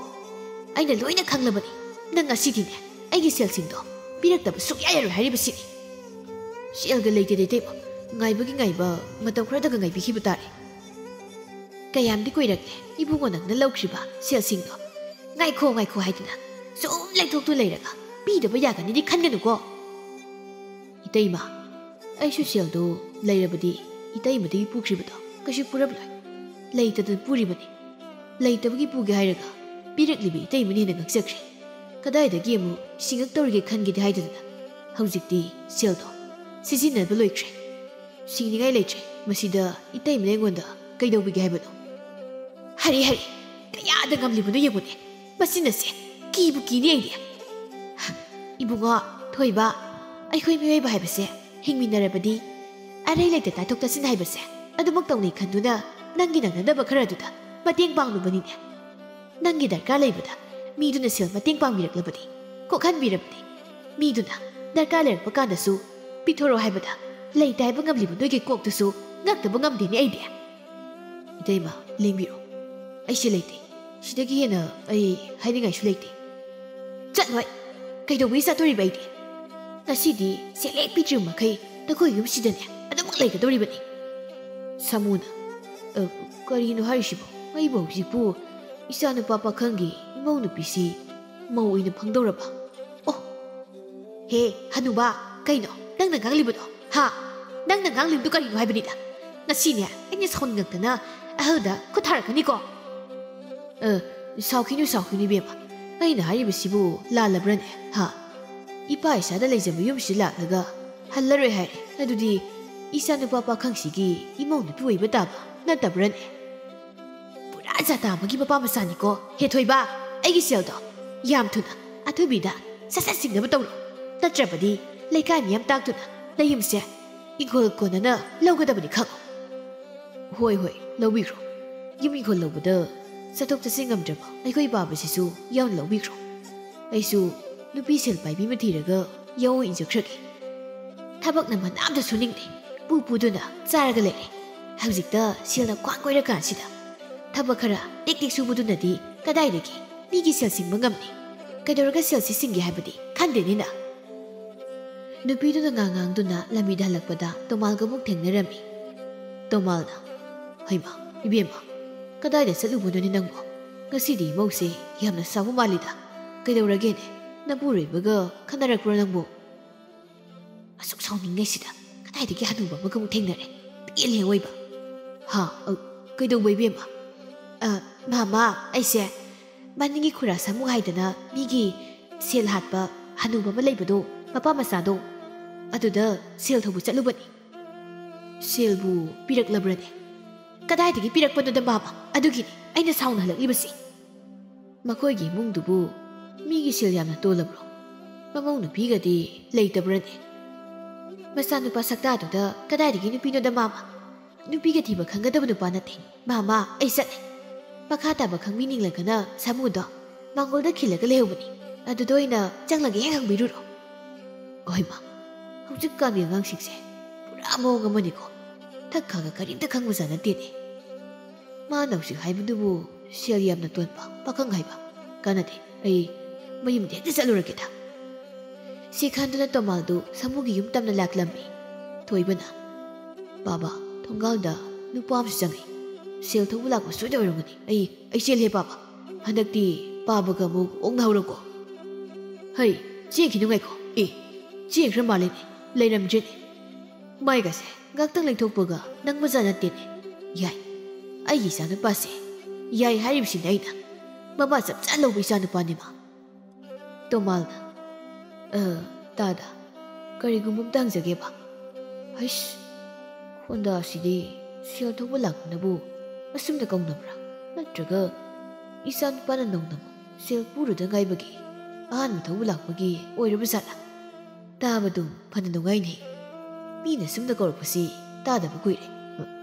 ꯑꯩꯅ ꯂꯣꯏꯅ ꯈꯪꯂꯕꯅꯤ꯫ ꯅꯪ ꯉꯁꯤꯗꯤꯅꯦ ꯑꯩꯒꯤ ꯁꯦꯜꯁꯤꯡꯗꯣ ꯄꯤꯔꯛꯇꯕ ꯁꯨꯛꯌꯥ ꯌꯥꯔꯣꯏ ꯍꯥꯏꯔꯤꯕꯁꯤꯅꯤ꯫ ꯁꯦꯜꯒ ꯂꯩꯇꯦ ꯏꯇꯩꯃ, ꯉꯥꯏꯕꯒꯤ ꯉꯥꯏꯕ ꯃꯇꯝ ꯈꯔꯗꯒ ꯉꯥꯏꯕꯤꯈꯤꯕ ꯇꯥꯔꯦ꯫ ꯀꯌꯥꯝꯗꯤ ꯀꯨꯏꯔꯛꯂꯦ ꯏꯕꯨꯡꯉꯣ ꯅꯪꯅ ꯂꯧꯈ꯭ꯔꯤꯕ ꯁꯦꯜꯁꯤꯡꯗꯣ꯫ ꯉꯥꯏꯈꯣ, ꯉꯥꯏꯈꯣ ꯍꯥꯏꯗꯅ ꯁꯨꯝ ꯂꯦꯛꯊꯣꯛꯇꯨ ꯂꯩꯔꯒ ꯄꯤꯗꯕ ꯌꯥꯒꯅꯤꯗꯤ ꯈꯟꯒꯅꯨꯀꯣ꯫ ꯏꯇꯩꯃ, ꯑꯩꯁꯨ ꯁꯦꯜꯗꯨ ꯂꯩꯔꯕꯗꯤ ꯏꯇꯩꯃꯗꯒꯤ ꯄꯨꯈ꯭ꯔꯤꯕꯗꯣ ꯀꯩꯁꯨ ꯄꯨꯔꯝꯂꯣꯏ꯫ ꯂꯩꯇꯗꯅ ꯄꯨꯔꯤꯕꯅꯤ꯫ ꯂꯩꯇꯕꯒꯤ ꯄꯨꯒꯦ ꯍꯥꯏꯔꯒ ꯄꯤꯔꯛꯂꯤꯕ ꯏꯇꯩꯃꯅ ꯍꯦꯟꯅ ꯉꯛꯆꯈ꯭ꯔꯦ꯫ ꯀꯗꯥꯏꯗꯒꯤ ꯑꯃꯨꯛ ꯁꯤꯡꯉꯛꯇꯧꯔꯤꯒꯦ ꯈꯟꯒꯦꯗꯤ ꯍꯥꯏꯗꯗꯅ ꯍꯧꯖꯤꯛꯇꯤ ꯁꯦꯜꯗꯣ ꯁꯤꯖꯤꯟꯅꯕ ꯂꯣꯏꯈ꯭ꯔꯦ꯫ ꯁꯤꯡꯅꯤꯡꯉꯥꯏ ꯂꯩꯇ꯭ꯔꯦ꯫ ꯃꯁꯤꯗ ꯏꯇꯩꯃꯅ ꯑꯩꯉꯣꯟꯗ ꯀꯩꯗꯧꯕꯤꯒꯦ ꯍꯥꯏꯕꯅꯣ? ꯍꯔꯦ, ꯍꯔꯦ, ꯀꯌꯥꯗ ꯉꯝꯂꯤꯕꯅꯣ ꯌꯦꯡꯉꯨꯅꯦ꯫ ꯃꯁꯤꯅꯁꯦ ꯀꯤꯕꯨ ꯀꯤꯅꯤ ꯑꯩꯗꯤ꯫ ꯏꯕꯨꯡꯉꯣ, ꯊꯣꯏꯕ, ꯑꯩꯈꯣꯏ ꯃꯤꯑꯣꯏꯕ ꯍꯥꯏꯕꯁꯦ ꯍꯤꯡꯃꯤꯟꯅꯔꯕꯗꯤ ꯑꯔꯩ ꯂꯩꯇ ꯇꯥꯊꯣꯛ ꯇꯥꯁꯤꯟ ꯍꯥꯏꯕꯁꯦ ꯑꯗꯨꯃꯛ ꯇꯧꯅꯩ ꯈꯟꯗꯨꯅ ꯅꯪꯒꯤ ꯅꯪꯅꯅꯕ ꯈꯔꯗꯨꯗ ꯃꯇꯦꯡ ꯄꯥꯡꯂꯨꯕꯅꯤꯅꯦ꯫ ꯅꯪꯒꯤ ꯗꯔꯀꯥꯔ ꯂꯩꯕꯗ ꯃꯤꯗꯨꯅ ꯁꯦꯜ ꯃꯇꯦꯡ ꯄꯥꯡꯕꯤꯔꯛꯂꯕꯗꯤ, ꯀꯣꯛꯍꯟꯕꯤꯔꯕꯗꯤ, ꯃꯤꯗꯨꯅ ꯗꯔꯀꯥꯔ ꯂꯩꯔꯛꯄ ꯀꯥꯟꯗꯁꯨ ꯄꯤꯊꯣꯔꯛꯑꯣ ꯍꯥꯏꯕꯗ ꯂꯩꯇꯦ ꯍꯥꯏꯕ ꯉꯝꯂꯤꯕ ꯅꯣꯏꯒꯤ ꯀꯣꯛꯇꯨꯁꯨ ꯉꯛꯇꯕ ꯉꯝꯗꯦꯅꯦ ꯑꯩꯗꯤ꯫ ꯏꯇꯩꯃ, ꯂꯦꯡꯕꯤꯔꯣ꯫ ꯑꯩꯁꯦ ꯂꯩꯇꯦ꯫ ꯁꯤꯗꯒꯤ ꯍꯦꯟꯅ ꯑꯩ ꯍꯥꯏꯅꯤꯡꯉꯥꯏꯁꯨ ꯂꯩꯇꯦ꯫ ꯆꯠꯂꯣꯏ꯫ ꯀꯩꯗꯧꯕꯒꯤ ꯆꯠꯇꯣꯔꯤꯕ ꯑꯩꯗꯤ? ꯉꯁꯤꯗꯤ ꯁꯦꯜ ꯍꯦꯛ ꯄꯤꯗ꯭ꯔꯤꯕ ꯃꯈꯩ ꯅꯈꯣꯏ ꯌꯨꯝꯁꯤꯗꯅꯦ ꯑꯗꯨꯃꯛ ꯂꯩꯒꯗꯧꯔꯤꯕꯅꯤ꯫ ꯁꯥꯃꯨꯅ, "ꯑ, ꯀꯔꯤꯅꯣ ꯍꯥꯏꯔꯤꯁꯤꯕꯣ? ꯑꯩꯕꯨ ꯍꯧꯖꯤꯛꯄꯨ ꯏꯆꯥꯅꯨꯄꯥ ꯄꯥꯈꯪꯒꯤ ꯏꯃꯧ ꯅꯨꯄꯤꯁꯤ ꯃꯧ ꯑꯣꯏꯅ ꯐꯪꯗꯧꯔꯕ? ꯑꯣ, ꯍꯦ, ꯍꯅꯨꯕ, ꯀꯩꯅꯣ ꯅꯪꯅ ꯉꯥꯡꯂꯤꯕꯗꯣ? ꯍꯥ? ꯅꯪꯅ ꯉꯥꯡꯂꯤꯕꯗꯨ ꯀꯔꯤꯅꯣ ꯍꯥꯏꯕꯅꯤꯗ? ꯉꯁꯤꯅꯦ ꯑꯩꯅ ꯁꯥꯎꯅꯤꯡꯉꯛꯇꯅ ꯑꯍꯜꯗ ꯈꯨꯠ ꯊꯥꯔꯛꯀꯅꯤꯀꯣ꯫ ꯑ, ꯁꯥꯎꯈꯤꯅꯨ, ꯁꯥꯎꯈꯤꯅꯨ, ꯏꯕꯦꯝꯃ꯫ ꯑꯩꯅ ꯍꯥꯏꯔꯤꯕꯁꯤꯕꯨ ꯂꯥꯜꯂꯕ꯭ꯔꯅꯦ? ꯍꯥ? ꯏꯄꯥ ꯏꯆꯥꯗ ꯂꯩꯖꯕ ꯌꯨꯝꯁꯤꯗ ꯂꯥꯛꯂꯒ ꯍꯜꯂꯔꯣꯏ ꯍꯥꯏꯔꯦ꯫ ꯑꯗꯨꯗꯤ ꯏꯆꯥꯅꯨꯄꯥ ꯄꯥꯈꯪꯁꯤꯒꯤ ꯏꯃꯧ ꯅꯨꯄꯤ ꯑꯣꯏꯕ ꯇꯥꯕ ꯅꯠꯇꯕ꯭ꯔꯅꯦ? ꯄꯨꯔꯥ ꯖꯥꯇꯥ ꯑꯃꯒꯤ ꯃꯄꯥ ꯃꯆꯥꯅꯤꯀꯣ꯫ ꯍꯦ ꯊꯣꯏꯕ, ꯑꯩꯒꯤ ꯁꯦꯜꯗꯣ ꯌꯥꯝ ꯊꯨꯅ ꯑꯊꯨꯕꯤꯗ ꯁꯠ ꯁꯠ ꯁꯤꯡꯅꯕ ꯇꯧꯔꯣ꯫ ꯅꯠꯇ꯭ꯔꯕꯗꯤ ꯂꯩꯀꯥꯏ ꯃꯤꯌꯥꯝ ꯇꯥꯛꯇꯨꯅ ꯅꯌꯨꯝꯁꯦ ꯏꯪꯈꯣꯜ ꯀꯣꯟꯅꯅ ꯂꯧꯒꯗꯕꯅꯤ ꯈꯪꯉꯨ꯫ ꯍꯣꯏ, ꯍꯣꯏ, ꯂꯧꯕꯤꯈ꯭ꯔꯣ꯫ ꯌꯨꯝ ꯏꯪꯈꯣꯜ ꯂꯧꯕꯗ ꯆꯠꯊꯣꯛ ꯆꯠꯁꯤꯟ ꯉꯝꯗ꯭ꯔꯕ ꯑꯩꯈꯣꯏ ꯄꯥꯕꯁꯤꯁꯨ ꯌꯥꯎꯅ ꯂꯧꯕꯤꯈ꯭ꯔꯣ꯫ ꯑꯩꯁꯨ ꯅꯨꯄꯤ ꯁꯦꯜ ꯄꯥꯏꯕꯤ ꯑꯃ ꯊꯤꯔꯒ ꯌꯥꯑꯣꯡ ꯏꯟꯖꯈ꯭ꯔꯒꯦ꯫ ꯊꯕꯛꯅ ꯃꯅꯥ ꯑꯝꯇ ꯁꯨꯅꯤꯡꯗꯦ꯫ ꯄꯨ ꯄꯨꯗꯨꯅ ꯆꯥꯔꯒ ꯂꯩꯔꯦ꯫ ꯍꯧꯖꯤꯛꯇ ꯁꯦꯜꯅ ꯈ꯭ꯋꯥꯡ ꯀꯣꯏꯔꯀꯥꯟꯁꯤꯗ ꯊꯕꯛ ꯈꯔ ꯇꯦꯛ ꯇꯦꯛ ꯁꯨꯕꯗꯨꯅꯗꯤ ꯀꯗꯥꯏꯗꯒꯤ ꯃꯤꯒꯤ ꯁꯦꯜ ꯁꯤꯡꯕ ꯉꯝꯅꯤ? ꯀꯩꯗꯧꯔꯒ ꯁꯦꯜꯁꯤ ꯁꯤꯡꯒꯦ ꯍꯥꯏꯕꯗꯤ ꯈꯟꯗꯦꯅꯤꯅ꯫ ꯅꯨꯄꯤꯗꯨꯅ ꯉꯥꯡ ꯉꯥꯡꯗꯨꯅ ꯂꯝꯕꯤꯗ ꯍꯜꯂꯛꯄꯗ ꯇꯣꯃꯥꯜꯒ ꯑꯃꯨꯛ ꯊꯦꯡꯅꯔꯝꯃꯤ꯫ ꯇꯣꯃꯥꯜꯅ, "ꯍꯩꯃꯥ, ꯏꯕꯦꯝꯃ, ꯀꯗꯥꯏꯗ ꯆꯠꯂꯨꯕꯅꯣꯅꯦ ꯅꯪꯕꯣ? ꯉꯁꯤꯗꯤ ꯏꯃꯧꯁꯦ ꯌꯥꯝꯅ ꯁꯥꯎꯕ ꯃꯥꯜꯂꯤꯗ꯫ ꯀꯩꯗꯧꯔꯒꯦꯅꯦ? ꯅꯄꯨꯔꯣꯏꯕꯒ ꯈꯟꯅꯔꯛꯄ꯭ꯔꯣ ꯅꯪꯕꯨ? ꯑꯁꯨꯛ ꯁꯥꯎꯅꯤꯡꯉꯩꯁꯤꯗ ꯀꯗꯥꯏꯗꯒꯤ ꯍꯅꯨꯕ ꯑꯃꯒ ꯑꯃꯨꯛ ꯊꯦꯡꯅꯔꯦ? ꯄꯦꯜꯂꯦ ꯑꯣꯏꯕ꯫ ꯍꯥ? ꯑ, ꯀꯩꯗꯧꯕ ꯏꯕꯦꯝꯃ? ꯑ, ꯃꯥꯃ, ꯑꯩꯁꯦ ꯃꯅꯤꯡꯒꯤ ꯈꯨꯔꯥ ꯁꯥꯃꯨ ꯍꯥꯏꯗꯅ ꯃꯤꯒꯤ ꯁꯦꯜ ꯍꯥꯠꯄ ꯍꯅꯨꯕ ꯑꯃ ꯂꯩꯕꯗꯣ, ꯃꯄꯥ ꯃꯆꯥꯗꯣ, ꯑꯗꯨꯗ ꯁꯦꯜ ꯊꯧꯕ ꯆꯠꯂꯨꯕꯅꯤ꯫ ꯁꯦꯜꯕꯨ ꯄꯤꯔꯛꯂꯕ꯭ꯔꯅꯦ? ꯀꯗꯥꯏꯗꯒꯤ ꯄꯤꯔꯛꯄꯅꯣꯗ ꯃꯥꯃ? ꯑꯗꯨꯒꯤꯅꯤ ꯑꯩꯅ ꯁꯥꯎꯅ ꯍꯜꯂꯛꯂꯤꯕꯁꯤ꯫ ꯃꯈꯣꯏꯒꯤ ꯏꯃꯨꯡꯗꯨꯕꯨ ꯃꯤꯒꯤ ꯁꯦꯜ ꯌꯥꯝꯅ ꯇꯣꯜꯂꯕ꯭ꯔꯣ? ꯃꯃꯧ ꯅꯨꯄꯤꯒꯗꯤ ꯂꯩꯇꯕ꯭ꯔꯅꯦ? ꯃꯆꯥꯅꯨꯄꯥ ꯁꯛꯇꯥꯗꯨꯗ ꯀꯗꯥꯏꯗꯒꯤ ꯅꯨꯄꯤꯅꯣꯗ ꯃꯥꯃ? ꯅꯨꯄꯤꯒ ꯊꯤꯕ ꯈꯪꯒꯗꯕ ꯅꯨꯄꯥ ꯅꯠꯇꯦ꯫ ꯃꯥꯃ, ꯑꯩ ꯆꯠꯂꯦ꯫ ꯃꯈꯥ ꯇꯥꯕ ꯈꯪꯕꯤꯅꯤꯡꯂꯒꯅ ꯁꯥꯃꯨꯗꯣ ꯃꯥꯡꯒꯣꯜꯗ ꯈꯤꯜꯂꯒ ꯂꯩꯍꯧꯕꯅꯤ꯫ ꯑꯗꯨꯗ ꯑꯣꯏꯅ ꯆꯪꯂꯒ ꯍꯦꯛ ꯍꯪꯕꯤꯔꯨꯔꯣ꯫ ꯍꯣꯏ ꯃꯥ, ꯍꯧꯖꯤꯛꯀꯥꯟꯒꯤ ꯑꯉꯥꯡꯁꯤꯡꯁꯦ ꯄꯨꯔꯥ ꯃꯑꯣꯡ ꯑꯃꯅꯤꯀꯣ꯫ ꯊꯛ ꯈꯥꯒ ꯀꯔꯤꯝꯇ ꯈꯪꯕꯖꯥꯠ ꯅꯠꯇꯦꯅꯦ꯫ ꯃꯥꯅ ꯍꯧꯖꯤꯛ ꯍꯥꯏꯕꯗꯨꯕꯨ ꯁꯦꯜ ꯌꯥꯝꯅ ꯇꯣꯟꯕ ꯄꯥꯈꯪ ꯍꯥꯏꯕ? ꯀꯥꯟꯅꯗꯦ, ꯑꯩ ꯃꯌꯨꯝꯗ ꯍꯦꯛꯇ ꯆꯠꯂꯨꯔꯒꯦꯗ꯫ ꯁꯤ ꯈꯟꯗꯨꯅ ꯇꯣꯃꯥꯜꯗꯨ ꯁꯥꯃꯨꯒꯤ ꯌꯨꯝ ꯇꯝꯅ ꯂꯥꯛꯂꯝꯃꯤ꯫ ꯊꯣꯏꯕꯅ, "ꯕꯥꯕꯥ, ꯊꯣꯡꯒꯥꯜꯗ ꯅꯨꯄꯥ ꯑꯃꯁꯨ ꯆꯪꯉꯤ꯫ ꯁꯦꯜ ꯊꯧꯕ ꯂꯥꯛꯄ ꯁꯣꯏꯗ ꯑꯣꯏꯔꯝꯒꯅꯤ꯫ ꯑꯩ, ꯑꯩ ꯆꯦꯜꯂꯦ ꯕꯥꯕꯥ꯫ ꯍꯟꯗꯛꯇꯤ ꯄꯥꯕꯒ ꯑꯃꯨꯛ ꯑꯣꯛꯅꯍꯧꯔꯣꯀꯣ꯫" "ꯍꯩ, ꯆꯦꯟꯈꯤꯅꯨ ꯉꯥꯏꯈꯣ꯫ ꯑꯦ, ꯆꯦꯟꯈ꯭ꯔ ꯃꯥꯜꯂꯦꯅꯦ꯫ ꯂꯩꯔꯝꯗ꯭ꯔꯦꯅꯦ꯫ ꯃꯥꯏꯒꯁꯦ ꯉꯥꯛꯇꯪ ꯂꯩꯊꯣꯛꯄꯒ ꯅꯪꯕꯖꯥꯠ ꯅꯠꯇꯦꯅꯦ꯫ ꯌꯥꯏ, ꯑꯩꯒꯤ ꯏꯆꯥꯅꯨꯄꯥꯁꯦ ꯌꯥꯏ ꯍꯥꯏꯔꯤꯕꯁꯤꯅꯦ ꯑꯩꯅ꯫ ꯃꯃꯥ ꯆꯞ ꯆꯥꯅ ꯂꯧꯕ ꯏꯆꯥꯅꯨꯄꯥꯅꯦ ꯃꯥ꯫" ꯇꯣꯃꯥꯜꯅ, "ꯑ, ꯇꯥꯗ, ꯀꯔꯤꯒꯨꯝꯕ ꯑꯝꯇ ꯍꯪꯖꯒꯦꯕ꯫ ꯍꯩꯁ, ꯍꯣꯟꯗꯥ ꯑꯁꯤꯗꯤ ꯁꯦꯜ ꯊꯧꯕ ꯂꯥꯛꯄꯅꯕꯨ ꯑꯁꯨꯝꯅ ꯀꯧꯅꯕ꯭ꯔꯥ? ꯅꯠꯇ꯭ꯔꯒ ꯏꯆꯥꯅꯨꯄꯥꯅ ꯅꯧꯅ ꯁꯦꯜ ꯄꯨꯔꯨꯗ ꯉꯥꯏꯕꯒꯤ ꯑꯍꯥꯟꯕ ꯊꯧꯕ ꯂꯥꯛꯄꯒꯤ ꯑꯣꯏꯔꯕ ꯖꯥꯠꯂꯥ? ꯇꯥꯕꯗꯨ ꯐꯅ ꯅꯨꯡꯉꯥꯏꯅꯦ꯫ ꯃꯤꯅ ꯁꯨꯝꯅ ꯀꯧꯔꯛꯄꯁꯤ ꯇꯥꯗꯕ ꯀꯨꯏꯔꯦ꯫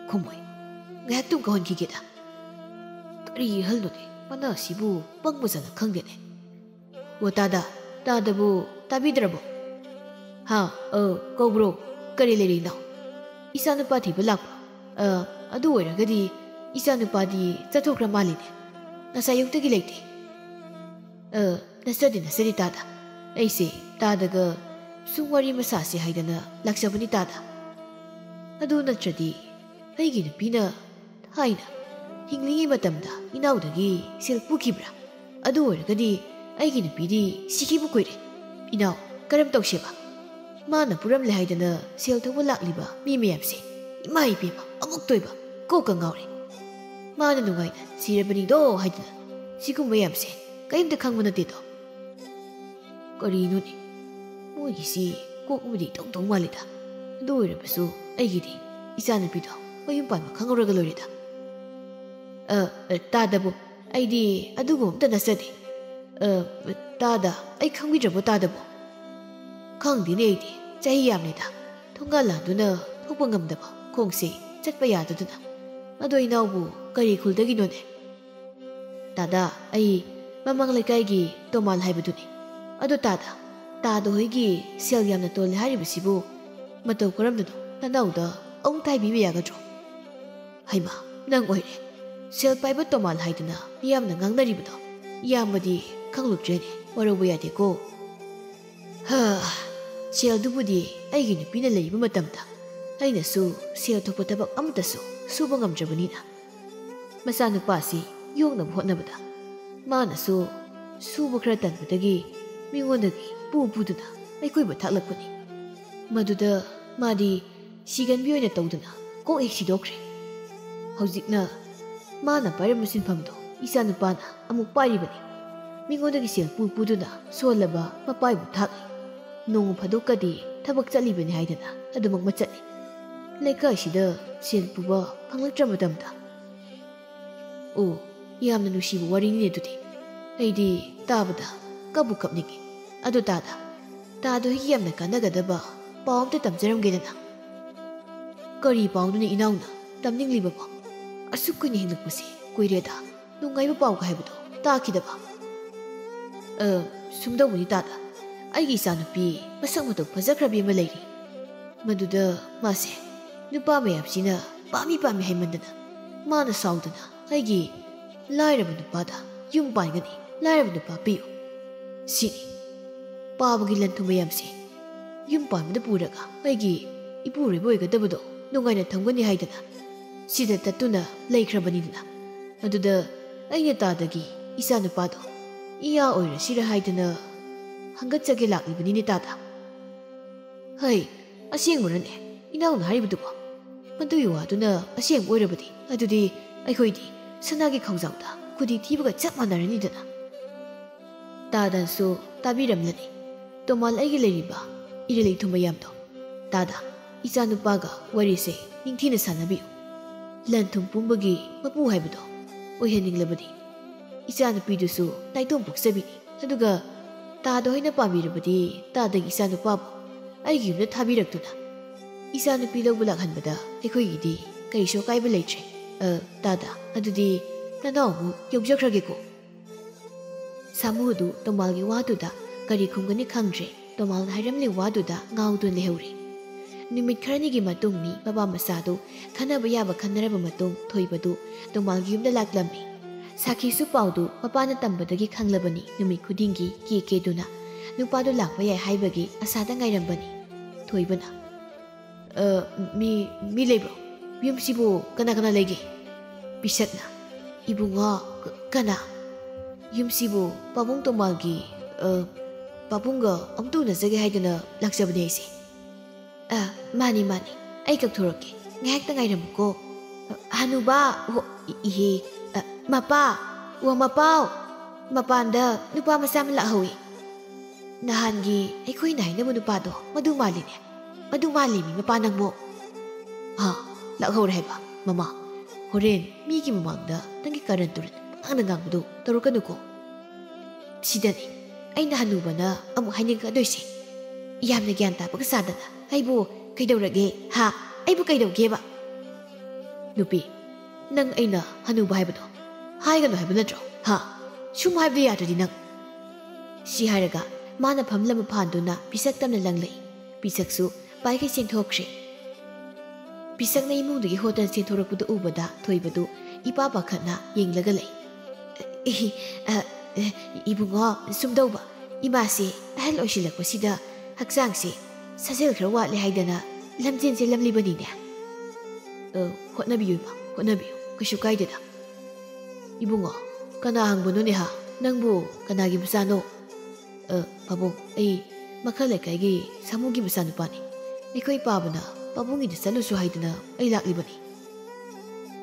ꯈꯨꯝꯃꯣꯏ꯫ ꯉꯥꯏꯍꯥꯛꯇꯨꯝ ꯀꯧꯍꯟꯈꯤꯒꯦꯗ꯫ ꯀꯔꯤ ꯑꯍꯜꯅꯣꯅꯦ? ꯃꯅꯥ ꯑꯁꯤꯕꯨ ꯄꯪꯕ ꯖꯥꯠꯂ ꯈꯪꯗꯦꯅꯦ꯫ ꯑꯣ ꯇꯥꯗ, ꯇꯥꯗꯕꯨ ꯇꯥꯕꯤꯗ꯭ꯔꯕꯣ? ꯍꯥ, ꯑ, ꯀꯧꯕ꯭ꯔꯣ? ꯀꯔꯤ ꯂꯩꯔꯤꯅꯣ? ꯏꯆꯥꯅꯨꯄꯥ ꯊꯤꯕ ꯂꯥꯛꯄ꯭ꯔꯣ? ꯑ, ꯑꯗꯨ ꯑꯣꯏꯔꯒꯗꯤ ꯏꯆꯥꯅꯨꯄꯥꯗꯤ ꯆꯠꯊꯣꯛꯈ꯭ꯔ ꯃꯥꯜꯂꯤꯅꯦ꯫ ꯉꯁꯥꯏ ꯑꯌꯨꯛꯇꯒꯤ ꯂꯩꯇꯦ꯫ ꯑ, ꯅꯠꯆꯗꯦ, ꯅꯠꯆꯗꯦ ꯇꯥꯗ꯫ ꯑꯩꯁꯦ ꯇꯥꯗꯒ ꯁꯨꯝ ꯋꯥꯔꯤ ꯃꯁꯥꯁꯦ ꯍꯥꯏꯗꯅ ꯂꯥꯛꯆꯕꯅꯤ ꯇꯥꯗ꯫ ꯑꯗꯨ ꯅꯠꯇ꯭ꯔꯗꯤ ꯑꯩꯒꯤ ꯅꯨꯄꯤꯅ ꯊꯥꯏꯅ ꯍꯤꯡꯂꯤꯉꯩ ꯃꯇꯝꯗ ꯏꯅꯥꯎꯗꯒꯤ ꯁꯦꯜ ꯄꯨꯈꯤꯕ꯭ꯔꯥ? ꯑꯗꯨ ꯑꯣꯏꯔꯒꯗꯤ ꯑꯩꯒꯤ ꯅꯨꯄꯤꯗꯤ ꯁꯤꯈꯤꯕ ꯀꯨꯏꯔꯦ꯫ ꯏꯅꯥꯎ, ꯀꯔꯝ ꯇꯧꯁꯦꯕ? ꯃꯥꯅ ꯄꯨꯔꯝꯂꯦ ꯍꯥꯏꯗꯅ ꯁꯦꯜ ꯊꯧꯕ ꯂꯥꯛꯂꯤꯕ ꯃꯤ ꯃꯌꯥꯝꯁꯦ, ꯏꯃꯥ ꯏꯕꯦꯝꯃ, ꯑꯃꯨꯛꯇꯣꯏꯕ, ꯀꯣꯛꯀ ꯉꯥꯎꯔꯦ꯫ ꯃꯥꯅ ꯅꯨꯡꯉꯥꯏꯅ ꯁꯤꯔꯕꯅꯤꯗꯣ ꯍꯥꯏꯗꯅ ꯁꯤꯒꯨꯝꯕ ꯌꯥꯝꯁꯦ ꯀꯔꯤꯝꯇ ꯈꯪꯕ ꯅꯠꯇꯦꯗꯣ꯫ ꯀꯔꯤꯅꯣꯅꯦ, ꯃꯣꯏꯒꯤꯁꯤ ꯀꯣꯛ ꯑꯃꯗꯤ ꯏꯇꯧ ꯇꯧ ꯃꯥꯜꯂꯤꯗ꯫ ꯑꯗꯨ ꯑꯣꯏꯔꯕꯁꯨ ꯑꯩꯒꯤꯗꯤ ꯏꯆꯥꯅꯨꯄꯤꯗꯣ ꯃꯌꯨꯝ ꯄꯥꯟꯕ ꯈꯪꯍꯧꯔꯒ ꯂꯣꯏꯔꯦꯗ꯫ ꯑ, ꯑ, ꯇꯥꯗꯕꯣ, ꯑꯩꯗꯤ ꯑꯗꯨꯒꯨꯝꯕ ꯑꯝꯇ ꯅꯠꯆꯗꯦ꯫ ꯑ, ꯇꯥꯗ, ꯑꯩ ꯈꯪꯕꯤꯗ꯭ꯔꯕꯣ ꯇꯥꯗꯕꯣ? ꯈꯪꯗꯦꯅꯦ ꯑꯩꯗꯤ, ꯆꯍꯤ ꯌꯥꯝꯂꯦꯗ꯫ ꯊꯣꯡꯒꯥꯜ ꯂꯥꯟꯗꯨꯅ ꯊꯣꯛꯄ ꯉꯝꯗꯕ ꯈꯣꯡꯁꯦ ꯆꯠꯄ ꯌꯥꯗꯗꯨꯅ꯫ ꯑꯗꯣ ꯏꯅꯥꯎꯕꯨ ꯀꯔꯤ ꯈꯨꯜꯗꯒꯤꯅꯣꯅꯦ? ꯇꯥꯗ, ꯑꯩ ꯃꯃꯥꯡ ꯂꯩꯀꯥꯏꯒꯤ ꯇꯣꯃꯥꯜ ꯍꯥꯏꯕꯗꯨꯅꯤ꯫ ꯑꯗꯣ ꯇꯥꯗ, ꯇꯥꯗ ꯍꯣꯏꯒꯤ ꯁꯦꯜ ꯌꯥꯝꯅ ꯇꯣꯜꯂꯦ ꯍꯥꯏꯔꯤꯕꯁꯤꯕꯨ ꯃꯇꯧ ꯀꯔꯝꯅꯅꯣ? ꯅꯅꯥꯎꯗ ꯑꯃꯨꯛꯇ ꯍꯥꯏꯕꯤꯕ ꯌꯥꯒꯗ꯭ꯔꯣ? ꯍꯩꯃꯥ, ꯅꯪ ꯑꯣꯏꯔꯦ꯫ ꯁꯦꯜ ꯄꯥꯏꯕ ꯇꯣꯃꯥꯜ ꯍꯥꯏꯗꯅ ꯃꯤꯌꯥꯝꯅ ꯉꯥꯡꯅꯔꯤꯕꯗꯣ꯫ ꯏꯌꯥꯝꯕꯗꯤ ꯈꯪꯂꯨꯗ꯭ꯔꯦꯅꯦ, ꯋꯥꯔꯧꯕ ꯌꯥꯗꯦꯀꯣ꯫ ꯍꯥ, ꯁꯦꯜꯗꯨꯕꯨꯗꯤ ꯑꯩꯒꯤ ꯅꯨꯄꯤꯅ ꯂꯩꯔꯤꯕ ꯃꯇꯝꯗ ꯑꯩꯅꯁꯨ ꯁꯦꯜ ꯊꯣꯛꯄ ꯊꯕꯛ ꯑꯃꯠꯇꯁꯨ ꯁꯨꯕ ꯉꯝꯗ꯭ꯔꯕꯅꯤꯅ꯫ ꯃꯆꯥꯅꯨꯄꯥꯁꯤ ꯌꯣꯛꯅꯕ ꯍꯣꯠꯅꯕꯗ ꯃꯥꯅꯁꯨ ꯁꯨꯕ ꯈꯔ ꯇꯟꯕꯗꯒꯤ ꯃꯤꯉꯣꯟꯗꯒꯤ ꯄꯨ ꯄꯨꯗꯨꯅ ꯑꯩꯈꯣꯏꯕꯨ ꯊꯥꯛꯂꯛꯄꯅꯤ꯫ ꯃꯗꯨꯗ ꯃꯥꯗꯤ ꯁꯤꯒꯟꯕꯤ ꯑꯣꯏꯅ ꯇꯧꯗꯨꯅ ꯀꯣꯛ ꯍꯦꯛ ꯁꯤꯗꯣꯛꯈ꯭ꯔꯦ꯫ ꯍꯧꯖꯤꯛꯅ ꯃꯥꯅ ꯄꯥꯏꯔꯝꯕ ꯁꯤꯟꯐꯝꯗꯣ ꯏꯆꯥꯅꯨꯄꯥꯅ ꯑꯃꯨꯛ ꯄꯥꯏꯔꯤꯕꯅꯤ꯫ ꯃꯤꯉꯣꯟꯗꯒꯤ ꯁꯦꯜ ꯄꯨ ꯄꯨꯗꯨꯅ ꯁꯣꯜꯂꯕ ꯃꯄꯥꯏꯕꯨ ꯊꯥꯛꯂꯤ꯫ ꯅꯣꯡꯃ ꯐꯥꯗꯣꯛꯀꯗꯤ ꯊꯕꯛ ꯆꯠꯂꯤꯕꯅꯤ ꯍꯥꯏꯗꯅ ꯑꯗꯨꯃꯛ ꯃꯆꯠꯂꯤ꯫ ꯂꯩꯀꯥꯏꯁꯤꯗ ꯁꯦꯜ ꯄꯨꯕ ꯐꯪꯂꯛꯇ꯭ꯔ ꯃꯇꯝꯗ꯫ ꯑꯣ, ꯌꯥꯝꯅ ꯅꯨꯡꯁꯤꯕ ꯋꯥꯔꯤꯅꯤꯅꯦ ꯑꯗꯨꯗꯤ꯫ ꯑꯩꯗꯤ ꯇꯥꯕꯗ ꯀꯞꯄꯨ ꯀꯞꯅꯤꯡꯉꯤ꯫ ꯑꯗꯨ ꯇꯥꯗ, ꯇꯥꯗ ꯍꯣꯏꯒꯤ ꯌꯥꯝꯅ ꯀꯥꯟꯅꯒꯗꯕ ꯄꯥꯎ ꯑꯝꯇ ꯇꯝꯖꯔꯝꯒꯦꯗꯅ꯫ ꯀꯔꯤ ꯄꯥꯎꯅꯣꯅꯦ ꯏꯅꯥꯎꯅ ꯇꯝꯅꯤꯡꯂꯤꯕꯕꯣ? ꯑꯁꯨꯛ ꯀꯨꯏꯅ ꯍꯤꯡꯂꯛꯄꯁꯦ ꯀꯨꯏꯔꯦꯗ, ꯅꯨꯡꯉꯥꯏꯕ ꯄꯥꯎꯒ ꯍꯥꯏꯕꯗꯣ ꯇꯥꯈꯤꯗꯕ꯫ ꯑ, ꯁꯨꯝꯗꯧꯕꯅꯤ ꯇꯥꯗ, ꯑꯩꯒꯤ ꯏꯆꯥꯅꯨꯄꯤ ꯃꯁꯛ ꯃꯇꯧ ꯐꯖꯈ꯭ꯔꯕꯤ ꯑꯃ ꯂꯩꯔꯤ꯫ ꯃꯗꯨꯗ ꯃꯥꯁꯦ ꯅꯨꯄꯥ ꯃꯌꯥꯝꯁꯤꯅ ꯄꯥꯝꯃꯤ ꯄꯥꯝꯃꯤ ꯍꯥꯏꯃꯟꯗꯅ ꯃꯥꯅ ꯁꯥꯎꯗꯅ ꯑꯩꯒꯤ ꯂꯥꯏꯔꯕ ꯅꯨꯄꯥꯗ ꯌꯨꯝ ꯄꯥꯟꯒꯅꯤ, ꯂꯥꯏꯔꯕ ꯅꯨꯄꯥ ꯄꯤꯌꯨ꯫ ꯁꯤꯅꯤ ꯄꯥꯕꯒꯤ ꯂꯟ ꯊꯨꯝ ꯃꯌꯥꯝꯁꯦ ꯌꯨꯝ ꯄꯥꯟꯕꯗ ꯄꯨꯔꯒ ꯑꯩꯒꯤ ꯏꯄꯨꯔꯣꯏꯕ ꯑꯣꯏꯒꯗꯕꯗꯣ ꯅꯨꯡꯉꯥꯏꯅ ꯊꯝꯒꯅꯤ ꯍꯥꯏꯗꯅ ꯁꯤꯗ ꯇꯠꯇꯨꯅ ꯂꯩꯈ꯭ꯔꯕꯅꯤꯗꯅ꯫ ꯑꯗꯨꯗ ꯑꯩꯅ ꯇꯥꯗꯒꯤ ꯏꯆꯥ ꯅꯨꯄꯥꯗꯣ ꯏꯌꯥ ꯑꯣꯏꯔꯁꯤꯔ ꯍꯥꯏꯗꯅ ꯍꯪꯒꯠꯆꯒꯦ ꯂꯥꯛꯂꯤꯕꯅꯤꯅꯦ ꯇꯥꯗ꯫ ꯍꯩ, ꯑꯁꯦꯡꯕꯔꯅꯦ ꯏꯅꯥꯎꯅ ꯍꯥꯏꯔꯤꯕꯗꯨꯕꯣ? ꯃꯗꯨꯒꯤ ꯋꯥꯗꯨꯅ ꯑꯁꯦꯡꯕ ꯑꯣꯏꯔꯕꯗꯤ, ꯑꯗꯨꯗꯤ ꯑꯩꯈꯣꯏꯗꯤ ꯁꯅꯥꯒꯤ ꯈꯧꯖꯥꯎꯗ ꯈꯨꯗꯤ ꯊꯤꯕꯒ ꯆꯞ ꯃꯥꯟꯅꯔꯅꯤꯗꯅ꯫ ꯇꯥꯗꯟꯁꯨ ꯇꯥꯕꯤꯔꯝꯂꯅꯤ꯫ ꯇꯣꯃꯥꯜ ꯑꯩꯒꯤ ꯂꯩꯔꯤꯕ ꯏꯔꯩ ꯂꯩꯊꯨꯝ ꯃꯌꯥꯝꯗꯣ꯫ ꯇꯥꯗ, ꯏꯆꯥꯅꯨꯄꯥꯒ ꯋꯥꯔꯤꯁꯦ ꯅꯤꯡꯊꯤꯅ ꯁꯥꯟꯅꯕꯤꯌꯨ꯫ ꯂꯟ ꯊꯨꯝ ꯄꯨꯝꯕꯒꯤ ꯃꯄꯨ ꯍꯥꯏꯕꯗꯣ ꯑꯣꯏꯍꯟꯅꯤꯡꯂꯕꯗꯤ ꯏꯆꯥꯅꯨꯄꯤꯗꯨꯁꯨ ꯅꯥꯏꯇꯣꯝ ꯄꯣꯛꯆꯕꯤꯅꯤ꯫ ꯑꯗꯨꯒ ꯇꯥꯗ ꯍꯣꯏꯅ ꯄꯥꯝꯕꯤꯔꯕꯗꯤ ꯇꯥꯗꯒꯤ ꯏꯆꯥꯅꯨꯄꯥꯕꯨ ꯑꯩꯒꯤ ꯌꯨꯝꯗ ꯊꯥꯕꯤꯔꯛꯇꯨꯅ ꯏꯆꯥꯅꯨꯄꯤ ꯂꯧꯕ ꯂꯥꯛꯍꯟꯕꯗ ꯑꯩꯈꯣꯏꯒꯤꯗꯤ ꯀꯔꯤꯁꯨ ꯑꯀꯥꯏꯕ ꯂꯩꯇ꯭ꯔꯦ꯫ ꯑ, ꯇꯥꯗ, ꯑꯗꯨꯗꯤ ꯅꯅꯥꯎ ꯑꯃꯨꯛ ꯌꯧꯖꯈ꯭ꯔꯒꯦꯀꯣ꯫ ꯁꯥꯃꯨ ꯑꯗꯨ ꯇꯣꯃꯥꯜꯒꯤ ꯋꯥꯗꯨꯗ ꯀꯔꯤ ꯈꯨꯝꯒꯅꯤ ꯈꯪꯗ꯭ꯔꯦ꯫ ꯇꯣꯃꯥꯜꯅ ꯍꯥꯏꯔꯝꯂꯤꯕ ꯋꯥꯗꯨꯗ ꯉꯥꯎꯗꯨꯅ ꯂꯩꯍꯧꯔꯦ꯫ ꯅꯨꯃꯤꯠ ꯈꯔꯅꯤꯒꯤ ꯃꯇꯨꯡ ꯃꯤ ꯃꯄꯥ ꯃꯆꯥꯗꯨ ꯈꯟꯅꯕ ꯌꯥꯕ ꯈꯟꯅꯔꯕ ꯃꯇꯨꯡ ꯊꯣꯏꯕꯗꯨ ꯇꯣꯃꯥꯜꯒꯤ ꯌꯨꯝꯗ ꯂꯥꯛꯂꯝꯃꯤ꯫ ꯁꯥꯈꯤꯁꯨ ꯄꯥꯎꯗꯨ ꯃꯄꯥꯅ ꯇꯝꯕꯗꯒꯤ ꯈꯪꯂꯕꯅꯤ꯫ ꯅꯨꯃꯤꯠ ꯈꯨꯗꯤꯡꯒꯤ ꯀꯦ ꯀꯦꯗꯨꯅ ꯅꯨꯄꯥꯗꯨ ꯂꯥꯛꯄ ꯌꯥꯏ ꯍꯥꯏꯕꯒꯤ ꯑꯁꯥꯗ ꯉꯥꯏꯔꯝꯕꯅꯤ꯫ ꯊꯣꯏꯕꯅ, "ꯑ, ꯃꯤ, ꯃꯤ ꯂꯩꯕ꯭ꯔꯣ? ꯌꯨꯝꯁꯤꯕꯨ ꯀꯅꯥ ꯀꯅꯥ ꯂꯩꯒꯦ?" ꯄꯤꯁꯛꯅ, "ꯏꯕꯨꯡꯉꯣ, ꯀ-, ꯀꯅꯥ? ꯌꯨꯝꯁꯤꯕꯨ ꯄꯥꯕꯨꯡ ꯇꯣꯃꯥꯜꯒꯤ, ꯑ, ꯄꯥꯕꯨꯡꯒ ꯑꯃꯨꯛꯇ ꯎꯅꯖꯒꯦ ꯍꯥꯏꯗꯅ ꯂꯥꯛꯆꯕꯅꯦ ꯑꯩꯁꯦ꯫" "ꯑ, ꯃꯥꯅꯤ, ꯃꯥꯅꯤ꯫ ꯑꯩ ꯀꯧꯊꯣꯔꯛꯀꯦ꯫ ꯉꯥꯏꯍꯥꯛꯇ ꯉꯥꯏꯔꯝꯃꯨꯀꯣ꯫ ꯑ, ꯍꯅꯨꯕꯥ, ꯍꯣ, ꯏ-, ꯏꯍꯦ, ꯑ, ꯃꯄꯥ, ꯋꯥ ꯃꯄꯥꯎ, ꯃꯄꯥꯟꯗ ꯅꯨꯄꯥ ꯃꯆꯥ ꯑꯃ ꯂꯥꯛꯍꯧꯏ꯫ ꯅꯍꯥꯟꯒꯤ ꯑꯩꯈꯣꯏꯅ ꯍꯥꯏꯅꯕ ꯅꯨꯄꯥꯗꯣ, ꯃꯗꯨ ꯃꯥꯜꯂꯤꯅꯦ꯫ ꯃꯗꯨ ꯃꯥꯜꯂꯤꯃꯤ ꯃꯄꯥ ꯅꯪꯕꯨ꯫" "ꯍꯥ? ꯂꯥꯛꯍꯧꯔꯦ ꯍꯥꯏꯕ? ꯃꯃꯥ, ꯍꯣꯔꯦꯟ ꯃꯤꯒꯤ ꯃꯃꯥꯡꯗ ꯅꯪꯒꯤ ꯀꯔꯟ ꯇꯨꯔꯟ ꯄꯉꯥꯡꯗ ꯉꯥꯡꯕꯗꯨ ꯇꯧꯔꯛꯀꯅꯨꯀꯣ꯫" "ꯁꯤꯗꯅꯤ ꯑꯩꯅ ꯍꯅꯨꯕꯅ ꯑꯃꯨꯛ ꯍꯥꯏꯅꯤꯡꯒꯗꯣꯏꯁꯦ꯫ ꯌꯥꯝꯅ ꯒ꯭ꯌꯥꯟ ꯇꯥꯕꯒ ꯁꯥꯗꯅ ꯑꯩꯕꯨ ꯀꯩꯗꯧꯔꯒꯦ? ꯍꯥ? ꯑꯩꯕꯨ ꯀꯩꯗꯧꯒꯦꯕ?" "ꯅꯨꯄꯤ, ꯅꯪ ꯑꯩꯅ ꯍꯅꯨꯕ ꯍꯥꯏꯕꯗꯣ ꯍꯥꯏꯒꯅꯨ ꯍꯥꯏꯕ ꯅꯠꯇ꯭ꯔꯣ? ꯍꯥ? ꯁꯨꯝ ꯍꯥꯏꯕꯗꯤ ꯌꯥꯗ꯭ꯔꯗꯤ ꯅꯪ꯫" ꯁꯤ ꯍꯥꯏꯔꯒ ꯃꯥꯅ ꯐꯝꯂꯝꯕ ꯐꯥꯟꯗꯨꯅ ꯄꯤꯁꯛ ꯇꯝꯅ ꯂꯪꯂꯛꯏ꯫ ꯄꯤꯁꯛꯁꯨ ꯄꯥꯏꯈꯩ ꯆꯦꯟꯊꯣꯛꯈ꯭ꯔꯦ꯫ ꯄꯤꯁꯛꯅ ꯏꯃꯨꯡꯗꯒꯤ ꯍꯣꯠꯇꯅ ꯆꯦꯟꯊꯣꯔꯛꯄꯗꯨ ꯎꯕꯗ ꯊꯣꯏꯕꯗꯨ ꯏꯄꯥ ꯄꯥꯈꯠꯅ ꯌꯦꯡꯂꯒ ꯂꯩ꯫ "ꯑ, ꯑ, ꯏꯕꯨꯡꯉꯣ, ꯁꯨꯝ ꯇꯧꯕ, ꯏꯃꯥꯁꯦ ꯑꯍꯜ ꯑꯣꯏꯁꯤꯜꯂꯛꯄꯁꯤꯗ ꯍꯛꯆꯥꯡꯁꯦ ꯁꯥꯖꯦꯜ ꯈꯔ ꯋꯥꯠꯂꯦ ꯍꯥꯏꯗꯅ ꯂꯝꯖꯦꯟ ꯆꯦꯜꯂꯝꯂꯤꯕꯅꯤꯅꯦ꯫" "ꯑ, ꯍꯣꯠꯅꯕꯤꯌꯨ ꯏꯃꯥ, ꯍꯣꯠꯅꯕꯤꯌꯨ, ꯀꯩꯁꯨ ꯀꯥꯏꯗꯦꯗ꯫" "ꯏꯕꯨꯡꯉꯣ, ꯀꯅꯥ ꯍꯪꯕꯅꯣꯅꯦ ꯍꯥ? "ꯅꯪꯕꯨ ꯀꯅꯥꯒꯤ ꯃꯆꯥꯅꯣ?" "ꯑ, ꯄꯥꯕꯨꯡ, ꯑꯩ ꯃꯈꯥ ꯂꯩꯀꯥꯏꯒꯤ ꯁꯥꯃꯨꯒꯤ ꯃꯆꯥꯅꯨꯄꯥꯅꯤ꯫ ꯑꯩꯈꯣꯏ ꯄꯥꯕꯅ ꯄꯥꯕꯨꯡꯒꯤꯗ ꯆꯠꯂꯨꯁꯨ ꯍꯥꯏꯗꯅ ꯑꯩ ꯂꯥꯛꯂꯤꯕꯅꯤ꯫"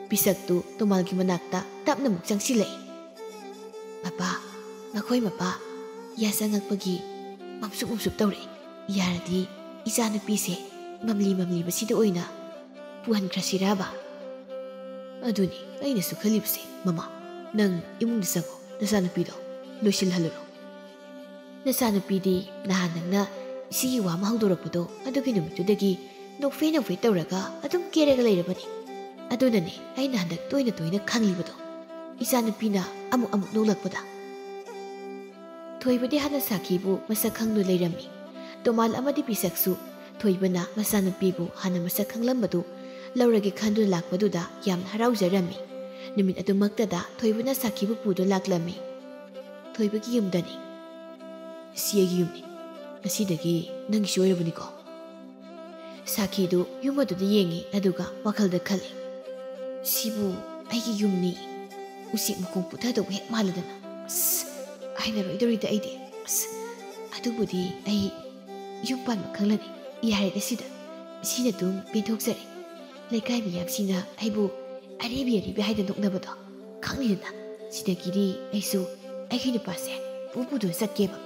ꯄꯤꯁꯛꯇꯨ ꯇꯣꯃꯥꯜꯒꯤ ꯃꯅꯥꯛꯇ ꯇꯞꯅ ꯑꯃꯨꯛ ꯆꯪꯁꯤꯜꯂꯛꯏ꯫ "ꯃꯄꯥ, ꯃꯈꯣꯏ ꯃꯄꯥ, ꯌꯥ ꯆꯪꯉꯛꯄꯒꯤ ꯃꯝꯁꯨꯞ ꯃꯝꯁꯨꯞ ꯇꯧꯔꯛꯏ꯫ ꯌꯥꯔꯗꯤ ꯏꯆꯥꯅꯨꯄꯤꯁꯦ ꯃꯝꯂꯤ ꯃꯝꯂꯤꯕꯁꯤꯗ ꯑꯣꯏꯅ ꯄꯨꯍꯟꯈ꯭ꯔꯁꯤꯔꯕ?" "ꯑꯗꯨꯅꯤ ꯑꯩꯅꯁꯨ ꯈꯜꯂꯤꯕꯁꯦ, ꯃꯃꯥ꯫ ꯅꯪ ꯏꯃꯨꯡꯗ ꯆꯪꯉꯣ, ꯅꯆꯥꯅꯨꯄꯤꯗꯣ ꯂꯣꯏꯁꯤꯜꯍꯜꯂꯨꯔꯣ꯫" ꯅꯆꯥꯅꯨꯄꯤꯗꯤ ꯅꯍꯥꯟ ꯅꯪꯅ ꯏꯆꯦꯒꯤ ꯋꯥ ꯑꯃ ꯍꯧꯗꯣꯔꯛꯄꯗꯣ, ꯑꯗꯨꯒꯤ ꯅꯨꯃꯤꯠꯇꯨꯗꯒꯤ ꯅꯣꯛꯐꯦ ꯅꯣꯛꯐꯦ ꯇꯧꯔꯒ ꯑꯗꯨꯝ ꯀꯦꯔꯒ ꯂꯩꯔꯕꯅꯤ꯫ ꯑꯗꯨꯅꯅꯦ ꯑꯩꯅ ꯍꯟꯗꯛ ꯇꯣꯏꯅ ꯇꯣꯏꯅ ꯈꯪꯂꯤꯕꯗꯣ, ꯏꯆꯥꯅꯨꯄꯤꯅ ꯑꯃꯨꯛ ꯑꯃꯨꯛ ꯅꯣꯛꯂꯛꯄꯗ꯫ ꯊꯣꯏꯕꯗꯤ ꯍꯥꯟꯅ ꯁꯥꯈꯤꯕꯨ ꯃꯁꯛ ꯈꯪꯗꯨꯅ ꯂꯩꯔꯝꯃꯤ꯫ ꯇꯣꯃꯥꯜ ꯑꯃꯗꯤ ꯄꯤꯁꯛꯁꯨ ꯊꯣꯏꯕꯅ ꯃꯆꯥꯅꯨꯄꯤꯕꯨ ꯍꯥꯟꯅ ꯃꯁꯛ ꯈꯪꯂꯝꯕꯗꯨ ꯂꯧꯔꯒꯦ ꯈꯟꯗꯨꯅ ꯂꯥꯛꯄꯗꯨꯗ ꯌꯥꯝꯅ ꯍꯔꯥꯎꯖꯔꯝꯃꯤ꯫ ꯅꯨꯃꯤꯠ ꯑꯗꯨꯃꯛꯇꯗ ꯊꯣꯏꯕꯅ ꯁꯥꯈꯤꯕꯨ ꯄꯨꯗꯨꯅ ꯂꯥꯛꯂꯝꯃꯤ꯫ ꯊꯣꯏꯕꯒꯤ ꯌꯨꯝꯗꯅꯤ꯫ "ꯁꯤ ꯑꯩꯒꯤ ꯌꯨꯝꯅꯤ꯫ ꯉꯁꯤꯗꯒꯤ ꯅꯪꯒꯤꯁꯨ ꯑꯣꯏꯔꯕꯅꯤꯀꯣ꯫" ꯁꯥꯈꯤꯗꯨ ꯌꯨꯝ ꯑꯗꯨꯗ ꯌꯦꯡꯉꯤ, ꯑꯗꯨꯒ ꯋꯥꯈꯜꯗ ꯈꯜꯂꯤ, "ꯁꯤꯕꯨ ꯑꯩꯒꯤ ꯌꯨꯝꯅꯤ, ꯎꯆꯦꯛ ꯃꯈꯣꯡ ꯄꯨꯊꯗꯧꯕ ꯍꯦꯛ ꯃꯥꯜꯂꯗꯅ꯫ ꯑꯁ, ꯍꯩꯅꯔꯣꯏꯗꯧꯔꯤꯗ ꯑꯩꯗꯤ꯫ ꯑꯁ, ꯑꯗꯨꯕꯨꯗꯤ ꯑꯩ ꯌꯨꯝ ꯄꯥꯟꯕ ꯈꯪꯂꯅꯤ꯫ ꯌꯥꯔꯦꯗ ꯁꯤꯗ꯫ ꯁꯤꯅ ꯑꯗꯨꯝ ꯄꯦꯟꯊꯣꯛꯆꯔꯦ꯫ ꯂꯩꯀꯥꯏ ꯃꯤꯌꯥꯝꯁꯤꯡꯅ ꯑꯩꯕꯨ ꯑꯔꯤꯕꯤ ꯑꯔꯤꯕꯤ ꯍꯥꯏꯗꯅ ꯅꯣꯛꯅꯕꯗꯣ ꯈꯪꯂꯤꯗꯅ꯫ ꯁꯤꯗꯒꯤꯗꯤ ꯑꯩꯁꯨ ꯑꯩꯒꯤ ꯅꯨꯄꯥꯁꯦ ꯄꯨ ꯄꯨꯗꯨꯅ ꯆꯠꯀꯦꯕ꯫"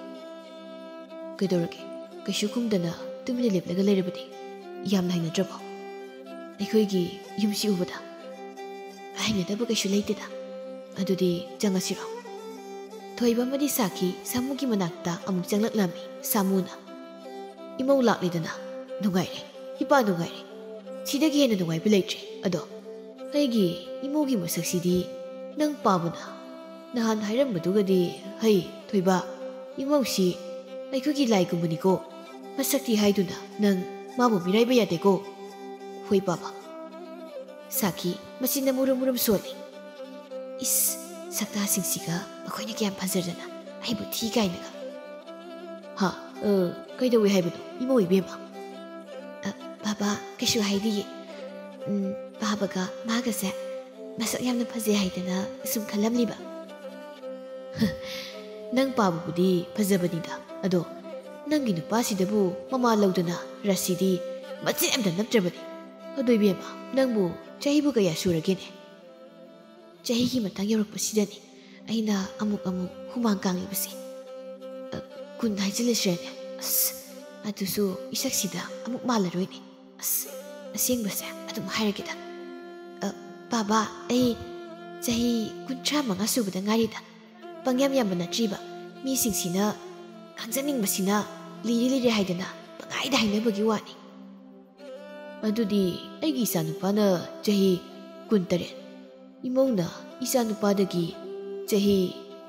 "ꯀꯩꯗꯧꯔꯒꯦ? ꯀꯩꯁꯨ ꯈꯨꯝꯗꯅ ꯇꯨꯃꯤꯟꯅ ꯂꯦꯞꯂꯒ ꯂꯩꯔꯕꯗꯤ ꯌꯥꯝꯅ ꯍꯩꯅꯗ꯭ꯔꯕꯣ? ꯑꯩꯈꯣꯏꯒꯤ ꯌꯨꯝꯁꯤ ꯎꯕꯗ ꯍꯩꯅꯗꯕ ꯀꯩꯁꯨ ꯂꯩꯇꯦꯗ꯫ ꯑꯗꯨꯗꯤ ꯆꯪꯉꯁꯤꯔꯣ?" ꯊꯣꯏꯕ ꯑꯃꯗꯤ ꯁꯥꯈꯤ ꯁꯥꯃꯨꯒꯤ ꯃꯅꯥꯛꯇ ꯑꯃꯨꯛ ꯆꯪꯂꯛꯂꯝꯃꯤ꯫ ꯁꯥꯃꯨꯅ, "ꯏꯃꯧ ꯂꯥꯛꯂꯦꯗꯅ꯫ ꯅꯨꯡꯉꯥꯏꯔꯦ, ꯏꯄꯥ ꯅꯨꯡꯉꯥꯏꯔꯦ꯫ ꯁꯤꯗꯒꯤ ꯍꯦꯟꯅ ꯅꯨꯡꯉꯥꯏꯕ ꯂꯩꯇ꯭ꯔꯦ꯫ ꯑꯗꯣ ꯑꯩꯒꯤ ꯏꯃꯧꯒꯤ ꯃꯁꯛꯁꯤꯗꯤ ꯅꯪ ꯄꯥꯕꯅ ꯅꯍꯥꯟ ꯍꯥꯏꯔꯝꯕꯗꯨꯒꯗꯤ, ꯍꯩ, ꯊꯣꯏꯕ, ꯏꯃꯧꯁꯤ ꯑꯩꯈꯣꯏꯒꯤ ꯂꯥꯏꯒꯨꯝꯕꯅꯤꯀꯣ꯫ ꯃꯁꯛꯇꯤ ꯍꯥꯏꯗꯨꯅ ꯅꯪ ꯃꯥꯕꯨ ꯃꯤꯔꯥꯏꯕ ꯌꯥꯗꯦꯀꯣ꯫" "ꯍꯣꯏ ꯄꯥꯕ꯫" ꯁꯥꯈꯤ ꯃꯆꯤꯟꯅ ꯃꯨꯔꯨꯝ ꯃꯨꯔꯨꯝ ꯁꯣꯜꯂꯤ꯫ "ꯏꯁ, ꯁꯛꯇꯥꯁꯤꯡꯁꯤꯒ ꯃꯈꯣꯏꯅ ꯀꯌꯥꯝ ꯐꯖꯗꯅ ꯑꯩꯕꯨ ꯊꯤ ꯀꯥꯏꯅꯒ꯫" "ꯍꯥ? ꯑ, ꯀꯩꯗꯧꯏ ꯍꯥꯏꯕꯅꯣ, ꯏꯃꯧ ꯏꯕꯦꯝꯃ?" "ꯑ, ꯕꯥꯕꯥ, ꯀꯩꯁꯨ ꯍꯥꯏꯗꯤꯌꯦ꯫ ꯎꯝ, ꯕꯥꯕꯥꯒ ꯃꯥꯒꯁꯦ ꯃꯁꯛ ꯌꯥꯝꯅ ꯐꯖꯩ ꯍꯥꯏꯗꯅ ꯁꯨꯝ ꯈꯜꯂꯝꯂꯤꯕ꯫" ꯅꯪ ꯄꯥꯕꯕꯨꯗꯤ ꯐꯖꯕꯅꯤꯗ, ꯑꯗꯣ ꯅꯪꯒꯤ ꯅꯨꯄꯥꯁꯤꯗꯕꯨ ꯃꯃꯥ ꯂꯧꯗꯅ ꯔꯥꯁꯤꯗꯤ ꯃꯆꯦꯠ ꯑꯝꯇ ꯅꯞꯇ꯭ꯔꯕꯅꯤ꯫ ꯑꯗꯣ ꯏꯕꯦꯝꯃ, ꯅꯪꯕꯨ ꯆꯍꯤꯕꯨ ꯀꯌꯥ ꯁꯨꯔꯒꯦꯅꯦ? ꯆꯍꯤꯒꯤ ꯃꯇꯥꯡ ꯌꯧꯔꯛꯄꯁꯤꯗꯅꯤ ꯑꯩꯅ ꯑꯃꯨꯛ ꯑꯃꯨꯛ ꯍꯨꯃꯥꯡ ꯀꯥꯡꯂꯤꯕꯁꯦ꯫ ꯑ, ꯀꯨꯟ ꯍꯥꯏꯖꯤꯜꯂꯁꯤꯔꯅꯦ? ꯑꯁ, ꯑꯗꯨꯁꯨ ꯏꯁꯛꯁꯤꯗ ꯑꯃꯨꯛ ꯃꯥꯜꯂꯔꯣꯏꯅꯦ꯫ ꯑꯁ, ꯑꯁꯦꯡꯕꯁꯦ ꯑꯗꯨꯝ ꯍꯥꯏꯔꯒꯦꯗ꯫ ꯑ, ꯕꯥꯕꯥ, ꯑꯩ ꯆꯍꯤ ꯀꯨꯟꯊ꯭ꯔꯥ ꯃꯉꯥ ꯁꯨꯕꯗ ꯉꯥꯏꯔꯤꯗ꯫ ꯄꯪꯌꯥꯝ ꯌꯥꯝꯕ ꯅꯠꯇ꯭ꯔꯤꯕ꯫ ꯃꯤꯁꯤꯡꯁꯤꯅ ꯈꯪꯖꯅꯤꯡꯕꯁꯤꯅ ꯂꯤꯔꯦ ꯂꯤꯔꯦ ꯍꯥꯏꯗꯅ ꯄꯪꯍꯥꯏꯗ ꯍꯥꯏꯅꯕꯒꯤ ꯋꯥꯅꯤ꯫ ꯑꯗꯨꯗꯤ ꯑꯩꯒꯤ ꯏꯆꯥꯅꯨꯄꯥꯅ ꯆꯍꯤ ꯀꯨꯟꯇꯔꯦꯠ꯫ ꯏꯃꯧꯅ ꯏꯆꯥꯅꯨꯄꯥꯗꯒꯤ ꯆꯍꯤ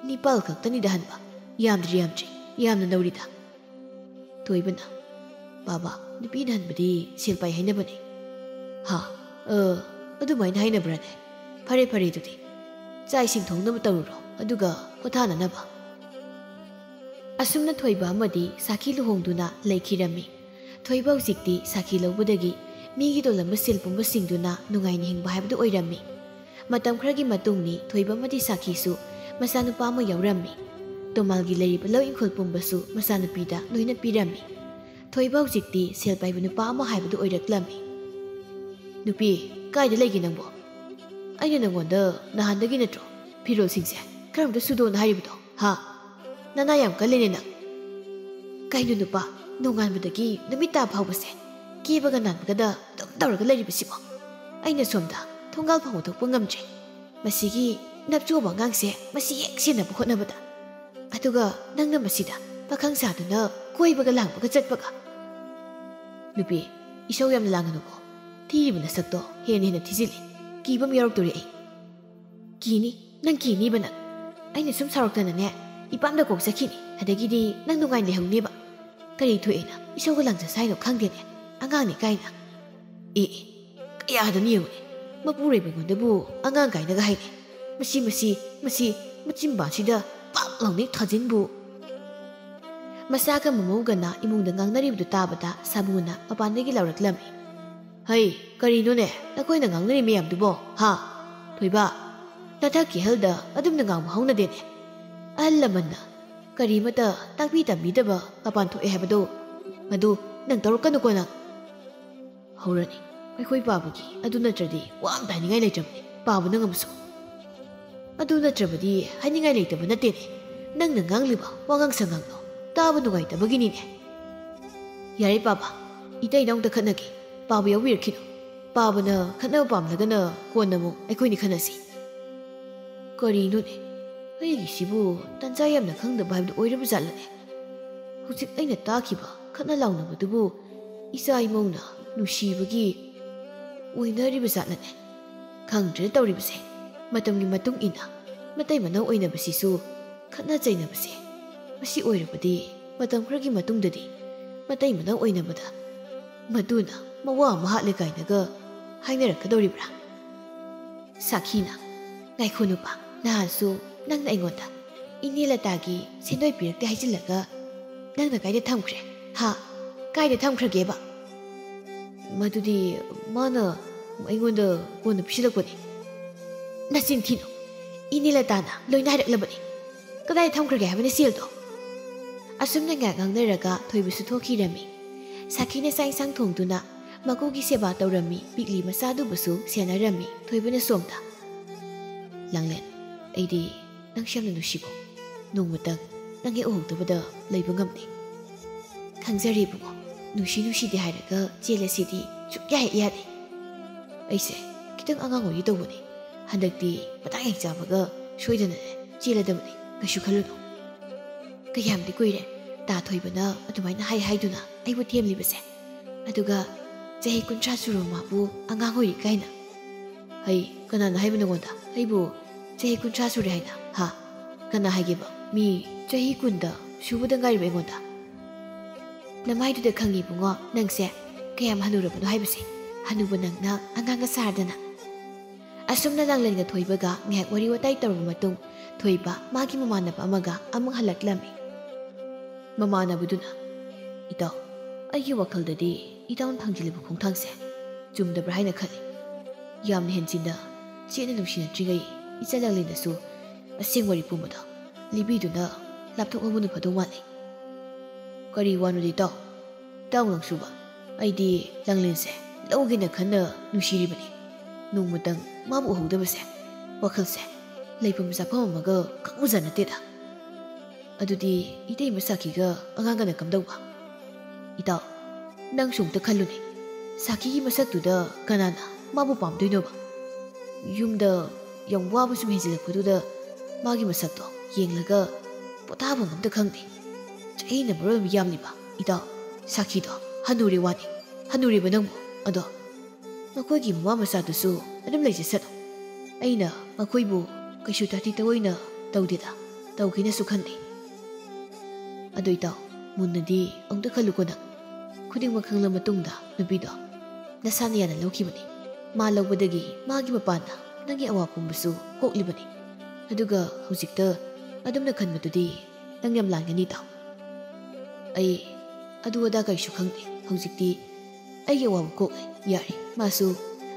ꯅꯤꯄꯥꯜ ꯈꯛꯇꯅꯤꯗ ꯍꯟꯕ꯫ ꯌꯥꯝꯗ꯭ꯔꯤ, ꯌꯥꯝꯗ꯭ꯔꯤ, ꯌꯥꯝꯅ ꯅꯧꯔꯤꯗ꯫ ꯊꯣꯏꯕꯅ, "ꯕꯥꯕꯥ, ꯅꯨꯄꯤꯅ ꯍꯟꯕꯗꯤ ꯁꯦꯜ ꯄꯥꯏ ꯍꯥꯏꯅꯕꯅꯦ꯫" "ꯍꯥ? ꯑ, ꯑꯗꯨꯃꯥꯏꯅ ꯍꯥꯏꯅꯕ꯭ꯔꯥꯅꯦ? ꯐꯔꯦ, ꯐꯔꯦ, ꯑꯗꯨꯗꯤ ꯆꯥꯛ ꯏꯁꯤꯡ ꯊꯣꯡꯅꯕ ꯇꯧꯔꯨꯔꯣ, ꯑꯗꯨꯒ ꯄꯣꯊꯥꯅꯅꯕ꯫" ꯑꯁꯨꯝꯅ ꯊꯣꯏꯕ ꯑꯃꯗꯤ ꯁꯥꯈꯤ ꯂꯨꯍꯣꯡꯗꯨꯅ ꯂꯩꯈꯤꯔꯝꯃꯤ꯫ ꯊꯣꯏꯕ ꯍꯧꯖꯤꯛꯇꯤ ꯁꯥꯈꯤ ꯂꯧꯕꯗꯒꯤ ꯃꯤꯒꯤ ꯇꯣꯜꯂꯝꯕ ꯁꯦꯜ ꯄꯨꯝꯕꯁꯤꯡꯗꯨꯅ ꯅꯨꯡꯉꯥꯏꯅ ꯍꯤꯡꯕ ꯍꯥꯏꯕꯗꯨ ꯑꯣꯏꯔꯝꯃꯤ꯫ ꯃꯇꯝ ꯈꯔꯒꯤ ꯃꯇꯨꯡꯅꯤ ꯊꯣꯏꯕ ꯑꯃꯗꯤ ꯁꯥꯈꯤꯁꯨ ꯃꯆꯥꯅꯨꯄꯥ ꯑꯃ ꯌꯥꯎꯔꯝꯃꯤ꯫ ꯇꯣꯃꯥꯜꯒꯤ ꯂꯩꯔꯤꯕ ꯂꯧ ꯏꯪꯈꯣꯜ ꯄꯨꯝꯕꯁꯨ ꯃꯆꯥꯅꯨꯄꯤꯗ ꯂꯣꯏꯅ ꯄꯤꯔꯝꯃꯤ꯫ ꯊꯣꯏꯕ ꯍꯧꯖꯤꯛꯇꯤ ꯁꯦꯜ ꯄꯥꯏꯕ ꯅꯨꯄꯥ ꯑꯃ ꯍꯥꯏꯕꯗꯨ ꯑꯣꯏꯔꯛꯂꯝꯃꯤ꯫ "ꯅꯨꯄꯤ, ꯀꯥꯏꯗ ꯂꯩꯒꯦ ꯅꯪꯕꯣ? ꯑꯩꯅ ꯅꯪꯉꯣꯟꯗ ꯅꯍꯥꯟꯗꯒꯤ ꯅꯠꯇ꯭ꯔꯣ ꯐꯤꯔꯣꯜꯁꯤꯡꯁꯦ ꯈꯔ ꯑꯝꯇ ꯁꯨꯗꯣꯛꯑꯣꯅ ꯍꯥꯏꯔꯤꯕꯗꯣ, ꯍꯥ? ꯅꯅꯥ ꯌꯥꯝ ꯀꯜꯂꯦꯅꯦ ꯅꯪ꯫ ꯀꯩꯅꯣ ꯅꯨꯄꯥ, ꯅꯣꯡꯉꯥꯟꯕꯗꯒꯤ ꯅꯨꯃꯤꯠ ꯇꯥ ꯐꯥꯎꯕꯁꯦ ꯀꯦꯕꯒ ꯅꯥꯟꯕꯒꯗ ꯑꯗꯨꯝ ꯇꯧꯔꯒ ꯂꯩꯔꯤꯕꯁꯤꯕꯣ? ꯑꯩꯅ ꯁꯣꯝꯗ ꯊꯣꯡꯒꯥꯜ ꯐꯥꯎꯕ ꯊꯣꯛꯄ ꯉꯝꯗ꯭ꯔꯦ꯫ ꯃꯁꯤꯒꯤ ꯅꯞꯆꯣꯕ ꯑꯉꯥꯡꯁꯦ ꯃꯁꯤ ꯍꯦꯛ ꯁꯦꯟꯅꯕ ꯍꯣꯠꯅꯕꯗ꯫ ꯑꯗꯨꯒ ꯅꯪꯅ ꯃꯁꯤꯗ ꯄꯥꯈꯪ ꯁꯥꯗꯨꯅ ꯀꯣꯏꯕꯒ ꯂꯥꯡꯕꯒ ꯆꯠꯄꯒ꯫" "ꯅꯨꯄꯤ, ꯏꯁꯧ ꯌꯥꯝꯅ ꯂꯥꯡꯒꯅꯨꯀꯣ꯫ ꯊꯤꯔꯤꯕ ꯅꯁꯛꯇꯣ ꯍꯦꯟꯅ ꯍꯦꯟꯅ ꯊꯤꯖꯤꯜꯂꯤ꯫ ꯀꯤꯕ ꯑꯃ ꯌꯥꯎꯔꯛꯇꯣꯔꯦ ꯑꯩ꯫" "ꯀꯤꯅꯤ, ꯅꯪ ꯀꯤꯅꯤꯕ ꯅꯪ꯫ ꯑꯩꯅ ꯁꯨꯝ ꯁꯥꯎꯔꯛꯇꯅꯅꯦ, ꯏꯄꯥꯝꯗ ꯀꯣꯛ ꯆꯠꯈꯤꯅꯤ꯫ ꯑꯗꯒꯤꯗꯤ ꯅꯪ ꯅꯨꯡꯉꯥꯏꯅ ꯂꯩꯍꯧꯅꯦꯕ꯫ ꯀꯔꯤ ꯊꯣꯛꯑꯦꯅ ꯏꯁꯧꯒ ꯂꯥꯡꯖ ꯁꯥꯏꯅꯣ ꯈꯪꯗꯦꯅꯦ, ꯑꯉꯥꯡꯅꯤ ꯀꯥꯏꯅ꯫ ꯑꯦ, ꯑꯦ, ꯀꯌꯥꯗꯅꯤ ꯌꯦꯡꯉꯨꯅꯦ, ꯃꯄꯨꯔꯣꯏꯕꯉꯣꯟꯗꯕꯨ ꯑꯉꯥꯡ ꯀꯥꯏꯅꯒ ꯍꯥꯏꯅꯦ꯫ ꯃꯁꯤ, ꯃꯁꯤ, ꯃꯁꯤ, ꯃꯆꯤꯟꯕꯥꯁꯤꯗ ꯄꯥꯛ ꯂꯥꯎꯅ ꯊꯥꯖꯤꯟꯕꯨ꯫" ꯃꯆꯥꯒ ꯃꯃꯧꯒꯅ ꯏꯃꯨꯡꯗ ꯉꯥꯡꯅꯔꯤꯕꯗꯨ ꯇꯥꯕꯗ ꯁꯥꯃꯨꯅ ꯃꯄꯥꯟꯗꯒꯤ ꯂꯥꯎꯔꯛꯂꯝꯃꯤ꯫ "ꯍꯩ, ꯀꯔꯤꯅꯣꯅꯦ ꯅꯈꯣꯏꯅ ꯉꯥꯡꯅꯔꯤ ꯃꯌꯥꯝꯗꯨꯕꯣ, ꯍꯥ? ꯊꯣꯏꯕ, ꯅꯊꯛꯀꯤ ꯍꯜꯗ ꯑꯗꯨꯝꯅ ꯉꯥꯡꯕ ꯍꯧꯅꯗꯦꯅꯦ꯫ ꯑꯍꯜ ꯂꯃꯟꯅ ꯀꯔꯤꯃꯇ ꯇꯥꯛꯄꯤ ꯇꯝꯕꯤꯗꯕ ꯃꯄꯥꯟ ꯊꯣꯛꯑꯦ ꯍꯥꯏꯕꯗꯣ, ꯃꯗꯨ ꯅꯪ ꯇꯧꯔꯛꯀꯅꯨꯀꯣ ꯅꯪ꯫ ꯍꯧꯔꯅꯤ ꯑꯩꯈꯣꯏ ꯄꯥꯕꯒꯤ꯫ ꯑꯗꯨ ꯅꯠꯇ꯭ꯔꯗꯤ ꯋꯥ ꯑꯝꯇ ꯍꯥꯏꯅꯤꯡꯉꯥꯏ ꯂꯩꯇ꯭ꯔꯕꯅꯤ ꯄꯥꯕ ꯅꯪ ꯑꯃꯁꯨ꯫ ꯑꯗꯨ ꯅꯠꯇ꯭ꯔꯕꯗꯤ ꯍꯥꯏꯅꯤꯡꯉꯥꯏ ꯂꯩꯇꯕ ꯅꯠꯇꯦꯅꯦ꯫ ꯅꯪꯅ ꯉꯥꯡꯂꯤꯕ ꯋꯥꯉꯥꯡ ꯁꯉꯥꯡꯗꯣ ꯇꯥꯕ ꯅꯨꯡꯉꯥꯏꯇꯕꯒꯤꯅꯤꯅꯦ꯫ ꯌꯥꯔꯦ ꯄꯥꯕ, ꯏꯇꯩ ꯏꯅꯥꯎꯗ ꯈꯠꯅꯒꯦ꯫ ꯄꯥꯕ ꯌꯥꯎꯕꯤꯔꯛꯈꯤꯅꯨ꯫ ꯄꯥꯕꯅ ꯈꯠꯅꯕ ꯄꯥꯝꯂꯒꯅ ꯀꯣꯟꯅ ꯑꯃꯨꯛ ꯑꯩꯈꯣꯏꯅꯤ ꯈꯠꯅꯁꯤ꯫ ꯀꯔꯤꯅꯣꯅꯦ, ꯑꯩꯒꯤꯁꯤꯕꯨ ꯇꯟꯖꯥ ꯌꯥꯝꯅ ꯈꯪꯗꯕ ꯍꯥꯏꯕꯗꯨ ꯑꯣꯏꯔꯕ ꯖꯥꯠꯂꯅꯦ? ꯍꯧꯖꯤꯛ ꯑꯩꯅ ꯇꯥꯈꯤꯕ ꯈꯠꯅ ꯂꯥꯎꯅꯕꯗꯨꯕꯨ ꯏꯆꯥ ꯏꯃꯧꯅ ꯅꯨꯡꯁꯤꯕꯒꯤ ꯑꯣꯏꯅꯔꯤꯕ ꯖꯥꯠꯂꯅꯦ? ꯈꯪꯗ꯭ꯔꯦ ꯇꯧꯔꯤꯕꯁꯦ꯫ ꯃꯇꯝꯒꯤ ꯃꯇꯨꯡ ꯏꯟꯅ ꯃꯇꯩ ꯃꯅꯥꯎ ꯑꯣꯏꯅꯕꯁꯤꯁꯨ ꯈꯠꯅ ꯆꯩꯅꯕꯁꯦ꯫ ꯃꯁꯤ ꯑꯣꯏꯔꯕꯗꯤ ꯃꯇꯝ ꯈꯔꯒꯤ ꯃꯇꯨꯡꯗꯗꯤ ꯃꯇꯩ ꯃꯅꯥꯎ ꯑꯣꯏꯅꯕꯗ ꯃꯗꯨꯅ ꯃꯋꯥ ꯑꯃ ꯍꯥꯠꯂꯦ ꯀꯥꯏꯅꯒ ꯍꯥꯏꯅꯔꯛꯀꯗꯧꯔꯤꯕ꯭ꯔꯥ? ꯁꯥꯈꯤꯅ, "ꯉꯥꯏꯈꯣ ꯅꯨꯄꯥ, ꯅꯍꯥꯟꯁꯨ ꯅꯪꯅ ꯑꯩꯉꯣꯟꯗ ꯏꯅꯦ ꯂꯇꯥꯒꯤ ꯁꯦꯟꯗꯣꯏ ꯄꯤꯔꯛꯇꯦ ꯍꯥꯏꯖꯤꯜꯂꯒ ꯅꯪꯅ ꯀꯥꯏꯗ ꯊꯝꯈ꯭ꯔꯦ? ꯍꯥ? ꯀꯥꯏꯗ ꯊꯝꯈ꯭ꯔꯒꯦꯕ?" "ꯃꯗꯨꯗꯤ ꯃꯥꯅ ꯑꯩꯉꯣꯟꯗ ꯀꯣꯟꯅ ꯄꯤꯁꯤꯜꯂꯛꯄꯅꯤ꯫" "ꯅꯆꯤꯟ ꯊꯤꯅꯨ꯫ ꯏꯅꯦ ꯂꯇꯥꯅ ꯂꯣꯏꯅ ꯍꯥꯏꯔꯛꯂꯕꯅꯤ꯫ ꯀꯗꯥꯏꯗ ꯊꯝꯈ꯭ꯔꯒꯦ ꯍꯥꯏꯕꯅꯤ ꯁꯦꯜꯗꯣ?" ꯑꯁꯨꯝꯅ ꯉꯥꯏꯍꯥꯛ ꯉꯥꯡꯅꯔꯒ ꯊꯣꯏꯕꯁꯨ ꯊꯣꯛꯈꯤꯔꯝꯃꯤ꯫ ꯁꯥꯈꯤꯅ ꯆꯥꯛ ꯏꯟꯁꯥꯡ ꯊꯣꯡꯗꯨꯅ ꯃꯀꯨꯒꯤ ꯁꯦꯕꯥ ꯇꯧꯔꯝꯃꯤ꯫ ꯄꯤꯛꯂꯤ ꯃꯆꯥꯗꯨꯕꯨꯁꯨ ꯁꯦꯟꯅꯔꯝꯃꯤ꯫ ꯊꯣꯏꯕꯅ ꯁꯣꯝꯗ, "ꯂꯥꯡꯂꯦꯟ, ꯑꯩꯗꯤ ꯅꯪꯁꯨ ꯌꯥꯝꯅ ꯅꯨꯡꯁꯤꯀꯣ꯫ ꯅꯣꯡꯃꯇꯪ ꯅꯪ ꯍꯦꯛ ꯎꯍꯧꯗꯕꯗ ꯂꯩꯕ ꯉꯝꯗꯦ꯫" "ꯈꯪꯖꯔꯦ ꯏꯕꯨꯡꯉꯣ, ꯅꯨꯡꯁꯤ ꯅꯨꯡꯁꯤꯗꯦ ꯍꯥꯏꯔꯒ ꯆꯦꯜꯂꯁꯤꯗꯤ ꯁꯨꯛꯌꯥ ꯍꯦꯛ ꯌꯥꯗꯦ꯫ ꯑꯩꯁꯦ ꯈꯤꯇꯪ ꯑꯉꯥꯡ ꯑꯣꯏꯔꯤ ꯇꯧꯕꯅꯤ꯫ ꯍꯟꯗꯛꯇꯤ ꯃꯇꯥꯡ ꯍꯦꯛ ꯆꯥꯕꯒ ꯁꯣꯏꯗꯅꯅꯦ ꯆꯦꯜꯂꯗꯕꯅꯤ, ꯀꯩꯁꯨ ꯈꯜꯂꯨꯅꯨ꯫ ꯀꯌꯥꯝꯗꯤ ꯀꯨꯏꯔꯦ ꯇꯥ ꯊꯣꯏꯕꯅ ꯑꯗꯨꯃꯥꯏꯅ ꯍꯥꯏ ꯍꯥꯏꯗꯨꯅ ꯑꯩꯕꯨ ꯊꯦꯝꯂꯤꯕꯁꯦ꯫ ꯑꯗꯨꯒ ꯆꯍꯤ ꯀꯨꯟꯊ꯭ꯔꯥ ꯁꯨꯔꯕ ꯃꯥꯕꯨ ꯑꯉꯥꯡ ꯑꯣꯏꯔꯤ ꯀꯥꯏꯅ꯫ ꯍꯩ, ꯀꯅꯥꯅ ꯍꯥꯏꯕ ꯅꯉꯣꯟꯗ ꯑꯩꯕꯨ ꯆꯍꯤ ꯀꯨꯟꯊ꯭ꯔꯥ ꯁꯨꯔꯦ ꯍꯥꯏꯅ? ꯍꯥ? ꯀꯅꯥ ꯍꯥꯏꯒꯦꯕ? ꯃꯤ ꯆꯍꯤ ꯀꯨꯟꯗ ꯁꯨꯕꯗ ꯉꯥꯏꯔꯤꯕ ꯑꯩꯉꯣꯟꯗ?" "ꯅꯃꯥꯏꯗꯨꯗ ꯈꯪꯉꯤ ꯏꯕꯨꯡꯉꯣ, ꯅꯪꯁꯦ ꯀꯌꯥꯝ ꯍꯅꯨꯔꯕꯅꯣ ꯍꯥꯏꯕꯁꯦ꯫ ꯍꯅꯨꯕ ꯅꯪꯅ ꯑꯉꯥꯡꯒ ꯁꯥꯔꯗꯅ꯫" ꯑꯁꯨꯝꯅ ꯂꯥꯡꯂꯦꯟꯒ ꯊꯣꯏꯕꯒ ꯉꯥꯏꯍꯥꯛ ꯋꯥꯔꯤ ꯋꯥꯇꯥꯏ ꯇꯧꯔꯕ ꯃꯇꯨꯡ, ꯊꯣꯏꯕ ꯃꯥꯒꯤ ꯃꯃꯥꯟꯅꯕ ꯑꯃꯒ ꯑꯃꯨꯛ ꯍꯜꯂꯛꯂꯝꯃꯤ꯫ ꯃꯃꯥꯟꯅꯕꯗꯨꯅ, "ꯏꯇꯥꯎ, ꯑꯩꯒꯤ ꯋꯥꯈꯜꯗꯗꯤ ꯏꯇꯥꯎꯅ ꯊꯥꯡꯖꯤꯜꯂꯤꯕ ꯈꯣꯡꯊꯥꯡꯁꯦ ꯆꯨꯝꯗꯕ꯭ꯔꯥ ꯍꯥꯏꯅ ꯈꯜꯂꯤ꯫ ꯌꯥꯝꯅ ꯍꯦꯟꯖꯤꯟꯅ ꯆꯦꯠꯅ ꯅꯨꯡꯁꯤꯅꯗ꯭ꯔꯤꯉꯩ ꯏꯆꯜ ꯂꯥꯡꯂꯦꯟꯗꯁꯨ ꯑꯁꯦꯡ ꯋꯥꯔꯤ ꯄꯨꯝꯕꯗꯣ ꯂꯤꯕꯤꯗꯨꯅ ꯂꯥꯞꯊꯣꯛꯍꯧꯕꯅ ꯐꯗꯧ ꯃꯥꯜꯂꯤ꯫ "ꯀꯔꯤ ꯋꯥꯅꯣꯗꯤ ꯏꯇꯥꯎ? ꯏꯇꯥꯎ ꯅꯪꯁꯨꯕ? ꯑꯩꯗꯤ ꯂꯥꯡꯂꯦꯟꯁꯦ ꯂꯧꯒꯦꯅ ꯈꯟꯅ ꯅꯨꯡꯁꯤꯔꯤꯕꯅꯤ꯫ ꯅꯣꯡꯃꯇꯪ ꯃꯥꯕꯨ ꯎꯍꯧꯗꯕꯁꯦ ꯋꯥꯈꯜꯁꯦ ꯂꯩꯐꯝ ꯆꯥꯐꯝ ꯑꯃꯒ ꯈꯪꯕꯖꯥꯠ ꯅꯠꯇꯦꯗ꯫ ꯑꯗꯨꯗꯤ ꯏꯇꯩꯃ ꯁꯥꯈꯤꯒ ꯑꯉꯥꯡꯒꯅ ꯀꯝꯗꯧꯕ?" "ꯏꯇꯥꯎ, ꯅꯪꯁꯨ ꯑꯝꯇ ꯈꯜꯂꯨꯅꯦ, ꯁꯥꯈꯤꯒꯤ ꯃꯁꯛꯇꯨꯗ ꯀꯅꯥꯅ ꯃꯥꯕꯨ ꯄꯥꯝꯗꯣꯏꯅꯣꯕ? ꯌꯨꯝꯗ ꯌꯥꯝ ꯋꯥꯕ ꯁꯨꯝ ꯍꯦꯟꯖꯤꯜꯂꯛꯄꯗꯨꯗ ꯃꯥꯒꯤ ꯃꯁꯛꯇꯣ ꯌꯦꯡꯂꯒ ꯄꯣꯊꯥꯐꯝ ꯑꯝꯇ ꯈꯪꯗꯦ꯫ ꯆꯍꯤꯅ ꯃꯔꯣꯜ ꯑꯃ ꯌꯥꯝꯂꯤꯕ, ꯏꯇꯥꯎ, ꯁꯥꯈꯤꯗꯣ ꯍꯅꯨꯔꯦ ꯋꯥꯅꯤ, ꯍꯅꯨꯔꯦꯕ ꯅꯪꯕꯨ꯫ ꯑꯗꯣ ꯃꯈꯣꯏꯒꯤ ꯃꯃꯥ ꯃꯆꯥꯗꯨꯁꯨ ꯑꯗꯨꯝ ꯂꯩꯖꯁꯅꯨ꯫ ꯑꯩꯅ ꯃꯈꯣꯏꯕꯨ ꯀꯩꯁꯨ ꯇꯥꯊꯤ ꯇꯑꯣꯏꯅ ꯇꯧꯗꯦꯗ, ꯇꯧꯒꯦꯅꯁꯨ ꯈꯟꯗꯦ꯫ ꯑꯗꯣ ꯏꯇꯥꯎ, ꯃꯨꯟꯅꯗꯤ ꯑꯃꯨꯛꯇ ꯈꯜꯂꯨꯀꯣ ꯅꯪ꯫ ꯈꯨꯗꯤꯡꯃꯛ ꯈꯪꯂ ꯃꯇꯨꯡꯗ ꯅꯨꯄꯤꯗꯣ ꯅꯁꯥꯅ ꯌꯥꯅ ꯂꯧꯈꯤꯕꯅꯤ꯫ ꯃꯥ ꯂꯧꯕꯗꯒꯤ ꯃꯥꯒꯤ ꯃꯄꯥꯟꯗ ꯅꯪꯒꯤ ꯑꯋꯥ ꯄꯨꯝꯕꯁꯨ ꯀꯣꯛꯂꯤꯕꯅꯤ꯫ ꯑꯗꯨꯒ ꯍꯧꯖꯤꯛꯇ ꯑꯗꯨꯝꯅ ꯈꯟꯕꯗꯨꯗꯤ ꯅꯪ ꯌꯥꯝ ꯂꯥꯟꯒꯅꯤ ꯏꯇꯥꯎ꯫ ꯑꯩ ꯑꯗꯨ ꯑꯗꯥ ꯀꯔꯤꯁꯨ ꯈꯪꯗꯦ꯫ ꯍꯧꯖꯤꯛꯇꯤ ꯑꯩꯒꯤ ꯑꯋꯥꯕ ꯀꯣꯛꯂꯦ꯫ ꯌꯥꯔꯦ, ꯃꯥꯁꯨ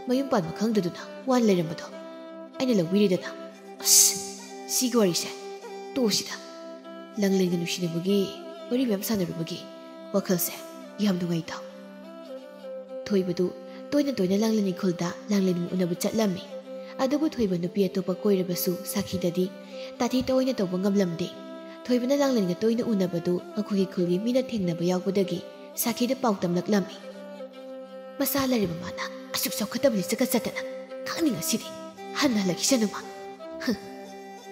ꯃꯌꯨꯝ ꯄꯥꯟꯕ ꯈꯪꯗꯗꯨꯅ ꯋꯥꯅ ꯂꯩꯔꯝꯕꯗꯣ ꯑꯩꯅ ꯂꯧꯕꯤꯔꯦꯗꯅ꯫ ꯑꯁ, ꯁꯤꯒꯤ ꯋꯥꯔꯤꯁꯦ ꯇꯣꯛꯑꯁꯤꯗ꯫ ꯂꯥꯡꯂꯦꯟꯒ ꯅꯨꯡꯁꯤꯅꯕꯒꯤ ꯋꯥꯔꯤ ꯃꯌꯥꯝ ꯁꯥꯟꯅꯔꯨꯕꯒꯤ ꯋꯥꯈꯜꯁꯦ ꯌꯥꯝ ꯅꯨꯡꯉꯥꯏ ꯏꯇꯥꯎ꯫" ꯊꯣꯏꯕꯗꯨ ꯇꯣꯏꯅ ꯇꯣꯏꯅ ꯂꯥꯡꯂꯦꯟ ꯏꯪꯈꯣꯜꯗ ꯂꯥꯡꯂꯦꯟꯕꯨ ꯎꯅꯕ ꯆꯠꯂꯝꯃꯤ꯫ ꯑꯗꯨꯕꯨ ꯊꯣꯏꯕ ꯅꯨꯄꯤ ꯑꯇꯣꯞꯄ ꯀꯣꯏꯔꯕꯁꯨ ꯁꯥꯈꯤꯗꯗꯤ ꯇꯥꯊꯤ ꯇꯑꯣꯏꯅ ꯇꯧꯕ ꯉꯝꯂꯝꯗꯦ꯫ ꯊꯣꯏꯕꯅ ꯂꯥꯡꯂꯦꯟꯒ ꯇꯣꯏꯅ ꯎꯅꯕꯗꯨ ꯃꯈꯣꯏꯒꯤ ꯈꯨꯜꯒꯤ ꯃꯤꯅ ꯊꯦꯡꯅꯕ ꯌꯥꯎꯕꯗꯒꯤ ꯁꯥꯈꯤꯗ ꯄꯥꯎ ꯇꯝꯂꯛꯂꯝꯃꯤ꯫ "ꯃꯁꯥ ꯂꯩꯔꯕ ꯃꯥꯅ ꯑꯁꯨꯛ ꯆꯥꯎꯈꯠꯇꯕ ꯂꯤꯆꯠꯀ ꯆꯠꯇꯅ ꯈꯪꯅꯤꯡꯉꯁꯤꯗꯤ꯫ ꯍꯟꯅ ꯍꯜꯂꯛꯈꯤꯁꯅꯨ ꯃꯥ꯫ ꯍ,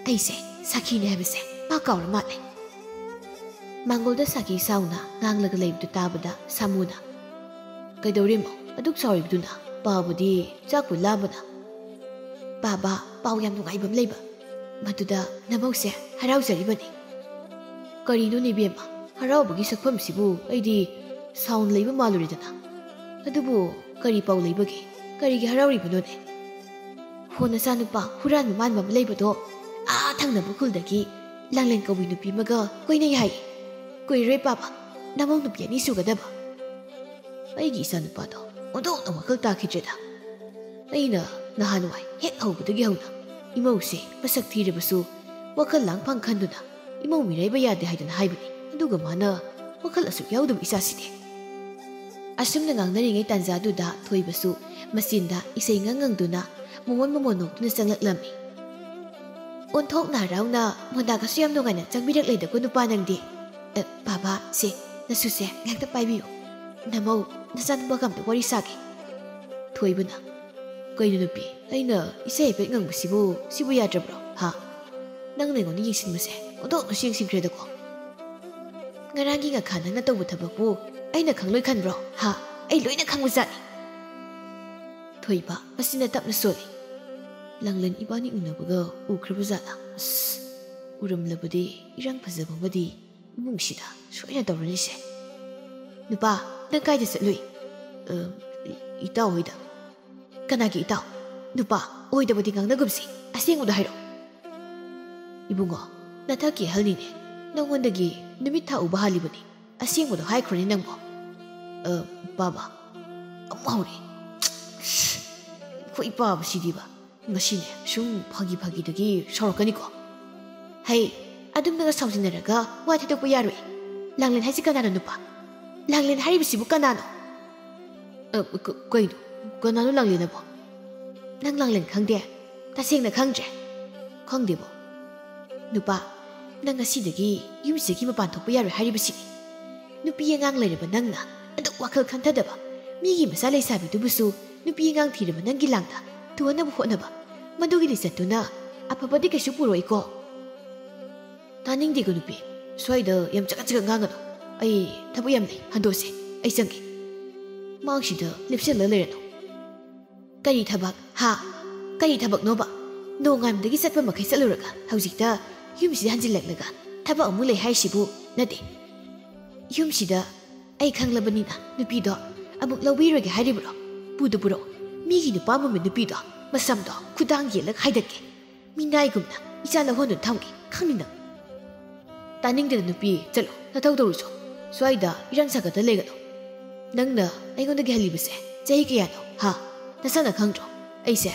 ꯑꯩꯁꯦ ꯁꯥꯈꯤꯅꯦ ꯍꯥꯏꯕꯁꯦ ꯃꯥ ꯀꯥꯎꯔ ꯃꯥꯜꯂꯦ꯫" ꯃꯥꯡꯒꯣꯜꯗ ꯁꯥꯈꯤ ꯁꯥꯎꯅ ꯉꯥꯡꯂꯒ ꯂꯩꯕꯗꯨ ꯇꯥꯕꯗ ꯁꯥꯃꯨꯅ, "ꯀꯩꯗꯧꯔꯦ ꯃꯧ? ꯑꯗꯨꯛ ꯁꯥꯎꯔꯤꯕꯗꯨꯅ? ꯄꯥꯕꯨꯗꯤ ꯆꯥꯛꯄꯨ ꯂꯥꯝꯕꯅ?" "ꯄꯥꯕ, ꯄꯥꯎ ꯌꯥꯝ ꯅꯨꯡꯉꯥꯏꯕ ꯑꯃ ꯂꯩꯕ꯫ ꯃꯗꯨꯗ ꯅꯃꯧꯁꯦ ꯍꯔꯥꯎꯖꯔꯤꯕꯅꯤ꯫" "ꯀꯔꯤꯅꯣꯅꯦ ꯏꯕꯦꯝꯃ, ꯍꯔꯥꯎꯕꯒꯤ ꯁꯛꯐꯝꯁꯤꯕꯨ ꯑꯩꯗꯤ ꯁꯥꯎꯟ ꯂꯩꯕ ꯃꯥꯜꯂꯨꯔꯦꯗꯅ꯫ ꯑꯗꯨꯕꯨ ꯀꯔꯤ ꯄꯥꯎ ꯂꯩꯕꯒꯦ? ꯀꯔꯤꯒꯤ ꯍꯔꯥꯎꯔꯤꯕꯅꯣꯅꯦ?" "ꯍꯣ, ꯅꯆꯥꯅꯨꯄꯥ ꯍꯨꯔꯥꯟꯕ ꯃꯥꯟꯕ ꯑꯃ ꯂꯩꯕꯗꯣ ꯑꯥ ꯊꯪꯅꯕ ꯈꯨꯜꯗꯒꯤ ꯂꯥꯡꯂꯦꯟ ꯀꯧꯕꯤ ꯅꯨꯄꯤ ꯑꯃꯒ ꯀꯣꯏꯅꯩ ꯍꯥꯏ꯫ ꯀꯨꯏꯔꯣꯏ ꯄꯥꯕ, ꯅꯃꯧ ꯅꯨꯄꯤ ꯑꯅꯤ ꯁꯨꯒꯗꯕ꯫" ꯑꯩꯒꯤ ꯏꯆꯥꯅꯨꯄꯥꯗꯣ ꯑꯣꯟꯊꯣꯛꯅ ꯋꯥꯈꯜ ꯇꯥꯈꯤꯗ꯭ꯔꯦꯗ꯫ ꯑꯩꯅ ꯅꯍꯥꯟꯋꯥꯏ ꯍꯦꯛ ꯍꯧꯕꯗꯒꯤ ꯍꯧꯅ ꯏꯃꯧꯁꯦ ꯃꯁꯛ ꯊꯤꯔꯕꯁꯨ ꯋꯥꯈꯜ ꯂꯥꯡꯐꯥꯡ ꯈꯟꯗꯨꯅ ꯏꯃꯧ ꯃꯤꯔꯥꯏꯕ ꯌꯥꯗꯦ ꯍꯥꯏꯗꯅ ꯍꯥꯏꯕꯅꯤ, ꯑꯗꯨꯒ ꯃꯥꯅ ꯋꯥꯈꯜ ꯑꯁꯨꯛ ꯌꯥꯎꯗꯕ ꯏꯆꯥꯁꯤꯗꯤ꯫ ꯑꯁꯨꯝꯅ ꯉꯥꯡꯅꯔꯤꯉꯩ ꯇꯥꯟꯖꯥꯗꯨꯗ ꯊꯣꯏꯕꯁꯨ ꯃꯆꯤꯟꯗ ꯏꯁꯩ ꯉꯪ ꯉꯪꯗꯨꯅ ꯃꯃꯣꯟ ꯃꯃꯣꯟ ꯅꯣꯛꯇꯨꯅ ꯆꯪꯂꯛꯂꯝꯃꯤ꯫ ꯑꯣꯟꯊꯣꯛꯅ ꯍꯔꯥꯎꯅ ꯃꯣꯟꯗꯥꯒꯁꯨ ꯌꯥꯝ ꯅꯨꯡꯉꯥꯏꯅ ꯆꯪꯕꯤꯔꯛꯂꯦꯗꯀꯣ ꯅꯨꯄꯥ ꯅꯪꯗꯤ꯫ ꯑ, ꯕꯥꯕꯥ, ꯁꯦ, ꯅꯁꯨꯁꯦ ꯉꯥꯏꯍꯥꯛꯇ ꯄꯥꯏꯕꯤꯌꯨ꯫ ꯅꯃꯧ, ꯅꯆꯥꯅꯨꯄꯥꯒ ꯑꯝꯇ ꯋꯥꯔꯤ ꯁꯥꯒꯦ꯫ ꯊꯣꯏꯕꯅ, "ꯀꯩꯅꯣ ꯅꯨꯄꯤ, ꯑꯩꯅ ꯏꯁꯩ ꯍꯥꯏꯐꯦꯠ ꯉꯪꯕꯁꯤꯕꯨ ꯁꯤꯕꯨ ꯌꯥꯗ꯭ꯔꯕ꯭ꯔꯣ? ꯍꯥ? ꯅꯪꯅ ꯑꯩꯉꯣꯟꯗ ꯌꯦꯡꯁꯤꯟꯕꯁꯦ ꯑꯣꯟꯊꯣꯛꯅꯁꯨ ꯌꯦꯡꯁꯤꯟꯈ꯭ꯔꯦꯗꯀꯣ꯫ ꯉꯔꯥꯡꯒꯤ ꯉꯥꯈꯥ ꯅꯪꯅ ꯇꯧꯕ ꯊꯕꯛꯄꯨ ꯑꯩꯅ ꯈꯪꯂꯣꯏ ꯈꯟꯕ꯭ꯔꯣ? ꯍꯥ? ꯑꯩ ꯂꯣꯏꯅ ꯈꯪꯕꯖꯥꯠꯅꯤ꯫" ꯊꯣꯏꯕ ꯃꯆꯤꯟꯅ ꯇꯞꯅ ꯁꯣꯜꯂꯤ꯫ "ꯂꯥꯡꯂꯦꯟ ꯏꯕꯥꯅꯤ ꯎꯅꯕꯒ ꯎꯈ꯭ꯔꯕ ꯖꯥꯠꯂꯥ? ꯑꯁ, ꯎꯔꯝꯂꯕꯗꯤ ꯏꯔꯥꯡ ꯐꯖꯕ ꯑꯃꯗꯤ ꯏꯃꯨꯡꯁꯤꯗ ꯁꯣꯏꯅ ꯇꯧꯔꯅꯤꯁꯦ꯫" "ꯅꯨꯄꯥ, ꯅꯪ ꯀꯥꯏꯗ ꯆꯠꯂꯨꯏ?" "ꯑ, ꯏ-, ꯏꯇꯥꯎ ꯍꯣꯏꯗ꯫" "ꯀꯅꯥꯒꯤ ꯏꯇꯥꯎ? ꯅꯨꯄꯥ, ꯑꯣꯏꯗꯕꯗꯤ ꯉꯥꯡꯅꯒꯨꯝꯁꯤ, ꯑꯁꯦꯡꯕꯗꯣ ꯍꯥꯏꯔꯛꯑꯣ꯫" "ꯏꯕꯨꯡꯉꯣ, ꯅꯊꯛꯀꯤ ꯑꯍꯜꯅꯤꯅꯦ, ꯅꯉꯣꯟꯗꯒꯤ ꯅꯨꯃꯤꯠ ꯊꯥ ꯎꯕ ꯍꯥꯜꯂꯤꯕꯅꯤ, ꯑꯁꯦꯡꯕꯗꯣ ꯍꯥꯏꯈ꯭ꯔꯣꯅꯦ ꯅꯪꯕꯣ꯫" "ꯑ, ꯕꯥꯕꯥ, ꯑꯃꯨꯛ ꯍꯧꯔꯦ꯫ ꯑꯩꯈꯣꯏ ꯄꯥꯕꯁꯤꯗꯤꯕ, ꯉꯁꯤꯅꯦ ꯁꯨꯝ ꯐꯥꯒꯤ ꯐꯥꯒꯤꯗꯒꯤ ꯁꯥꯎꯔꯛꯀꯅꯤꯀꯣ꯫" "ꯍꯩ, ꯑꯗꯨꯝꯅꯒ ꯁꯥꯎꯖꯤꯟꯅꯔꯒ ꯋꯥ ꯊꯥꯗꯣꯛꯄ ꯌꯥꯔꯣꯏ꯫ ꯂꯥꯡꯂꯦꯟ ꯍꯥꯏꯁꯤ ꯀꯅꯥꯅꯣ ꯅꯨꯄꯥ? ꯂꯥꯡꯂꯦꯟ ꯍꯥꯏꯔꯤꯕꯁꯤꯕꯨ ꯀꯅꯥꯅꯣ?" "ꯑ, ꯀ-, ꯀꯩꯅꯣ? ꯀꯅꯥꯅꯣ ꯂꯥꯡꯂꯦꯟ ꯑꯕꯣ?" "ꯅꯪ ꯂꯥꯡꯂꯦꯟ ꯈꯪꯗꯦ? ꯇꯁꯦꯡꯅ ꯈꯪꯗ꯭ꯔꯦ?" "ꯈꯪꯗꯦꯕꯣ꯫" "ꯅꯨꯄꯥ, ꯅꯪ ꯉꯁꯤꯗꯒꯤ ꯌꯨꯝꯁꯤꯗꯒꯤ ꯃꯄꯥꯟ ꯊꯣꯛꯄ ꯌꯥꯔꯣꯏ ꯍꯥꯏꯔꯤꯕꯁꯤꯅꯤ꯫ ꯅꯨꯄꯤ ꯑꯉꯥꯡ ꯂꯩꯔꯕ ꯅꯪꯅ ꯑꯗꯨꯛ ꯋꯥꯈꯜ ꯈꯟꯊꯗꯕ, ꯃꯤꯒꯤ ꯃꯆꯥ ꯂꯩꯁꯥꯕꯤꯗꯨꯕꯨꯁꯨ ꯅꯨꯄꯤ ꯑꯉꯥꯡ ꯊꯤꯔꯕ ꯅꯪꯒꯤ ꯂꯥꯡꯗ ꯇꯨꯍꯟꯅꯕ ꯍꯣꯠꯅꯕ, ꯃꯗꯨꯒꯤ ꯂꯤꯆꯠꯇꯨꯅ ꯑꯐꯕꯗꯤ ꯀꯩꯁꯨ ꯄꯨꯔꯛꯏꯀꯣ꯫" "ꯇꯥꯅꯤꯡꯗꯦꯀꯣ ꯅꯨꯄꯤ, ꯁ꯭ꯋꯥꯏꯗ ꯌꯥꯝ ꯆꯒꯠ ꯆꯒꯠ ꯉꯥꯡꯒꯅꯨ꯫ ꯑꯩ ꯊꯕꯛ ꯌꯥꯝ ꯂꯩ, ꯍꯟꯗꯣꯛꯁꯦ, ꯑꯩ ꯆꯪꯒꯦ꯫ ꯃꯥꯡꯁꯤꯗ ꯂꯦꯞꯁꯤꯜꯂ ꯂꯩꯔꯅꯨ꯫" "ꯀꯔꯤ ꯊꯕꯛ? ꯍꯥ? ꯀꯔꯤ ꯊꯕꯛꯅꯣꯕ? ꯅꯣꯡꯉꯥꯟꯕꯗꯒꯤ ꯆꯠꯄ ꯃꯈꯩ ꯆꯠꯂꯨꯔꯒ ꯍꯧꯖꯤꯛꯇ ꯌꯨꯝꯁꯤꯗ ꯍꯟꯖꯤꯜꯂꯛꯂꯒ ꯊꯕꯛ ꯑꯃꯨꯛ ꯂꯩ ꯍꯥꯏꯁꯤꯕꯨ?" "ꯅꯠꯇꯦ, ꯌꯨꯝꯁꯤꯗ ꯑꯩ ꯈꯪꯂꯕꯅꯤꯅ ꯅꯨꯄꯤꯗꯣ ꯑꯃꯨꯛ ꯂꯧꯕꯤꯔꯣꯏꯒꯦ ꯍꯥꯏꯔꯤꯕ꯭ꯔꯣ? ꯄꯨꯗ ꯄꯨꯔꯛꯑꯣ꯫ ꯃꯤꯒꯤ ꯅꯨꯄꯥ ꯃꯃꯤꯠ ꯅꯨꯄꯤꯗꯣ ꯃꯁꯝꯗꯣ ꯈꯨꯗꯥꯡ ꯌꯦꯜꯂꯒ ꯍꯥꯏꯗꯠꯀꯦ꯫ ꯃꯤꯅꯥꯏꯒꯨꯝꯅ ꯏꯆꯥ ꯂꯧꯍꯣꯟꯗꯨꯅ ꯊꯝꯒꯦ, ꯈꯪꯅꯤ ꯅꯪ꯫" "ꯇꯥꯅꯤꯡꯗꯦꯗ ꯅꯨꯄꯤ, ꯆꯠꯂꯣ, ꯅꯊꯧ ꯇꯧꯔꯨꯆꯣ꯫ ꯁ꯭ꯋꯥꯏꯗ ꯏꯔꯥꯡ ꯁꯥꯒꯠꯇ ꯂꯩꯒꯅꯨ꯫ ꯅꯪꯅ ꯑꯩꯉꯣꯟꯗꯒꯤ ꯍꯜꯂꯤꯕꯁꯦ ꯆꯍꯤ ꯀꯌꯥꯅꯣ, ꯍꯥ? ꯅꯁꯥꯅ ꯈꯪꯗ꯭ꯔꯣ? ꯑꯩꯁꯦ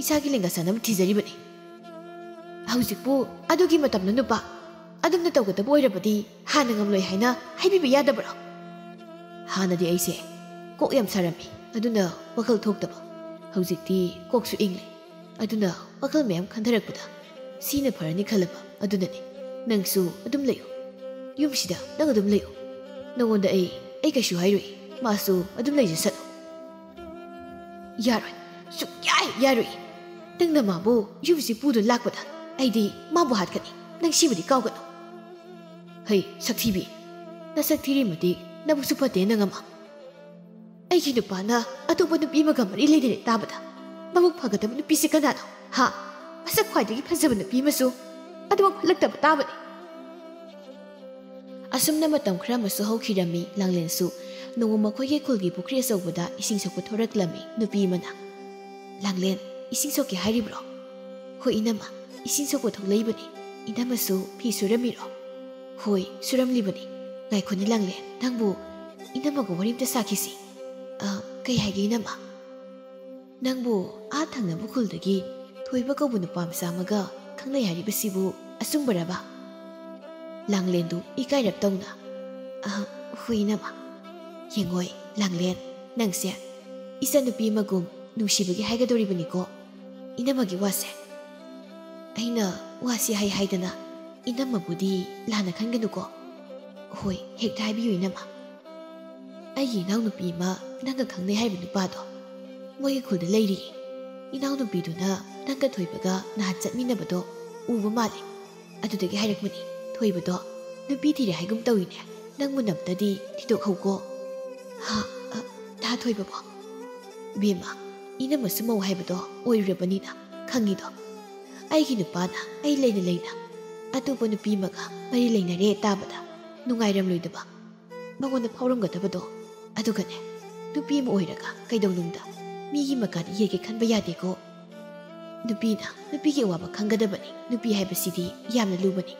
ꯏꯁꯥꯒꯤ ꯂꯦꯡꯒꯥ ꯆꯥꯅꯕ ꯊꯤꯖꯔꯤꯕꯅꯤ꯫" ꯍꯧꯖꯤꯛꯄꯨ ꯑꯗꯨꯒꯤ ꯃꯇꯝꯅ ꯅꯨꯄꯥ? ꯑꯗꯨꯝꯅ ꯇꯧꯒꯗꯕ ꯑꯣꯏꯔꯕꯗꯤ ꯍꯥꯟꯅ ꯉꯝꯂꯣꯏ ꯍꯥꯏꯅ ꯍꯥꯏꯕꯤꯕ ꯌꯥꯗꯕ꯭ꯔꯣ? ꯍꯥꯟꯅꯗꯤ ꯑꯩꯁꯦ ꯀꯣꯛ ꯌꯥꯝ ꯁꯥꯔꯝꯃꯤ, ꯑꯗꯨꯅ ꯋꯥꯈꯜ ꯊꯣꯛꯇꯕ꯫ ꯍꯧꯖꯤꯛꯇꯤ ꯀꯣꯛꯁꯨ ꯏꯪꯂꯦ, ꯑꯗꯨꯅ ꯋꯥꯈꯜ ꯃꯌꯥꯝ ꯈꯟꯊꯔꯛꯄꯗ ꯁꯤꯅ ꯐꯔꯅꯤ ꯈꯜꯂꯕ꯫ ꯑꯗꯨꯅꯅꯦ, ꯅꯪꯁꯨ ꯑꯗꯨꯝ ꯂꯩꯌꯨ, ꯌꯨꯝꯁꯤꯗ ꯅꯪ ꯑꯗꯨꯝ ꯂꯩꯌꯨ꯫ ꯅꯉꯣꯟꯗ ꯑꯩ ꯑꯩ ꯀꯩꯁꯨ ꯍꯥꯏꯔꯣꯏ, ꯃꯥꯁꯨ ꯑꯗꯨꯝ ꯂꯩꯖꯁꯅꯨ꯫ ꯌꯥꯔꯣꯏ, ꯁꯨꯛꯌꯥ ꯍꯦꯛ ꯌꯥꯔꯣꯏ꯫ ꯅꯪꯅ ꯃꯥꯕꯨ ꯌꯨꯝꯁꯤ ꯄꯨꯗꯨꯅ ꯂꯥꯛꯄꯗ ꯑꯩꯗꯤ ꯃꯥꯕꯨ ꯍꯥꯠꯀꯅꯤ꯫ ꯅꯪ ꯁꯤꯃꯗꯤ ꯀꯥꯎꯒꯅꯨ꯫ ꯍꯩ ꯁꯛꯊꯤꯕꯤ, ꯅꯁꯛ ꯊꯤꯔꯤ ꯃꯇꯤꯛ ꯅꯕꯨꯛꯁꯨ ꯐꯠꯇꯦ ꯅꯪ ꯑꯃ꯫ ꯑꯩꯒꯤ ꯅꯨꯄꯥꯅ ꯑꯇꯣꯞꯄ ꯅꯨꯄꯤ ꯑꯃꯒ ꯃꯔꯤ ꯂꯩꯅꯔꯦ ꯇꯥꯕꯗ ꯃꯕꯨꯛ ꯐꯒꯗꯕ ꯅꯨꯄꯤꯁꯦ ꯀꯅꯥꯅꯣ? ꯍꯥ? ꯃꯁꯛ ꯈ꯭ꯋꯥꯏꯗꯒꯤ ꯐꯖꯕ ꯅꯨꯄꯤ ꯑꯃꯁꯨ ꯑꯗꯨꯃꯛ ꯐꯠꯂꯛꯇꯕ ꯇꯥꯕꯅꯤ꯫ ꯑꯁꯨꯝꯅ ꯃꯇꯝ ꯈꯔ ꯑꯃꯁꯨ ꯍꯧꯈꯤꯔꯝꯃꯤ꯫ ꯂꯥꯡꯂꯦꯟꯁꯨ ꯅꯣꯡꯃ ꯃꯈꯣꯏꯒꯤ ꯈꯨꯜꯒꯤ ꯄꯨꯈ꯭ꯔꯤ ꯑꯆꯧꯕꯗ ꯏꯁꯤꯡ ꯁꯣꯛꯄ ꯊꯣꯔꯛꯂꯝꯃꯤ꯫ ꯅꯨꯄꯤ ꯑꯃꯅ, "ꯂꯥꯡꯂꯦꯟ, ꯏꯁꯤꯡ ꯁꯣꯛꯀꯦ ꯍꯥꯏꯔꯤꯕ꯭ꯔꯣ?" "ꯍꯣꯏ ꯏꯅꯝꯃ, ꯏꯁꯤꯡ ꯁꯣꯛꯄ ꯊꯣꯛꯂꯛꯏꯕꯅꯤ꯫ ꯏꯅꯝꯃꯁꯨ ꯐꯤ ꯁꯨꯔꯝꯃꯤꯔꯣ?" "ꯍꯣꯏ, ꯁꯨꯔꯝꯂꯤꯕꯅꯤ꯫ ꯉꯥꯏꯈꯣꯅꯦ ꯂꯥꯡꯂꯦꯟ, ꯅꯪꯕꯨ ꯏꯅꯝꯃꯒ ꯋꯥꯔꯤ ꯑꯝꯇ ꯁꯥꯈꯤꯁꯤ꯫" "ꯑ, ꯀꯩ ꯍꯥꯏꯒꯦ ꯏꯅꯝꯃ?" "ꯅꯪꯕꯨ ꯑꯥ ꯊꯪꯅꯕ ꯈꯨꯜꯗꯒꯤ ꯊꯣꯏꯕ ꯀꯧꯕ ꯅꯨꯄꯥ ꯃꯆꯥ ꯑꯃꯒ ꯈꯪꯅꯩ ꯍꯥꯏꯔꯤꯕꯁꯤꯕꯨ ꯑꯆꯨꯝꯕꯔꯕ?" ꯂꯥꯡꯂꯦꯟꯗꯨ ꯏꯀꯥꯏꯔꯞ ꯇꯧꯅ, "ꯑ, ꯍꯣꯏ ꯏꯅꯝꯃ꯫" "ꯌꯦꯡꯉꯣꯏ ꯂꯥꯡꯂꯦꯟ, ꯅꯪꯁꯦ ꯏꯆꯟꯅꯨꯄꯤ ꯑꯃꯒꯨꯝ ꯅꯨꯡꯁꯤꯕꯒꯤ ꯍꯥꯏꯒꯗꯧꯔꯤꯕꯅꯤꯀꯣ ꯏꯅꯝꯃꯒꯤ ꯋꯥꯁꯦ꯫ ꯑꯩꯅ ꯋꯥꯁꯤ ꯍꯥꯏ ꯍꯥꯏꯗꯅ ꯏꯅꯝꯃꯕꯨꯗꯤ ꯂꯥꯟꯅ ꯈꯟꯒꯅꯨꯀꯣ꯫ ꯍꯣꯏ, ꯍꯦꯛꯇ ꯍꯥꯏꯕꯤꯌꯨ ꯏꯅꯝꯃ꯫ ꯑꯩꯒꯤ ꯏꯅꯥꯎꯅꯨꯄꯤ ꯑꯃ ꯅꯪꯒ ꯈꯪꯅꯩ ꯍꯥꯏꯕ ꯅꯨꯄꯥꯗꯣ, ꯃꯣꯏꯒꯤ ꯈꯨꯜꯗ ꯂꯩꯔꯤꯌꯦ꯫ ꯏꯅꯥꯎꯅꯨꯄꯤꯗꯨꯅ ꯅꯪꯒ ꯊꯣꯏꯕꯒ ꯅꯍꯥꯟ ꯆꯠꯃꯤꯟꯅꯕꯗꯣ ꯎꯕ ꯃꯥꯜꯂꯦ꯫ ꯑꯗꯨꯗꯒꯤ ꯍꯥꯏꯔꯛꯄꯅꯤ, ꯊꯣꯏꯕꯗꯣ ꯅꯨꯄꯤ ꯊꯤꯔꯦ ꯍꯥꯏꯒꯨꯝ ꯇꯧꯏꯅꯦ, ꯅꯪ ꯃꯨꯟꯅ ꯑꯝꯇꯗꯤ ꯊꯤꯗꯣꯛꯍꯧꯀꯣ꯫" "ꯍꯥ? ꯑ, ꯗꯥ ꯊꯣꯏꯕꯕꯣ?" "ꯏꯕꯦꯝꯃ, ꯏꯅꯝꯃꯁꯨ ꯃꯧ ꯍꯥꯏꯕꯗꯣ ꯑꯣꯏꯔꯨꯔꯕꯅꯤꯅ ꯈꯪꯉꯤꯗꯣ꯫ ꯑꯩꯒꯤ ꯅꯨꯄꯥꯅ ꯑꯩ ꯂꯩꯅ ꯂꯩꯅ ꯑꯇꯣꯞꯄ ꯅꯨꯄꯤ ꯑꯃꯒ ꯃꯔꯤ ꯂꯩꯅꯔꯦ ꯇꯥꯕꯗ ꯅꯨꯡꯉꯥꯏꯔꯝꯂꯣꯏꯗꯕ ꯃꯉꯣꯟꯗ ꯐꯥꯎꯔꯝꯒꯗꯕꯗꯣ꯫ ꯑꯗꯨꯒꯅꯦ, ꯅꯨꯄꯤ ꯑꯃ ꯑꯣꯏꯔꯒ ꯀꯩꯗꯧꯅꯨꯡꯗ ꯃꯤꯒꯤ ꯃꯀꯥꯗ ꯌꯦꯠꯀꯦ ꯈꯟꯕ ꯌꯥꯗꯦꯀꯣ꯫ ꯅꯨꯄꯤꯅ ꯅꯨꯄꯤꯒꯤ ꯑꯋꯥꯕ ꯈꯪꯒꯗꯕꯅꯤ꯫ ꯅꯨꯄꯤ ꯍꯥꯏꯕꯁꯤꯗꯤ ꯌꯥꯝꯅ ꯂꯨꯕꯅꯤ꯫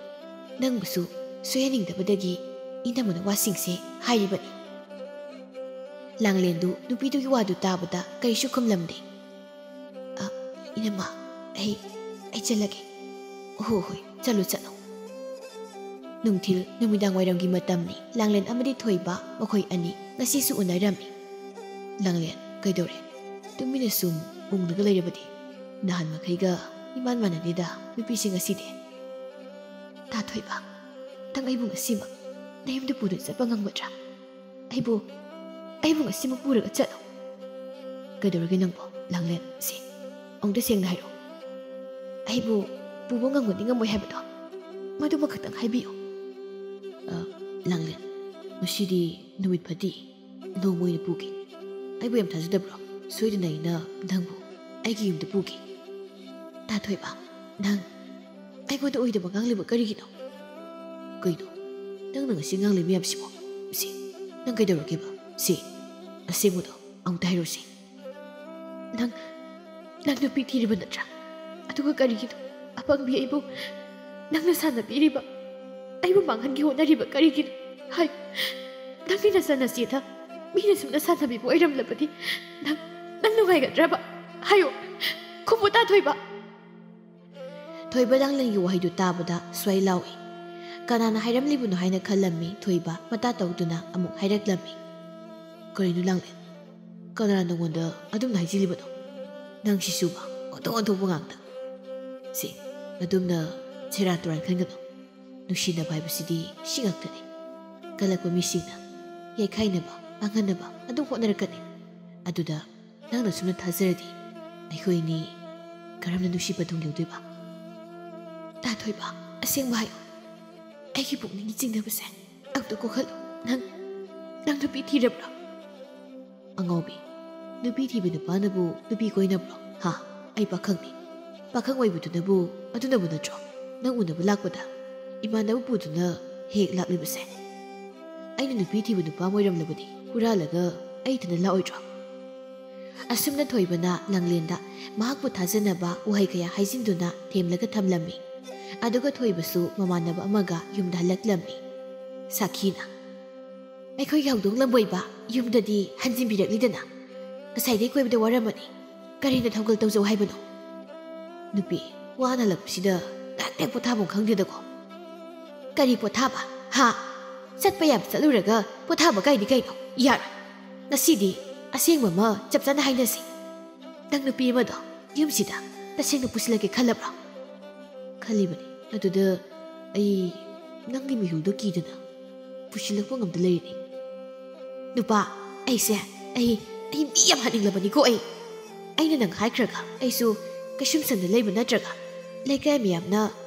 ꯅꯪꯕꯨꯁꯨ ꯁꯣꯏꯍꯟꯅꯤꯡꯗꯕꯗꯒꯤ ꯏꯅꯝꯃꯅ ꯋꯥꯁꯤꯡꯁꯦ ꯍꯥꯏꯔꯤꯕꯅꯤ꯫" ꯂꯥꯡꯂꯦꯟꯗꯨ ꯅꯨꯄꯤꯗꯨꯒꯤ ꯋꯥꯗꯨ ꯇꯥꯕꯗ ꯀꯔꯤꯁꯨ ꯈꯨꯝꯂꯝꯗꯦ꯫ "ꯑ, ꯏꯅꯝꯃ, ꯑꯩ, ꯑꯩ ꯆꯠꯂꯒꯦ꯫" ꯍꯣ ꯍꯣꯏ, ꯆꯠꯂꯨ ꯆꯠꯂꯨ꯫ ꯅꯨꯡꯊꯤꯜ ꯅꯨꯃꯤꯗꯥꯡ ꯋꯥꯏꯔꯝꯒꯤ ꯃꯇꯝꯅꯤ꯫ ꯂꯥꯡꯂꯦꯟ ꯑꯃꯗꯤ ꯊꯣꯏꯕ ꯃꯈꯣꯏ ꯑꯅꯤ ꯉꯁꯤꯁꯨ ꯎꯅꯔꯝꯃꯤ꯫ ꯂꯥꯡꯂꯦꯟ, ꯀꯩꯗꯧꯔꯦ? ꯇꯨꯃꯤꯟꯅ ꯁꯨꯝ ꯎꯪꯂꯒ ꯂꯩꯔꯕꯗꯤ? ꯅꯍꯥꯟ ꯃꯈꯩꯒ ꯏꯃꯥꯟ ꯃꯥꯟꯅꯗꯦꯗ ꯅꯨꯄꯤꯁꯤꯡ ꯑꯁꯤꯗꯤ꯫ ꯇꯥ ꯊꯣꯏꯕ, ꯅꯪ ꯑꯩꯕꯨ ꯉꯁꯤꯃꯛ ꯅꯌꯨꯝꯗ ꯄꯨꯗꯨꯅ ꯆꯠꯄ ꯉꯝꯒꯗ꯭ꯔꯥ? ꯑꯩꯕꯨ, ꯑꯩꯕꯨ ꯉꯁꯤꯃꯛ ꯄꯨꯔꯒ ꯆꯠꯂꯣ꯫ ꯀꯩꯗꯧꯔꯒꯦ ꯅꯪꯕꯣ, ꯂꯥꯡꯂꯦꯟ? ꯁꯤ, ꯑꯃꯨꯛꯇ ꯁꯦꯡꯅ ꯍꯥꯏꯔꯛꯑꯣ꯫ ꯑꯩꯕꯨ ꯄꯨꯕ ꯉꯝꯒꯅꯤ ꯉꯝꯃꯣꯏ ꯍꯥꯏꯕꯗꯣ, ꯃꯗꯨꯃ ꯈꯛꯇꯪ ꯍꯥꯏꯕꯤꯌꯨ꯫ ꯑ, ꯂꯥꯡꯂꯦꯟ, ꯉꯁꯤꯗꯤ ꯅꯨꯃꯤꯠ ꯐꯠꯇꯦ꯫ ꯅꯣꯡꯃ ꯑꯣꯏꯅ ꯄꯨꯒꯦ꯫ ꯑꯩꯕꯨ ꯌꯥꯝ ꯊꯥꯖꯗꯕ꯭ꯔꯣ? ꯁꯣꯏꯗꯅ ꯑꯩꯅ ꯅꯪꯕꯨ ꯑꯩꯒꯤ ꯌꯨꯝꯗ ꯄꯨꯒꯦ꯫ ꯇꯥ ꯊꯣꯏꯕ, ꯅꯪ ꯑꯩꯉꯣꯟꯗ ꯑꯣꯏꯗꯕ ꯉꯥꯡꯂꯤꯕ ꯀꯔꯤꯒꯤꯅꯣ? ꯀꯩꯅꯣ? ꯅꯪꯅ ꯉꯁꯤ ꯉꯥꯡꯂꯤ ꯃꯌꯥꯝꯁꯤꯕꯣ? ꯁꯤ, ꯅꯪ ꯀꯩꯗꯧꯔꯒꯦꯕ? ꯁꯤ, ꯑꯁꯦꯡꯕꯗꯣ ꯑꯃꯨꯛꯇ ꯍꯥꯏꯔꯣꯁꯤ꯫ ꯅꯪ, ꯅꯪ ꯅꯨꯄꯤ ꯊꯤꯔꯤꯕ ꯅꯠꯇ꯭ꯔꯥ? ꯑꯗꯨꯒ ꯀꯔꯤꯒꯤꯅꯣ ꯑꯄꯪꯕꯤ ꯑꯩꯕꯨ ꯅꯪꯅ ꯁꯥꯟꯅꯕꯤꯔꯤꯕ? ꯑꯩꯕꯨ ꯃꯥꯡꯍꯟꯒꯦ ꯍꯣꯠꯅꯔꯤꯕ ꯀꯔꯤꯒꯤꯅꯣ? ꯍꯥꯏ, ꯅꯪꯒꯤ ꯅꯆꯟꯅꯆꯦꯗ ꯃꯤꯅ ꯁꯨꯝꯅ ꯁꯥꯟꯅꯕꯤꯕ ꯑꯣꯏꯔꯝꯂꯕꯗꯤ ꯅꯪ, ꯅꯪ ꯅꯨꯡꯉꯥꯏꯒꯗ꯭ꯔꯕ? ꯍꯥꯏꯌꯣ, ꯈꯨꯝꯃꯨ ꯇꯥ ꯊꯣꯏꯕ꯫ ꯊꯣꯏꯕ ꯂꯥꯡꯂꯦꯟꯒꯤ ꯋꯥꯍꯩꯗꯨ ꯇꯥꯕꯗ ꯁ꯭ꯋꯥꯏ ꯂꯥꯎꯏ꯫ ꯀꯅꯥꯅ ꯍꯥꯏꯔꯝꯂꯤꯕꯅꯣ ꯍꯥꯏꯅ ꯈꯜꯂꯝꯃꯤ ꯊꯣꯏꯕ ꯃꯇꯥ ꯇꯧꯗꯨꯅ ꯑꯃꯨꯛ ꯍꯥꯏꯔꯛꯂꯝꯃꯤ꯫ ꯀꯔꯤꯅꯣ ꯂꯥꯡꯂꯦꯟ? ꯀꯅꯥꯅ ꯅꯉꯣꯟꯗ ꯑꯗꯨꯝꯅ ꯍꯥꯏꯖꯤꯜꯂꯤꯕꯅꯣ? ꯅꯪꯁꯤꯁꯨꯕ ꯑꯣꯟꯊꯣꯛ ꯑꯣꯟꯊꯣꯛꯄ ꯉꯥꯛꯇ꯫ ꯁꯤ, ꯑꯗꯨꯝꯅ ꯁꯦꯔꯥꯟ ꯇꯨꯔꯥꯟ ꯈꯟꯒꯅꯨ꯫ ꯅꯨꯡꯁꯤꯅꯕ ꯍꯥꯏꯕꯁꯤꯗꯤ ꯁꯤ ꯉꯥꯛꯇꯅꯤ꯫ ꯀꯜꯂꯛꯄ ꯃꯤꯁꯤꯡꯅ ꯌꯩꯈꯥꯏꯅꯕ, ꯃꯥꯡꯍꯟꯅꯕ ꯑꯗꯨꯝ ꯍꯣꯠꯅꯔꯛꯀꯅꯤ꯫ ꯑꯗꯨꯗ ꯅꯪꯅ ꯁꯨꯝꯅ ꯊꯥꯖꯔꯗꯤ ꯑꯩꯈꯣꯏꯅꯤ ꯀꯔꯝꯅ ꯅꯨꯡꯁꯤꯕ ꯊꯨꯡ ꯌꯧꯗꯣꯏꯕ? ꯇꯥ ꯊꯣꯏꯕ, ꯑꯁꯦꯡꯕ ꯍꯥꯏꯌꯨ꯫ ꯑꯩꯒꯤ ꯄꯨꯛꯅꯤꯡꯒꯤ ꯆꯤꯡꯅꯕꯁꯦ ꯑꯝꯇ ꯀꯣꯛꯍꯜꯂꯨ꯫ ꯅꯪ, ꯅꯪ ꯅꯨꯄꯤ ꯊꯤꯔꯕ꯭ꯔꯣ? ꯑꯉꯥꯎꯕꯤ, ꯅꯨꯄꯤ ꯊꯤꯕ ꯅꯨꯄꯥꯅꯕꯨ ꯅꯨꯄꯤ ꯀꯣꯏꯅꯕ꯭ꯔꯣ? ꯍꯥ? ꯑꯩ ꯄꯥꯈꯪꯅꯤ꯫ ꯄꯥꯈꯪ ꯑꯣꯏꯕꯗꯨꯅꯕꯨ ꯑꯗꯨꯅꯕꯨ ꯅꯠꯇ꯭ꯔꯣ ꯅꯪ ꯎꯅꯕ ꯂꯥꯛꯄꯗ ꯏꯃꯥꯟꯅꯕ ꯄꯨꯗꯨꯅ ꯍꯦꯛ ꯂꯥꯛꯂꯤꯕꯁꯦ? ꯑꯩꯅ ꯅꯨꯄꯤ ꯊꯤꯕ ꯅꯨꯄꯥ ꯑꯃ ꯑꯣꯏꯔꯝꯂꯕꯗꯤ ꯍꯨꯔꯥꯜꯂꯒ ꯑꯩ ꯏꯊꯟꯗ ꯂꯥꯛꯑꯣꯏꯗ꯭ꯔꯣ? ꯑꯁꯨꯝꯅ ꯊꯣꯏꯕꯅ ꯂꯥꯡꯂꯦꯟꯗ ꯃꯍꯥꯛꯄꯨ ꯊꯥꯖꯅꯕ ꯋꯥꯍꯩ ꯀꯌꯥ ꯍꯥꯏꯖꯤꯟꯗꯨꯅ ꯊꯦꯝꯂꯒ ꯊꯝꯂꯝꯃꯤ꯫ ꯑꯗꯨꯒ ꯊꯣꯏꯕꯁꯨ ꯃꯃꯥꯟꯅꯕ ꯑꯃꯒ ꯌꯨꯝꯗ ꯍꯜꯂꯛꯂꯝꯃꯤ꯫ ꯁꯥꯈꯤꯅ, ꯑꯩꯈꯣꯏꯒꯤ ꯍꯧꯗꯣꯡ ꯂꯝꯕꯣꯏꯕ ꯌꯨꯝꯗꯗꯤ ꯍꯟꯖꯤꯟꯕꯤꯔꯛꯂꯤꯗꯅ꯫ ꯉꯁꯥꯏꯗꯩ ꯀꯣꯏꯕꯗ ꯋꯥꯔꯝꯃꯅꯤ꯫ ꯀꯔꯤꯅ ꯊꯧꯒꯜ ꯇꯧꯖꯧ ꯍꯥꯏꯕꯅꯣ? ꯅꯨꯄꯤ, ꯋꯥꯅ ꯍꯜꯂꯛꯄꯁꯤꯗ ꯉꯥꯏꯍꯥꯛ ꯍꯦꯛ ꯄꯣꯊꯥꯐꯝ ꯈꯪꯗꯦꯗꯀꯣ꯫ ꯀꯔꯤ ꯄꯣꯊꯥꯕ? ꯍꯥ? ꯆꯠꯄ ꯌꯥꯕ ꯆꯠꯂꯨꯔꯒ ꯄꯣꯊꯥꯕ ꯀꯥꯏꯗꯤ ꯀꯩꯅꯣ? ꯌꯥꯔꯣꯏ꯫ ꯉꯁꯤꯗꯤ ꯑꯁꯦꯡꯕ ꯑꯃ ꯆꯞ ꯆꯥꯅ ꯍꯥꯏꯅꯁꯤ꯫ ꯅꯪ ꯅꯨꯄꯤ ꯑꯃꯗꯣ ꯌꯨꯝꯁꯤꯗ ꯇꯁꯦꯡꯅ ꯄꯨꯁꯤꯜꯂꯛꯀꯦ ꯈꯜꯂꯕ꯭ꯔꯣ? ꯈꯜꯂꯤꯕꯅꯤ꯫ ꯑꯗꯨꯗ ꯑꯩ ꯅꯪꯒꯤ ꯃꯤꯍꯨꯜꯗꯣ ꯀꯤꯗꯅ ꯄꯨꯁꯤꯜꯂꯛꯄ ꯉꯝꯗ ꯂꯩꯔꯤꯅꯤ꯫ ꯅꯨꯄꯥ, ꯑꯩꯁꯦ, ꯑꯩ, ꯑꯩ ꯃꯤ ꯌꯥꯝ ꯍꯥꯠꯅꯤꯡꯂꯕꯅꯤꯀꯣ ꯑꯩ꯫ ꯑꯩꯅ ꯅꯪ ꯍꯥꯏꯈ꯭ꯔꯒ ꯑꯩꯁꯨ ꯀꯩꯁꯨꯝꯁꯪꯗ ꯂꯩꯕ ꯅꯠꯇ꯭ꯔꯒ ꯂꯩꯀꯥꯏ ꯃꯌꯥꯝꯅ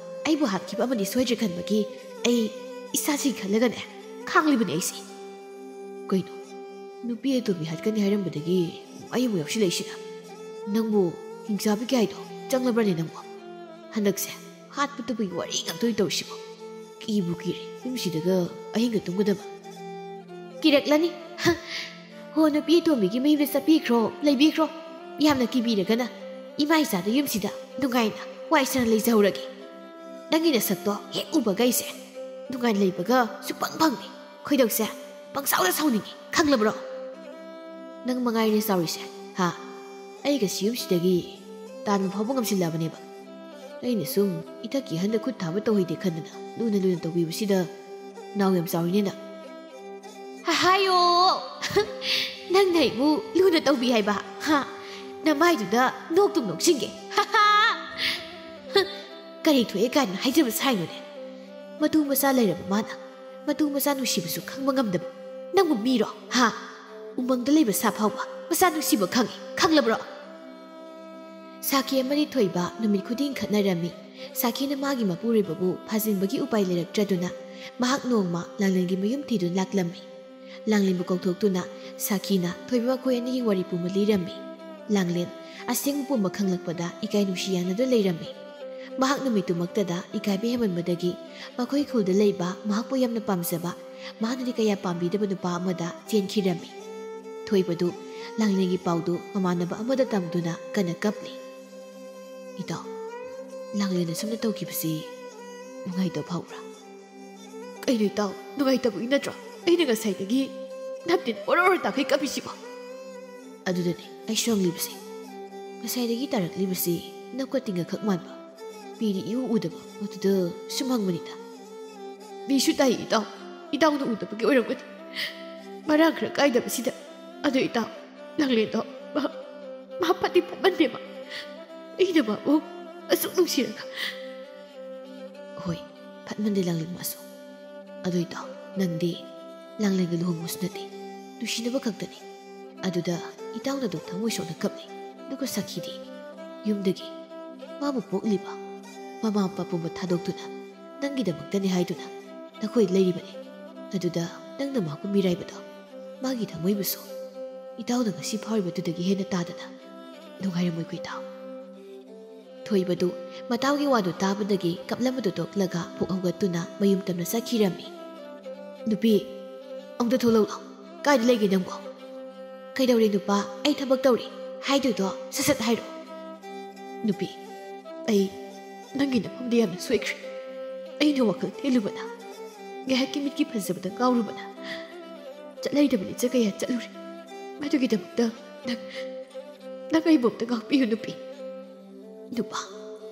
ꯑꯩꯕꯨ ꯍꯥꯠꯈꯤꯕ ꯑꯃꯗꯤ ꯁꯣꯏꯗ꯭ꯔꯦ ꯈꯟꯕꯒꯤ ꯑꯩ ꯏꯁꯥꯁꯤ ꯈꯜꯂꯒꯅꯦ ꯈꯥꯡꯂꯤꯕꯅꯤ ꯑꯩꯁꯦ꯫ ꯀꯩꯅꯣ, ꯅꯨꯄꯤ ꯑꯇꯣꯝꯕꯤ ꯍꯥꯠꯀꯅꯤ ꯍꯥꯏꯔꯝꯕꯗꯒꯤ ꯑꯩ ꯑꯃꯨꯛ ꯌꯥꯎꯁꯤꯜꯂꯛꯏꯁꯤꯅ? ꯅꯪꯕꯨ ꯍꯤꯡꯆꯥꯕꯤ ꯀꯌꯥꯏꯗꯣ ꯆꯪꯂꯕ꯭ꯔꯅꯦ ꯅꯪꯕꯨ? ꯍꯟꯗꯛꯁꯦ ꯍꯥꯠꯄ ꯇꯨꯞꯄꯒꯤ ꯋꯥꯔꯤ ꯉꯥꯛꯇ ꯑꯣꯏꯅ ꯇꯧꯔꯤꯁꯤꯕꯣ? ꯀꯤꯕꯨ ꯀꯤꯔꯦ ꯌꯨꯝꯁꯤꯗꯒ ꯑꯍꯤꯡꯒ ꯇꯨꯝꯒꯗꯕ꯫ ꯀꯤꯔꯛꯂꯅꯤ꯫ ꯍ, ꯍꯣ, ꯅꯨꯄꯤ ꯑꯇꯣꯝꯕꯤꯒꯤ ꯃꯌꯨꯝꯗ ꯆꯠꯄꯤꯈ꯭ꯔꯣ, ꯂꯩꯕꯤꯈ꯭ꯔꯣ꯫ ꯌꯥꯝꯅ ꯀꯤꯕꯤꯔꯒꯅ ꯏꯃꯥ ꯏꯆꯥꯗ ꯌꯨꯝꯁꯤꯗ ꯅꯨꯡꯉꯥꯏꯅ ꯋꯥꯏ ꯁꯪꯅ ꯂꯩꯖꯍꯧꯔꯒꯦ꯫ ꯅꯪꯒꯤ ꯅꯁꯛꯇꯣ ꯍꯦꯛ ꯎꯕꯒ ꯑꯩꯁꯦ ꯅꯨꯡꯉꯥꯏꯅ ꯂꯩꯕꯒ ꯁꯨꯛꯐꯪ ꯐꯪꯗꯦ꯫ ꯈꯣꯏꯗꯧꯁꯦ ꯄꯪꯁꯥꯎꯗ ꯁꯥꯎꯅꯤꯡꯉꯤ, ꯈꯪꯂꯕ꯭ꯔꯣ? ꯅꯪ ꯃꯉꯥꯏꯔꯦ ꯆꯥꯎꯔꯤꯁꯦ, ꯍꯥ? ꯑꯩꯒ ꯁꯤ ꯌꯨꯝꯁꯤꯗꯒꯤ ꯇꯥꯟꯕ ꯐꯥꯎꯕ ꯉꯝꯁꯤꯜꯂꯕꯅꯦꯕ꯫ ꯑꯩꯅ ꯁꯨꯝ ꯏꯊꯛꯀꯤ ꯑꯍꯟꯗ ꯈꯨꯠ ꯊꯥꯕ ꯇꯧꯍꯩꯗꯦ ꯈꯟꯗꯅ ꯂꯨꯅ ꯂꯨꯅ ꯇꯧꯕꯤꯕꯁꯤꯗ ꯅꯥꯎ ꯌꯥꯝ ꯆꯥꯎꯔꯤꯅꯦ ꯅꯪ꯫ ꯍꯥꯏꯌꯣ! ꯅꯪꯅ ꯑꯩꯕꯨ ꯂꯨꯅ ꯇꯧꯕꯤ ꯍꯥꯏꯕ, ꯍꯥ? ꯅꯃꯥꯏꯗꯨꯗ ꯅꯣꯛꯇꯨꯝ ꯅꯣꯛꯁꯤꯟꯒꯦ꯫ ꯀꯔꯤ ꯊꯣꯛꯑꯦ ꯀꯥꯏꯅ ꯍꯥꯏꯖꯕ ꯁꯥꯏꯅꯣꯅꯦ? ꯃꯇꯨ ꯃꯆꯥ ꯂꯩꯔꯕ ꯃꯥꯅ ꯃꯇꯨ ꯃꯆꯥ ꯅꯨꯡꯁꯤꯕꯁꯨ ꯈꯪꯕ ꯉꯝꯗꯕ ꯅꯪꯕꯨ ꯃꯤꯔꯣ, ꯍꯥ? ꯎꯃꯪꯗ ꯂꯩꯕ ꯁꯥ ꯐꯥꯎꯕ ꯃꯆꯥ ꯅꯨꯡꯁꯤꯕ ꯈꯪꯉꯤ, ꯈꯪꯂꯕ꯭ꯔꯣ? ꯁꯥꯈꯤ ꯑꯃꯗꯤ ꯊꯣꯏꯕ ꯅꯨꯃꯤꯠ ꯈꯨꯗꯤꯡ ꯈꯠꯅꯔꯝꯃꯤ꯫ ꯁꯥꯈꯤꯅ ꯃꯥꯒꯤ ꯃꯄꯨꯔꯣꯏꯕꯕꯨ ꯐꯥꯖꯤꯟꯕꯒꯤ ꯎꯄꯥꯏ ꯂꯩꯔꯛꯇ꯭ꯔꯗꯨꯅ ꯃꯍꯥꯛ ꯅꯣꯡꯃ ꯂꯥꯡꯂꯦꯟꯒꯤ ꯃꯌꯨꯝ ꯊꯤꯗꯨꯅ ꯂꯥꯛꯂꯝꯃꯤ꯫ ꯂꯥꯡꯂꯦꯟꯕꯨ ꯀꯧꯊꯣꯛꯇꯨꯅ ꯁꯥꯈꯤꯅ ꯊꯣꯏꯕ ꯃꯈꯣꯏ ꯑꯅꯤꯒꯤ ꯋꯥꯔꯤ ꯄꯨꯝꯕ ꯂꯤꯔꯝꯃꯤ꯫ ꯂꯥꯡꯂꯦꯟ ꯑꯁꯦꯡꯕ ꯄꯨꯝꯕ ꯈꯪꯂꯛꯄꯗ ꯏꯀꯥꯏ ꯅꯨꯡꯁꯤ ꯌꯥꯅꯗꯨꯅ ꯂꯩꯔꯝꯃꯤ꯫ ꯃꯍꯥꯛ ꯅꯨꯃꯤꯠꯇꯨꯃꯛꯇꯗ ꯏꯀꯥꯏꯕ ꯍꯦꯟꯃꯟꯕꯗꯒꯤ ꯃꯈꯣꯏ ꯈꯨꯜꯗ ꯂꯩꯕ ꯃꯍꯥꯛꯄꯨ ꯌꯥꯝꯅ ꯄꯥꯝꯖꯕ, ꯃꯍꯥꯛꯅꯗꯤ ꯀꯌꯥ ꯄꯥꯝꯕꯤꯗꯕ ꯅꯨꯄꯥ ꯑꯃꯗ ꯆꯦꯟꯈꯤꯔꯝꯃꯤ꯫ ꯊꯣꯏꯕꯗꯨ ꯂꯥꯡꯂꯦꯟꯒꯤ ꯄꯥꯎꯗꯨ ꯃꯃꯥꯟꯅꯕ ꯑꯃꯗ ꯇꯝꯗꯨꯅ ꯀꯟꯅ ꯀꯞꯂꯤ꯫ "ꯏꯇꯥꯎ, ꯂꯥꯡꯂꯦꯟ ꯑꯁꯨꯝꯅ ꯇꯧꯈꯤꯕꯁꯤ ꯅꯨꯡꯉꯥꯏꯇꯕ ꯐꯥꯎꯕ꯭ꯔꯥ?" "ꯀꯩꯅꯣ ꯏꯇꯥꯎ, ꯅꯨꯡꯉꯥꯏꯇꯕꯒꯤ ꯅꯠꯇ꯭ꯔꯣ ꯑꯩꯅ ꯉꯁꯥꯏꯗꯒꯤ ꯅꯞꯇꯤꯟ ꯑꯣꯔꯣ ꯑꯣꯔꯣ ꯇꯥꯈꯩ ꯀꯞꯄꯤꯁꯤꯕꯣ?" "ꯑꯗꯨꯗꯅꯦ ꯑꯩꯁꯨ ꯍꯪꯂꯤꯕꯁꯦ꯫ ꯉꯁꯥꯏꯗꯒꯤ ꯇꯥꯔꯛꯂꯤꯕꯁꯤ ꯅꯞꯀ ꯇꯤꯟꯒ ꯈꯛ ꯃꯥꯟꯕ꯫ ꯄꯤꯗꯤ ꯏꯎ ꯎꯗꯕ, ꯑꯗꯨꯗ ꯁꯨꯝ ꯍꯪꯕꯅꯤꯗ꯫ ꯃꯤꯁꯨ ꯇꯥꯏ ꯏꯇꯥꯎ, ꯏꯇꯥꯎꯅ ꯎꯗꯕꯒꯤ ꯑꯣꯏꯔꯝꯒꯅꯤ꯫ ꯃꯔꯥꯡ ꯈꯔ ꯀꯥꯏꯗꯕꯁꯤꯗ꯫ ꯑꯗꯣ ꯏꯇꯥꯎ, ꯂꯥꯡꯂꯦꯟꯗꯣ ꯃꯥ, ꯃꯥ ꯐꯠꯇꯤ ꯐꯠꯃꯟꯗꯦꯕ꯫ ꯑꯩꯅ ꯃꯥꯕꯨ ꯑꯁꯨꯛ ꯅꯨꯡꯁꯤꯔꯒ꯫ ꯍꯣꯏ, ꯐꯠꯃꯟꯗꯦ ꯂꯥꯡꯂꯦꯟ ꯃꯥꯁꯨ꯫ ꯑꯗꯣ ꯏꯇꯥꯎ, ꯅꯪꯗꯤ ꯂꯥꯡꯂꯦꯟꯒ ꯂꯨꯍꯣꯡꯕꯁꯨ ꯅꯠꯇꯦ, ꯅꯨꯡꯁꯤꯅꯕ ꯈꯛꯇꯅꯤ꯫ ꯑꯗꯨꯗ ꯏꯇꯥꯎꯅ ꯑꯗꯨꯝ ꯊꯃꯣꯏ ꯁꯣꯛꯅ ꯀꯞꯂꯤ꯫ ꯑꯗꯨꯒ ꯁꯥꯈꯤꯗꯤ ꯌꯨꯝꯗꯒꯤ ꯃꯥꯕꯨ ꯄꯣꯛꯂꯤꯕ ꯃꯃꯥ ꯃꯄꯥ ꯄꯨꯝꯕ ꯊꯥꯗꯣꯛꯇꯨꯅ ꯅꯪꯒꯤꯗꯃꯛꯇꯅꯤ ꯍꯥꯏꯗꯨꯅ ꯅꯈꯣꯏ ꯂꯩꯔꯤꯕꯅꯤ꯫ ꯑꯗꯨꯗ ꯅꯪꯅ ꯃꯥꯕꯨ ꯃꯤꯔꯥꯏꯕꯗꯣ ꯃꯥꯒꯤ ꯊꯃꯣꯏꯕꯨꯁꯨ ꯏꯇꯥꯎꯅ ꯉꯁꯤ ꯐꯥꯎꯔꯤꯕꯗꯨꯗꯒꯤ ꯍꯦꯟꯅ ꯇꯥꯗꯅ ꯅꯨꯡꯉꯥꯏꯔꯝꯃꯣꯏꯀꯣ ꯏꯇꯥꯎ꯫ ꯊꯣꯏꯕꯗꯨ ꯃꯇꯥꯎꯒꯤ ꯋꯥꯗꯨ ꯇꯥꯕꯗꯒꯤ ꯀꯞꯂꯝꯕꯗꯨ ꯇꯣꯛꯂꯒ ꯄꯨꯛ ꯍꯧꯒꯠꯇꯨꯅ ꯃꯌꯨꯝ ꯇꯝꯅ ꯆꯠꯈꯤꯔꯝꯃꯤ꯫ "ꯅꯨꯄꯤ, ꯑꯃꯨꯛꯇ ꯊꯣꯛꯂꯛꯂꯣ꯫ ꯀꯥꯏꯗ ꯂꯩꯒꯦ ꯅꯪꯕꯣ?" "ꯀꯩꯗꯧꯔꯦ ꯅꯨꯄꯥ? ꯑꯩ ꯊꯕꯛ ꯇꯧꯔꯤ ꯍꯥꯏꯗꯣꯏꯗꯣ ꯁꯠ ꯁꯠ ꯍꯥꯏꯔꯣ꯫" "ꯅꯨꯄꯤ, ꯑꯩ ꯅꯪꯒꯤ ꯅꯐꯝꯗ ꯌꯥꯝꯅ ꯁꯣꯏꯈ꯭ꯔꯦ꯫ ꯑꯩꯅ ꯋꯥꯈꯜ ꯊꯦꯜꯂꯨꯕꯅ, ꯉꯥꯏꯍꯥꯛꯀꯤ ꯃꯤꯠꯀꯤ ꯐꯖꯕꯗ ꯉꯥꯎꯔꯨꯕꯅ, ꯆꯠꯂꯩꯗꯕ ꯂꯤꯆꯠ ꯀꯌꯥ ꯆꯠꯂꯨꯔꯦ꯫ ꯃꯗꯨꯒꯤꯗꯃꯛꯇ ꯅꯪ, ꯅꯪ ꯑꯩꯕꯨ ꯑꯝꯇ ꯉꯥꯛꯄꯤꯌꯨ ꯅꯨꯄꯤ꯫" "ꯅꯨꯄꯥ,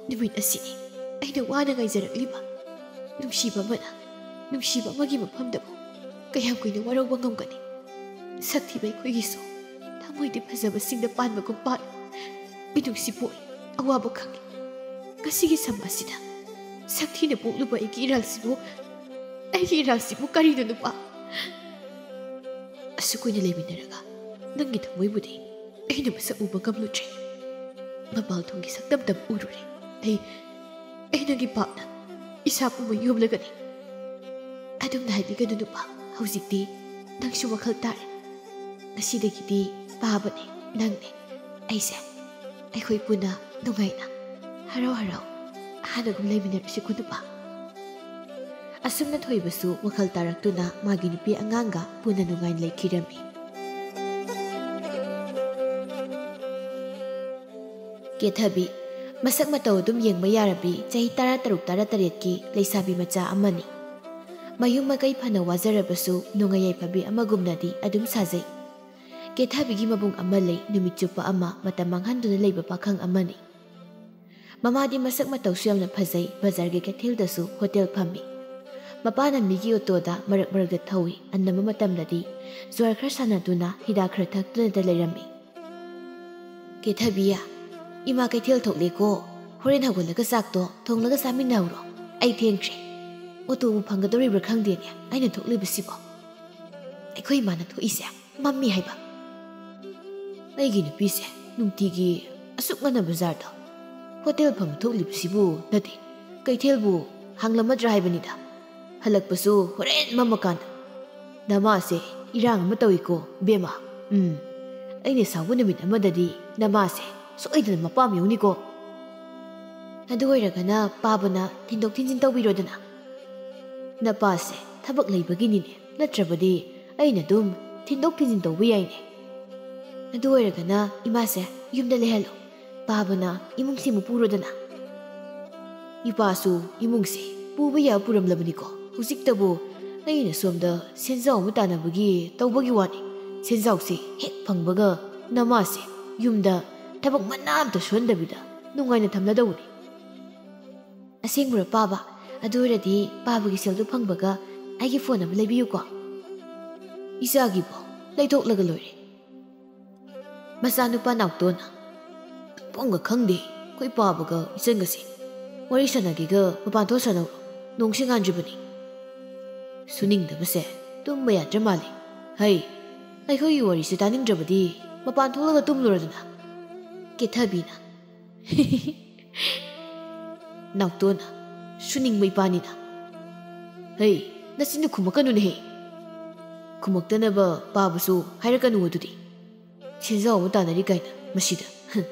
ꯅꯨꯃꯤꯠ ꯑꯁꯤꯅꯤ ꯑꯩꯅ ꯋꯥꯅ ꯉꯥꯏꯖꯔꯛꯂꯤꯕ꯫ ꯅꯨꯡꯁꯤꯕ ꯑꯃꯅ ꯅꯨꯡꯁꯤꯕ ꯑꯃꯒꯤ ꯃꯐꯝꯗꯕꯨ ꯀꯌꯥꯝ ꯀꯨꯏꯅ ꯋꯥꯔꯧꯕ ꯉꯝꯒꯅꯤ? ꯁꯛ ꯊꯤꯕ ꯑꯩꯈꯣꯏꯒꯤꯁꯨ ꯊꯃꯣꯏꯗꯤ ꯐꯖꯕꯁꯤꯡꯗ ꯄꯥꯟꯕꯒꯨꯝ ꯄꯥꯜꯂꯤ꯫ ꯃꯤꯅꯨꯡꯁꯤ ꯄꯣꯛꯏ, ꯑꯋꯥꯕ ꯈꯪꯏ꯫ ꯉꯁꯤꯒꯤ ꯁꯃꯥꯖꯁꯤꯗ ꯁꯛ ꯊꯤꯅ ꯄꯣꯛꯂꯨꯕ ꯑꯩꯒꯤ ꯏꯔꯥꯜꯁꯤꯕꯨ, ꯑꯩꯒꯤ ꯏꯔꯥꯜꯁꯤꯕꯨ ꯀꯔꯤꯅꯣ ꯅꯨꯄꯥ? ꯑꯁꯨꯛ ꯀꯨꯏꯅ ꯂꯩꯃꯤꯟꯅꯔꯒ ꯅꯪꯒꯤ ꯊꯃꯣꯏꯕꯨꯗꯤ ꯑꯩꯅ ꯃꯁꯛ ꯎꯕ ꯉꯝꯂꯨꯗ꯭ꯔꯦ꯫ ꯃꯄꯥꯜ ꯊꯣꯡꯒꯤ ꯁꯛꯇꯝꯇꯕꯨ ꯎꯔꯨꯔꯦ꯫ ꯑꯩ, ꯑꯩ ꯅꯪꯒꯤ ꯄꯥꯞꯅ ꯏꯁꯥ ꯄꯨꯝꯕ ꯌꯣꯝꯂꯒꯅꯤ꯫ ꯑꯗꯨꯝꯅ ꯍꯥꯏꯕꯤꯒꯅꯨ ꯅꯨꯄꯥ, ꯍꯧꯖꯤꯛꯇꯤ ꯅꯪꯁꯨ ꯋꯥꯈꯜ ꯇꯥꯔꯦ꯫ ꯉꯁꯤꯗꯒꯤꯗꯤ ꯄꯥꯕꯅꯦ, ꯅꯪꯅꯦ, ꯑꯩꯁꯦ꯫ ꯑꯩꯈꯣꯏ ꯄꯨꯟꯅ ꯅꯨꯡꯉꯥꯏꯅ, ꯍꯔꯥꯎ ꯍꯔꯥꯎ ꯍꯥꯟꯅꯒꯨꯝ ꯂꯩꯃꯤꯟꯅꯔꯁꯤꯀꯣ ꯅꯨꯄꯥ꯫" ꯑꯁꯨꯝꯅ ꯊꯣꯏꯕꯁꯨ ꯋꯥꯈꯜ ꯇꯥꯔꯛꯇꯨꯅ ꯃꯥꯒꯤ ꯅꯨꯄꯤ ꯑꯉꯥꯡꯒ ꯄꯨꯟꯅ ꯅꯨꯡꯉꯥꯏꯅ ꯂꯩꯈꯤꯔꯝꯃꯤ꯫ ꯀꯦꯊꯕꯤ, ꯃꯁꯛ ꯃꯇꯧ ꯑꯗꯨꯝ ꯌꯦꯡꯕ ꯌꯥꯔꯕꯤ ꯆꯍꯤ ꯇꯔꯥꯇꯔꯨꯛ ꯇꯔꯥꯇꯔꯦꯠꯀꯤ ꯂꯩꯁꯥꯕꯤ ꯃꯆꯥ ꯑꯃꯅꯤ꯫ ꯃꯌꯨꯝ ꯃꯀꯩ ꯐꯅ ꯋꯥꯖꯔꯕꯁꯨ ꯅꯨꯡꯉꯥꯏ ꯌꯥꯏꯐꯕꯤ ꯑꯃꯒꯨꯝꯅꯗꯤ ꯑꯗꯨꯝ ꯁꯥꯖꯩ꯫ ꯀꯦꯊꯕꯤꯒꯤ ꯃꯕꯨꯡ ꯑꯃ ꯂꯩ, ꯅꯨꯃꯤꯠ ꯆꯨꯞꯄ ꯑꯃ ꯃꯇꯝ ꯃꯥꯡꯍꯟꯗꯨꯅ ꯂꯩꯕ ꯄꯥꯈꯪ ꯑꯃꯅꯤ꯫ ꯃꯃꯥꯗꯤ ꯃꯁꯛ ꯃꯇꯧꯁꯨ ꯌꯥꯝꯅ ꯐꯖꯩ, ꯕꯖꯥꯔꯒꯤ ꯀꯩꯊꯦꯜꯗꯁꯨ ꯍꯣꯇꯦꯜ ꯐꯝꯃꯤ꯫ ꯃꯄꯥꯅ ꯃꯤꯒꯤ ꯑꯣꯇꯣꯗ ꯃꯔꯛ ꯃꯔꯛꯇ ꯊꯧꯏ, ꯑꯅꯝꯕ ꯃꯇꯝꯗꯗꯤ ꯖ꯭ꯋꯥꯔ ꯈꯔ ꯁꯥꯟꯅꯗꯨꯅ ꯍꯤꯗꯥꯛ ꯈꯔ ꯊꯛꯇꯨꯅꯇ ꯂꯩꯔꯝꯃꯤ꯫ "ꯀꯦꯊꯕꯤ, ꯏꯃꯥ ꯀꯩꯊꯦꯜ ꯊꯣꯛꯂꯦꯀꯣ, ꯍꯣꯔꯦꯟ ꯍꯧꯒꯠꯂꯒ ꯆꯥꯛꯇꯣ ꯊꯣꯡꯂꯒ ꯆꯥꯃꯤꯟꯅꯍꯧꯔꯣ, ꯑꯩ ꯊꯦꯡꯈ꯭ꯔꯦ꯫ ꯑꯣꯇꯣꯕꯨ ꯐꯪꯒꯗꯧꯔꯤꯕ꯭ꯔꯥ ꯈꯪꯗꯦꯅꯦ ꯑꯩꯅ ꯊꯣꯛꯂꯤꯕꯁꯤꯕꯣ꯫ ꯑꯩꯈꯣꯏ ꯏꯃꯥꯅ ꯊꯣꯛꯏꯁꯦ ꯃꯝꯃꯤ ꯍꯥꯏꯕ꯫ ꯑꯩꯒꯤ ꯅꯨꯄꯤꯁꯦ ꯅꯨꯡꯇꯤꯒꯤ ꯑꯁꯨꯛ ꯉꯟꯅ ꯕꯖꯥꯔꯗ, ꯍꯣꯇꯦꯜ ꯐꯝꯕ ꯊꯣꯛꯂꯤꯕꯁꯤꯕꯨ ꯅꯠꯇꯦ, ꯀꯩꯊꯦꯜꯕꯨ ꯍꯥꯡꯂꯝꯃꯗ꯭ꯔꯥ ꯍꯥꯏꯕꯅꯤꯗ꯫ ꯍꯜꯂꯛꯄꯁꯨ ꯍꯣꯔꯦꯟ ꯃꯝꯃꯀꯥꯟꯗ꯫ ꯅꯃꯥꯁꯦ ꯏꯔꯥꯡ ꯑꯃ ꯇꯧꯏꯀꯣ ꯕꯦꯝꯃ꯫ ꯎꯝ, ꯑꯩꯅ ꯁꯥꯎꯕ ꯅꯨꯃꯤꯠ ꯑꯃꯗꯗꯤ ꯅꯃꯥꯁꯦ ꯁꯣꯏꯗꯅ ꯃꯄꯥꯝ ꯌꯧꯅꯤꯀꯣ꯫ ꯑꯗꯨ ꯑꯣꯏꯔꯒꯅ ꯄꯥꯕꯅ ꯊꯤꯟꯗꯣꯛ ꯊꯤꯟꯖꯤꯟ ꯇꯧꯕꯤꯔꯣꯗꯅ꯫ ꯅꯄꯥꯁꯦ ꯊꯕꯛ ꯂꯩꯕꯒꯤꯅꯤꯅꯦ, ꯅꯠꯇ꯭ꯔꯕꯗꯤ ꯑꯩꯅ ꯑꯗꯨꯝ ꯊꯤꯟꯗꯣꯛ ꯊꯤꯟꯖꯤꯟ ꯇꯧꯕ ꯌꯥꯏꯅꯦ꯫ ꯑꯗꯨ ꯑꯣꯏꯔꯒꯅ ꯏꯃꯥꯁꯦ ꯌꯨꯝꯗ ꯂꯩꯍꯜꯂꯣ, ꯄꯥꯕꯅ ꯏꯃꯨꯡꯁꯤ ꯑꯃꯨꯛ ꯄꯨꯔꯣꯗꯅ꯫ ꯏꯄꯥꯁꯨ ꯏꯃꯨꯡꯁꯤ ꯄꯨꯕ ꯌꯥꯕ ꯄꯨꯔꯝꯂꯕꯅꯤꯀꯣ꯫ ꯍꯧꯖꯤꯛꯇꯕꯨ ꯑꯩꯅ ꯁꯣꯝꯗ ꯁꯦꯟꯖꯥꯎ ꯑꯃ ꯇꯥꯟꯅꯕꯒꯤ ꯇꯧꯕꯒꯤ ꯋꯥꯅꯤ꯫ ꯁꯦꯟꯖꯥꯎꯁꯤ ꯍꯦꯛ ꯐꯪꯕꯒ ꯅꯃꯥꯁꯦ ꯌꯨꯝꯗ ꯊꯕꯛ ꯃꯅꯥ ꯑꯝꯇ ꯁꯨꯍꯟꯗꯕꯤꯗ ꯅꯨꯡꯉꯥꯏꯅ ꯊꯝꯂꯗꯧꯕꯅꯤ꯫ ꯑꯁꯦꯡꯕ꯭ꯔꯣ ꯄꯥꯕ? ꯑꯗꯨ ꯑꯣꯏꯔꯗꯤ ꯄꯥꯕꯒꯤ ꯁꯦꯜꯗꯨ ꯐꯪꯕꯒ ꯑꯩꯒꯤ ꯐꯣꯟ ꯑꯃ ꯂꯩꯕꯤꯌꯨꯀꯣ꯫ ꯏꯆꯥꯒꯤꯕꯨ ꯂꯩꯊꯣꯛꯂꯒ ꯂꯣꯏꯔꯦ꯫ ꯃꯆꯥꯅꯨꯄꯥ ꯅꯥꯎꯇꯣꯟꯅ, "ꯇꯨꯝꯐꯝꯒ ꯈꯪꯗꯦ, ꯑꯩꯈꯣꯏ ꯄꯥꯕꯒ ꯏꯆꯟꯒꯁꯦ ꯋꯥꯔꯤ ꯁꯥꯟꯅꯒꯦꯒ ꯃꯄꯥꯟ ꯊꯣꯛ ꯁꯥꯟꯅꯧꯔꯣ, ꯅꯣꯡꯁꯤ ꯉꯥꯟꯗ꯭ꯔꯤꯕꯅꯤ꯫" ꯁꯨꯅꯤꯡꯗꯕꯁꯦ ꯇꯨꯝꯕ ꯌꯥꯗ꯭ꯔ ꯃꯥꯜꯂꯦ꯫ "ꯍꯩ, ꯑꯩꯈꯣꯏꯒꯤ ꯋꯥꯔꯤꯁꯦ ꯇꯥꯅꯤꯡꯗ꯭ꯔꯕꯗꯤ ꯃꯄꯥꯟ ꯊꯣꯛꯂꯒ ꯇꯨꯝꯂꯨꯔꯗꯅ꯫" ꯀꯦꯊꯕꯤꯅ, ꯅꯥꯎꯇꯣꯟꯅ, "ꯁꯨꯅꯤꯡꯕ ꯏꯄꯥꯅꯤꯅ꯫" "ꯍꯩ, ꯅꯆꯤꯟꯗꯨ ꯈꯨꯝꯃꯛꯀꯅꯨꯅꯦꯍꯦ꯫ ꯈꯨꯝꯃꯛꯇꯅꯕ ꯄꯥꯕꯁꯨ ꯍꯥꯏꯔꯛꯀꯅꯨ ꯑꯗꯨꯗꯤ꯫ ꯁꯦꯟꯖꯥꯎ ꯑꯃ ꯇꯥꯟꯅꯔꯤ ꯀꯥꯏꯅ ꯃꯁꯤꯗ꯫ ꯍꯝ,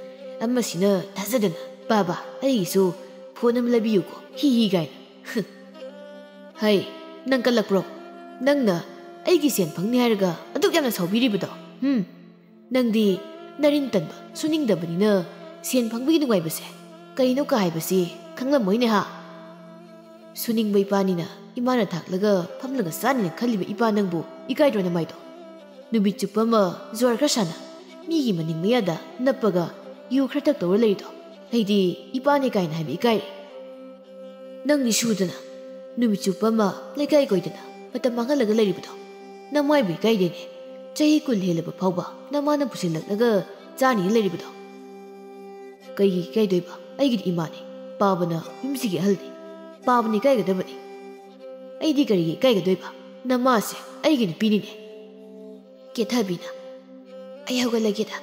ꯑꯃꯁꯤꯅ ꯊꯥꯖꯗꯅ, 'ꯄꯥꯕ, ꯑꯩꯒꯤꯁꯨ ꯐꯣꯟ ꯑꯃ ꯂꯩꯕꯤꯌꯨꯀꯣ, ꯍꯤ ꯍꯤ' ꯀꯥꯏꯅ꯫ ꯍꯝ꯫ ꯍꯩ, ꯅꯪ ꯀꯜꯂꯛꯄ꯭ꯔꯣ? ꯅꯪꯅ ꯑꯩꯒꯤ ꯁꯦꯟ ꯐꯪꯅꯤ ꯍꯥꯏꯔꯒ ꯑꯗꯨꯛ ꯌꯥꯝꯅ ꯁꯥꯎꯕꯤꯔꯤꯕꯗꯣ? ꯍꯝ? ꯅꯪꯗꯤ ꯅꯔꯤꯟ ꯇꯟꯕ, ꯁꯨꯅꯤꯡꯗꯕꯅꯤꯅ ꯁꯦꯟ ꯐꯪꯕꯒꯤ ꯅꯨꯡꯉꯥꯏꯕꯁꯦ ꯀꯩꯅꯣ ꯀꯥ ꯍꯥꯏꯕꯁꯤ ꯈꯪꯂꯝꯃꯣꯏꯅꯦ ꯍꯥ?" ꯁꯨꯅꯤꯡꯕ ꯏꯄꯥꯅꯤꯅ ꯏꯃꯥꯅ ꯊꯥꯛꯂꯒ ꯐꯝꯂꯒ ꯆꯥꯅꯤꯅ ꯈꯜꯂꯤꯕ ꯏꯄꯥ ꯅꯪꯕꯨ ꯏꯀꯥꯏꯗ꯭ꯔꯣ ꯅꯃꯥꯏꯗꯣ? ꯅꯨꯃꯤꯠ ꯆꯨꯞꯄ ꯑꯃ ꯖꯨꯋꯥꯔ ꯈꯔ ꯁꯥꯟꯅ, ꯃꯤꯒꯤ ꯃꯅꯤꯡ ꯃꯌꯥꯗ ꯅꯞꯄꯒ ꯌꯨ ꯈꯔ ꯊꯛ ꯇꯧꯔ ꯂꯩꯔꯤꯗꯣ꯫ ꯑꯩꯗꯤ ꯏꯄꯥꯅꯦ ꯀꯥꯏꯅ ꯍꯥꯏꯕ ꯏꯀꯥꯏꯔꯦ꯫ ꯅꯪꯗꯤ ꯁꯨꯗꯅ ꯅꯨꯃꯤꯠ ꯆꯨꯞꯄ ꯑꯃ ꯂꯩꯀꯥꯏ ꯀꯣꯏꯗꯅ ꯃꯇꯝ ꯃꯥꯡꯍꯜꯂꯒ ꯂꯩꯔꯤꯕꯗꯣ ꯅꯃꯥꯏꯕꯨ ꯏꯀꯥꯏꯗꯦꯅꯦ꯫ ꯆꯍꯤ ꯀꯨꯟ ꯍꯦꯜꯂꯕ ꯐꯥꯎꯕ ꯅꯃꯥꯅ ꯄꯨꯁꯤꯜꯂꯛꯂꯒ ꯆꯥꯅꯤꯅ ꯂꯩꯔꯤꯕꯗꯣ꯫ ꯀꯩꯒꯤ ꯏꯀꯥꯏꯗꯣꯏꯕ? ꯑꯩꯒꯤꯗꯤ ꯏꯃꯥꯅꯦ꯫ ꯄꯥꯕꯅ ꯌꯨꯝꯁꯤꯒꯤ ꯑꯍꯜꯅꯤ꯫ ꯄꯥꯕꯅ ꯏꯀꯥꯏꯒꯗꯕꯅꯤ꯫ ꯑꯩꯗꯤ ꯀꯔꯤꯒꯤ ꯏꯀꯥꯏꯒꯗꯣꯏꯕ? ꯅꯃꯥꯁꯦ ꯑꯩꯒꯤ ꯅꯨꯄꯤꯅꯤꯅꯦ꯫ ꯀꯦꯊꯕꯤꯅ, "ꯑꯩ ꯍꯧꯒꯠꯂꯒꯦꯗ꯫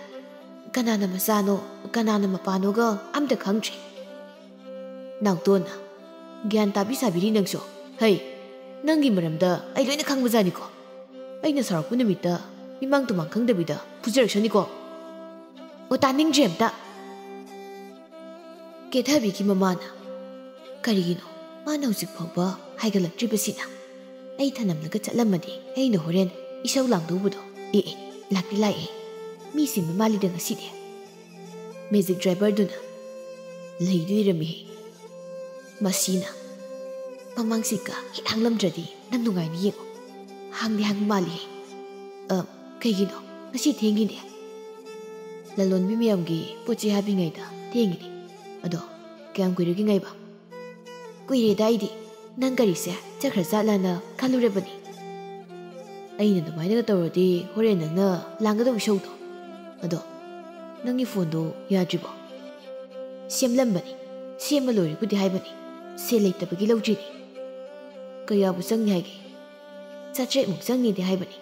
ꯀꯅꯥꯅ ꯃꯆꯥꯅꯣ, ꯀꯅꯥꯅ ꯃꯄꯥꯅꯣꯒ ꯑꯝꯇ ꯈꯪꯗ꯭ꯔꯦ꯫" ꯅꯥꯎꯇꯣꯟꯅ, "ꯒ꯭ꯌꯥꯟ ꯇꯥꯕꯤ ꯁꯥꯕꯤꯔꯤ ꯅꯪꯁꯨ꯫ ꯍꯩ, ꯅꯪꯒꯤ ꯃꯔꯝꯗ ꯑꯩ ꯂꯣꯏꯅ ꯈꯪꯕꯖꯥꯠꯅꯤꯀꯣ꯫ ꯑꯩꯅ ꯁꯥꯎꯔꯛꯄ ꯅꯨꯃꯤꯠꯇ ꯃꯤꯃꯥꯡ ꯇꯨꯃꯥꯡ ꯈꯪꯗꯕꯤꯗ ꯐꯨꯖꯔꯛꯁꯅꯤꯀꯣ꯫" "ꯑꯣ, ꯇꯥꯅꯤꯡꯗ꯭ꯔꯦ ꯑꯝꯇ꯫" ꯀꯦꯊꯕꯤꯒꯤ ꯃꯃꯥꯅ, "ꯀꯔꯤꯒꯤꯅꯣ ꯃꯥꯅ ꯍꯧꯖꯤꯛ ꯐꯥꯎꯕ ꯍꯥꯏꯒꯠꯂꯛꯇ꯭ꯔꯤꯕꯁꯤꯅ? ꯑꯩ ꯊꯅꯝꯂꯒ ꯆꯠꯂꯝꯃꯗꯤ ꯑꯩꯅ ꯍꯣꯔꯦꯟ ꯏꯁꯧ ꯂꯥꯡꯗꯧꯕꯗꯣ꯫ ꯑꯦ ꯑꯦ, ꯂꯥꯛꯇꯤ ꯂꯥꯛꯑꯦ꯫ ꯃꯤ ꯁꯤꯟꯕ ꯃꯥꯜꯂꯤꯗ ꯉꯁꯤꯗꯤ꯫" ꯃꯦꯖꯤꯛ ꯗ꯭ꯔꯥꯏꯚꯔꯗꯨꯅ, "ꯂꯩꯗꯤ ꯂꯩꯔꯝꯃꯤꯍꯦ꯫ ꯃꯁꯤꯅ ꯃꯃꯥꯡ ꯁꯤꯠꯀ ꯍꯦꯛ ꯍꯥꯡꯂꯝꯗ꯭ꯔꯗꯤ ꯅꯪ ꯅꯨꯡꯉꯥꯏꯅꯤ ꯌꯦꯡꯉꯣ꯫ ꯍꯥꯡꯗꯤ ꯍꯥꯡꯕ ꯃꯥꯜꯂꯤꯍꯦ꯫ ꯑ, ꯀꯩꯒꯤꯅꯣ ꯉꯁꯤ ꯊꯦꯡꯉꯤꯅꯦ?" "ꯂꯂꯣꯟꯕꯤ ꯃꯌꯥꯝꯒꯤ ꯄꯣꯠ ꯆꯩ ꯍꯥꯞꯄꯤꯉꯩꯗ ꯊꯦꯡꯉꯤꯅꯦ꯫ ꯑꯗꯣ ꯀꯌꯥꯝ ꯀꯨꯏꯔꯒꯦ ꯉꯥꯏꯕ?" "ꯀꯨꯏꯔꯦꯗ ꯑꯩꯗꯤ꯫ ꯅꯪ ꯒꯥꯔꯤꯁꯦ ꯆꯠꯈ꯭ꯔ ꯖꯥꯠꯂꯅ ꯈꯜꯂꯨꯔꯕꯅꯤ꯫" "ꯑꯩꯅ ꯑꯗꯨꯃꯥꯏꯅꯒ ꯇꯧꯔꯗꯤ ꯍꯣꯔꯦꯟ ꯅꯪꯅ ꯂꯥꯡꯒꯗꯧꯕ ꯏꯁꯧꯗꯣ꯫ ꯑꯗꯣ ꯅꯪꯒꯤ ꯐꯣꯟꯗꯣ ꯌꯥꯗ꯭ꯔꯤꯕꯣ?" "ꯁꯦꯝꯂꯝꯕꯅꯤ꯫ ꯁꯦꯝꯕ ꯂꯣꯏꯔꯦꯕꯨꯗꯤ ꯍꯥꯏꯕꯅꯤ꯫ ꯁꯦꯜ ꯂꯩꯇꯕꯒꯤ ꯂꯧꯗ꯭ꯔꯤꯅꯤ꯫" "ꯀꯌꯥꯕꯨ ꯆꯪꯅꯤ ꯍꯥꯏꯒꯦ?" "ꯆꯥꯇ꯭ꯔꯦꯠꯃꯨꯛ ꯆꯪꯅꯤꯗꯤ ꯍꯥꯏꯕꯅꯤ꯫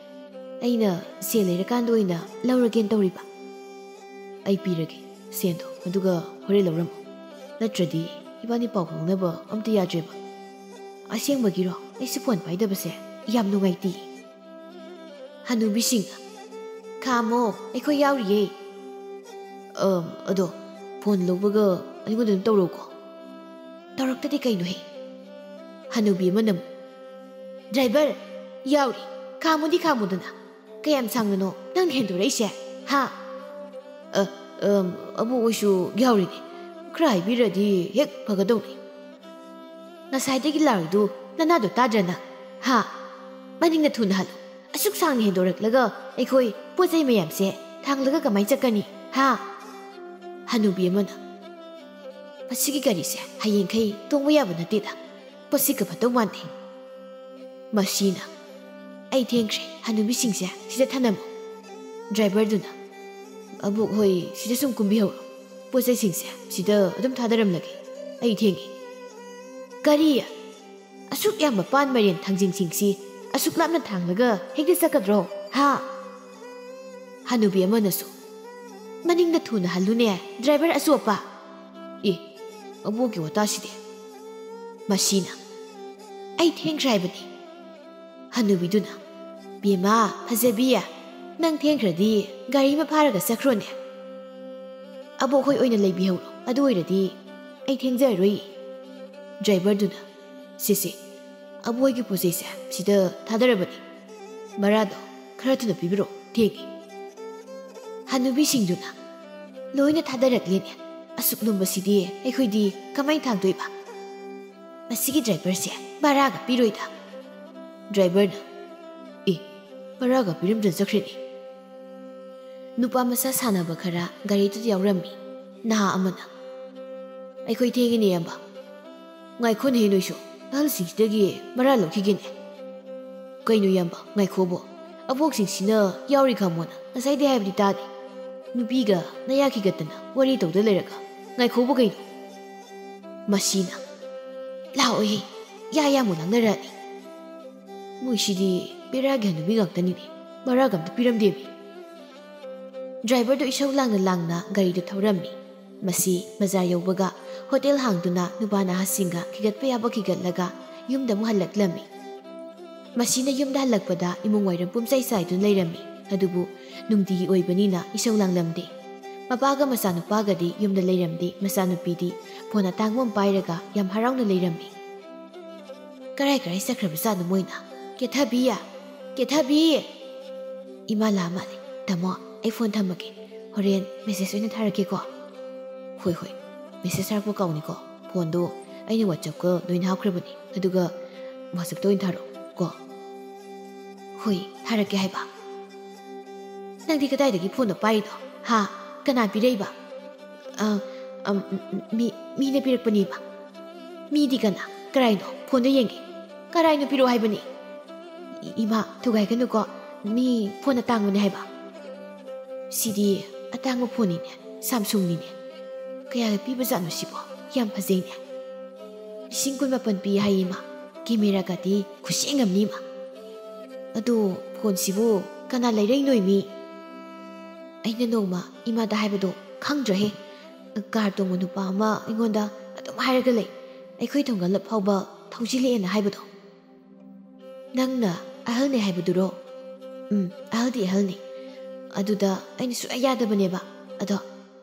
ꯑꯩꯅ ꯁꯦꯜ ꯂꯩꯔꯀꯥꯟꯗ ꯑꯣꯏꯅ ꯂꯧꯔꯒꯦꯅ ꯇꯧꯔꯤꯕ꯫" "ꯑꯩ ꯄꯤꯔꯒꯦ ꯁꯦꯟꯗꯣ, ꯑꯗꯨꯒ ꯍꯣꯔꯦꯟ ꯂꯧꯔꯝꯃꯣ꯫ ꯅꯠꯇ꯭ꯔꯗꯤ ꯏꯕꯥꯅꯤ ꯄꯥꯎ ꯐꯥꯎꯅꯕ ꯑꯝꯇ ꯌꯥꯗ꯭ꯔꯦꯕ꯫" "ꯑꯁꯦꯡꯕꯒꯤꯔꯣ? ꯑꯩꯁꯨ ꯐꯣꯟ ꯄꯥꯏꯗꯕꯁꯦ ꯌꯥꯝ ꯅꯨꯡꯉꯥꯏꯇꯦ꯫" ꯍꯅꯨꯕꯤꯁꯤꯡꯅ, "ꯈꯥꯝꯃꯣ, ꯑꯩꯈꯣꯏ ꯌꯥꯎꯔꯤꯌꯦ꯫" "ꯑꯝ, ꯑꯗꯣ ꯐꯣꯟ ꯂꯧꯕꯒ ꯑꯩꯉꯣꯟꯗ ꯑꯗꯨꯝ ꯇꯧꯔꯛꯎꯀꯣ꯫" "ꯇꯧꯔꯛꯇꯗꯤ ꯀꯩꯅꯣꯍꯦ?" ꯍꯅꯨꯕꯤ ꯑꯃꯅ ꯑꯃꯨꯛ, "ꯗ꯭ꯔꯥꯏꯚꯔ, ꯌꯥꯎꯔꯤ, ꯈꯥꯝꯃꯨꯗꯤ ꯈꯥꯝꯃꯨꯗꯅ꯫ ꯀꯌꯥꯝ ꯁꯥꯡꯅꯅꯣ ꯅꯪꯅ ꯍꯦꯟꯗꯣꯔꯛꯏꯁꯦ? ꯍꯥ?" "ꯑ, ꯑꯝ, ꯑꯕꯣꯛ ꯍꯣꯏꯁꯨ ꯌꯥꯎꯔꯤꯅꯦ꯫ ꯈꯔ ꯍꯥꯏꯕꯤꯔꯗꯤ ꯍꯦꯛ ꯐꯒꯗꯧꯅꯤ꯫" "ꯉꯁꯥꯏꯗꯒꯤ ꯂꯥꯎꯔꯤꯗꯨ ꯅꯅꯥꯗꯣ ꯇꯥꯗ꯭ꯔꯅ? ꯍꯥ? ꯃꯅꯤꯡꯅ ꯊꯨꯅ ꯍꯜꯂꯨ꯫ ꯑꯁꯨꯛ ꯁꯥꯡꯅ ꯍꯦꯟꯗꯣꯔꯛꯂꯒ ꯑꯩꯈꯣꯏ ꯄꯣꯠ ꯆꯩ ꯃꯌꯥꯝꯁꯦ ꯊꯥꯡꯂꯒ ꯀꯃꯥꯏ ꯆꯠꯀꯅꯤ? ꯍꯥ?" ꯍꯅꯨꯕꯤ ꯑꯃꯅ, "ꯑꯁꯤꯒꯤ ꯒꯥꯔꯤꯁꯦ ꯍꯌꯦꯡꯈꯩ ꯇꯣꯡꯕ ꯌꯥꯕ ꯅꯠꯇꯦꯗ꯫ ꯄꯣꯠꯁꯤꯒ ꯐꯠꯇꯧ ꯃꯥꯟꯗꯦ꯫" ꯃꯁꯤꯅ, "ꯑꯩ ꯊꯦꯡꯈ꯭ꯔꯦ, ꯍꯅꯨꯕꯤꯁꯤꯡꯁꯦ ꯁꯤꯗ ꯊꯅꯝꯃꯨ꯫" ꯗ꯭ꯔꯥꯏꯚꯔꯗꯨꯅ, "ꯑꯕꯣꯛ ꯍꯣꯏ ꯁꯤꯗ ꯁꯨꯝ ꯀꯨꯝꯕꯤꯍꯧꯔꯣ꯫ ꯄꯣꯠ ꯆꯩꯁꯤꯡꯁꯦ ꯁꯤꯗ ꯑꯗꯨꯝ ꯊꯥꯗꯔꯝꯂꯒꯦ꯫ ꯑꯩ ꯊꯦꯡꯉꯦ꯫" "ꯀꯔꯤ? ꯑꯁꯨꯛ ꯌꯥꯝꯕ ꯄꯥꯟ, ꯃꯥꯏꯔꯦꯟ, ꯊꯥꯡꯖꯤꯡꯁꯤꯡꯁꯤ ꯑꯁꯨꯛ ꯂꯥꯞꯅ ꯊꯥꯡꯂꯒ ꯍꯦꯛꯇ ꯆꯠꯀꯗ꯭ꯔꯣ? ꯍꯥ?" ꯍꯅꯨꯕꯤ ꯑꯃꯅꯁꯨ, "ꯃꯅꯤꯡꯗ ꯊꯨꯅ ꯍꯜꯂꯨꯅꯦ, ꯗ꯭ꯔꯥꯏꯚꯔ ꯑꯆꯣꯞꯄ꯫" "ꯑꯦ, ꯑꯕꯣꯛꯀꯤ ꯋꯥꯇꯥꯁꯤꯗꯤ꯫" ꯃꯁꯤꯅ, "ꯑꯩ ꯊꯦꯡꯈ꯭ꯔꯦ ꯍꯥꯏꯕꯅꯤ꯫" ꯍꯅꯨꯕꯤꯗꯨꯅ, "ꯕꯦꯝꯃ, ꯐꯖꯕꯤ, ꯅꯪ ꯊꯦꯡꯈ꯭ꯔꯗꯤ ꯒꯥꯔꯤ ꯑꯃ ꯐꯥꯔꯒ ꯆꯠꯈ꯭ꯔꯣꯅꯦ꯫ ꯑꯕꯣꯛ ꯍꯣꯏ ꯑꯣꯏꯅ ꯂꯩꯕꯤꯍꯧꯔꯣ, ꯑꯗꯨ ꯑꯣꯏꯔꯗꯤ ꯑꯩ ꯊꯦꯡꯖꯔꯔꯣꯏ꯫" ꯗ꯭ꯔꯥꯏꯚꯔꯗꯨꯅ, "ꯁꯦ ꯁꯦ, ꯑꯕꯣꯛ ꯍꯣꯏꯒꯤ ꯄꯣꯠ ꯆꯩꯁꯦ ꯁꯤꯗ ꯊꯥꯗꯔꯕꯅꯤ꯫ ꯚꯔꯥꯗꯣ ꯈꯔ ꯊꯨꯅ ꯄꯤꯕꯤꯔꯛꯑꯣ, ꯊꯦꯡꯉꯦ꯫" ꯍꯅꯨꯕꯤꯁꯤꯡꯗꯨꯅ, "ꯂꯣꯏꯅ ꯊꯥꯗꯔꯛꯂꯦꯅꯦ꯫ ꯑꯁꯨꯛ ꯂꯨꯝꯕꯁꯤꯗꯤ ꯑꯩꯈꯣꯏꯗꯤ ꯀꯃꯥꯏꯅ ꯊꯥꯡꯗꯣꯏꯕ? ꯃꯁꯤꯒꯤ ꯗ꯭ꯔꯥꯏꯚꯔꯁꯦ ꯚꯔꯥꯒ ꯄꯤꯔꯣꯏꯗ꯫" ꯗ꯭ꯔꯥꯏꯚꯔꯅ, "ꯑꯦ, ꯚꯔꯥꯒ ꯄꯤꯔꯝꯗꯅ ꯆꯠꯈ꯭ꯔꯦꯅꯦ꯫" ꯅꯨꯄꯥ ꯃꯁꯥ ꯁꯥꯟꯅꯕ ꯈꯔ ꯒꯥꯔꯤꯗꯨꯗ ꯌꯥꯎꯔꯝꯃꯤ꯫ ꯅꯍꯥ ꯑꯃꯅ, "ꯑꯩꯈꯣꯏ ꯊꯦꯡꯉꯤꯅꯦ, ꯏꯌꯥꯝꯕ꯫ ꯉꯥꯏꯈꯣꯅꯦꯍꯦ ꯅꯣꯏꯁꯨ, ꯑꯍꯜꯁꯤꯡꯁꯤꯗꯒꯤ ꯚꯔꯥ ꯂꯧꯈꯤꯒꯦꯅꯦ꯫" "ꯀꯩꯅꯣ ꯏꯌꯥꯝꯕ, ꯉꯥꯏꯈꯣꯕꯣ? ꯑꯕꯣꯛꯁꯤꯡꯁꯤꯅ ꯌꯥꯎꯔꯤ ꯈꯪꯃꯣꯅ ꯉꯁꯥꯏꯗꯩ ꯍꯥꯏꯕꯗꯤ ꯇꯥꯗꯦ꯫ ꯅꯨꯄꯤꯒ ꯅꯌꯥ ꯈꯤꯒꯠꯇꯅ ꯋꯥꯔꯤ ꯇꯧꯗ ꯂꯩꯔꯒ ꯉꯥꯏꯈꯣꯕꯨ ꯀꯩꯅꯣ?" ꯃꯁꯤꯅ, "ꯂꯥꯛꯑꯣꯍꯦ, ꯌꯥ ꯌꯥꯃꯨ ꯂꯥꯡꯅꯔꯛꯑꯅꯤ꯫ ꯃꯣꯏꯁꯤꯗꯤ ꯕꯦꯔꯥꯒꯤ ꯍꯅꯨꯕꯤ ꯉꯥꯛꯇꯅꯤꯅꯦ, ꯚꯔꯥꯒ ꯑꯝꯇ ꯄꯤꯔꯝꯗꯦꯃꯤ꯫" ꯗ꯭ꯔꯥꯏꯚꯔꯗꯨ ꯏꯁꯧ ꯂꯥꯡꯅ ꯂꯥꯡꯅ ꯒꯥꯔꯤꯗꯨ ꯊꯧꯔꯝꯃꯤ꯫ ꯃꯁꯤ ꯕꯖꯥꯔ ꯌꯧꯕꯒ ꯍꯣꯇꯦꯜ ꯍꯥꯡꯗꯨꯅ ꯅꯨꯄꯥ ꯅꯍꯥꯁꯤꯡꯒ ꯈꯤꯒꯠꯄ ꯌꯥꯕ ꯈꯤꯒꯠꯂꯒ ꯌꯨꯝꯗ ꯑꯃꯨꯛ ꯍꯜꯂꯛꯂꯝꯃꯤ꯫ ꯃꯁꯤꯅ ꯌꯨꯝꯗ ꯍꯜꯂꯛꯄꯗ ꯏꯃꯨꯡ ꯋꯥꯏꯔꯝ ꯄꯨꯝꯆꯥꯏ ꯆꯥꯏꯗꯨꯅ ꯂꯩꯔꯝꯃꯤ꯫ ꯑꯗꯨꯕꯨ ꯅꯨꯡꯇꯤꯒꯤ ꯑꯣꯏꯕꯅꯤꯅ ꯏꯁꯧ ꯂꯥꯡꯂꯝꯗꯦ꯫ ꯃꯄꯥꯒ ꯃꯆꯥꯅꯨꯄꯥꯒꯗꯤ ꯌꯨꯝꯗ ꯂꯩꯔꯝꯗꯦ, ꯃꯆꯥꯅꯨꯄꯤꯗꯤ ꯐꯣꯟ ꯑꯇꯥꯡꯕ ꯑꯃ ꯄꯥꯏꯔꯒ ꯌꯥꯝ ꯍꯔꯥꯎꯅ ꯂꯩꯔꯝꯃꯤ꯫ "ꯀꯔꯥꯏ ꯀꯔꯥꯏ ꯆꯠꯈ꯭ꯔꯕꯖꯥꯠꯅꯣ ꯃꯣꯏꯅ? ꯀꯦꯊꯕꯤ! ꯀꯦꯊꯕꯤ!" "ꯏꯃꯥ ꯂꯥꯛꯑ ꯃꯥꯜꯂꯦ꯫ ꯇꯥꯃꯣ, ꯑꯩ ꯐꯣꯟ ꯊꯝꯃꯒꯦ꯫ ꯍꯣꯔꯦꯟ ꯃꯦꯁꯦꯖ ꯑꯣꯏꯅ ꯊꯥꯔꯛꯀꯦꯀꯣ꯫" "ꯍꯣꯏ, ꯍꯣꯏ꯫ ꯃꯦꯁꯦꯖ ꯊꯥꯔꯛꯄ ꯀꯥꯎꯅꯤꯀꯣ꯫ ꯐꯣꯟꯗꯣ ꯑꯩꯅ WhatsApp-ꯀ ꯂꯣꯏꯅ ꯍꯥꯞꯈ꯭ꯔꯕꯅꯤ꯫ ꯑꯗꯨꯒ WhatsApp-ꯇ ꯑꯣꯏꯅ ꯊꯥꯔꯛꯑꯣ ꯀꯣ꯫" "ꯍꯣꯏ, ꯊꯥꯔꯛꯀꯦ ꯍꯥꯏꯕ꯫ ꯅꯪꯗꯤ ꯀꯗꯥꯏꯗꯒꯤ ꯐꯣꯟꯗꯣ ꯄꯥꯏꯔꯤꯅꯣ? ꯍꯥ? ꯀꯅꯥ ꯄꯤꯔꯛꯏꯕ?" "ꯑ, "ꯑꯝ, ꯎꯝ, ꯎꯝ, ꯃꯤ, ꯃꯤꯅ ꯄꯤꯔꯛꯄꯅꯦꯕ"꯫ "ꯃꯤꯗꯤ ꯀꯅꯥ? ꯀꯔꯥꯏꯅꯣ? ꯐꯣꯟꯗꯣ ꯌꯦꯡꯒꯦ"꯫ "ꯀꯔꯥꯏꯅꯣ? ꯄꯤꯔꯛꯑꯣ ꯍꯥꯏꯕꯅꯤ"꯫ "ꯏ-, ꯏꯃꯥ, ꯊꯨꯒꯥꯏꯒꯅꯨꯀꯣ꯫ ꯃꯤ ꯐꯣꯟ ꯑꯇꯥꯡꯕꯅꯦ ꯍꯥꯏꯕ"꯫ "ꯁꯤꯗꯤ ꯑꯇꯥꯡꯕ ꯐꯣꯟꯅꯤꯅꯦ, ꯁꯥꯝꯁꯨꯡꯅꯤꯅꯦ꯫ ꯀꯌꯥꯒ ꯄꯤꯕꯖꯥꯠꯅꯣ ꯁꯤꯕꯣ? ꯌꯥꯝ ꯐꯖꯩꯅꯦ"꯫ "ꯂꯤꯁꯤꯡ ꯀꯨꯟ ꯃꯥꯄꯟ ꯄꯤ ꯍꯥꯏꯌꯦ ꯏꯃꯥ꯫ ꯀꯦꯃꯦꯔꯥꯒꯗꯤ ꯈꯨꯠꯁꯦꯡ ꯑꯃꯅꯤ ꯏꯃꯥ"꯫ "ꯑꯗꯣ ꯐꯣꯟꯁꯤꯕꯨ ꯀꯅꯥ ꯂꯩꯔꯛꯏꯅꯣ ꯏꯃꯤ?" ꯑꯩꯅ ꯅꯣꯡꯃ ꯏꯃꯥꯗ ꯍꯥꯏꯕꯗꯣ ꯈꯪꯗ꯭ꯔꯍꯦ꯫ ꯀꯥꯔ ꯇꯣꯡꯕ ꯅꯨꯄꯥ ꯑꯃ ꯑꯩꯉꯣꯟꯗ ꯑꯗꯨꯝ ꯍꯥꯏꯔꯒ ꯂꯩ, ꯑꯩꯈꯣꯏ ꯊꯣꯡꯒꯜꯂ ꯐꯥꯎꯕ ꯊꯧꯖꯤꯜꯂꯛꯑꯦꯅ ꯍꯥꯏꯕꯗꯣ꯫ "ꯅꯪꯅ ꯑꯍꯜꯅꯦ ꯍꯥꯏꯕꯗꯨꯔꯣ?" "ꯎꯝ, ꯑꯍꯜꯗꯤ ꯑꯍꯜꯅꯤ"꯫ ꯑꯗꯨꯗ ꯑꯩꯅ ꯁꯨꯛꯌꯥ ꯌꯥꯗꯕꯅꯦꯕ꯫ ꯑꯗꯣ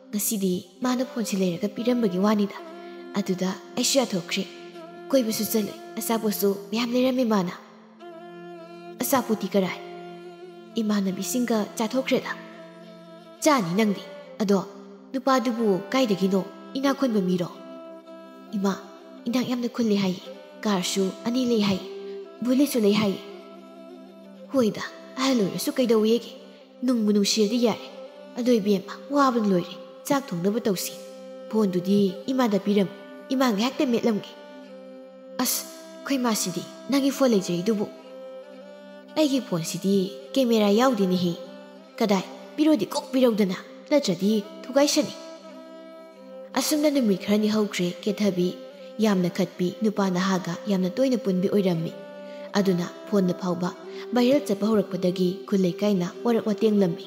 ꯉꯁꯤꯗꯤ ꯃꯥꯅ ꯐꯣꯟꯁꯦ ꯂꯩꯔꯒ ꯄꯤꯔꯝꯕꯒꯤ ꯋꯥꯅꯤꯗ꯫ ꯑꯗꯨꯗ ꯑꯩꯁꯨ ꯌꯥꯊꯣꯛꯈ꯭ꯔꯦ꯫ ꯀꯣꯏꯕꯁꯨ ꯆꯠꯂꯨꯏ, ꯑꯆꯥꯄꯣꯠꯁꯨ ꯃꯌꯥꯝ ꯂꯩꯔꯝꯃꯦ ꯃꯥꯅ꯫ "ꯑꯆꯥꯄꯣꯠꯇꯤ ꯀꯔꯥꯏ? ꯏꯃꯥꯟꯅꯕꯤꯁꯤꯡꯒ ꯆꯥꯊꯣꯛꯈ꯭ꯔꯦꯗ"꯫ "ꯆꯥꯅꯤ ꯅꯪꯗꯤ꯫ ꯑꯗꯣ ꯅꯨꯄꯥꯗꯨꯕꯨ ꯀꯥꯏꯗꯒꯤꯅꯣ? ꯏꯅꯥꯛ ꯈꯨꯟꯕ ꯃꯤꯔꯣ?" "ꯏꯃꯥ, ꯏꯅꯥꯛ ꯌꯥꯝꯅ ꯈꯨꯜꯂꯦ ꯍꯥꯏꯌꯦ꯫ ꯀꯥꯔꯁꯨ ꯑꯅꯤ ꯂꯩ ꯍꯥꯏꯌꯦ꯫ ꯕꯨꯂꯦꯠꯁꯨ ꯂꯩ ꯍꯥꯏꯌꯦ"꯫ "ꯍꯣꯏꯗ, ꯑꯍꯜ ꯑꯣꯏꯔꯁꯨ ꯀꯩꯗꯧꯋꯦꯒꯦ? ꯅꯨꯡꯕꯨ ꯅꯨꯡꯁꯤꯔꯗꯤ ꯌꯥꯔꯦ꯫ ꯑꯗꯣ ꯏꯕꯦꯝꯃ, ꯋꯥꯕꯅ ꯂꯣꯏꯔꯦ꯫ ꯆꯥꯛ ꯊꯣꯡꯅꯕ ꯇꯧꯁꯤ꯫ ꯐꯣꯟꯗꯨꯗꯤ ꯏꯃꯥꯗ ꯄꯤꯔꯝꯃꯨ꯫ ꯏꯃꯥ ꯉꯥꯏꯍꯥꯛꯇ ꯃꯦꯠꯂꯝꯒꯦ"꯫ "ꯑꯁ, ꯑꯩꯈꯣꯏ ꯃꯥꯁꯤꯗꯤ ꯅꯪꯒꯤ ꯐꯣꯟ ꯂꯩꯖꯔꯤꯗꯨꯕꯨ"꯫ "ꯑꯩꯒꯤ ꯐꯣꯟꯁꯤꯗꯤ ꯀꯦꯃꯦꯔꯥ ꯌꯥꯎꯗꯦꯅꯦꯍꯦ"꯫ "ꯀꯗꯥꯏ? ꯄꯤꯔꯣꯗꯤ ꯀꯣꯛ ꯄꯤꯔꯧꯗꯅ, ꯅꯠꯇ꯭ꯔꯗꯤ ꯊꯨꯒꯥꯏꯁꯅꯤ"꯫ ꯑꯁꯨꯝꯅ ꯅꯨꯃꯤꯠ ꯈꯔꯅꯤ ꯍꯧꯈ꯭ꯔꯦ꯫ ꯀꯦꯊꯕꯤ ꯌꯥꯝꯅ ꯈꯠꯄꯤ, ꯅꯨꯄꯥ ꯅꯍꯥꯒ ꯌꯥꯝꯅ ꯇꯣꯏꯅ ꯄꯨꯟꯕꯤ ꯑꯣꯏꯔꯝꯃꯤ꯫ ꯑꯗꯨꯅ ꯐꯣꯟꯗ ꯐꯥꯎꯕ ꯚꯥꯏꯔꯦꯜ ꯆꯠꯄ ꯍꯧꯔꯛꯄꯗꯒꯤ ꯈꯨꯜ ꯂꯩꯀꯥꯏꯅ ꯋꯥꯔꯛ ꯋꯥꯇꯦꯡꯂꯝꯃꯤ꯫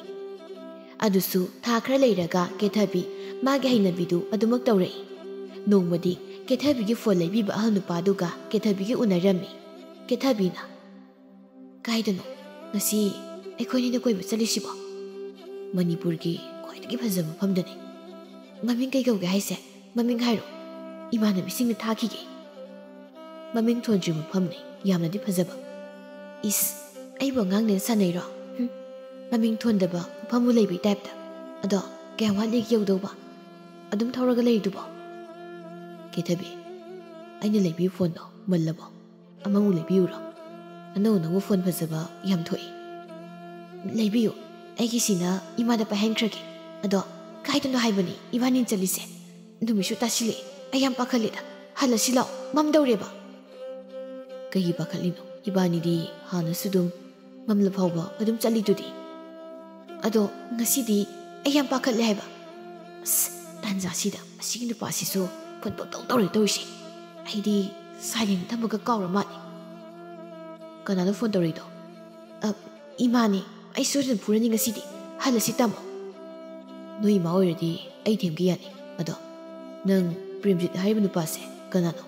ꯑꯗꯨꯁꯨ ꯊꯥ ꯈꯔ ꯂꯩꯔꯒ ꯀꯦꯊꯕꯤ ꯃꯥꯒꯤ ꯍꯩꯅꯕꯤꯗꯨ ꯑꯗꯨꯃꯛ ꯇꯧꯔꯛꯏ꯫ ꯅꯣꯡꯃꯗꯤ ꯀꯦꯊꯕꯤꯒꯤ ꯐꯣꯟ ꯂꯩꯕꯤꯕ ꯑꯍꯜ ꯅꯨꯄꯥꯗꯨꯒ ꯀꯦꯊꯕꯤꯒꯤ ꯎꯅꯔꯝꯃꯤ꯫ ꯀꯦꯊꯕꯤꯅ, "ꯀꯥꯏꯗꯅꯣ ꯉꯁꯤ ꯑꯩꯈꯣꯏꯅꯤꯅ ꯀꯣꯏꯕ ꯆꯠꯂꯤꯁꯤꯕꯣ?" "ꯃꯅꯤꯄꯨꯔꯒꯤ ꯈ꯭ꯋꯥꯏꯗꯒꯤ ꯐꯖꯕ ꯃꯐꯝꯗꯅꯤ"꯫ "ꯃꯃꯤꯡ ꯀꯩ ꯀꯧꯒꯦ ꯍꯥꯏꯁꯦ? ꯃꯃꯤꯡ ꯍꯥꯏꯔꯣ, ꯏꯃꯥꯟꯅꯕꯤꯁꯤꯡꯅ ꯊꯥꯈꯤꯒꯦ"꯫ "ꯃꯃꯤꯡ ꯊꯣꯟꯗ꯭ꯔꯤ ꯃꯐꯝꯅꯤ, ꯌꯥꯝꯅꯗꯤ ꯐꯖꯕ"꯫ "ꯏꯁ, ꯑꯩꯕꯨ ꯑꯉꯥꯡꯅꯦꯅ ꯁꯥꯟꯅꯩꯔꯣ? ꯍꯨꯝ, ꯃꯃꯤꯡ ꯊꯣꯟꯗꯕ ꯃꯐꯝꯕꯨ ꯂꯩꯕꯩ ꯇꯥꯏꯞꯇ꯫ ꯑꯗꯣ ꯀꯌꯥꯝ ꯋꯥꯠꯂꯤꯒꯦ ꯌꯧꯗꯧꯕ? ꯑꯗꯨꯝ ꯊꯧꯔꯒ ꯂꯩꯔꯤꯗꯨꯕꯣ?" "ꯀꯦꯊꯕꯤ, ꯑꯩꯅ ꯂꯩꯕꯤꯕ ꯐꯣꯟꯗꯣ ꯃꯜꯂꯕꯣ? ꯑꯃꯃꯨꯛ ꯂꯩꯕꯤꯌꯨꯔꯣ? ꯑꯅꯧ ꯑꯅꯧꯕ ꯐꯣꯟ ꯐꯖꯕ ꯌꯥꯝ ꯊꯣꯛꯏ"꯫ "ꯂꯩꯕꯤꯌꯨ, ꯑꯩꯒꯤꯁꯤꯅ ꯏꯃꯥꯗ ꯄꯥꯏꯍꯟꯈ꯭ꯔꯒꯦ꯫ ꯑꯗꯣ ꯀꯥꯏꯗꯅꯣ ꯍꯥꯏꯕꯅꯤ ꯏꯕꯥꯅꯤꯅ ꯆꯠꯂꯤꯁꯦ? ꯅꯨꯃꯤꯠꯁꯨ ꯇꯥꯁꯤꯜꯂꯛꯑꯦ꯫ ꯑꯩ ꯌꯥꯝ ꯄꯥꯈꯠꯂꯦꯗ꯫ ꯍꯜꯂꯁꯤ ꯂꯥꯛꯑꯣ, ꯃꯝꯗꯧꯔꯦꯕ꯫ ꯀꯩꯒꯤ ꯄꯥꯈꯠꯂꯤꯅꯣ? ꯏꯕꯥꯅꯤꯗꯤ ꯍꯥꯟꯅꯁꯨ ꯑꯗꯨꯝ ꯃꯝꯂꯐꯥꯎꯕ ꯑꯗꯨꯝ ꯆꯠꯂꯤꯗꯨꯗꯤ꯫ ꯑꯗꯣ ꯉꯁꯤꯗꯤ ꯑꯩ ꯌꯥꯝ ꯄꯥꯈꯠꯂꯦ ꯍꯥꯏꯕ꯫ ꯑꯁ, ꯇꯥꯟꯖꯥꯁꯤꯗ ꯑꯁꯤꯒꯤ ꯅꯨꯄꯥꯁꯤꯁꯨ ꯐꯣꯟ ꯄꯪꯇꯧ ꯇꯧꯔꯦ ꯇꯧꯔꯤꯁꯦ꯫ ꯑꯩꯗꯤ ꯁꯥꯏꯂꯦꯟ ꯊꯝꯕꯒ ꯀꯥꯎꯔ ꯃꯥꯜꯂꯦ꯫ ꯀꯅꯥꯅꯣ ꯐꯣꯟ ꯇꯧꯔꯛꯏꯗꯣ? ꯑ, ꯏꯃꯥꯅꯦ꯫ ꯑꯩ ꯁꯣꯏꯗꯅ ꯐꯨꯔꯅꯤ ꯉꯁꯤꯗꯤ꯫ ꯍꯜꯂꯁꯤ ꯇꯥꯃꯣ꯫ ꯅꯣꯏ ꯏꯃꯥ ꯑꯣꯏꯔꯗꯤ ꯑꯩ ꯊꯦꯝꯒꯦ ꯌꯥꯅꯤ꯫ ꯑꯗꯣ ꯅꯪ ꯄ꯭ꯔꯦꯝꯖꯤꯠ ꯍꯥꯏꯔꯤꯕ ꯅꯨꯄꯥꯁꯦ ꯀꯅꯥꯅꯣ?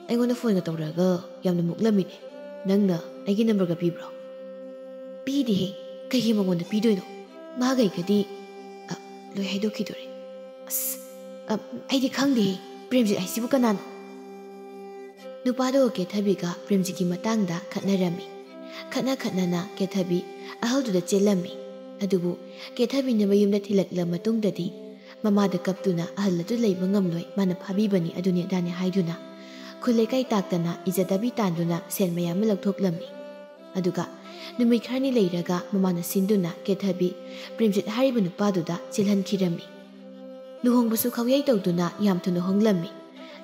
ꯑꯩꯉꯣꯟꯗ ꯐꯣꯟꯒ ꯇꯧꯔꯛꯑꯒ ꯌꯥꯝꯅ ꯃꯨꯛꯂꯝꯃꯤꯅꯦ꯫ ꯅꯪꯅ ꯑꯩꯒꯤ ꯅꯝꯕꯔꯒ ꯄꯤꯕ꯭ꯔꯣ? ꯄꯤꯗꯦꯍꯦ꯫ ꯀꯩꯒꯤ ꯃꯉꯣꯟꯗ ꯄꯤꯗꯣꯏꯅꯣ? ꯃꯥꯒ ꯑꯩꯒꯗꯤ, ꯑ, ꯂꯣꯏ ꯍꯥꯏꯗꯣꯛꯈꯤꯗꯣꯔꯦ꯫ ꯑꯁ, ꯑ, ꯑꯩꯗꯤ ꯈꯪꯗꯦꯍꯦ꯫ ꯄ꯭ꯔꯦꯝꯖꯤꯠ ꯍꯥꯏꯁꯤꯕꯨ ꯀꯅꯥꯅꯣ? ꯅꯨꯄꯥꯗꯣ ꯀꯦꯊꯕꯤꯒ ꯄ꯭ꯔꯦꯝꯖꯤꯠꯀꯤ ꯃꯇꯥꯡꯗ ꯈꯠꯅꯔꯝꯃꯤ꯫ ꯈꯠꯅ ꯈꯠꯅꯅ ꯀꯦꯊꯕꯤ ꯑꯍꯜꯗꯨꯗ ꯆꯦꯜꯂꯝꯃꯤ꯫ ꯑꯗꯨꯕꯨ ꯀꯦꯊꯕꯤꯅ ꯃꯌꯨꯝꯗ ꯊꯤꯜꯂꯛꯂ ꯃꯇꯨꯡꯗꯗꯤ ꯃꯃꯥꯗ ꯀꯞꯇꯨꯅ ꯑꯍꯜ ꯑꯗꯨ ꯂꯩꯕ ꯉꯝꯂꯣꯏ, ꯃꯥꯅ ꯐꯥꯕꯤꯕꯅꯤ, ꯑꯗꯨꯅꯤ ꯑꯗꯥꯅꯤ ꯍꯥꯏꯗꯨꯅ ꯈꯨꯜ ꯂꯩꯀꯥꯏ ꯇꯥꯛꯇꯅ ꯏꯖꯠ ꯑꯕꯤ ꯇꯥꯟꯗꯨꯅ ꯁꯦꯟ ꯃꯌꯥꯝ ꯑꯃ ꯂꯧꯊꯣꯛꯂꯝꯃꯤ꯫ ꯑꯗꯨꯒ ꯅꯨꯃꯤꯠ ꯈꯔꯅꯤ ꯂꯩꯔꯒ ꯃꯃꯥꯅ ꯁꯤꯟꯗꯨꯅ ꯀꯦꯊꯕꯤ ꯄ꯭ꯔꯦꯝꯖꯤꯠ ꯍꯥꯏꯔꯤꯕ ꯅꯨꯄꯥꯗꯨꯗ ꯆꯦꯜꯍꯟꯈꯤꯔꯝꯃꯤ꯫ ꯂꯨꯍꯣꯡꯕꯁꯨ ꯈꯧꯌꯩ ꯇꯧꯗꯨꯅ ꯌꯥꯝ ꯊꯨꯅ ꯍꯣꯡꯂꯝꯃꯤ꯫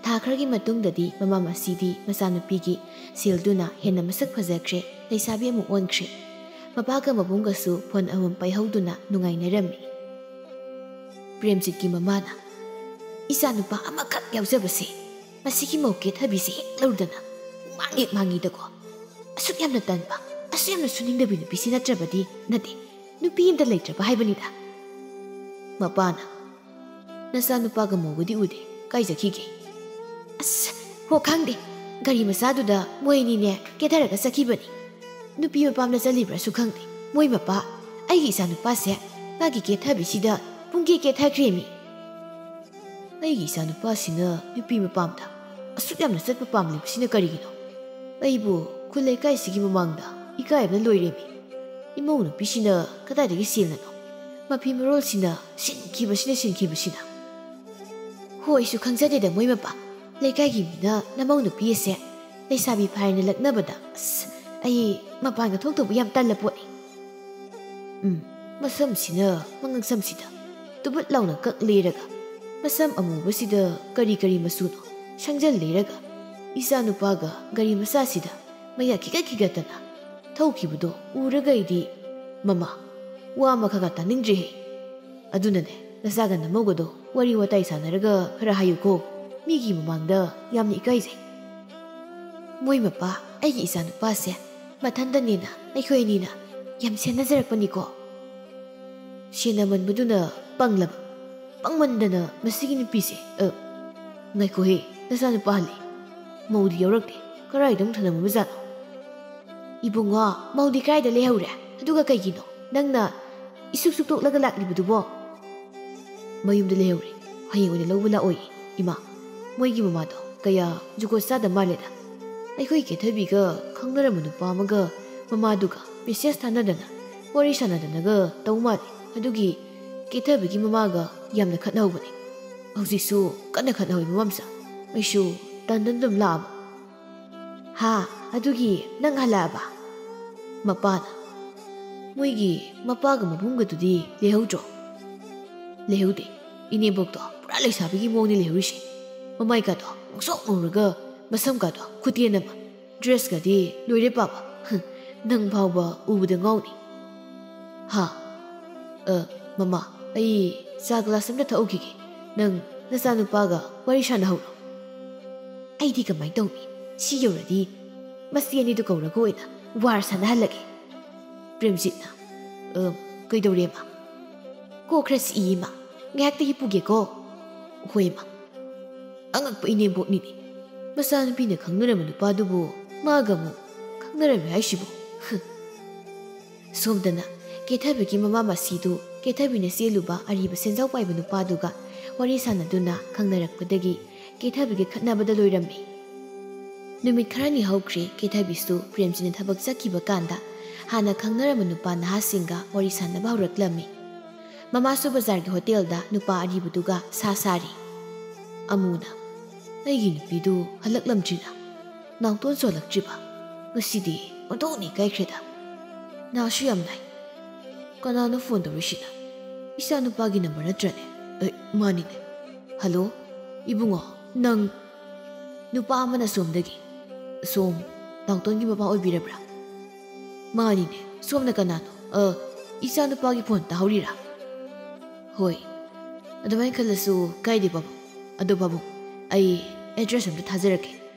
ꯊꯥ ꯈꯔꯒꯤ ꯃꯇꯨꯡꯗꯗꯤ ꯃꯃꯥ ꯃꯁꯤꯗꯤ ꯃꯆꯥꯅꯨꯄꯤꯒꯤ ꯁꯦꯜꯗꯨꯅ ꯍꯦꯟꯅ ꯃꯁꯛ ꯐꯖꯈ꯭ꯔꯦ, ꯂꯩꯁꯥꯕꯤ ꯑꯃ ꯑꯣꯟꯈ꯭ꯔꯦ꯫ ꯃꯄꯥꯒ ꯃꯕꯨꯡꯒꯁꯨ ꯐꯣꯟ ꯑꯃꯃꯝ ꯄꯥꯏꯍꯧꯗꯨꯅ ꯅꯨꯡꯉꯥꯏꯅꯔꯝꯃꯤ꯫ ꯄ꯭ꯔꯦꯝꯖꯤꯠꯀꯤ ꯃꯃꯥꯅ, "ꯏꯆꯥꯅꯨꯄꯥ ꯑꯃꯈꯛ ꯌꯥꯎꯖꯕꯁꯦ, ꯃꯁꯤꯒꯤ ꯃꯧ ꯀꯦꯊꯕꯤꯁꯦ ꯍꯦꯛ ꯂꯧꯔꯨꯗꯅ ꯃꯥꯡ ꯍꯦꯛ ꯃꯥꯡꯉꯤꯗꯀꯣ꯫ ꯑꯁꯨꯛ ꯌꯥꯝꯅ ꯇꯟꯕ, ꯑꯁꯨꯛ ꯌꯥꯝꯅ ꯁꯨꯅꯤꯡꯗꯕꯤ ꯅꯨꯄꯤꯁꯤ ꯅꯠꯇ꯭ꯔꯕꯗꯤ ꯅꯠꯇꯦ, ꯅꯨꯄꯤ ꯑꯝꯇ ꯂꯩꯇ꯭ꯔꯕ ꯍꯥꯏꯕꯅꯤꯗ"꯫ ꯃꯄꯥꯅ, "ꯅꯆꯥꯅꯨꯄꯥꯒ ꯃꯧꯒꯗꯤ ꯎꯗꯦ, ꯀꯥꯏ ꯆꯠꯈꯤꯒꯦ?" "ꯑꯁ, ꯍꯣ, ꯈꯪꯗꯦ, ꯒꯥꯔꯤ ꯃꯆꯥꯗꯨꯗ ꯃꯣꯏ ꯑꯅꯤꯅꯦ ꯀꯦꯊꯔꯒ ꯆꯠꯈꯤꯕꯅꯤ꯫ ꯅꯨꯄꯤ ꯃꯄꯥꯝꯗ ꯆꯠꯂꯤꯕ꯭ꯔꯥꯁꯨ ꯈꯪꯗꯦ꯫ ꯃꯣꯏ ꯃꯄꯥ, ꯑꯩꯒꯤ ꯏꯆꯥꯅꯨꯄꯥꯁꯦ ꯃꯥꯒꯤ ꯀꯦꯊꯕꯤꯁꯤꯗ ꯄꯨꯡꯀꯦ ꯀꯦꯊꯈ꯭ꯔꯦꯃꯤ"꯫ "ꯑꯩꯒꯤ ꯏꯆꯥꯅꯨꯄꯥꯁꯤꯅ ꯅꯨꯄꯤ ꯃꯄꯥꯝꯗ ꯑꯁꯨꯛ ꯌꯥꯝꯅ ꯆꯠꯄ ꯄꯥꯝꯂꯤꯕꯁꯤꯅ ꯀꯔꯤꯒꯤꯅꯣ? ꯑꯩꯕꯨ ꯈꯨꯜ ꯂꯩꯀꯥꯏꯁꯤꯒꯤ ꯃꯃꯥꯡꯗ ꯏꯀꯥꯏꯕꯅ ꯂꯣꯏꯔꯦꯃꯤ꯫ ꯏꯃꯧ ꯅꯨꯄꯤꯁꯤꯅ ꯀꯗꯥꯏꯗꯒꯤ ꯁꯦꯜꯅꯅꯣ? ꯃꯐꯤ ꯃꯔꯣꯜꯁꯤꯅ ꯁꯤꯟꯈꯤꯕꯁꯤꯅ ꯁꯤꯟꯈꯤꯕꯁꯤꯅ"꯫ "ꯍꯣ, ꯑꯩꯁꯨ ꯈꯪꯖꯗꯦꯗ ꯃꯣꯏ ꯃꯄꯥ꯫ ꯂꯩꯀꯥꯏꯒꯤ ꯃꯤꯅ ꯅꯃꯧ ꯅꯨꯄꯤ ꯑꯁꯦ ꯂꯩꯁꯥꯕꯤ ꯐꯥꯏꯅ ꯂꯛꯅꯕꯗ, ꯑꯁ, ꯑꯩ ꯃꯄꯥꯟꯒ ꯊꯣꯛꯇꯧꯕ ꯌꯥꯝ ꯇꯜꯂ ꯄꯣꯠꯅꯤ"꯫ ꯎꯝ, ꯃꯁꯝꯁꯤꯅ ꯃꯉꯛꯁꯝꯁꯤꯗ ꯇꯨꯕꯨꯠ ꯂꯥꯎꯅ ꯀꯛ ꯂꯩꯔꯒ ꯃꯁꯝ ꯑꯃꯨꯕꯁꯤꯗ ꯀꯔꯤ ꯀꯔꯤ ꯃꯆꯨꯅꯣ ꯁꯪꯖꯜ ꯂꯩꯔꯒ ꯏꯆꯥ ꯅꯨꯄꯥꯒ ꯒꯥꯔꯤ ꯃꯆꯥꯁꯤꯗ ꯃꯌꯥ ꯈꯤꯒꯠ ꯈꯤꯒꯠꯇꯅ ꯊꯧꯈꯤꯕꯗꯣ ꯎꯔꯒ ꯑꯩꯗꯤ, "ꯃꯃꯥ, ꯋꯥ ꯑꯃ ꯈꯔ ꯈꯔ ꯇꯥꯅꯤꯡꯗ꯭ꯔꯦꯍꯦ꯫ ꯑꯗꯨꯅꯅꯦ, ꯅꯆꯥꯒ ꯅꯃꯧꯒꯗꯣ ꯋꯥꯔꯤ ꯋꯥꯇꯥꯏ ꯁꯥꯟꯅꯔꯒ ꯈꯔ ꯍꯥꯏꯌꯨꯀꯣ꯫ ꯃꯤꯒꯤ ꯃꯃꯥꯡꯗ ꯌꯥꯝꯅ ꯏꯀꯥꯏꯖꯩ꯫" "ꯃꯣꯏ ꯃꯄꯥ, ꯑꯩꯒꯤ ꯏꯆꯥ ꯅꯨꯄꯥꯁꯦ ꯃꯊꯟꯗꯅꯦꯅ ꯑꯩꯈꯣꯏ ꯑꯅꯤꯅ ꯌꯥꯝ ꯁꯦꯟꯅꯖꯔꯛꯄꯅꯤꯀꯣ꯫" ꯁꯦꯟꯅꯃꯟꯕꯗꯨꯅ ꯄꯪꯂꯕ, ꯄꯪꯃꯟꯗꯅ ꯃꯁꯤꯒꯤ ꯅꯨꯄꯤꯁꯦ꯫ ꯑ, ꯉꯥꯏꯈꯣꯍꯦ, ꯅꯆꯥꯅꯨꯄꯥ ꯍꯜꯂꯦ꯫ ꯃꯧꯗꯤ ꯌꯥꯎꯔꯛꯇꯦ꯫ ꯀꯔꯥꯏꯗ ꯑꯃꯨꯛ ꯊꯅꯝꯃꯕꯖꯥꯠꯅꯣ? "ꯏꯕꯨꯡꯉꯣ, ꯃꯧꯗꯤ ꯀꯔꯥꯏꯗ ꯂꯩꯍꯧꯔꯦ? ꯑꯗꯨꯒ ꯀꯩꯒꯤꯅꯣ ꯅꯪꯅ ꯏꯁꯨꯛ ꯁꯨꯛꯇꯣꯛꯂꯒ ꯂꯥꯛꯂꯤꯕꯗꯨꯕꯣ?" "ꯃꯌꯨꯝꯗ ꯂꯩꯍꯧꯔꯦ꯫ ꯍꯌꯦꯡ ꯑꯣꯏꯅ ꯂꯧꯕ ꯂꯥꯛꯑꯣꯌꯦ, ꯏꯃꯥ꯫ ꯃꯣꯏꯒꯤ ꯃꯃꯥꯗꯣ ꯀꯌꯥ ꯖꯨꯒꯣꯠ ꯆꯥꯗ ꯃꯥꯜꯂꯦꯗ꯫ ꯑꯩꯈꯣꯏ ꯀꯦꯊꯕꯤꯒ ꯈꯪꯅꯔꯝꯕ ꯅꯨꯄꯥ ꯑꯃꯒ ꯃꯃꯥꯗꯨꯒ ꯃꯦꯁꯦꯖ ꯊꯥꯅꯗꯅ ꯋꯥꯔꯤ ꯁꯥꯟꯅꯗꯅꯒ ꯇꯧ ꯃꯥꯜꯂꯦ꯫ ꯑꯗꯨꯒꯤ ꯀꯦꯊꯕꯤꯒꯤ ꯃꯃꯥꯒ ꯌꯥꯝꯅ ꯈꯠꯅꯍꯧꯕꯅꯦ꯫ ꯍꯧꯖꯤꯛꯁꯨ ꯀꯟꯅ ꯈꯠꯅꯍꯧꯋꯤ, ꯃꯃꯥꯝꯆꯥ꯫ ꯑꯩꯁꯨ ꯇꯟꯗꯅ ꯑꯗꯨꯝ ꯂꯥꯛꯑꯕ꯫" "ꯍꯥ, ꯑꯗꯨꯒꯤ ꯅꯪ ꯍꯜꯂꯛꯑꯕ?" ꯃꯄꯥꯅ, "ꯃꯣꯏꯒꯤ ꯃꯄꯥꯒ ꯃꯕꯨꯡꯒꯗꯨꯗꯤ ꯂꯩꯍꯧꯗ꯭ꯔꯣ?" "ꯂꯩꯍꯧꯗꯦ꯫ ꯏꯅꯦꯝꯕꯣꯛꯇꯣ ꯄꯨꯔꯥ ꯂꯩꯁꯥꯕꯤꯒꯤ ꯃꯑꯣꯡꯅꯤ ꯂꯩꯍꯧꯔꯤꯁꯦ꯫ ꯃꯃꯥꯏꯀꯥꯗꯣ ꯉꯧꯁꯣꯛ ꯉꯧꯔꯒ ꯃꯁꯝꯀꯥꯗꯣ ꯈꯨꯇꯦꯟ ꯑꯃ꯫ ꯗ꯭ꯔꯦꯁꯀꯗꯤ ꯂꯣꯏꯔꯦ ꯄꯥꯕ꯫ ꯍꯝ, ꯅꯪ ꯐꯥꯎꯕ ꯎꯕꯗ ꯉꯥꯎꯅꯤ꯫" "ꯍꯥ? ꯑ, ꯃꯃꯥ, ꯑꯩ ꯆꯥ ꯒ꯭ꯂꯥꯁ ꯑꯝꯇ ꯊꯛꯎꯈꯤꯒꯦ꯫ ꯅꯪ ꯅꯆꯥꯅꯨꯄꯥꯒ ꯋꯥꯔꯤ ꯁꯥꯟꯅꯍꯧꯔꯣ꯫" "ꯑꯩꯗꯤ ꯀꯃꯥꯏꯅ ꯇꯧꯅꯤ? ꯁꯤ ꯌꯧꯔꯗꯤ ꯃꯁꯤ ꯑꯅꯤꯗꯨ ꯀꯧꯔꯒ ꯑꯣꯏꯅ ꯋꯥꯔ ꯁꯥꯟꯅꯍꯜꯂꯒꯦ꯫" ꯄ꯭ꯔꯦꯝꯖꯤꯠꯅ, "ꯑ, ꯀꯩꯗꯧꯔꯦ, ꯃꯥ?" "ꯀꯣꯛ ꯈꯔ ꯆꯤꯛꯏ, ꯃꯥ꯫ ꯉꯥꯏꯍꯥꯛꯇ ꯍꯤꯞꯄꯨꯒꯦꯀꯣ꯫" "ꯍꯣꯏ, ꯃꯥ꯫" ꯑꯉꯛꯄ ꯏꯅꯦꯝꯕꯣꯛꯅꯤꯅꯦ꯫ ꯃꯆꯥꯅꯨꯄꯤꯅ ꯈꯪꯅꯔꯝꯕ ꯅꯨꯄꯥꯗꯨꯕꯨ ꯃꯥꯒ ꯑꯃꯨꯛ ꯈꯪꯅꯔꯝꯃꯤ ꯍꯥꯏꯁꯤꯕꯨ? ꯁꯣꯝꯗꯅ ꯀꯦꯊꯕꯤꯒꯤ ꯃꯃꯥ ꯃꯁꯤꯗꯨ ꯀꯦꯊꯕꯤꯅ ꯆꯦꯜꯂꯨꯕ ꯑꯔꯤꯕ ꯁꯦꯟꯖꯥꯎ ꯄꯥꯏꯕ ꯅꯨꯄꯥꯗꯨꯒ ꯋꯥꯔꯤ ꯁꯥꯟꯅꯗꯨꯅ ꯈꯪꯅꯔꯛꯄꯗꯒꯤ ꯀꯦꯊꯕꯤꯒ ꯈꯠꯅꯕꯗ ꯂꯣꯏꯔꯝꯃꯤ꯫ ꯅꯨꯃꯤꯠ ꯈꯔꯅꯤ ꯍꯧꯈ꯭ꯔꯦ, ꯀꯦꯊꯕꯤꯁꯨ ꯄ꯭ꯔꯦꯝꯖꯤꯠꯅ ꯊꯕꯛ ꯆꯠꯈꯤꯕ ꯀꯥꯟꯗ ꯍꯥꯟꯅ ꯈꯪꯅꯔꯝꯕ ꯅꯨꯄꯥ ꯅꯍꯥꯁꯤꯡꯒ ꯋꯥꯔꯤ ꯁꯥꯟꯅꯕ ꯍꯧꯔꯛꯂꯝꯃꯤ꯫ ꯃꯃꯥꯁꯨ ꯕꯖꯥꯔꯒꯤ ꯍꯣꯇꯦꯜꯗ ꯅꯨꯄꯥ ꯑꯔꯤꯕꯗꯨꯒ ꯁꯥ ꯁꯥꯔꯤ꯫ ꯑꯃꯨꯅ, "ꯑꯩꯒꯤ ꯅꯨꯄꯤꯗꯨ ꯍꯜꯂꯛꯂꯝꯗ꯭ꯔꯤꯅ꯫ ꯅꯥꯎꯇꯣꯟꯁꯨ ꯍꯜꯂꯛꯇ꯭ꯔꯤꯕ꯫ ꯉꯁꯤꯗꯤ ꯑꯣꯟꯊꯣꯛꯅ ꯏꯀꯥꯏꯈ꯭ꯔꯦꯗ꯫ ꯅꯥꯁꯨ ꯌꯥꯝ ꯅꯥꯏ꯫ ꯀꯅꯥꯅꯣ ꯐꯣꯟ ꯇꯧꯔꯤꯁꯤꯅ? ꯏꯆꯥ ꯅꯨꯄꯥꯒꯤ ꯅꯝꯕꯔ ꯅꯠꯇ꯭ꯔꯅꯦ? ꯑꯦ, ꯃꯥꯅꯤꯅꯦ꯫ ꯍꯜꯂꯣ, ꯏꯕꯨꯡꯉꯣ, ꯅꯪ? ꯅꯨꯄꯥ ꯑꯃꯅ ꯁꯣꯝꯗꯒꯤ, "ꯁꯣꯝ ꯅꯥꯎꯇꯣꯟꯒꯤ ꯃꯄꯥ ꯑꯣꯏꯕꯤꯔꯕ꯭ꯔꯥ?" "ꯃꯥꯅꯤꯅꯦ, ꯁꯣꯝꯅ ꯀꯅꯥꯅꯣ?" "ꯑ, ꯏꯆꯥ ꯅꯨꯄꯥꯒꯤ ꯐꯣꯟ ꯇꯥꯍꯧꯔꯤꯔꯥ?" "ꯍꯣꯏ, ꯑꯗꯨꯃꯥꯏꯅ ꯈꯜꯂꯁꯨ ꯀꯥꯏꯗꯦ ꯄꯥꯕꯨꯡ꯫ ꯑꯗꯣ ꯄꯥꯕꯨꯡ, ꯑꯩ ꯑꯦꯗ꯭ꯔꯦꯁ ꯑꯝꯇ ꯊꯥꯖꯔꯛꯀꯦ꯫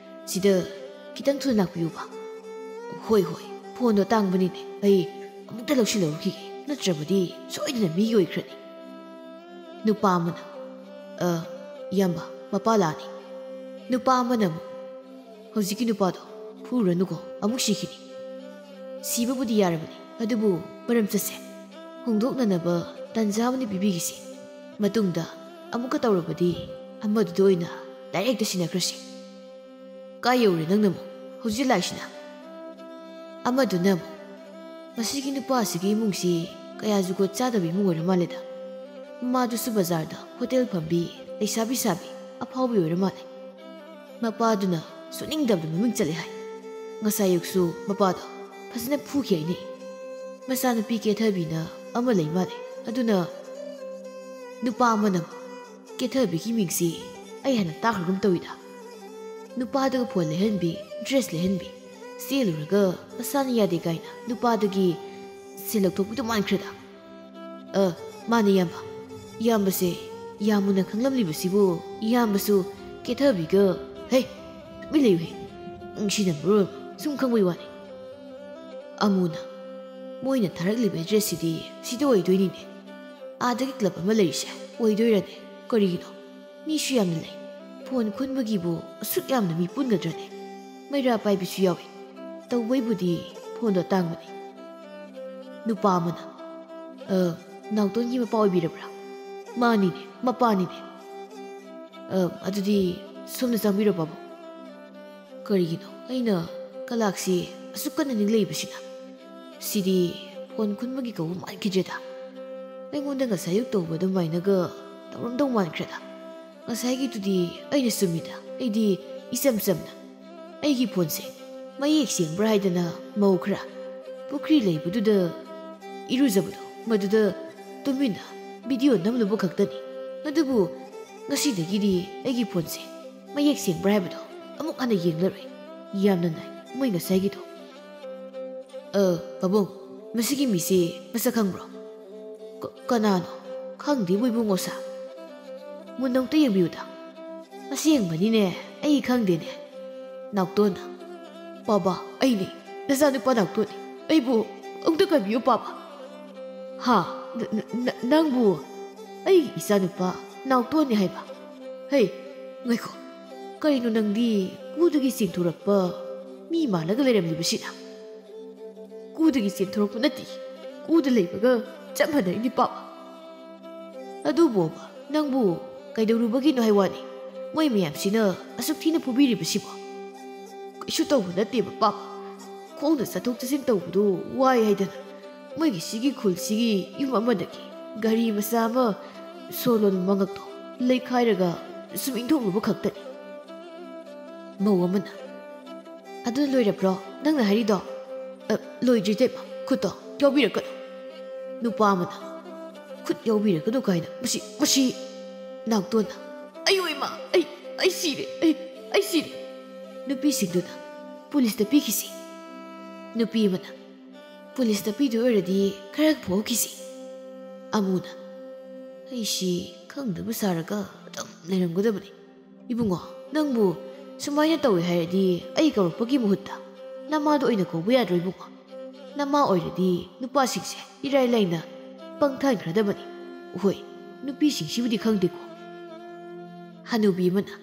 ꯁꯤꯗ ꯈꯤꯇꯪ ꯊꯨꯅ ꯂꯥꯛꯄꯤꯌꯨꯕ꯫" "ꯍꯣꯏ, ꯍꯣꯏ, ꯐꯣꯟꯗꯣ ꯇꯥꯡꯕꯅꯤꯅꯦ, ꯑꯩ ꯑꯃꯨꯛꯇ ꯂꯧꯁꯤꯜꯍꯧꯈꯤꯒꯦ, ꯅꯠꯇ꯭ꯔꯕꯗꯤ ꯁꯣꯏꯗꯅ ꯃꯤꯒꯤ ꯑꯣꯏꯈ꯭ꯔꯅꯤ꯫" ꯅꯨꯄꯥ ꯑꯃꯅ, "ꯑ, ꯏꯌꯥꯝꯕ, ꯃꯄꯥ ꯂꯥꯛꯑꯅꯤ꯫" ꯅꯨꯄꯥ ꯑꯃꯅ ꯑꯃꯨꯛ, "ꯍꯧꯖꯤꯛꯀꯤ ꯅꯨꯄꯥꯗꯣ ꯐꯨꯔꯨꯔꯅꯨꯀꯣ, ꯑꯃꯨꯛ ꯁꯤꯈꯤꯅꯤ꯫ ꯁꯤꯕꯕꯨꯗꯤ ꯌꯥꯔꯕꯅꯤ, ꯑꯗꯨꯕꯨ ꯃꯔꯝ ꯆꯠꯁꯦ꯫ ꯍꯣꯡꯗꯣꯛꯅꯅꯕ ꯇꯥꯟꯖꯥ ꯑꯃꯅ ꯄꯤꯕꯤꯈꯤꯁꯤ꯫ ꯃꯇꯨꯡꯗ ꯑꯃꯨꯛꯀ ꯇꯧꯔꯕꯗꯤ ꯑꯃꯗꯨꯗ ꯑꯣꯏꯅ ꯗꯥꯏꯔꯦꯛꯇ ꯁꯤꯟꯅꯈ꯭ꯔꯁꯤ꯫" "ꯀꯥꯏ ꯌꯧꯔꯦ ꯅꯪꯅ ꯑꯃꯨꯛ? ꯍꯧꯖꯤꯛ ꯂꯥꯛꯏꯁꯤꯅ?" ꯑꯃꯗꯨꯅ ꯑꯃꯨꯛ, "ꯃꯁꯤꯒꯤ ꯅꯨꯄꯥ ꯑꯁꯤꯒꯤ ꯏꯃꯨꯡꯁꯤ ꯀꯌꯥ ꯖꯨꯒꯣꯠ ꯆꯥꯗꯕ ꯏꯃꯨꯡ ꯑꯣꯏꯔ ꯃꯥꯜꯂꯦꯗ꯫ ꯃꯃꯥꯗꯨꯁꯨ ꯕꯖꯥꯔꯗ ꯍꯣꯇꯦꯜ ꯐꯝꯕꯤ, ꯂꯩꯁꯥꯕꯤ ꯁꯥꯕꯤ ꯑꯐꯥꯎꯕꯤ ꯑꯣꯏꯔ ꯃꯥꯜꯂꯦ꯫ ꯃꯄꯥꯗꯨꯅ ꯁꯨꯅꯤꯡꯗꯕꯗ ꯃꯃꯤꯡ ꯆꯠꯂꯦ ꯍꯥꯏ꯫ ꯉꯁꯥꯏ ꯑꯌꯨꯛꯁꯨ ꯃꯄꯥꯗꯣ ꯐꯖꯅ ꯐꯨꯈꯤ ꯍꯥꯏꯅꯦ꯫ ꯃꯆꯥꯅꯨꯄꯤ ꯀꯦꯊꯕꯤꯅ ꯑꯃ ꯂꯩ ꯃꯥꯜꯂꯦ꯫ ꯑꯗꯨꯅ ꯅꯨꯄꯥ ꯑꯃꯅ ꯑꯃꯨꯛ, ꯀꯦꯊꯕꯤꯒꯤ ꯃꯤꯡꯁꯤ ꯑꯩ ꯍꯥꯟꯅ ꯇꯥꯈ꯭ꯔꯒꯨꯝ ꯇꯧꯏꯗ꯫ ꯅꯨꯄꯥꯗꯒ ꯐꯣꯟ ꯂꯩꯍꯟꯕꯤ, ꯗ꯭ꯔꯦꯁ ꯂꯩꯍꯟꯕꯤ, ꯆꯦꯜꯂꯨꯔꯒ ꯃꯁꯥꯅ ꯌꯥꯗꯦ ꯀꯥꯏꯅ ꯅꯨꯄꯥꯗꯒꯤ ꯁꯦꯜ ꯂꯧꯊꯣꯛꯄꯤꯗꯣ ꯃꯥꯟꯈ꯭ꯔꯦꯗ꯫" "ꯑ, ꯃꯥꯅꯦ ꯏꯌꯥꯝꯕ꯫ ꯏꯌꯥꯝꯕꯁꯦ ꯌꯥꯝ ꯃꯨꯟꯅ ꯈꯪꯂꯝꯂꯤꯕꯁꯤꯕꯨ ꯏꯌꯥꯝꯕꯁꯨ ꯀꯦꯊꯕꯤꯒ꯫" "ꯍꯦ, ꯇꯨꯃꯤꯟ ꯂꯩꯌꯨꯍꯦ꯫ ꯅꯨꯡꯁꯤꯅꯕ ꯃꯔꯣꯜ ꯑꯃ ꯁꯨꯝ ꯈꯪꯕꯩ ꯋꯥꯅꯤ꯫" ꯑꯃꯨꯅ, "ꯃꯣꯏꯅ ꯊꯥꯔꯛꯂꯤꯕ ꯑꯦꯗ꯭ꯔꯦꯁꯁꯤꯗꯤ ꯁꯤꯗ ꯑꯣꯏꯗꯣꯏꯅꯤꯅꯦ꯫ ꯑꯥꯗꯒꯤ ꯀ꯭ꯂꯕ ꯑꯃ ꯂꯩꯔꯤꯁꯦ ꯑꯣꯏꯗꯣꯏꯔꯅꯦ? ꯀꯔꯤꯒꯤꯅꯣ? ꯃꯤꯁꯨ ꯌꯥꯝꯅ ꯂꯩ꯫ ꯐꯣꯟ ꯈꯨꯟꯕꯒꯤꯕꯨ ꯑꯁꯨꯛ ꯌꯥꯝꯅ ꯃꯤ ꯄꯨꯟꯒꯗ꯭ꯔꯅꯦ? ꯃꯩꯔꯥ ꯄꯥꯏꯕꯤꯁꯨ ꯌꯥꯎꯏ꯫ ꯇꯧꯕꯩꯕꯨꯗꯤ ꯐꯣꯟꯗꯣ ꯑꯇꯥꯡꯕꯅꯤ꯫" ꯅꯨꯄꯥ ꯑꯃꯅ, "ꯑ, ꯅꯥꯎꯇꯣꯟꯒꯤ ꯃꯄꯥ ꯑꯣꯏꯕꯤꯔꯕ꯭ꯔꯥ?" "ꯃꯥꯅꯤꯅꯦ, ꯃꯄꯥꯅꯤꯅꯦ꯫" "ꯑ, ꯑꯗꯨꯗꯤ ꯁꯣꯝꯗ ꯆꯪꯕꯤꯔꯣ ꯄꯥꯕꯨꯡ꯫" ꯀꯔꯤꯒꯤꯅꯣ ꯑꯩꯅ ꯀꯂꯥꯛꯁꯤ ꯑꯁꯨꯛ ꯀꯟꯅ ꯅꯤꯡꯂꯛꯏꯕꯁꯤꯅ? ꯁꯤꯗꯤ ꯐꯣꯟ ꯈꯨꯟꯕꯒꯤ ꯀꯧꯕ ꯃꯥꯟꯈꯤꯗ꯭ꯔꯦꯗ꯫ ꯑꯩꯉꯣꯟꯗ ꯉꯁꯥꯏ ꯑꯌꯨꯛ ꯇꯧꯕ ꯑꯗꯨꯃꯥꯏꯅꯒ ꯇꯧꯔꯝꯗꯧ ꯃꯥꯟꯈ꯭ꯔꯦꯗ꯫ ꯉꯁꯥꯏꯒꯤꯗꯨꯗꯤ ꯑꯩꯅ ꯆꯨꯝꯃꯤꯗ꯫ ꯑꯩꯗꯤ ꯏꯆꯝ ꯆꯝꯅ ꯑꯩꯒꯤ ꯐꯣꯟꯁꯦ ꯃꯌꯦꯛ ꯁꯦꯡꯕ꯭ꯔꯥ ꯍꯥꯏꯗꯅ ꯃꯧ ꯈꯔ ꯄꯨꯈ꯭ꯔꯤ ꯂꯩꯕꯗꯨꯗ ꯏꯔꯨꯖꯕꯗꯣ, ꯃꯗꯨꯗ ꯇꯨꯃꯤꯟꯅ ꯚꯤꯗꯤꯑꯣ ꯅꯝꯂꯨꯕ ꯈꯛꯇꯅꯤ꯫ ꯑꯗꯨꯕꯨ ꯉꯁꯤꯗꯒꯤꯗꯤ ꯑꯩꯒꯤ ꯐꯣꯟꯁꯦ ꯃꯌꯦꯛ ꯁꯦꯡꯕ꯭ꯔꯥ ꯍꯥꯏꯕꯗꯣ ꯑꯃꯨꯛ ꯍꯟꯅ ꯌꯦꯡꯂꯔꯣꯏ꯫ ꯌꯥꯝꯅ ꯅꯥꯏ ꯃꯣꯏ ꯉꯁꯥꯏꯒꯤꯗꯣ꯫ "ꯑ, ꯄꯥꯕꯨꯡ, ꯃꯁꯤꯒꯤ ꯃꯤꯁꯦ ꯃꯁꯛ ꯈꯪꯕ꯭ꯔꯣ?" "ꯀ-, ꯀꯅꯥꯅꯣ? ꯈꯪꯗꯦꯕꯨ ꯏꯕꯨꯡꯉꯣ ꯁꯥ꯫ ꯃꯨꯟꯅ ꯑꯃꯨꯛꯇ ꯌꯦꯡꯕꯤꯌꯨꯗ꯫ ꯑꯁꯦꯡꯕꯅꯤꯅꯦ, ꯑꯩ ꯈꯪꯗꯦꯅꯦ꯫" ꯅꯥꯎꯇꯣꯟꯅ, "ꯄꯥꯕ, ꯑꯩꯅꯦ, ꯅꯆꯥꯅꯨꯄꯥ ꯅꯥꯎꯇꯣꯟꯅꯦ꯫ ꯑꯩꯕꯨ ꯑꯃꯨꯛꯇ ꯀꯟꯕꯤꯌꯨ ꯄꯥꯕ꯫" "ꯍꯥ? ꯅ-, ꯅ-, ꯅ-, ꯅꯪꯕꯨ ꯑꯩꯒꯤ ꯏꯆꯥꯅꯨꯄꯥ ꯅꯥꯎꯇꯣꯟꯅꯦ ꯍꯥꯏꯕ? ꯍꯩ, ꯉꯥꯏꯈꯣ, ꯀꯔꯤꯅꯣ ꯅꯪꯗꯤ ꯀꯨꯗꯒꯤ ꯆꯦꯟꯊꯣꯔꯛꯄ ꯃꯤ ꯃꯥꯜꯂꯒ ꯂꯩꯔꯝꯂꯤꯕꯁꯤꯅ?" "ꯀꯨꯗꯒꯤ ꯆꯦꯟꯊꯣꯔꯛꯄ ꯅꯠꯇꯦ, ꯀꯨꯗ ꯂꯩꯕꯒ ꯆꯞ ꯃꯥꯟꯅꯩꯅꯦ ꯄꯥꯕ꯫" "ꯑꯗꯨꯕꯨ ꯅꯪꯕꯨ ꯀꯩꯗꯧꯔꯨꯕꯒꯤꯅꯣ ꯍꯥꯏ ꯋꯥꯅꯤ ꯃꯣꯏ ꯃꯌꯥꯝꯁꯤꯅ ꯑꯁꯨꯛ ꯊꯤꯅ ꯐꯨꯕꯤꯔꯤꯕꯁꯤꯕꯣ?" "ꯀꯩꯁꯨ ꯇꯧꯕ ꯅꯠꯇꯦꯕ ꯄꯥꯕ, ꯈꯣꯡꯅ ꯆꯠꯊꯣꯛ ꯆꯠꯁꯤꯟ ꯇꯧꯕꯗꯣ ꯋꯥꯏ ꯍꯥꯏꯗꯅ ꯃꯣꯏꯒꯤ ꯁꯤꯒꯤ ꯈꯨꯜꯁꯤꯒꯤ ꯌꯨꯝ ꯑꯃꯗꯒꯤ ꯒꯥꯔꯤ ꯃꯆꯥ ꯑꯃ ꯁꯣ ꯂꯣꯟꯕ ꯃꯉꯛꯇꯣ ꯂꯩꯈꯥꯏꯔꯒ ꯁꯨꯝ ꯏꯟꯊꯣꯛꯂꯨꯕ ꯈꯛꯇꯅꯤ꯫" ꯃꯧ ꯑꯃꯅ, "ꯑꯗꯨ ꯂꯣꯏꯔꯕ꯭ꯔꯣ ꯅꯪꯅ ꯍꯥꯏꯔꯤꯗꯣ?" "ꯑ, ꯂꯣꯏꯗ꯭ꯔꯤ ꯏꯇꯩꯃ, ꯈꯨꯠꯇꯣ ꯌꯥꯎꯕꯤꯔꯛꯀꯅꯨ꯫" ꯅꯨꯄꯥ ꯑꯃꯅ, "ꯈꯨꯠ ꯌꯥꯎꯕꯤꯔꯛꯀꯅꯨ ꯀꯥꯏꯅ, ꯃꯁꯤ, ꯃꯁꯤ!" ꯅꯥꯎꯇꯣꯟꯅ, "ꯑꯌꯣ ꯏꯃꯥ, ꯑꯩ, ꯑꯩ ꯁꯤꯔꯦ, ꯑꯩ, ꯑꯩ ꯁꯤꯔꯦ!" ꯅꯨꯄꯤꯁꯤꯡꯗꯨꯅ, "ꯄꯨꯂꯤꯁꯇ ꯄꯤꯈꯤꯁꯤ꯫" ꯅꯨꯄꯤ ꯑꯃꯅ, "ꯄꯨꯂꯤꯁꯇ ꯄꯤꯗꯣꯏ ꯑꯣꯏꯔꯗꯤ ꯈꯔ ꯐꯥꯎꯈꯤꯁꯤ꯫" ꯑꯃꯨꯅ, "ꯑꯩꯁꯤ ꯈꯪꯗꯕ ꯁꯥꯔꯒ ꯑꯗꯨꯝ ꯂꯩꯔꯝꯒꯗꯕꯅꯤ꯫" "ꯏꯕꯨꯡꯉꯣ, ꯅꯪꯕꯨ ꯁꯨꯃꯥꯏꯅ ꯇꯧꯏ ꯍꯥꯏꯔꯗꯤ ꯑꯩ ꯀꯧꯔꯛꯄꯒꯤ ꯃꯍꯨꯠꯇ ꯅꯃꯥꯗꯣ ꯑꯣꯏꯅ ꯀꯧꯕ ꯌꯥꯗ꯭ꯔꯣ ꯏꯕꯨꯡꯉꯣ? ꯅꯃꯥ ꯑꯣꯏꯔꯗꯤ ꯅꯨꯄꯥꯁꯤꯡꯁꯦ ꯏꯔꯥꯏ ꯂꯥꯏꯅ ꯄꯪꯊꯍꯟꯈ꯭ꯔꯗꯕꯅꯤ꯫" ꯍꯣꯏ, ꯅꯨꯄꯤꯁꯤꯡꯁꯤꯕꯨꯗꯤ ꯈꯪꯗꯦꯀꯣ꯫ ꯍꯅꯨꯕꯤ ꯑꯃꯅ,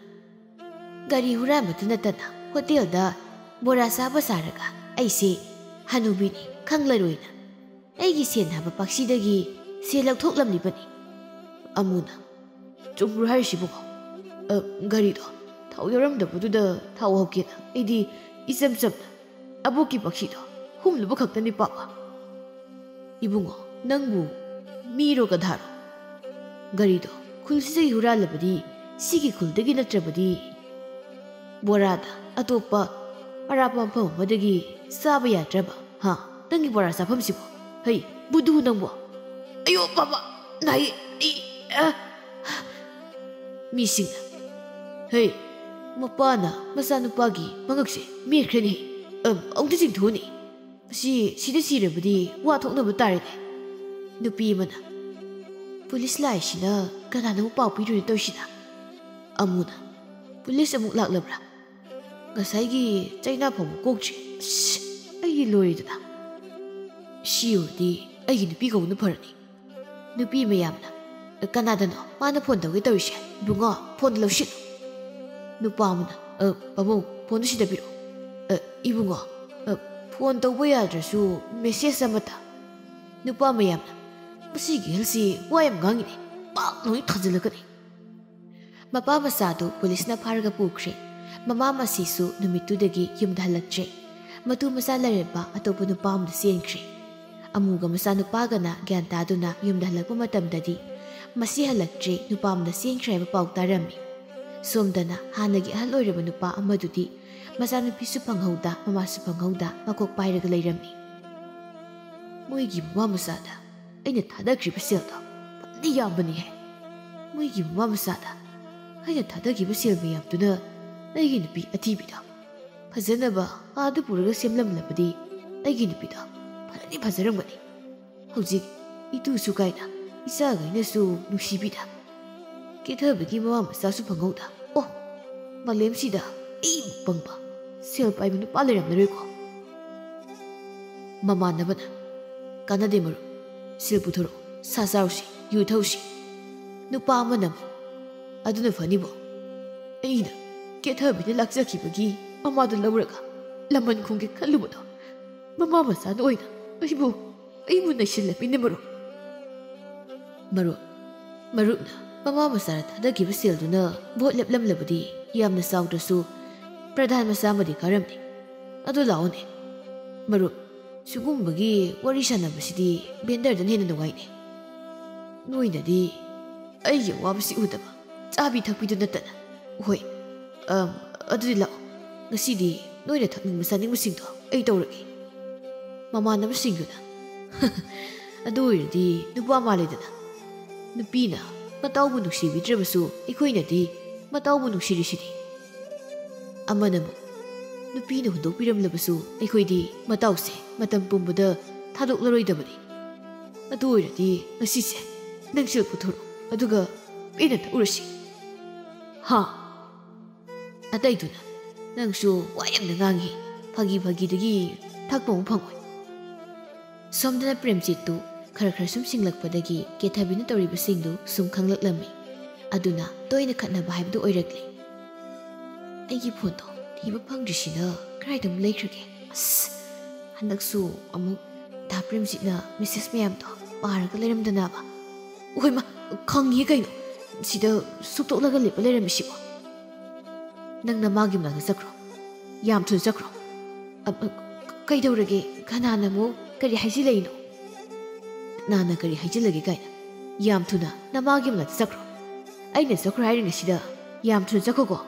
"ꯒꯥꯔꯤ ꯍꯨꯔꯥꯟꯕꯇ ꯅꯠꯇꯅ ꯍꯣꯇꯦꯜꯗ ꯕꯣꯔꯥ ꯆꯥꯕ ꯁꯥꯔꯒ ꯑꯩꯁꯦ ꯍꯅꯨꯕꯤꯅꯤ ꯈꯪꯂꯔꯣꯏꯅ ꯑꯩꯒꯤ ꯁꯦꯟ ꯍꯥꯏꯕ ꯄꯥꯛꯁꯤꯗꯒꯤ ꯁꯦꯟ ꯂꯧꯊꯣꯛꯂꯝꯂꯤꯕꯅꯤ꯫" ꯑꯃꯨꯅ, "ꯆꯨꯝꯕ꯭ꯔꯣ ꯍꯥꯏꯔꯤꯁꯤꯕꯣ? ꯑ, ꯒꯥꯔꯤꯗꯣ ꯊꯥꯎ ꯌꯥꯎꯔꯝꯗꯕꯗꯨꯗ ꯊꯥꯎ ꯍꯧꯒꯦꯅ ꯑꯩꯗꯤ ꯏꯆꯝ ꯆꯝꯅ ꯑꯕꯣꯛꯀꯤ ꯄꯥꯛꯁꯤꯗꯣ ꯍꯨꯝꯂꯨꯕ ꯈꯛꯇꯅꯤ ꯄꯥꯕ꯫" "ꯏꯕꯨꯡꯉꯣ, ꯅꯪꯕꯨ ꯃꯤꯔꯣ ꯒꯙꯥꯔꯣ? ꯒꯥꯔꯤꯗꯣ ꯈꯨꯜꯁꯤꯗꯒꯤ ꯍꯨꯔꯥꯜꯂꯕꯗꯤ ꯁꯤꯒꯤ ꯈꯨꯜꯗꯒꯤ ꯅꯠꯇ꯭ꯔꯕꯗꯤ ꯕꯣꯔꯥꯗ ꯑꯇꯣꯞꯄ ꯑꯔꯥꯞꯄ ꯃꯐꯝ ꯑꯃꯗꯒꯤ ꯆꯥꯕ ꯌꯥꯗ꯭ꯔꯕ, ꯍꯥ? ꯅꯪꯒꯤ ꯕꯣꯔꯥ ꯆꯥꯐꯝꯁꯤꯕꯣ? ꯍꯩ, ꯕꯨꯙꯨ ꯅꯪꯕꯣ!" "ꯑꯌꯣ ꯄꯥꯕ, ꯅꯥꯏꯌꯦ, ꯑꯩ, ꯑ!" ꯃꯤꯁꯤꯡꯅ, "ꯍꯦ, ꯃꯄꯥꯅ ꯃꯆꯥꯅꯨꯄꯥꯒꯤ ꯃꯉꯛꯁꯦ ꯃꯦꯠꯈ꯭ꯔꯦꯅꯦ꯫ ꯑꯝ, ꯑꯃꯨꯛꯇ ꯆꯤꯡꯊꯣꯛꯎꯅꯦ꯫ ꯃꯁꯤ ꯁꯤꯗ ꯁꯤꯔꯕꯗꯤ ꯋꯥ ꯊꯣꯛꯅꯕ ꯇꯥꯔꯦꯅꯦ"꯫ ꯅꯨꯄꯤ ꯑꯃꯅ, "ꯄꯨꯂꯤꯁ ꯂꯥꯛꯏꯁꯤꯅ ꯀꯅꯥꯅ ꯑꯃꯨꯛ ꯄꯥꯎ ꯄꯤꯗꯣꯏꯅꯣ ꯇꯧꯔꯤꯁꯤꯅ?" ꯑꯃꯨꯅ, "ꯄꯨꯂꯤꯁ ꯑꯃꯨꯛ ꯂꯥꯛꯂꯕ꯭ꯔꯥ? ꯉꯁꯥꯏꯒꯤ ꯆꯩꯅꯥ ꯐꯥꯎꯕ ꯀꯣꯛꯇ꯭ꯔꯤ꯫ ꯑꯁ, ꯑꯩꯗꯤ ꯂꯣꯏꯔꯦꯗꯅ꯫ ꯁꯤ ꯑꯣꯏꯔꯗꯤ ꯑꯩꯒꯤ ꯅꯨꯄꯤ ꯀꯧꯕꯅ ꯐꯔꯅꯤ"꯫ ꯅꯨꯄꯤ ꯃꯌꯥꯝꯅ, "ꯀꯅꯥꯗꯅꯣ ꯃꯥꯅ ꯐꯣꯟ ꯇꯧꯒꯦ ꯇꯧꯔꯤꯁꯦ? ꯏꯕꯨꯡꯉꯣ, ꯐꯣꯟꯗꯣ ꯂꯧꯁꯤꯜꯂꯨ"꯫ ꯅꯨꯄꯥ ꯑꯃꯅ, "ꯑ, ꯄꯥꯕꯨꯡ, ꯐꯣꯟꯗꯨ ꯁꯤꯗ ꯄꯤꯔꯛꯑꯣ꯫ ꯑ, ꯏꯕꯨꯡꯉꯣ, ꯑ, ꯐꯣꯟ ꯇꯧꯕ ꯌꯥꯗ꯭ꯔꯁꯨ ꯃꯦꯁꯦꯖ ꯑꯃꯇ"꯫ ꯅꯨꯄꯥ ꯃꯌꯥꯝꯅ, "ꯃꯁꯤꯒꯤ ꯑꯍꯜꯁꯤ ꯋꯥ ꯌꯥꯝ ꯉꯥꯡꯉꯤꯅꯦ꯫ ꯄꯥꯛ ꯂꯣꯏ ꯊꯥꯖꯤꯜꯂꯛꯀꯅꯤ"꯫ ꯃꯄꯥ ꯃꯆꯥꯗꯨ ꯄꯨꯂꯤꯁꯅ ꯐꯥꯔꯒ ꯄꯨꯈ꯭ꯔꯦ꯫ ꯃꯃꯥ ꯃꯁꯤꯁꯨ ꯅꯨꯃꯤꯠꯇꯨꯗꯒꯤ ꯌꯨꯝꯗ ꯍꯜꯂꯛꯇ꯭ꯔꯦ꯫ ꯃꯇꯨ ꯃꯆꯥ ꯂꯩꯔꯕ ꯑꯇꯣꯞꯄ ꯅꯨꯄꯥ ꯑꯃꯗ ꯆꯦꯟꯈ꯭ꯔꯦ꯫ ꯑꯃꯨꯒ ꯃꯆꯥꯅꯨꯄꯥꯒꯅ ꯒ꯭ꯌꯥꯟ ꯇꯥꯗꯨꯅ ꯌꯨꯝꯗ ꯍꯜꯂꯛꯄ ꯃꯇꯝꯗꯗꯤ ꯃꯁꯤ ꯍꯜꯂꯛꯇ꯭ꯔꯦ, ꯅꯨꯄꯥ ꯑꯃꯗ ꯆꯦꯟꯈ꯭ꯔꯦ ꯍꯥꯏꯕ ꯄꯥꯎ ꯇꯥꯔꯝꯃꯤ꯫ ꯁꯣꯝꯗꯅ ꯍꯥꯟꯅꯒꯤ ꯑꯍꯜ ꯑꯣꯏꯔꯕ ꯅꯨꯄꯥ ꯑꯃꯗꯨꯗꯤ ꯃꯆꯥꯅꯨꯄꯤꯁꯨ ꯐꯪꯍꯧꯗ, ꯃꯃꯥꯁꯨ ꯐꯪꯍꯧꯗ ꯃꯀꯣꯛ ꯄꯥꯏꯔꯒ ꯂꯩꯔꯝꯃꯤ꯫ ꯃꯣꯏꯒꯤ ꯃꯃꯥ ꯃꯆꯥꯗ ꯑꯩꯅ ꯊꯥꯗꯈ꯭ꯔꯤꯕ ꯁꯦꯜꯗꯣ ꯐꯅ ꯌꯥꯝꯕꯅꯤꯍꯦ꯫ ꯃꯣꯏꯒꯤ ꯃꯃꯥ ꯃꯆꯥꯗ ꯑꯩꯅ ꯊꯥꯗꯈꯤꯕ ꯁꯦꯜ ꯃꯌꯥꯝꯗꯨꯅ ꯑꯩꯒꯤ ꯅꯨꯄꯤ ꯑꯊꯤꯕꯤꯗꯣ ꯐꯖꯅꯕ ꯑꯥꯗ ꯄꯨꯔꯒ ꯁꯦꯝꯂꯝꯂꯕꯗꯤ ꯑꯩꯒꯤ ꯅꯨꯄꯤꯗꯣ ꯐꯖꯅꯤ ꯐꯖꯔꯝꯒꯅꯤ꯫ ꯍꯧꯖꯤꯛ ꯏꯇꯨꯁꯨ ꯀꯥꯏꯅ ꯏꯆꯥꯈꯩꯅꯁꯨ ꯅꯨꯡꯁꯤꯕꯤꯗ ꯀꯦꯊꯕꯒꯤ ꯃꯃꯥ ꯃꯆꯥꯁꯨ ꯐꯪꯍꯧꯗ꯫ ꯑꯣ, ꯃꯥꯂꯦꯝꯁꯤꯗ ꯑꯩꯃꯨꯛ ꯄꯪꯕ ꯁꯦꯜ ꯄꯥꯏꯕ ꯅꯨꯄꯥ ꯂꯩꯔꯝꯂꯔꯣꯏꯀꯣ꯫ ꯃꯃꯥꯟꯅꯕꯅ, "ꯀꯥꯟꯅꯗꯦ ꯃꯔꯨꯞ, ꯁꯦꯜ ꯄꯨꯊꯣꯔꯛꯎ, ꯁꯥ ꯆꯥꯔꯨꯁꯤ, ꯌꯨ ꯊꯛꯎꯁꯤ"꯫ ꯅꯨꯄꯥ ꯑꯃꯅ ꯑꯃꯨꯛ, "ꯑꯗꯨꯅ ꯐꯅꯤꯕꯣ꯫ ꯑꯩꯅ ꯀꯦꯊꯕꯤꯅ ꯂꯥꯛꯆꯈꯤꯕꯒꯤ ꯃꯃꯥꯗꯨ ꯂꯧꯔꯒ ꯂꯃꯟ ꯈꯨꯝꯒꯦ ꯈꯜꯂꯨꯕꯗꯣ ꯃꯃꯥ ꯃꯆꯥꯅ ꯑꯣꯏꯅ ꯑꯩꯕꯨ, ꯑꯩꯕꯨ ꯅꯩꯁꯤꯜꯂꯝꯃꯤꯅꯦ ꯃꯔꯨꯞ"꯫ ꯃꯔꯨꯞ, ꯃꯔꯨꯞꯅ ꯃꯃꯥ ꯃꯆꯥꯗ ꯊꯥꯗꯈꯤꯕ ꯁꯦꯜꯗꯨꯅ ꯚꯣꯠ ꯂꯦꯞꯂꯝꯂꯕꯗꯤ ꯌꯥꯝꯅ ꯆꯥꯎꯗ꯭ꯔꯁꯨ ꯄ꯭ꯔꯙꯥꯟ ꯃꯆꯥ ꯑꯃꯗꯤ ꯀꯥꯔꯝꯅꯤ꯫ ꯑꯗꯨ ꯂꯥꯛꯑꯣꯅꯦ꯫ ꯃꯔꯨꯞ, ꯁꯤꯒꯨꯝꯕꯒꯤ ꯋꯥꯔꯤ ꯁꯥꯟꯅꯕꯁꯤꯗꯤ ꯕꯦꯟꯗꯔꯗꯅ ꯍꯦꯟꯅ ꯅꯨꯡꯉꯥꯏꯅꯦ꯫ ꯅꯣꯏꯅꯗꯤ ꯑꯩꯒꯤ ꯑꯋꯥꯕꯁꯤ ꯎꯗꯕ, ꯆꯥꯕꯤ ꯊꯛꯄꯤꯗꯨ ꯅꯠꯇꯅ꯫ ꯍꯣꯏ, ꯑꯝ, ꯑꯗꯨꯗꯤ ꯂꯥꯛꯑꯣ, ꯉꯁꯤꯗꯤ ꯅꯣꯏꯅ ꯊꯛꯅꯤꯡꯕ ꯆꯥꯅꯤꯡꯕꯁꯤꯡꯗꯣ ꯑꯩ ꯇꯧꯔꯒꯦ꯫ ꯃꯃꯥꯟꯅꯕꯁꯤꯡꯗꯨꯅ, "ꯑꯗꯨ ꯑꯣꯏꯔꯗꯤ ꯅꯨꯄꯥ ꯃꯥꯜꯂꯦꯗꯅ꯫ ꯅꯨꯄꯤꯅ ꯃꯇꯥꯎꯕꯨ ꯅꯨꯡꯁꯤꯕꯤꯗ꯭ꯔꯕꯁꯨ ꯑꯩꯈꯣꯏꯅꯗꯤ ꯃꯇꯥꯎꯕꯨ ꯅꯨꯡꯁꯤꯔꯤꯁꯤꯗꯤ꯫ ꯑꯃꯅ ꯑꯃꯨꯛ, ꯅꯨꯄꯤꯅ ꯍꯨꯟꯗꯣꯛꯄꯤꯔꯝꯂꯕꯁꯨ ꯑꯩꯈꯣꯏꯗꯤ ꯃꯇꯥꯎꯁꯦ ꯃꯇꯝ ꯄꯨꯝꯕꯗ ꯊꯥꯗꯣꯛꯂꯔꯣꯏꯗꯕꯅꯤ꯫ ꯑꯗꯨ ꯑꯣꯏꯔꯗꯤ ꯉꯁꯤꯁꯦ ꯅꯪ ꯁꯦꯜ ꯄꯨꯊꯣꯔꯛꯑꯣ, ꯑꯗꯨꯒ ꯄꯦꯟꯅ ꯊꯛꯎꯔꯁꯤ꯫ ꯍꯥ? ꯑꯇꯩꯗꯨꯅ, ꯅꯪꯁꯨ ꯋꯥ ꯌꯥꯝꯅ ꯉꯥꯡꯉꯤ, ꯐꯥꯒꯤ ꯐꯥꯒꯤꯗꯒꯤ ꯊꯛꯄ ꯑꯃꯨꯛ ꯐꯪꯉꯣꯏ꯫ ꯁꯣꯝꯗꯅ ꯄ꯭ꯔꯦꯝꯖꯤꯠꯇꯨ ꯈꯔ ꯈꯔ ꯁꯨꯝ ꯁꯤꯡꯂꯛꯄꯗꯒꯤ ꯀꯦꯊꯕꯤꯅ ꯇꯧꯔꯤꯕꯁꯤꯡꯗꯨ ꯁꯨꯝ ꯈꯪꯂꯛꯂꯝꯃꯤ꯫ ꯑꯗꯨꯅ ꯇꯣꯏꯅ ꯈꯠꯅꯕ ꯍꯥꯏꯕꯗꯨ ꯑꯣꯏꯔꯛꯂꯦ꯫ ꯑꯩꯒꯤ ꯐꯣꯟꯗꯣ ꯊꯤꯕ ꯐꯪꯗ꯭ꯔꯤꯁꯤꯅ ꯀꯗꯥꯏꯗ ꯑꯃꯨꯛ ꯂꯩꯈ꯭ꯔꯒꯦ? ꯑꯁ, ꯍꯟꯗꯛꯁꯨ ꯑꯃꯨꯛ ꯗꯥ ꯄ꯭ꯔꯦꯝꯖꯤꯠꯅ ꯃꯦꯁꯦꯖ ꯃꯌꯥꯝꯗꯣ ꯄꯥꯔꯒ ꯂꯩꯔꯝꯗꯅꯕ꯫ ꯍꯣꯏꯃ, ꯈꯪꯉꯤ ꯀꯩꯅꯣ, ꯁꯤꯗ ꯁꯨꯛꯇꯣꯛꯂꯒ ꯂꯦꯞꯄ ꯂꯩꯔꯝꯃꯤꯁꯤꯕꯣ꯫ ꯅꯪ ꯅꯃꯥꯒꯤ ꯃꯅꯥꯛꯇ ꯆꯠꯈ꯭ꯔꯣ, ꯌꯥꯝ ꯊꯨꯅ ꯆꯠꯈ꯭ꯔꯣ꯫ ꯑ, ꯑ, ꯀꯩꯗꯧꯔꯒꯦ? ꯀꯅꯥꯅ ꯑꯃꯨꯛ ꯀꯔꯤ ꯍꯥꯏꯖꯤꯜꯂꯛꯏꯅꯣ? ꯀꯅꯥꯅ ꯀꯔꯤ ꯍꯥꯏꯖꯤꯜꯂꯒꯦ ꯀꯥꯏꯅ? ꯌꯥꯝ ꯊꯨꯅ ꯅꯃꯥꯒꯤ ꯃꯅꯥꯛꯇ ꯆꯠꯈ꯭ꯔꯣ꯫ ꯑꯩꯅ ꯆꯠꯈ꯭ꯔꯣ ꯍꯥꯏꯔꯤꯉꯩꯁꯤꯗ ꯌꯥꯝ ꯊꯨꯅ ꯆꯠꯈꯣꯀꯣ꯫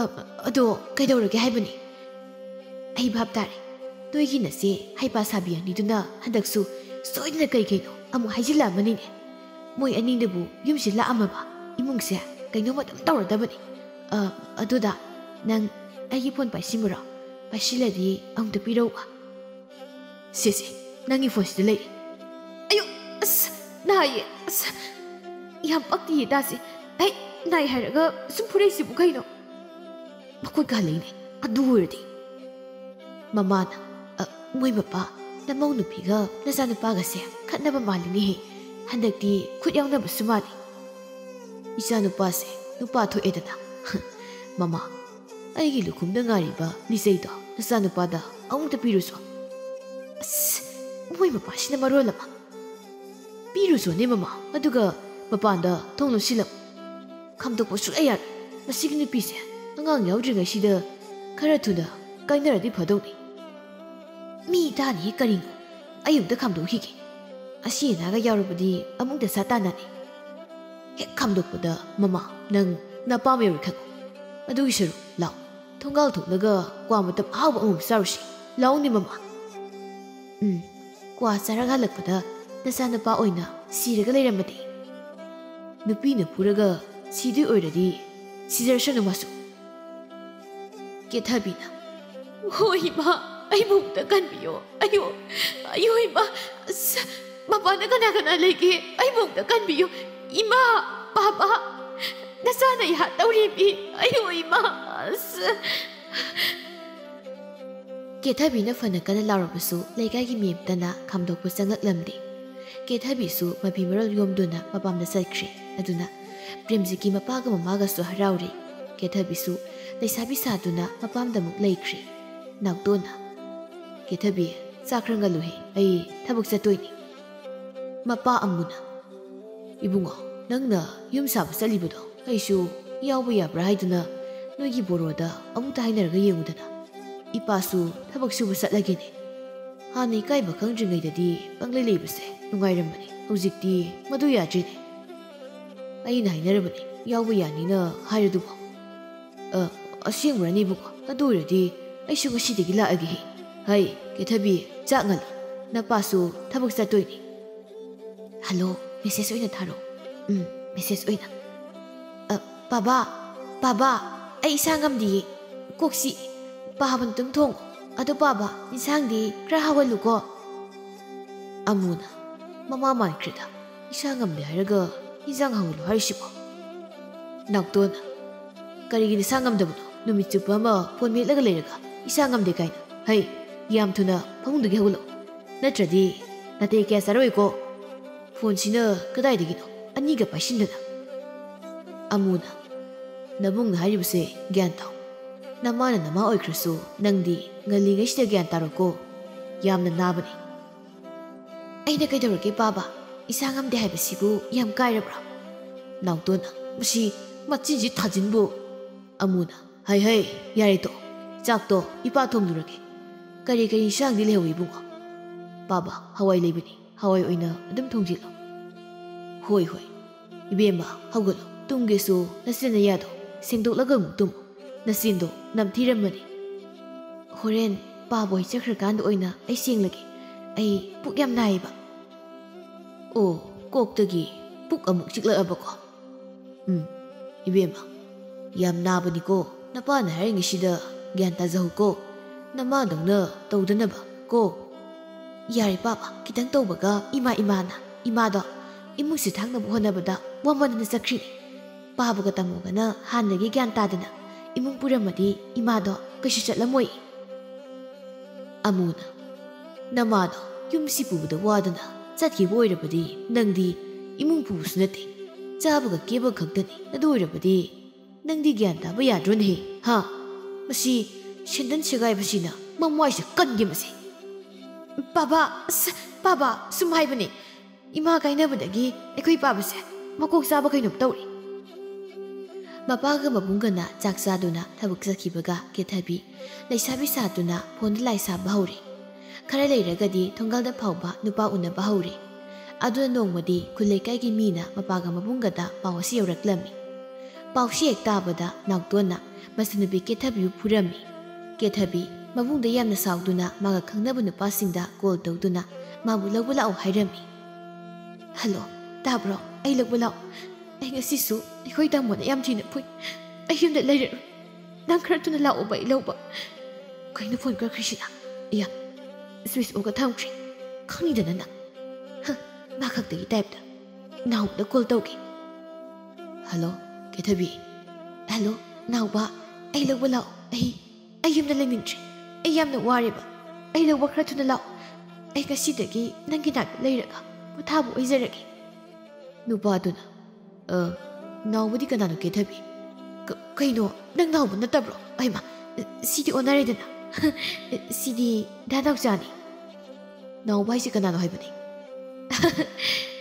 ꯑ, ꯑꯗꯣ ꯀꯩꯗꯧꯔꯒꯦ ꯍꯥꯏꯕꯅꯤ? ꯑꯩ ꯚꯥꯞ ꯇꯥꯔꯦ꯫ ꯅꯣꯏꯒꯤ ꯅꯆꯦ ꯍꯩꯄꯥ ꯁꯥꯕꯤ ꯑꯅꯤꯗꯨꯅ ꯍꯟꯗꯛꯁꯨ ꯁꯣꯏꯗꯅ ꯀꯩ ꯀꯩꯅꯣ ꯑꯃꯨꯛ ꯍꯥꯏꯖꯤꯜꯂꯛꯑꯃꯅꯤꯅꯦ꯫ ꯃꯣꯏ ꯑꯅꯤꯅꯕꯨ ꯌꯨꯝꯁꯤ ꯂꯥꯛꯑꯝꯃꯕ ꯏꯃꯨꯡꯁꯦ ꯀꯩꯅꯣꯝ ꯑꯗꯨꯝ ꯇꯧꯔꯗꯕꯅꯤ꯫ ꯑ, ꯑꯗꯨꯗ ꯅꯪ ꯑꯩꯒꯤ ꯐꯣꯟ ꯄꯥꯏꯁꯤꯟꯕ꯭ꯔꯣ? ꯄꯥꯏꯁꯤꯜꯂꯗꯤ ꯑꯃꯨꯛꯇ ꯄꯤꯔꯛꯎꯕ꯫ ꯁꯦ, ꯁꯦ, ꯅꯪꯒꯤ ꯐꯣꯟꯁꯤꯗ ꯂꯩꯔꯦ꯫ ꯑꯌꯣ, ꯑꯁ, ꯅꯥꯏꯌꯦ, ꯑꯁ, ꯌꯥꯝ ꯄꯛꯇꯤꯌꯦ ꯇꯥꯁꯦ꯫ ꯑꯩ ꯅꯥꯏ ꯍꯥꯏꯔꯒ ꯁꯨꯝ ꯐꯨꯔꯛꯏꯁꯤꯕꯨ ꯀꯩꯅꯣ? ꯃꯈꯨꯠ ꯀꯥꯜꯂꯛꯏꯅꯦ꯫ ꯑꯗꯨ ꯑꯣꯏꯔꯗꯤ ꯃꯃꯥꯅ, "ꯑ, ꯃꯣꯏ ꯃꯄꯥ, ꯅꯃꯧ ꯅꯨꯄꯤꯒ ꯅꯆꯥꯅꯨꯄꯥꯒꯁꯦ ꯈꯠꯅꯕ ꯃꯥꯜꯂꯤꯅꯦꯍꯦ꯫ ꯍꯟꯗꯛꯇꯤ ꯈꯨꯠ ꯌꯥꯎꯅꯕꯁꯨ ꯃꯥꯜꯂꯤ꯫ ꯏꯆꯥꯅꯨꯄꯥꯁꯦ ꯅꯨꯄꯥ ꯊꯣꯛꯑꯦꯗꯅ꯫ ꯃꯃꯥ, ꯑꯩꯒꯤ ꯂꯨꯈꯨꯝꯗ ꯉꯥꯔꯤꯕ ꯂꯤꯆꯩꯗꯣ ꯅꯆꯥꯅꯨꯄꯥꯗ ꯑꯃꯨꯛꯇ ꯄꯤꯔꯨꯆꯣ꯫" ꯑꯁ, ꯃꯣꯏ ꯃꯄꯥꯁꯤꯅ ꯃꯔꯣꯜ ꯑꯃ꯫ "ꯄꯤꯔꯨꯆꯣꯅꯦ ꯃꯃꯥ, ꯑꯗꯨꯒ ꯃꯄꯥꯟꯗ ꯊꯣꯡ ꯂꯣꯟꯁꯤꯜꯂꯝꯃꯨ꯫ ꯈꯥꯝꯗꯣꯛꯄ ꯁꯨꯛꯌꯥ ꯌꯥꯔꯣꯏ꯫ ꯃꯁꯤꯒꯤ ꯅꯨꯄꯤꯁꯦ ꯑꯉꯥꯡ ꯌꯥꯎꯗ꯭ꯔꯤꯉꯩꯁꯤꯗ ꯈꯔ ꯊꯨꯅ ꯀꯥꯏꯅꯔꯗꯤ ꯐꯗꯧꯅꯤ꯫ ꯃꯤ ꯇꯥꯅꯤꯌꯦ ꯀꯔꯤꯅꯣ? ꯑꯩ ꯑꯃꯨꯛꯇ ꯈꯥꯝꯗꯣꯛꯈꯤꯒꯦ꯫ ꯑꯁꯤ ꯑꯅꯥꯒ ꯌꯥꯎꯔꯕꯗꯤ ꯑꯃꯨꯛ ꯗꯁꯥ ꯇꯥꯅꯅꯤ꯫ ꯍꯦꯛ ꯈꯥꯝꯗꯣꯛꯄꯗ ꯃꯃꯥ, ꯅꯪ ꯅꯄꯥꯝ ꯌꯧꯔꯦ ꯈꯪꯉꯨ꯫ ꯑꯗꯨꯒꯤ ꯁꯔꯨꯛ ꯂꯥꯎ, ꯊꯣꯡꯒꯥꯜ ꯊꯣꯛꯂꯒ ꯀ꯭ꯋꯥ ꯃꯇꯞ ꯑꯍꯥꯎꯕ ꯑꯃꯃꯝ ꯆꯥꯔꯨꯁꯤ꯫ ꯂꯥꯎꯅꯦ ꯃꯃꯥ꯫ ꯎꯝ, ꯀ꯭ꯋꯥ ꯆꯥꯔꯒ ꯍꯜꯂꯛꯄꯗ ꯅꯆꯥꯅꯨꯄꯥ ꯑꯣꯏꯅ ꯁꯤꯔꯒ ꯂꯩꯔꯝꯃꯗꯤ?" ꯅꯨꯄꯤꯅ ꯐꯨꯔꯒ ꯁꯤꯗꯣꯏ ꯑꯣꯏꯔꯗꯤ ꯁꯤꯖꯔꯁꯅꯨ ꯃꯥꯁꯨ꯫ ꯀꯦꯊꯕꯤꯅ, "ꯍꯣ ꯏꯃꯥ, ꯑꯩꯕꯨ ꯑꯃꯨꯛꯇ ꯀꯟꯕꯤꯌꯣ꯫ ꯑꯌꯣ, ꯑꯌꯣ ꯏꯃꯥ, ꯑꯁ, ꯃꯄꯥꯟꯗ ꯀꯅꯥ ꯀꯅꯥ ꯂꯩꯒꯦ? ꯑꯩꯕꯨ ꯑꯃꯨꯛꯇ ꯀꯟꯕꯤꯌꯨ꯫ ꯏꯃꯥ, ꯄꯥꯕ, ꯅꯆꯥꯅ ꯑꯩ ꯍꯥꯠꯇꯧꯔꯤꯃꯤ꯫ ꯑꯌꯣ ꯏꯃꯥ, ꯑꯁ!" ꯀꯦꯊꯕꯤꯅ ꯐꯅ ꯀꯟꯅ ꯂꯥꯎꯔꯕꯁꯨ ꯂꯩꯀꯥꯏꯒꯤ ꯃꯤ ꯑꯃꯠꯇꯅ ꯈꯥꯝꯗꯣꯛꯄ ꯆꯪꯂꯛꯂꯝꯗꯦ꯫ ꯀꯦꯊꯕꯤꯁꯨ ꯃꯐꯤ ꯃꯔꯣꯜ ꯌꯣꯝꯗꯨꯅ ꯃꯄꯥꯝꯗ ꯆꯠꯈ꯭ꯔꯦ꯫ ꯑꯗꯨꯅ ꯄ꯭ꯔꯦꯝꯖꯤꯠꯀꯤ ꯃꯄꯥꯒ ꯃꯃꯥꯒꯁꯨ ꯍꯔꯥꯎꯔꯦ꯫ ꯀꯦꯊꯕꯤꯁꯨ ꯂꯩꯁꯥꯕꯤ ꯁꯥꯗꯨꯅ ꯃꯄꯥꯝꯗ ꯑꯃꯨꯛ ꯂꯩꯈ꯭ꯔꯦ꯫ ꯅꯥꯎꯇꯣꯟꯅ, "ꯀꯦꯊꯕꯤ, ꯆꯥꯛ ꯈꯔ ꯉꯜꯂꯨꯍꯦ, ꯑꯩ ꯊꯕꯛ ꯆꯠꯇꯣꯏꯅꯤ꯫" ꯃꯄꯥ ꯑꯃꯨꯅ, "ꯏꯕꯨꯡꯉꯣ, ꯅꯪꯅ ꯌꯨꯝ ꯁꯥꯕ ꯆꯠꯂꯤꯕꯗꯣ ꯑꯩꯁꯨ ꯌꯥꯎꯕ ꯌꯥꯕ꯭ꯔꯥ ꯍꯥꯏꯗꯨꯅ ꯅꯣꯏꯒꯤ ꯕꯣꯔꯣꯗ ꯑꯃꯨꯛꯇ ꯍꯥꯏꯅꯔꯒ ꯌꯦꯡꯉꯨꯗꯅ꯫ ꯏꯄꯥꯁꯨ ꯊꯕꯛ ꯁꯨꯕ ꯆꯠꯂꯒꯦꯅꯦ꯫ ꯍꯥꯟꯅ ꯏꯀꯥꯏꯕ ꯈꯪꯗ꯭ꯔꯤꯉꯩꯗꯗꯤ ꯄꯪꯂꯩ ꯂꯩꯕꯁꯦ ꯅꯨꯡꯉꯥꯏꯔꯝꯕꯅꯤ, ꯍꯧꯖꯤꯛꯇꯤ ꯃꯗꯨ ꯌꯥꯗ꯭ꯔꯤꯅꯦ꯫ ꯑꯩꯅ ꯍꯥꯏꯅꯔꯕꯅꯤ, ꯌꯥꯎꯕ ꯌꯥꯅꯤꯅ ꯍꯥꯏꯔꯗꯨꯕꯨ꯫" "ꯑ, ꯑꯁꯦꯡꯕ꯭ꯔꯅꯦ ꯏꯕꯨꯡꯉꯣ? ꯑꯗꯨ ꯑꯣꯏꯔꯗꯤ ꯑꯩꯁꯨ ꯉꯁꯤꯗꯒꯤ ꯂꯥꯛꯑꯒꯦꯍꯦ꯫ ꯍꯩ, ꯀꯦꯊꯕꯤ, ꯆꯥꯛ ꯉꯜꯂꯤ꯫ ꯅꯄꯥꯁꯨ ꯊꯕꯛ ꯆꯠꯇꯣꯏꯅꯤ꯫" "ꯍꯜꯂꯣ, ꯃꯦꯁꯦꯖ ꯑꯣꯏꯅ ꯊꯥꯔꯛꯑꯣ꯫" "ꯎꯝ, ꯃꯦꯁꯦꯖ ꯑꯣꯏꯅ꯫" "ꯑ, ꯄꯥꯕ, ꯄꯥꯕ, ꯑꯩ ꯏꯁꯥ ꯉꯝꯗꯤꯌꯦ꯫ ꯀꯣꯛ ꯆꯤꯛꯏ꯫ ꯄꯥꯕ ꯅꯇꯨꯝ ꯊꯣꯡꯉꯣ꯫ ꯑꯗꯣ ꯄꯥꯕ, ꯏꯟꯁꯥꯡꯗꯤ ꯈꯔ ꯍꯥꯎꯍꯜꯂꯨꯀꯣ꯫" ꯑꯃꯨꯅ, "ꯃꯃꯥ ꯃꯥꯟꯈ꯭ꯔꯦꯗ꯫ ꯏꯁꯥ ꯉꯝꯗꯦ ꯍꯥꯏꯔꯒ ꯏꯟꯁꯥꯡ ꯍꯥꯎꯍꯜꯂꯨ ꯍꯥꯏꯔꯤꯁꯤꯕꯣ?" ꯅꯥꯎꯇꯣꯟꯅ, "ꯀꯔꯤꯒꯤ ꯅꯁꯥ ꯉꯝꯗꯕꯅꯣ? ꯅꯨꯃꯤꯠ ꯆꯨꯞꯄ ꯑꯃ ꯐꯣꯟ ꯃꯦꯠꯂꯒ ꯂꯩꯔꯒ ꯏꯁꯥ ꯉꯝꯗꯦ ꯀꯥꯏꯅ꯫ ꯍꯩ, ꯌꯥꯝ ꯊꯨꯅ ꯐꯃꯨꯡꯗꯒꯤ ꯍꯧꯒꯠꯂꯛꯎ꯫ ꯅꯠꯇ꯭ꯔꯗꯤ ꯅꯥꯇꯩ ꯀꯌꯥ ꯆꯥꯔꯣꯏꯀꯣ꯫ ꯐꯣꯟꯁꯤꯅ ꯀꯗꯥꯏꯗꯒꯤꯅꯣ ꯑꯅꯤꯒ ꯄꯥꯏꯁꯤꯟꯗꯅ꯫" ꯑꯃꯨꯅ, "ꯅꯕꯨꯡꯅ ꯍꯥꯏꯔꯤꯕꯁꯦ ꯒ꯭ꯌꯥꯟ ꯇꯥꯎ꯫ ꯅꯃꯥꯅ ꯅꯃꯥ ꯑꯣꯏꯈ꯭ꯔꯁꯨ ꯅꯪꯗꯤ ꯉꯜꯂꯤꯉꯩꯁꯤꯗ ꯒ꯭ꯌꯥꯟ ꯇꯥꯔꯣꯀꯣ꯫ ꯌꯥꯝꯅ ꯅꯥꯕꯅꯤ꯫" "ꯑꯩꯅ ꯀꯩꯗꯧꯔꯒꯦ ꯄꯥꯕ? ꯏꯁꯥ ꯉꯝꯗꯦ ꯍꯥꯏꯕꯁꯤꯕꯨ ꯌꯥꯝ ꯀꯥꯏꯔꯕ꯭ꯔꯥ?" ꯅꯥꯎꯇꯣꯟꯅ, "ꯃꯁꯤ ꯃꯆꯤꯟꯁꯤ ꯊꯥꯖꯤꯟꯕꯨ꯫" ꯑꯃꯨꯅ, "ꯍꯩ ꯍꯩ, ꯌꯥꯔꯦ ꯇꯣꯛꯑꯣ꯫ ꯆꯥꯛꯇꯣ ꯏꯄꯥ ꯊꯣꯡꯂꯨꯔꯒꯦ꯫ ꯀꯔꯤ ꯀꯔꯤ ꯏꯟꯁꯥꯡꯗꯤ ꯂꯩꯍꯧꯏ ꯏꯕꯨꯡꯉꯣ?" "ꯄꯥꯕ, ꯍꯋꯥꯏ ꯂꯩꯕꯅꯤ, ꯍꯋꯥꯏ ꯑꯣꯏꯅ ꯑꯗꯨꯝ ꯊꯣꯡꯖꯤꯜꯂꯣ꯫" "ꯍꯣꯏ ꯍꯣꯏ꯫ ꯏꯕꯦꯝꯃ, ꯍꯧꯒꯠꯂꯣ꯫ ꯇꯨꯝꯒꯦꯁꯨ ꯅꯆꯤꯟ ꯅꯌꯥꯗꯣ ꯁꯦꯡꯗꯣꯛꯂꯒ ꯑꯃꯨꯛ ꯇꯨꯝꯃꯨ꯫ ꯅꯆꯤꯟꯗꯣ ꯅꯝꯊꯤꯔꯝꯃꯅꯤ꯫ ꯍꯣꯔꯦꯟ ꯄꯥꯕ ꯍꯣꯏ ꯆꯠꯈ꯭ꯔꯀꯥꯟꯗ ꯑꯣꯏꯅ ꯑꯩ ꯁꯦꯡꯂꯒꯦ꯫ ꯑꯩ ꯄꯨꯛ ꯌꯥꯝ ꯅꯥꯏꯌꯦꯕ꯫" "ꯑꯣ, ꯀꯣꯛꯇꯒꯤ ꯄꯨꯛ ꯑꯃꯨꯛ ꯆꯤꯛꯂꯛꯑꯕꯀꯣ꯫ "ꯎꯝ, ꯏꯕꯦꯝꯃ, ꯌꯥꯝ ꯅꯥꯕꯅꯤꯀꯣ, ꯅꯄꯥꯅ ꯍꯥꯏꯔꯤꯉꯩꯁꯤꯗ ꯒ꯭ꯌꯥꯟ ꯇꯥꯖꯍꯧꯀꯣ, ꯅꯃꯥꯗꯧꯅ ꯇꯧꯗꯅꯕ ꯀꯣ꯫" "ꯌꯥꯔꯦ ꯄꯥꯕ, ꯈꯤꯇꯪ ꯇꯧꯕꯒ ꯏꯃꯥ ꯏꯃꯥꯅ, ꯏꯃꯥꯗꯣ ꯏꯃꯨꯡꯁꯤ ꯊꯥꯛꯅꯕ ꯍꯣꯠꯅꯕꯗ ꯋꯥꯃꯟꯗꯅ ꯆꯠꯈ꯭ꯔꯤꯅꯦ꯫ ꯄꯥꯕꯒ ꯇꯝꯃꯣꯒꯅ ꯍꯥꯟꯅꯗꯒꯤ ꯒ꯭ꯌꯥꯟ ꯇꯥꯗꯅ ꯏꯃꯨꯡ ꯄꯨꯔꯝꯃꯗꯤ ꯏꯃꯥꯗꯣ ꯀꯩꯁꯨ ꯆꯠꯂꯝꯃꯣꯏ꯫" ꯑꯃꯨꯅ, "ꯅꯃꯥꯗꯣ ꯌꯨꯝꯁꯤ ꯄꯨꯕꯗ ꯋꯥꯗꯅ ꯆꯠꯈꯤꯕ ꯑꯣꯏꯔꯕꯗꯤ ꯅꯪꯗꯤ ꯏꯃꯨꯡ ꯄꯨꯕꯁꯨ ꯅꯠꯇꯦ, ꯆꯥꯕꯒ ꯀꯦꯕ ꯈꯛꯇꯅꯤ꯫ ꯑꯗꯨ ꯑꯣꯏꯔꯕꯗꯤ ꯅꯪꯗꯤ ꯒ꯭ꯌꯥꯟ ꯇꯥꯕ ꯌꯥꯗ꯭ꯔꯣꯅꯦꯍꯦ, ꯍꯥ? ꯃꯁꯤ ꯁꯦꯟꯗꯟ ꯁꯦꯒꯥꯏꯕꯁꯤꯅ ꯃꯃꯥꯏꯁꯦ ꯀꯟꯒꯦ ꯃꯁꯦ꯫" "ꯄꯥꯕ, ꯑꯁ, ꯄꯥꯕ, ꯁꯨꯝ ꯍꯥꯏꯕꯅꯦ, ꯏꯃꯥ ꯀꯥꯏꯅꯕꯗꯒꯤ ꯑꯩꯈꯣꯏ ꯄꯥꯕꯁꯦ ꯃꯀꯣꯛ ꯆꯥꯕ ꯀꯩꯅꯣꯝ ꯇꯧꯔꯦ꯫" ꯃꯄꯥꯒ ꯃꯕꯨꯡꯒꯅ ꯆꯥꯛ ꯆꯥꯗꯨꯅ ꯊꯕꯛ ꯆꯠꯈꯤꯕꯒ ꯀꯦꯊꯕꯤ ꯂꯩꯁꯥꯕꯤ ꯁꯥꯗꯨꯅ ꯐꯣꯟꯗ ꯂꯥꯏ ꯁꯥꯕ ꯍꯧꯔꯦ꯫ ꯈꯔ ꯂꯩꯔꯒꯗꯤ ꯊꯣꯡꯒꯥꯜꯗ ꯐꯥꯎꯕ ꯅꯨꯄꯥ ꯎꯅꯕ ꯍꯧꯔꯦ꯫ ꯑꯗꯨꯅ ꯅꯣꯡꯃꯗꯤ ꯈꯨꯜ ꯂꯩꯀꯥꯏꯒꯤ ꯃꯤꯅ ꯃꯄꯥꯒ ꯃꯕꯨꯡꯒꯗ ꯄꯥꯎ ꯑꯁꯤ ꯌꯧꯔꯛꯂꯝꯃꯤ꯫ ꯄꯥꯎꯁꯤ ꯍꯦꯛ ꯇꯥꯕꯗ ꯅꯥꯎꯇꯣꯟꯅ ꯃꯆꯥꯅꯨꯄꯤ ꯀꯦꯊꯕꯤꯕꯨ ꯐꯨꯔꯝꯃꯤ꯫ ꯀꯦꯊꯕꯤ ꯃꯕꯨꯡꯗ ꯌꯥꯝꯅ ꯁꯥꯎꯗꯨꯅ ꯃꯥꯒ ꯈꯪꯅꯕ ꯅꯨꯄꯥꯁꯤꯡꯗ ꯀꯣꯜ ꯇꯧꯗꯨꯅ ꯃꯥꯕꯨ ꯂꯧꯕ ꯂꯥꯛꯑꯣ ꯍꯥꯏꯔꯝꯃꯤ꯫ "ꯍꯜꯂꯣ, ꯇꯥꯕ꯭ꯔꯣ? ꯑꯩ ꯂꯧꯕ ꯂꯥꯛꯑꯣ꯫ ꯑꯩ ꯉꯁꯤꯁꯨ ꯑꯩꯈꯣꯏ ꯇꯥꯃꯣꯅ ꯌꯥꯝ ꯊꯤꯅ ꯐꯨꯏ꯫ ꯑꯩ ꯌꯨꯝꯗ ꯂꯩꯔꯔꯣꯏ꯫ ꯅꯪ ꯈꯔ ꯊꯨꯅ ꯂꯥꯛꯑꯣꯕ ꯑꯩ ꯂꯧꯕ꯫" ꯀꯩꯅꯣ ꯐꯣꯟ ꯀꯛꯈ꯭ꯔꯤꯁꯤꯅ? ꯏꯌꯥ, ꯁ꯭ꯋꯤꯆ ꯑꯣꯐꯀ ꯊꯝꯈ꯭ꯔꯦ꯫ ꯈꯪꯅꯤꯗꯅ ꯅꯪ꯫ ꯍ, ꯃꯥ ꯈꯛꯇꯒꯤ ꯇꯥꯏꯞꯇ꯫ ꯅꯥꯎꯕꯗ ꯀꯣꯜ ꯇꯧꯒꯦ꯫ "ꯍꯜꯂꯣ, ꯀꯦꯊꯕꯤ꯫" "ꯍꯜꯂꯣ, ꯅꯥꯎꯕ, ꯑꯩ ꯂꯧꯕ ꯂꯥꯛꯑꯣ꯫ ꯑꯩ, ꯑꯩ ꯌꯨꯝꯗ ꯂꯩꯅꯤꯡꯗ꯭ꯔꯦ꯫ ꯑꯩ ꯌꯥꯝꯅ ꯋꯥꯔꯦꯕ꯫ ꯑꯩ ꯂꯧꯕ ꯈꯔ ꯊꯨꯅ ꯂꯥꯛꯑꯣ꯫ ꯑꯩ ꯉꯁꯤꯗꯒꯤ ꯅꯪꯒꯤ ꯅꯥꯛꯇ ꯂꯩꯔꯒ ꯄꯣꯊꯥꯕ ꯑꯣꯏꯖꯔꯒꯦ꯫" ꯅꯨꯄꯥꯗꯨꯅ, "ꯑ, ꯅꯥꯎꯕꯗꯤ ꯀꯅꯥꯅꯣ ꯀꯦꯊꯕꯤ?" "ꯀ-, ꯀꯩꯅꯣ, ꯅꯪ ꯅꯥꯎꯕ ꯅꯠꯇꯕ꯭ꯔꯣ? ꯑꯩꯃ, ꯁꯤꯗꯤ ꯑꯣꯟꯅꯔꯦꯗꯅ꯫ ꯁꯤꯗꯤ ꯗꯥ ꯅꯥꯎꯆꯥꯅꯤ꯫" "ꯅꯥꯎꯕ ꯍꯥꯏꯁꯦ ꯀꯅꯥꯅꯣ ꯍꯥꯏꯕꯅꯤ?"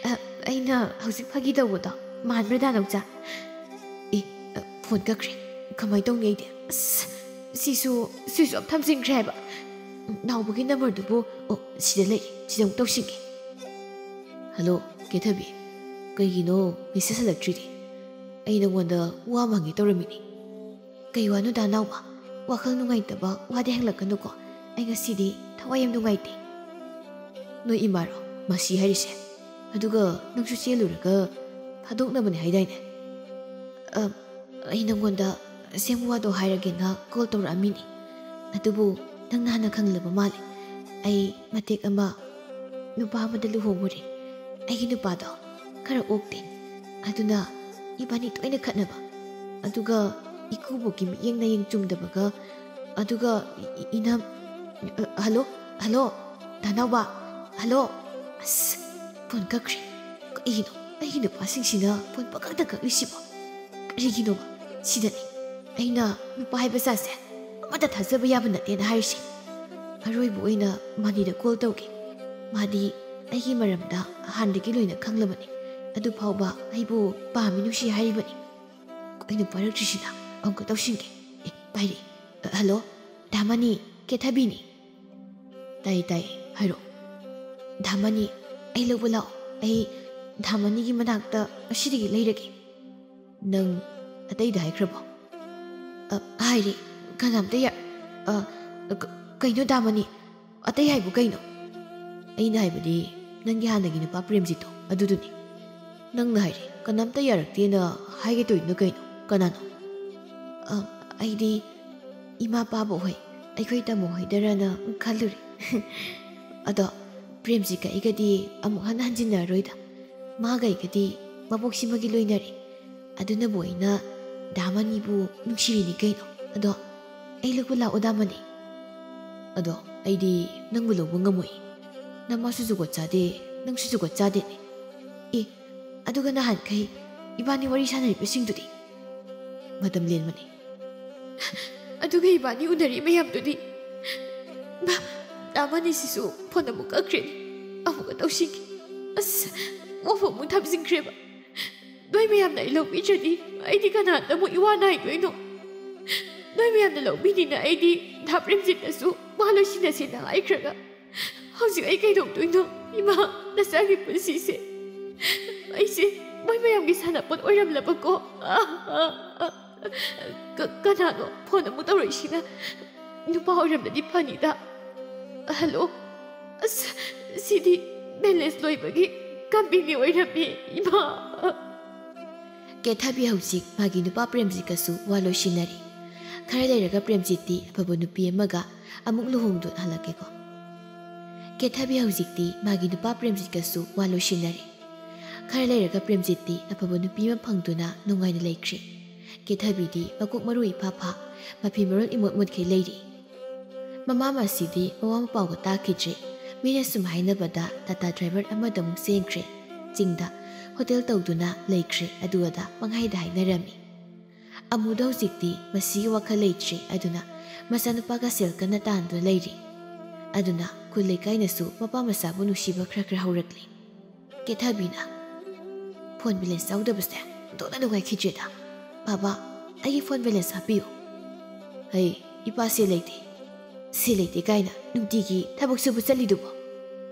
"ꯑ, ꯑꯩꯅ ꯍꯧꯖꯤꯛ ꯐꯥꯒꯤ ꯇꯧꯕꯗꯣ ꯃꯥꯟꯕ꯭ꯔꯥ, ꯗꯥ ꯅꯥꯎꯆꯥ?" ꯑꯦ, ꯑ, ꯐꯣꯟ ꯀꯛꯈ꯭ꯔꯦ꯫ ꯀꯃꯥꯏꯅ ꯇꯧꯅꯤ ꯑꯩꯗꯤ? ꯑꯁ, ꯁꯤꯁꯨ ꯁ꯭ꯋꯤꯆ ꯑꯣꯐ ꯊꯝꯖꯤꯟꯈ꯭ꯔꯦ ꯍꯥꯏꯕ꯫ ꯅꯥꯎꯕꯒꯤ ꯅꯝꯕꯔꯗꯨꯕꯨ, ꯑꯣ, ꯁꯤꯗ ꯂꯩ, ꯁꯤꯗ ꯑꯃꯨꯛ ꯇꯧꯁꯤꯟꯒꯦ꯫ "ꯍꯜꯂꯣ, ꯀꯦꯊꯕꯤ꯫ ꯀꯩꯒꯤꯅꯣ ꯃꯦꯁꯦꯖ ꯍꯜꯂꯛꯇ꯭ꯔꯤꯗꯤ? ꯑꯩ ꯅꯉꯣꯟꯗ ꯋꯥ ꯑꯃ ꯍꯪꯒꯦ ꯇꯧꯔꯝꯃꯤꯅꯤ꯫" "ꯀꯩ ꯋꯥꯅꯣ ꯗꯥ ꯅꯥꯎꯕ? ꯋꯥꯈꯜ ꯅꯨꯡꯉꯥꯏꯇꯕ ꯋꯥꯗꯤ ꯍꯪꯂꯛꯀꯅꯨꯀꯣ꯫ ꯑꯩ ꯉꯁꯤꯗꯤ ꯊꯋꯥꯏ ꯌꯥꯝ ꯅꯨꯡꯉꯥꯏꯇꯦ꯫" "ꯅꯣꯏ ꯏꯃꯥꯔꯣ ꯃꯁꯤ ꯍꯥꯏꯔꯤꯁꯦ? ꯑꯗꯨꯒ ꯅꯪꯁꯨ ꯆꯦꯜꯂꯨꯔꯒ ꯊꯥꯗꯣꯛꯅꯕꯅꯦ ꯍꯥꯏꯗꯥꯏꯅꯦ? ꯑ, ꯑꯩ ꯅꯪꯉꯣꯟꯗ ꯑꯁꯦꯡꯕ ꯋꯥꯗꯣ ꯍꯥꯏꯔꯒꯦꯅ ꯀꯣꯜ ꯇꯧꯔꯛꯑꯝꯃꯤꯅꯤ꯫ ꯑꯗꯨꯕꯨ ꯅꯪꯅ ꯍꯥꯟꯅ ꯈꯪꯂꯕ ꯃꯥꯜꯂꯦ꯫ ꯑꯩ ꯃꯇꯦꯛ ꯑꯃ ꯅꯨꯄꯥ ꯑꯃꯗ ꯂꯨꯍꯣꯡꯉꯨꯔꯦ꯫ ꯑꯩꯒꯤ ꯅꯨꯄꯥꯗꯣ ꯈꯔ ꯑꯣꯛꯇꯦ꯫ ꯑꯗꯨꯅ ꯏꯕꯥꯅꯤ ꯇꯣꯏꯅ ꯈꯠꯅꯕ꯫ ꯑꯗꯨꯒ ꯏꯀꯨꯕꯣꯛꯀꯤ ꯃꯤꯠꯌꯦꯡ ꯅꯌꯦꯡ ꯆꯨꯝꯗꯕꯒ, ꯑꯗꯨꯒ ꯏ-, ꯏ-, ꯏꯅꯝ-, ꯑ, ꯍꯜꯂꯣ? ꯍꯜꯂꯣ? ꯗꯥꯅꯥꯎꯕ? ꯍꯜꯂꯣ? ꯑꯁ, ꯐꯣꯟ ꯀꯛꯈ꯭ꯔꯦ꯫ ꯀꯩꯒꯤꯅꯣ? ꯑꯩꯒꯤ ꯅꯨꯄꯥꯁꯤꯡꯁꯤꯅ ꯐꯣꯟ ꯄꯪꯀꯛꯇ ꯀꯛꯂꯤꯁꯤꯕꯣ? ꯀꯔꯤꯒꯤꯅꯣꯕ? ꯁꯤꯗꯅꯤ ꯑꯩꯅ ꯅꯨꯄꯥ ꯍꯥꯏꯕ ꯖꯥꯠꯁꯦ ꯑꯃꯠꯇ ꯊꯥꯖꯕ ꯌꯥꯕ ꯅꯠꯇꯦꯅ ꯍꯥꯏꯔꯤꯁꯦ꯫ ꯑꯔꯣꯏꯕ ꯑꯣꯏꯅ ꯃꯅꯤꯗ ꯀꯣꯜ ꯇꯧꯒꯦ꯫ ꯃꯥꯗꯤ ꯑꯩꯒꯤ ꯃꯔꯝꯗ ꯍꯥꯟꯅꯗꯒꯤ ꯂꯣꯏꯅ ꯈꯪꯂꯕꯅꯤ꯫ ꯑꯗꯨ ꯐꯥꯎꯕ ꯑꯩꯕꯨ ꯄꯥꯝꯃꯤ, ꯅꯨꯡꯁꯤ ꯍꯥꯏꯔꯤꯕꯅꯤ꯫ ꯀꯩꯅꯣ ꯄꯥꯏꯔꯛꯇ꯭ꯔꯤꯁꯤꯅ? ꯑꯃꯨꯛꯀ ꯇꯧꯁꯤꯟꯒꯦ꯫ ꯑꯦ, ꯄꯥꯏꯔꯛꯑꯦ꯫ ꯑ, ꯍꯜꯂꯣ? ꯗꯥ ꯃꯅꯤ, ꯀꯦꯊꯕꯤꯅꯤ꯫ ꯇꯥꯏ, ꯇꯥꯏ, ꯍꯥꯏꯔꯛꯑꯣ꯫ ꯗꯥ ꯃꯅꯤ, ꯑꯩ ꯂꯧꯕ ꯂꯥꯛꯑꯣ꯫ ꯑꯩ ꯗꯥ ꯃꯅꯤꯒꯤ ꯃꯅꯥꯛꯇ ꯉꯁꯤꯗꯒꯤ ꯂꯩꯔꯒꯦ꯫ ꯅꯪ ꯑꯇꯩꯗ ꯍꯥꯏꯈ꯭ꯔꯕꯣ? ꯑ, ꯍꯥꯏꯔꯦ꯫ ꯀꯅꯥꯝꯇ ꯌꯥ-, ꯑ, ꯀ-, ꯀꯩꯅꯣ ꯗꯥ ꯃꯅꯤ? ꯑꯇꯩ ꯍꯥꯏꯕꯨ ꯀꯩꯅꯣ? ꯑꯩꯅ ꯍꯥꯏꯕꯗꯤ ꯅꯪꯒꯤ ꯍꯥꯟꯅꯒꯤ ꯅꯨꯄꯥ ꯄ꯭ꯔꯦꯝꯖꯤꯠꯇꯣ, ꯑꯗꯨꯗꯨꯅꯤ꯫ ꯅꯪꯅ ꯍꯥꯏꯔꯦ, ꯀꯅꯥꯝꯇ ꯌꯥꯔꯛꯇꯦꯅ ꯍꯥꯏꯒꯦ ꯇꯧꯔꯤꯗꯨꯅ ꯀꯩꯅꯣ? ꯀꯅꯥꯅꯣ? ꯑ, ꯑꯩꯗꯤ ꯏꯃꯥ ꯄꯥꯕ ꯍꯣꯏ, ꯑꯩꯈꯣꯏ ꯇꯥꯃꯣ ꯍꯣꯏꯗꯔꯅ ꯈꯜꯂꯨꯔꯦ꯫ ꯑꯗꯣ ꯄ꯭ꯔꯦꯝꯖꯤꯠꯀ ꯑꯩꯒꯗꯤ ꯑꯃꯨꯛ ꯍꯟꯅ ꯍꯟꯖꯤꯟꯅꯔꯔꯣꯏꯗ꯫ ꯃꯥꯒ ꯑꯩꯒꯗꯤ ꯃꯕꯣꯛꯁꯤꯃꯒꯤ ꯂꯣꯏꯅꯔꯦ꯫ ꯑꯗꯨꯅꯕꯨ ꯑꯩꯅ ꯗꯥ ꯃꯅꯤꯕꯨ ꯅꯨꯡꯁꯤꯔꯤꯅꯤ ꯀꯩꯅꯣ꯫ ꯑꯗꯣ ꯑꯩ ꯂꯧꯕ ꯂꯥꯛꯑꯣ ꯗꯥ ꯃꯅꯤ꯫ ꯑꯗꯣ ꯑꯩꯗꯤ ꯅꯪꯕꯨ ꯂꯧꯕ ꯉꯝꯃꯣꯏ꯫ ꯅꯃꯥꯁꯨ ꯖꯨꯒꯣꯠ ꯆꯥꯗꯦ, ꯅꯪꯁꯨ ꯖꯨꯒꯣꯠ ꯆꯥꯗꯦꯅꯦ꯫ ꯑꯦ, ꯑꯗꯨꯒ ꯅꯍꯥꯟꯈꯩ ꯏꯕꯥꯅꯤ ꯋꯥꯔꯤ ꯁꯥꯟꯅꯔꯤꯕꯁꯤꯡꯗꯨꯗꯤ? ꯃꯇꯝ ꯂꯦꯟꯕꯅꯤ꯫ ꯑꯗꯨꯒ ꯏꯕꯥꯅꯤ ꯎꯅꯔꯤ ꯃꯌꯥꯝꯗꯨꯗꯤ? ꯕꯥ, ꯗꯥ ꯃꯅꯤꯁꯤꯁꯨ ꯐꯣꯟ ꯑꯃꯨꯛ ꯀꯛꯈ꯭ꯔꯦꯅꯦ꯫ ꯑꯃꯨꯛꯀ ꯇꯧꯁꯤꯒꯦ꯫ ꯑꯁ, ꯋꯥꯐꯝ ꯑꯃꯨꯛ ꯊꯝꯖꯤꯟꯈ꯭ꯔꯦꯕ꯫ ꯅꯣꯏ ꯃꯌꯥꯝꯅ ꯑꯩ ꯂꯧꯕꯤꯗ꯭ꯔꯗꯤ ꯑꯩꯗꯤ ꯀꯅꯥꯗ ꯑꯃꯨꯛ ꯏꯋꯥ ꯅꯥꯏꯗꯣꯏꯅꯣ? ꯅꯣꯏ ꯃꯌꯥꯝꯅ ꯂꯧꯕꯤꯅꯤꯅ ꯑꯩꯗꯤ ꯗꯥ ꯄ꯭ꯔꯦꯝꯖꯤꯠꯅꯁꯨ ꯃꯥ ꯂꯣꯏꯁꯤꯟꯅꯁꯦꯅ ꯍꯥꯏꯈ꯭ꯔꯒ ꯍꯧꯖꯤꯛ ꯑꯩ ꯀꯩꯗꯧꯗꯣꯏꯅꯣ? ꯏꯃꯥ, ꯅꯆꯥꯒꯤ ꯄꯨꯟꯁꯤꯁꯦ ꯑꯩꯁꯦ ꯃꯣꯏ ꯃꯌꯥꯝꯒꯤ ꯁꯥꯟꯅꯄꯣꯠ ꯑꯣꯏꯔꯝꯂꯕꯀꯣ꯫ ꯀ-, ꯀꯅꯥꯅꯣ? ꯐꯣꯟ ꯑꯃꯨꯛ ꯇꯧꯔꯛꯏꯁꯤꯅ꯫ ꯅꯨꯄꯥ ꯑꯣꯏꯔꯝꯂꯗꯤ ꯐꯅꯤꯗ꯫ ꯍꯜꯂꯣ? ꯑꯁ, ꯁꯤꯗꯤ ꯕꯦꯂꯦꯟꯁ ꯂꯣꯏꯕꯒꯤ ꯀꯝꯄꯦꯅꯤ ꯑꯣꯏꯔꯝꯃꯦ, ꯏꯃꯥ꯫ ꯀꯦꯊꯕꯤ ꯍꯧꯖꯤꯛ ꯃꯥꯒꯤ ꯅꯨꯄꯥ ꯄ꯭ꯔꯦꯝꯖꯤꯠꯀꯁꯨ ꯋꯥ ꯂꯣꯏꯁꯤꯟꯅꯔꯤ꯫ ꯈꯔ ꯂꯩꯔꯒ ꯄ꯭ꯔꯦꯝꯖꯤꯠꯇꯤ ꯑꯐꯕ ꯅꯨꯄꯤ ꯑꯃꯒ ꯑꯃꯨꯛ ꯂꯨꯍꯣꯡꯗꯨꯅ ꯍꯜꯂꯛꯀꯦꯀꯣ꯫ ꯀꯦꯊꯕꯤ ꯍꯧꯖꯤꯛꯇꯤ ꯃꯥꯒꯤ ꯅꯨꯄꯥ ꯄ꯭ꯔꯦꯝꯖꯤꯠꯀꯁꯨ ꯋꯥ ꯂꯣꯏꯁꯤꯟꯅꯔꯤ꯫ ꯈꯔ ꯂꯩꯔꯒ ꯄ꯭ꯔꯦꯝꯖꯤꯠꯇꯤ ꯑꯐꯕ ꯅꯨꯄꯤ ꯑꯃ ꯐꯪꯗꯨꯅ ꯅꯨꯡꯉꯥꯏꯅ ꯂꯩꯈ꯭ꯔꯦ꯫ ꯀꯦꯊꯕꯤꯗꯤ ꯃꯀꯣꯛ ꯃꯔꯨ ꯏꯐꯥ ꯐꯥ, ꯃꯐꯤ ꯃꯔꯣꯜ ꯏꯃꯣꯠ ꯃꯣꯠꯈꯩ ꯂꯩꯔꯤ꯫ ꯃꯃꯥ ꯃꯁꯤꯗꯤ ꯃꯋꯥ ꯃꯄꯥꯎꯒ ꯇꯥꯈꯤꯗ꯭ꯔꯦ꯫ ꯃꯤꯅ ꯁꯨꯝ ꯍꯥꯏꯅꯕꯗ ꯇꯥꯇꯥ ꯗ꯭ꯔꯥꯏꯚꯔ ꯑꯃꯗ ꯑꯃꯨꯛ ꯆꯦꯟꯈ꯭ꯔꯦ꯫ ꯆꯤꯡꯗ ꯍꯣꯇꯦꯜ ꯇꯧꯗꯨꯅ ꯂꯩꯈ꯭ꯔꯦ꯫ ꯑꯗꯨ ꯑꯗꯥ ꯄꯪꯍꯥꯏꯗ ꯍꯥꯏꯅꯔꯝꯃꯤ꯫ ꯑꯃꯨꯗ ꯍꯧꯖꯤꯛꯇꯤ ꯃꯁꯤꯒꯤ ꯋꯥꯈꯜ ꯂꯩꯇ꯭ꯔꯦ꯫ ꯑꯗꯨꯅ ꯃꯆꯥꯅꯨꯄꯥꯒ ꯁꯦꯜ ꯀꯟꯅ ꯇꯥꯟꯗꯨꯅ ꯂꯩꯔꯤ꯫ ꯑꯗꯨꯅ ꯈꯨꯜ ꯂꯩꯀꯥꯏꯅꯁꯨ ꯃꯄꯥ ꯃꯆꯥꯕꯨ ꯅꯨꯡꯁꯤꯕ ꯈꯔ ꯈꯔ ꯍꯧꯔꯛꯂꯤ꯫ ꯀꯦꯊꯕꯤꯅ, "ꯐꯣꯟ ꯕꯦꯂꯦꯟꯁ ꯌꯥꯎꯗꯕꯁꯦ ꯑꯣꯟꯊꯣꯛꯅ ꯅꯨꯡꯉꯥꯏꯈꯤꯗ꯭ꯔꯦꯗ꯫ ꯕꯥꯕꯥ, ꯑꯩꯒꯤ ꯐꯣꯟ ꯕꯦꯂꯦꯟꯁ ꯍꯥꯞꯄꯤꯌꯨ꯫" "ꯍꯩ, ꯏꯄꯥ ꯁꯦꯜ ꯂꯩꯇꯦ꯫" "ꯁꯦꯜ ꯂꯩꯇꯦ ꯀꯥꯏꯅ ꯅꯨꯡꯇꯤꯒꯤ ꯊꯕꯛ ꯁꯨꯕ ꯆꯠꯂꯤꯗꯨꯕꯣ?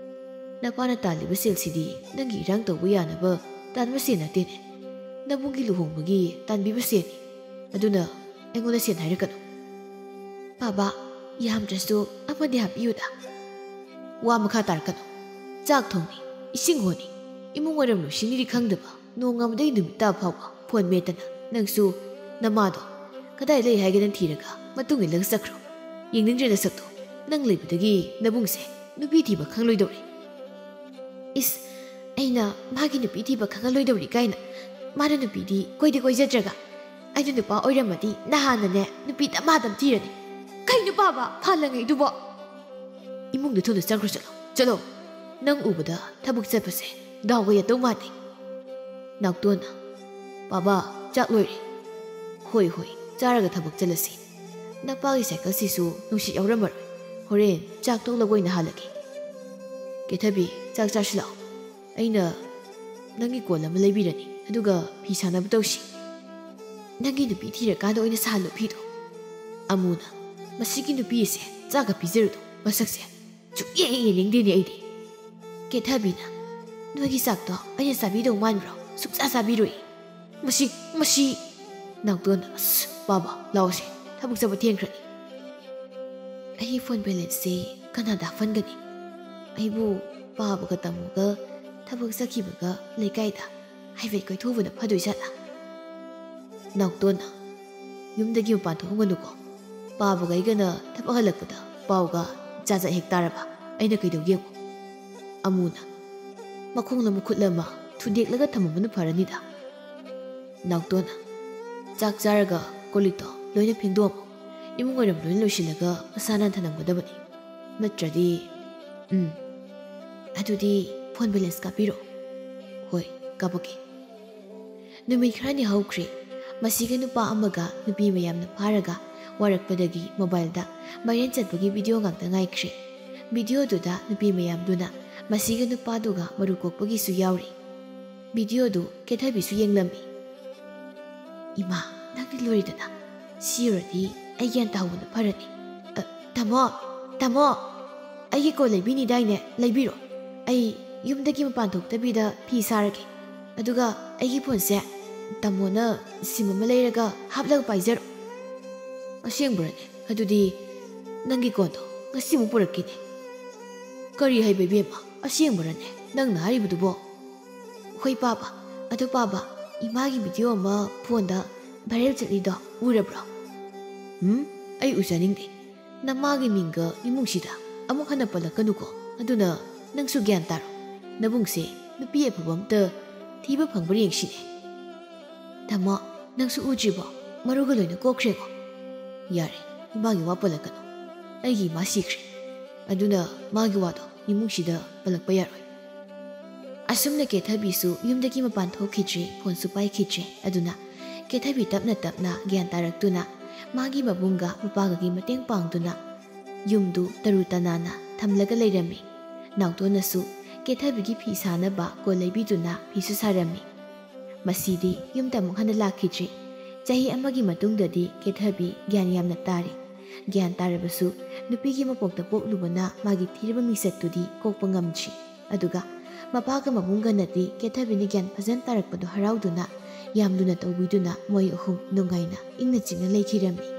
ꯅꯄꯥꯅ ꯇꯥꯜꯂꯤꯕ ꯁꯦꯜꯁꯤꯗꯤ ꯅꯪꯒꯤ ꯏꯔꯥꯡ ꯇꯧꯕ ꯌꯥꯅꯕ ꯇꯥꯟꯕ ꯁꯦꯜ ꯅꯠꯇꯦꯅꯦ꯫ ꯅꯕꯨꯡꯒꯤ ꯂꯨꯍꯣꯡꯕꯒꯤ ꯇꯥꯟꯕꯤꯕ ꯁꯦꯜꯅꯤ꯫ ꯑꯗꯨꯅ ꯑꯩꯉꯣꯟꯗ ꯁꯦꯜ ꯍꯥꯏꯔꯛꯀꯅꯨ꯫" "ꯕꯥꯕꯥ, ꯌꯥꯝꯗ꯭ꯔꯁꯨ ꯑꯃꯗꯤ ꯍꯥꯞꯄꯤꯌꯨꯗ꯫" "ꯋꯥ ꯃꯈꯥ ꯇꯥꯔꯛꯀꯅꯨ꯫ ꯆꯥꯛ ꯊꯣꯡꯅꯤ, ꯏꯁꯤꯡ ꯍꯣꯟꯅꯤ, ꯏꯃꯨꯡ ꯋꯥꯏꯔꯝ ꯂꯣꯏꯁꯤꯟꯅꯤꯗꯤ ꯈꯪꯗꯕ, ꯅꯣꯡꯉꯥꯟꯕꯗꯒꯤ ꯅꯨꯃꯤꯠ ꯇꯥꯕ ꯐꯥꯎꯕ ꯐꯣꯟ ꯃꯦꯠꯇꯅ꯫ ꯅꯪꯁꯨ ꯅꯃꯥꯗꯣ ꯀꯗꯥꯏ ꯂꯩ ꯍꯥꯏꯒꯦ ꯅꯪ ꯊꯤꯔꯒ ꯃꯇꯨꯡ ꯏꯜꯂꯒ ꯆꯠꯈ꯭ꯔꯣ꯫ ꯌꯦꯡꯅꯤꯡꯗ꯭ꯔꯦ ꯅꯁꯛꯇꯣ꯫ ꯅꯪ ꯂꯩꯕꯗꯒꯤ ꯅꯕꯨꯡꯁꯦ ꯅꯨꯄꯤ ꯊꯤꯕ ꯈꯪꯂꯣꯏꯗꯧꯔꯦ꯫" "ꯏꯁ, ꯑꯩꯅ ꯃꯥꯒꯤ ꯅꯨꯄꯤ ꯊꯤꯕ ꯈꯪꯍꯜꯂꯣꯏꯗꯧꯔꯤ ꯀꯥꯏꯅ꯫ ꯃꯥꯅ ꯅꯨꯄꯤꯗꯤ ꯀꯣꯏꯗꯤ ꯀꯣꯏꯖꯗ꯭ꯔꯒ꯫ ꯑꯩꯅ ꯅꯨꯄꯥ ꯑꯣꯏꯔꯝꯃꯗꯤ ꯅꯍꯥꯟꯅꯅꯦ ꯅꯨꯄꯤ ꯗꯃꯥꯗꯝ ꯊꯤꯔꯅꯤ꯫ ꯀꯩꯅꯣ ꯄꯥꯕ ꯐꯥꯜꯂꯉꯩꯗꯨꯕꯣ? ꯏꯃꯨꯡꯗ ꯊꯨꯅ ꯆꯪꯈ꯭ꯔꯣ, ꯆꯠꯂꯣ, ꯆꯠꯂꯣ꯫ ꯅꯪ ꯎꯕꯗ ꯊꯕꯛ ꯆꯠꯄꯁꯦ ꯗꯥꯎꯒ ꯌꯥꯗꯧ ꯃꯥꯟꯗꯦ꯫" ꯅꯥꯎꯇꯣꯟꯅ, "ꯄꯥꯕ, ꯆꯥꯛ ꯂꯣꯏꯔꯦ꯫" "ꯍꯣꯏ, ꯍꯣꯏ, ꯆꯥꯔꯒ ꯊꯕꯛ ꯆꯠꯂꯁꯤ꯫ ꯅꯄꯥꯒꯤ ꯁꯥꯏꯀꯜꯁꯤꯁꯨ ꯅꯨꯡꯁꯤꯠ ꯌꯥꯎꯔꯝꯃꯔꯣꯏ꯫ ꯍꯣꯔꯦꯟ ꯆꯥꯛ ꯇꯣꯛꯂꯒ ꯑꯣꯏꯅ ꯍꯥꯜꯂꯒꯦ꯫ ꯀꯦꯊꯕꯤ, ꯆꯥꯛ ꯆꯥꯁꯤ ꯂꯥꯛꯑꯣ꯫ ꯑꯩꯅ ꯅꯪꯒꯤ ꯀꯣꯟ ꯑꯃ ꯂꯩꯕꯤꯔꯅꯤ, ꯑꯗꯨꯒ ꯐꯤ ꯁꯥꯅꯕ ꯇꯧꯁꯤ꯫" "ꯅꯪꯒꯤ ꯅꯨꯄꯤ ꯊꯤꯔꯀꯥꯟꯗ ꯑꯣꯏꯅ ꯁꯥꯍꯜꯂꯣ ꯐꯤꯗꯣ꯫" ꯑꯃꯨꯅ, "ꯃꯁꯤꯒꯤ ꯅꯨꯄꯤ ꯑꯁꯦ ꯆꯥꯛꯀ ꯄꯤꯖꯔꯨꯅꯨ, ꯃꯁꯛꯁꯦ ꯁꯨꯛꯌꯦꯡ ꯌꯦꯡꯅꯤꯡꯗꯦꯅꯦ ꯑꯩꯗꯤ꯫" ꯀꯦꯊꯕꯤꯅ, "ꯅꯣꯏꯒꯤ ꯆꯥꯛꯇꯣ ꯑꯩꯅ ꯆꯥꯕꯤꯗꯧ ꯃꯥꯟꯕ꯭ꯔꯣ? ꯁꯨꯛꯆꯥ ꯆꯥꯕꯤꯔꯣꯏ꯫ ꯃꯁꯤ, ꯃꯁꯤ꯫" ꯅꯥꯎꯇꯣꯟꯅ, "ꯑꯁ, ꯄꯥꯕ, ꯂꯥꯛꯑꯣꯁꯦ, ꯊꯕꯛ ꯆꯠꯄ ꯊꯦꯡꯈ꯭ꯔꯅꯤ꯫" "ꯑꯩꯒꯤ ꯐꯣꯟ ꯕꯦꯂꯦꯟꯁꯁꯦ ꯀꯅꯥꯗ ꯍꯥꯞꯍꯟꯒꯅꯤ? ꯑꯩꯕꯨ ꯄꯥꯕꯒ ꯇꯝꯃꯨꯒ ꯊꯕꯛ ꯆꯠꯈꯤꯕꯒ ꯂꯩꯀꯥꯏꯗ ꯍꯥꯏꯐꯦꯠ ꯀꯣꯏꯊꯣꯛꯎꯕꯅ ꯐꯗꯣꯏ ꯖꯥꯠꯂꯥ?" ꯅꯥꯎꯇꯣꯟꯅ, "ꯌꯨꯝꯗꯒꯤ ꯃꯄꯥꯟ ꯊꯣꯛꯍꯟꯒꯅꯨꯀꯣ꯫ ꯄꯥꯕꯒ ꯑꯩꯒꯅ ꯊꯕꯛ ꯍꯜꯂꯛꯄꯗ ꯄꯥꯎꯒ ꯖꯥꯠ ꯖꯥꯠ ꯍꯦꯛ ꯇꯥꯔꯕ ꯑꯩꯅ ꯀꯩꯗꯧꯒꯦ ꯌꯦꯡꯉꯨ꯫" ꯑꯃꯨꯅ, "ꯃꯈꯣꯡꯗ ꯃꯈꯨꯠ ꯑꯃ ꯊꯨꯗꯦꯛꯂꯒ ꯊꯝꯃꯝꯕꯅ ꯐꯔꯅꯤꯗ꯫" ꯅꯥꯎꯇꯣꯟꯅ, "ꯆꯥꯛ ꯆꯥꯔꯒ ꯀꯣꯜ ꯂꯤꯛꯇꯣ ꯂꯣꯏꯅ ꯐꯦꯡꯗꯣꯛꯑꯝꯃꯣ꯫ ꯏꯃꯨꯡ ꯋꯥꯏꯔꯝ ꯂꯣꯏꯅ ꯂꯣꯏꯁꯤꯜꯂꯒ ꯃꯁꯥ ꯅꯥꯟ ꯊꯅꯝꯒꯗꯕꯅꯤ꯫ ꯅꯠꯇ꯭ꯔꯗꯤ, ꯎꯝ, ꯑꯗꯨꯗꯤ ꯐꯣꯟ ꯕꯦꯂꯦꯟꯁ ꯀꯥꯞꯄꯤꯔꯣ꯫" "ꯍꯣꯏ, ꯀꯥꯞꯄꯛꯀꯦ꯫" ꯅꯨꯃꯤꯠ ꯈꯔꯅꯤ ꯍꯧꯈ꯭ꯔꯦ꯫ ꯃꯁꯤꯒ ꯅꯨꯄꯥ ꯑꯃꯒ ꯅꯨꯄꯤ ꯃꯌꯥꯝꯅ ꯐꯥꯔꯒ ꯋꯥꯔꯛꯄꯗꯒꯤ ꯃꯣꯕꯥꯏꯜꯗ ꯃꯥꯏꯔꯦꯟ ꯆꯠꯄꯒꯤ ꯚꯤꯗꯤꯑꯣ ꯉꯥꯛꯇ ꯉꯥꯏꯈ꯭ꯔꯦ꯫ ꯚꯤꯗꯤꯑꯣꯗꯨꯗ ꯅꯨꯄꯤ ꯃꯌꯥꯝꯗꯨꯅ ꯃꯁꯤꯒ ꯅꯨꯄꯥꯗꯨꯒ ꯃꯔꯨ ꯀꯣꯛꯄꯒꯤꯁꯨ ꯌꯥꯎꯔꯤ꯫ ꯚꯤꯗꯤꯑꯣꯗꯨ ꯀꯦꯊꯕꯤꯁꯨ ꯌꯦꯡꯂꯝꯃꯤ꯫ "ꯏꯃꯥ, ꯅꯪꯗꯤ ꯂꯣꯏꯔꯦꯗꯅ꯫ ꯁꯤ ꯑꯣꯏꯔꯗꯤ ꯑꯩ ꯒ꯭ꯌꯥꯟ ꯇꯥꯍꯧꯕꯅ ꯐꯔꯅꯤ꯫ ꯑ, ꯇꯥꯃꯣ, ꯇꯥꯃꯣ, ꯑꯩꯒꯤ ꯀꯣꯟ ꯂꯩꯕꯤꯅꯤꯗꯥꯏꯅꯦ? ꯂꯩꯕꯤꯔꯣ꯫ ꯑꯩ ꯌꯨꯝꯗꯒꯤ ꯃꯄꯥꯟ ꯊꯣꯛꯇꯕꯤꯗ ꯐꯤ ꯁꯥꯔꯒꯦ꯫ ꯑꯗꯨꯒ ꯑꯩꯒꯤ ꯐꯣꯟꯁꯦ ꯇꯥꯃꯣꯅ ꯁꯤꯝ ꯑꯃ ꯂꯩꯔꯒ ꯍꯥꯞꯂꯒ ꯄꯥꯏꯖꯔꯣ꯫" "ꯑꯁꯦꯡꯕꯔꯅꯦ? ꯑꯗꯨꯗꯤ ꯅꯪꯒꯤ ꯀꯣꯟꯗꯣ ꯉꯁꯤꯃꯨꯛ ꯄꯨꯔꯛꯀꯦꯅꯦ꯫" "ꯀꯔꯤ ꯍꯥꯏꯕ ꯏꯕꯦꯝꯃ? ꯑꯁꯦꯡꯕꯔꯅꯦ ꯅꯪꯅ ꯍꯥꯏꯔꯤꯕꯗꯨꯕꯣ?" "ꯍꯣꯏ ꯄꯥꯕ꯫ ꯑꯗꯨ ꯄꯥꯕ, ꯏꯃꯥꯒꯤ ꯚꯤꯗꯤꯑꯣ ꯑꯃ ꯐꯣꯟꯗ ꯚꯥꯏꯔꯦꯜ ꯆꯠꯂꯤꯗꯣ ꯎꯔꯕ꯭ꯔꯣ?" "ꯎꯝ, ꯑꯩ ꯎꯖꯅꯤꯡꯗꯦ꯫ ꯅꯃꯥꯒꯤ ꯃꯤꯡꯒ ꯏꯃꯨꯡꯁꯤꯗ ꯑꯃꯨꯛ ꯍꯟꯅ ꯄꯜꯂꯛꯀꯅꯨꯀꯣ꯫ ꯑꯗꯨꯅ ꯅꯪꯁꯨ ꯒ꯭ꯌꯥꯟ ꯇꯥꯔꯣ꯫ ꯅꯕꯨꯡꯁꯦ ꯅꯨꯄꯤ ꯑꯐꯕ ꯑꯝꯇ ꯊꯤꯕ ꯐꯪꯕ꯭ꯔꯥ ꯌꯦꯡꯁꯤꯅꯦ꯫" "ꯇꯥꯃꯣ, ꯅꯪꯁꯨ ꯎꯗ꯭ꯔꯤꯕꯣ? ꯃꯔꯨꯒ ꯂꯣꯏꯅ ꯀꯣꯛꯈ꯭ꯔꯦꯀꯣ꯫" "ꯌꯥꯔꯦ, ꯏꯃꯥꯒꯤ ꯋꯥ ꯄꯜꯂꯛꯀꯅꯨ꯫ ꯑꯩꯒꯤ ꯏꯃꯥ ꯁꯤꯈ꯭ꯔꯦ꯫ ꯑꯗꯨꯅ ꯃꯥꯒꯤ ꯋꯥꯗꯣ ꯏꯃꯨꯡꯁꯤꯗ ꯄꯜꯂꯛꯄ ꯌꯥꯔꯣꯏ꯫" ꯑꯁꯨꯝꯅ ꯀꯦꯊꯕꯤꯁꯨ ꯌꯨꯝꯗꯒꯤ ꯃꯄꯥꯟ ꯊꯣꯛꯈꯤꯗ꯭ꯔꯦ, ꯐꯣꯟꯁꯨ ꯄꯥꯏꯈꯤꯗ꯭ꯔꯦ꯫ ꯑꯗꯨꯅ ꯀꯦꯊꯕꯤ ꯇꯞꯅ ꯇꯞꯅ ꯒ꯭ꯌꯥꯟ ꯇꯥꯔꯛꯇꯨꯅ ꯃꯥꯒꯤ ꯃꯕꯨꯡꯒ ꯃꯄꯥꯒꯒꯤ ꯃꯇꯦꯡ ꯄꯥꯡꯗꯨꯅ ꯌꯨꯝꯗꯨ ꯇꯔꯨ ꯇꯅꯥꯟꯅ ꯊꯝꯂꯒ ꯂꯩꯔꯝꯃꯤ꯫ ꯅꯥꯎꯇꯣꯟꯅꯁꯨ ꯀꯦꯊꯕꯤꯒꯤ ꯐꯤ ꯁꯥꯅꯕ ꯀꯣꯟ ꯂꯩꯕꯤꯗꯨꯅ ꯐꯤꯁꯨ ꯁꯥꯔꯝꯃꯤ꯫ ꯃꯁꯤꯗꯤ ꯌꯨꯝꯗ ꯑꯃꯨꯛ ꯍꯟꯅ ꯂꯥꯛꯈꯤꯗ꯭ꯔꯤ꯫ ꯆꯍꯤ ꯑꯃꯒꯤ ꯃꯇꯨꯡꯗꯗꯤ ꯀꯦꯊꯕꯤ ꯒ꯭ꯌꯥꯟ ꯌꯥꯝꯅ ꯇꯥꯔꯦ꯫ ꯒ꯭ꯌꯥꯟ ꯇꯥꯔꯕꯁꯨ ꯅꯨꯄꯤꯒꯤ ꯃꯄꯣꯛꯇ ꯄꯣꯛꯂꯨꯕꯅ ꯃꯥꯒꯤ ꯊꯤꯔꯕ ꯃꯤꯁꯛꯇꯨꯗꯤ ꯀꯣꯛꯄ ꯉꯝꯗ꯭ꯔꯤ꯫ ꯑꯗꯨꯒ ꯃꯄꯥꯒ ꯃꯕꯨꯡꯒꯅꯗꯤ ꯀꯦꯊꯕꯤꯅ ꯒ꯭ꯌꯥꯟ ꯐꯖꯅ ꯇꯥꯔꯛꯄꯗꯣ ꯍꯔꯥꯎꯗꯨꯅ ꯌꯥꯝ ꯂꯨꯅ ꯇꯧꯕꯤꯗꯨꯅ ꯃꯣꯏ ꯑꯍꯨꯝ ꯅꯨꯡꯉꯥꯏꯅ ꯏꯪꯅ ꯆꯤꯛꯅ ꯂꯩꯈꯤꯔꯝꯃꯤ꯫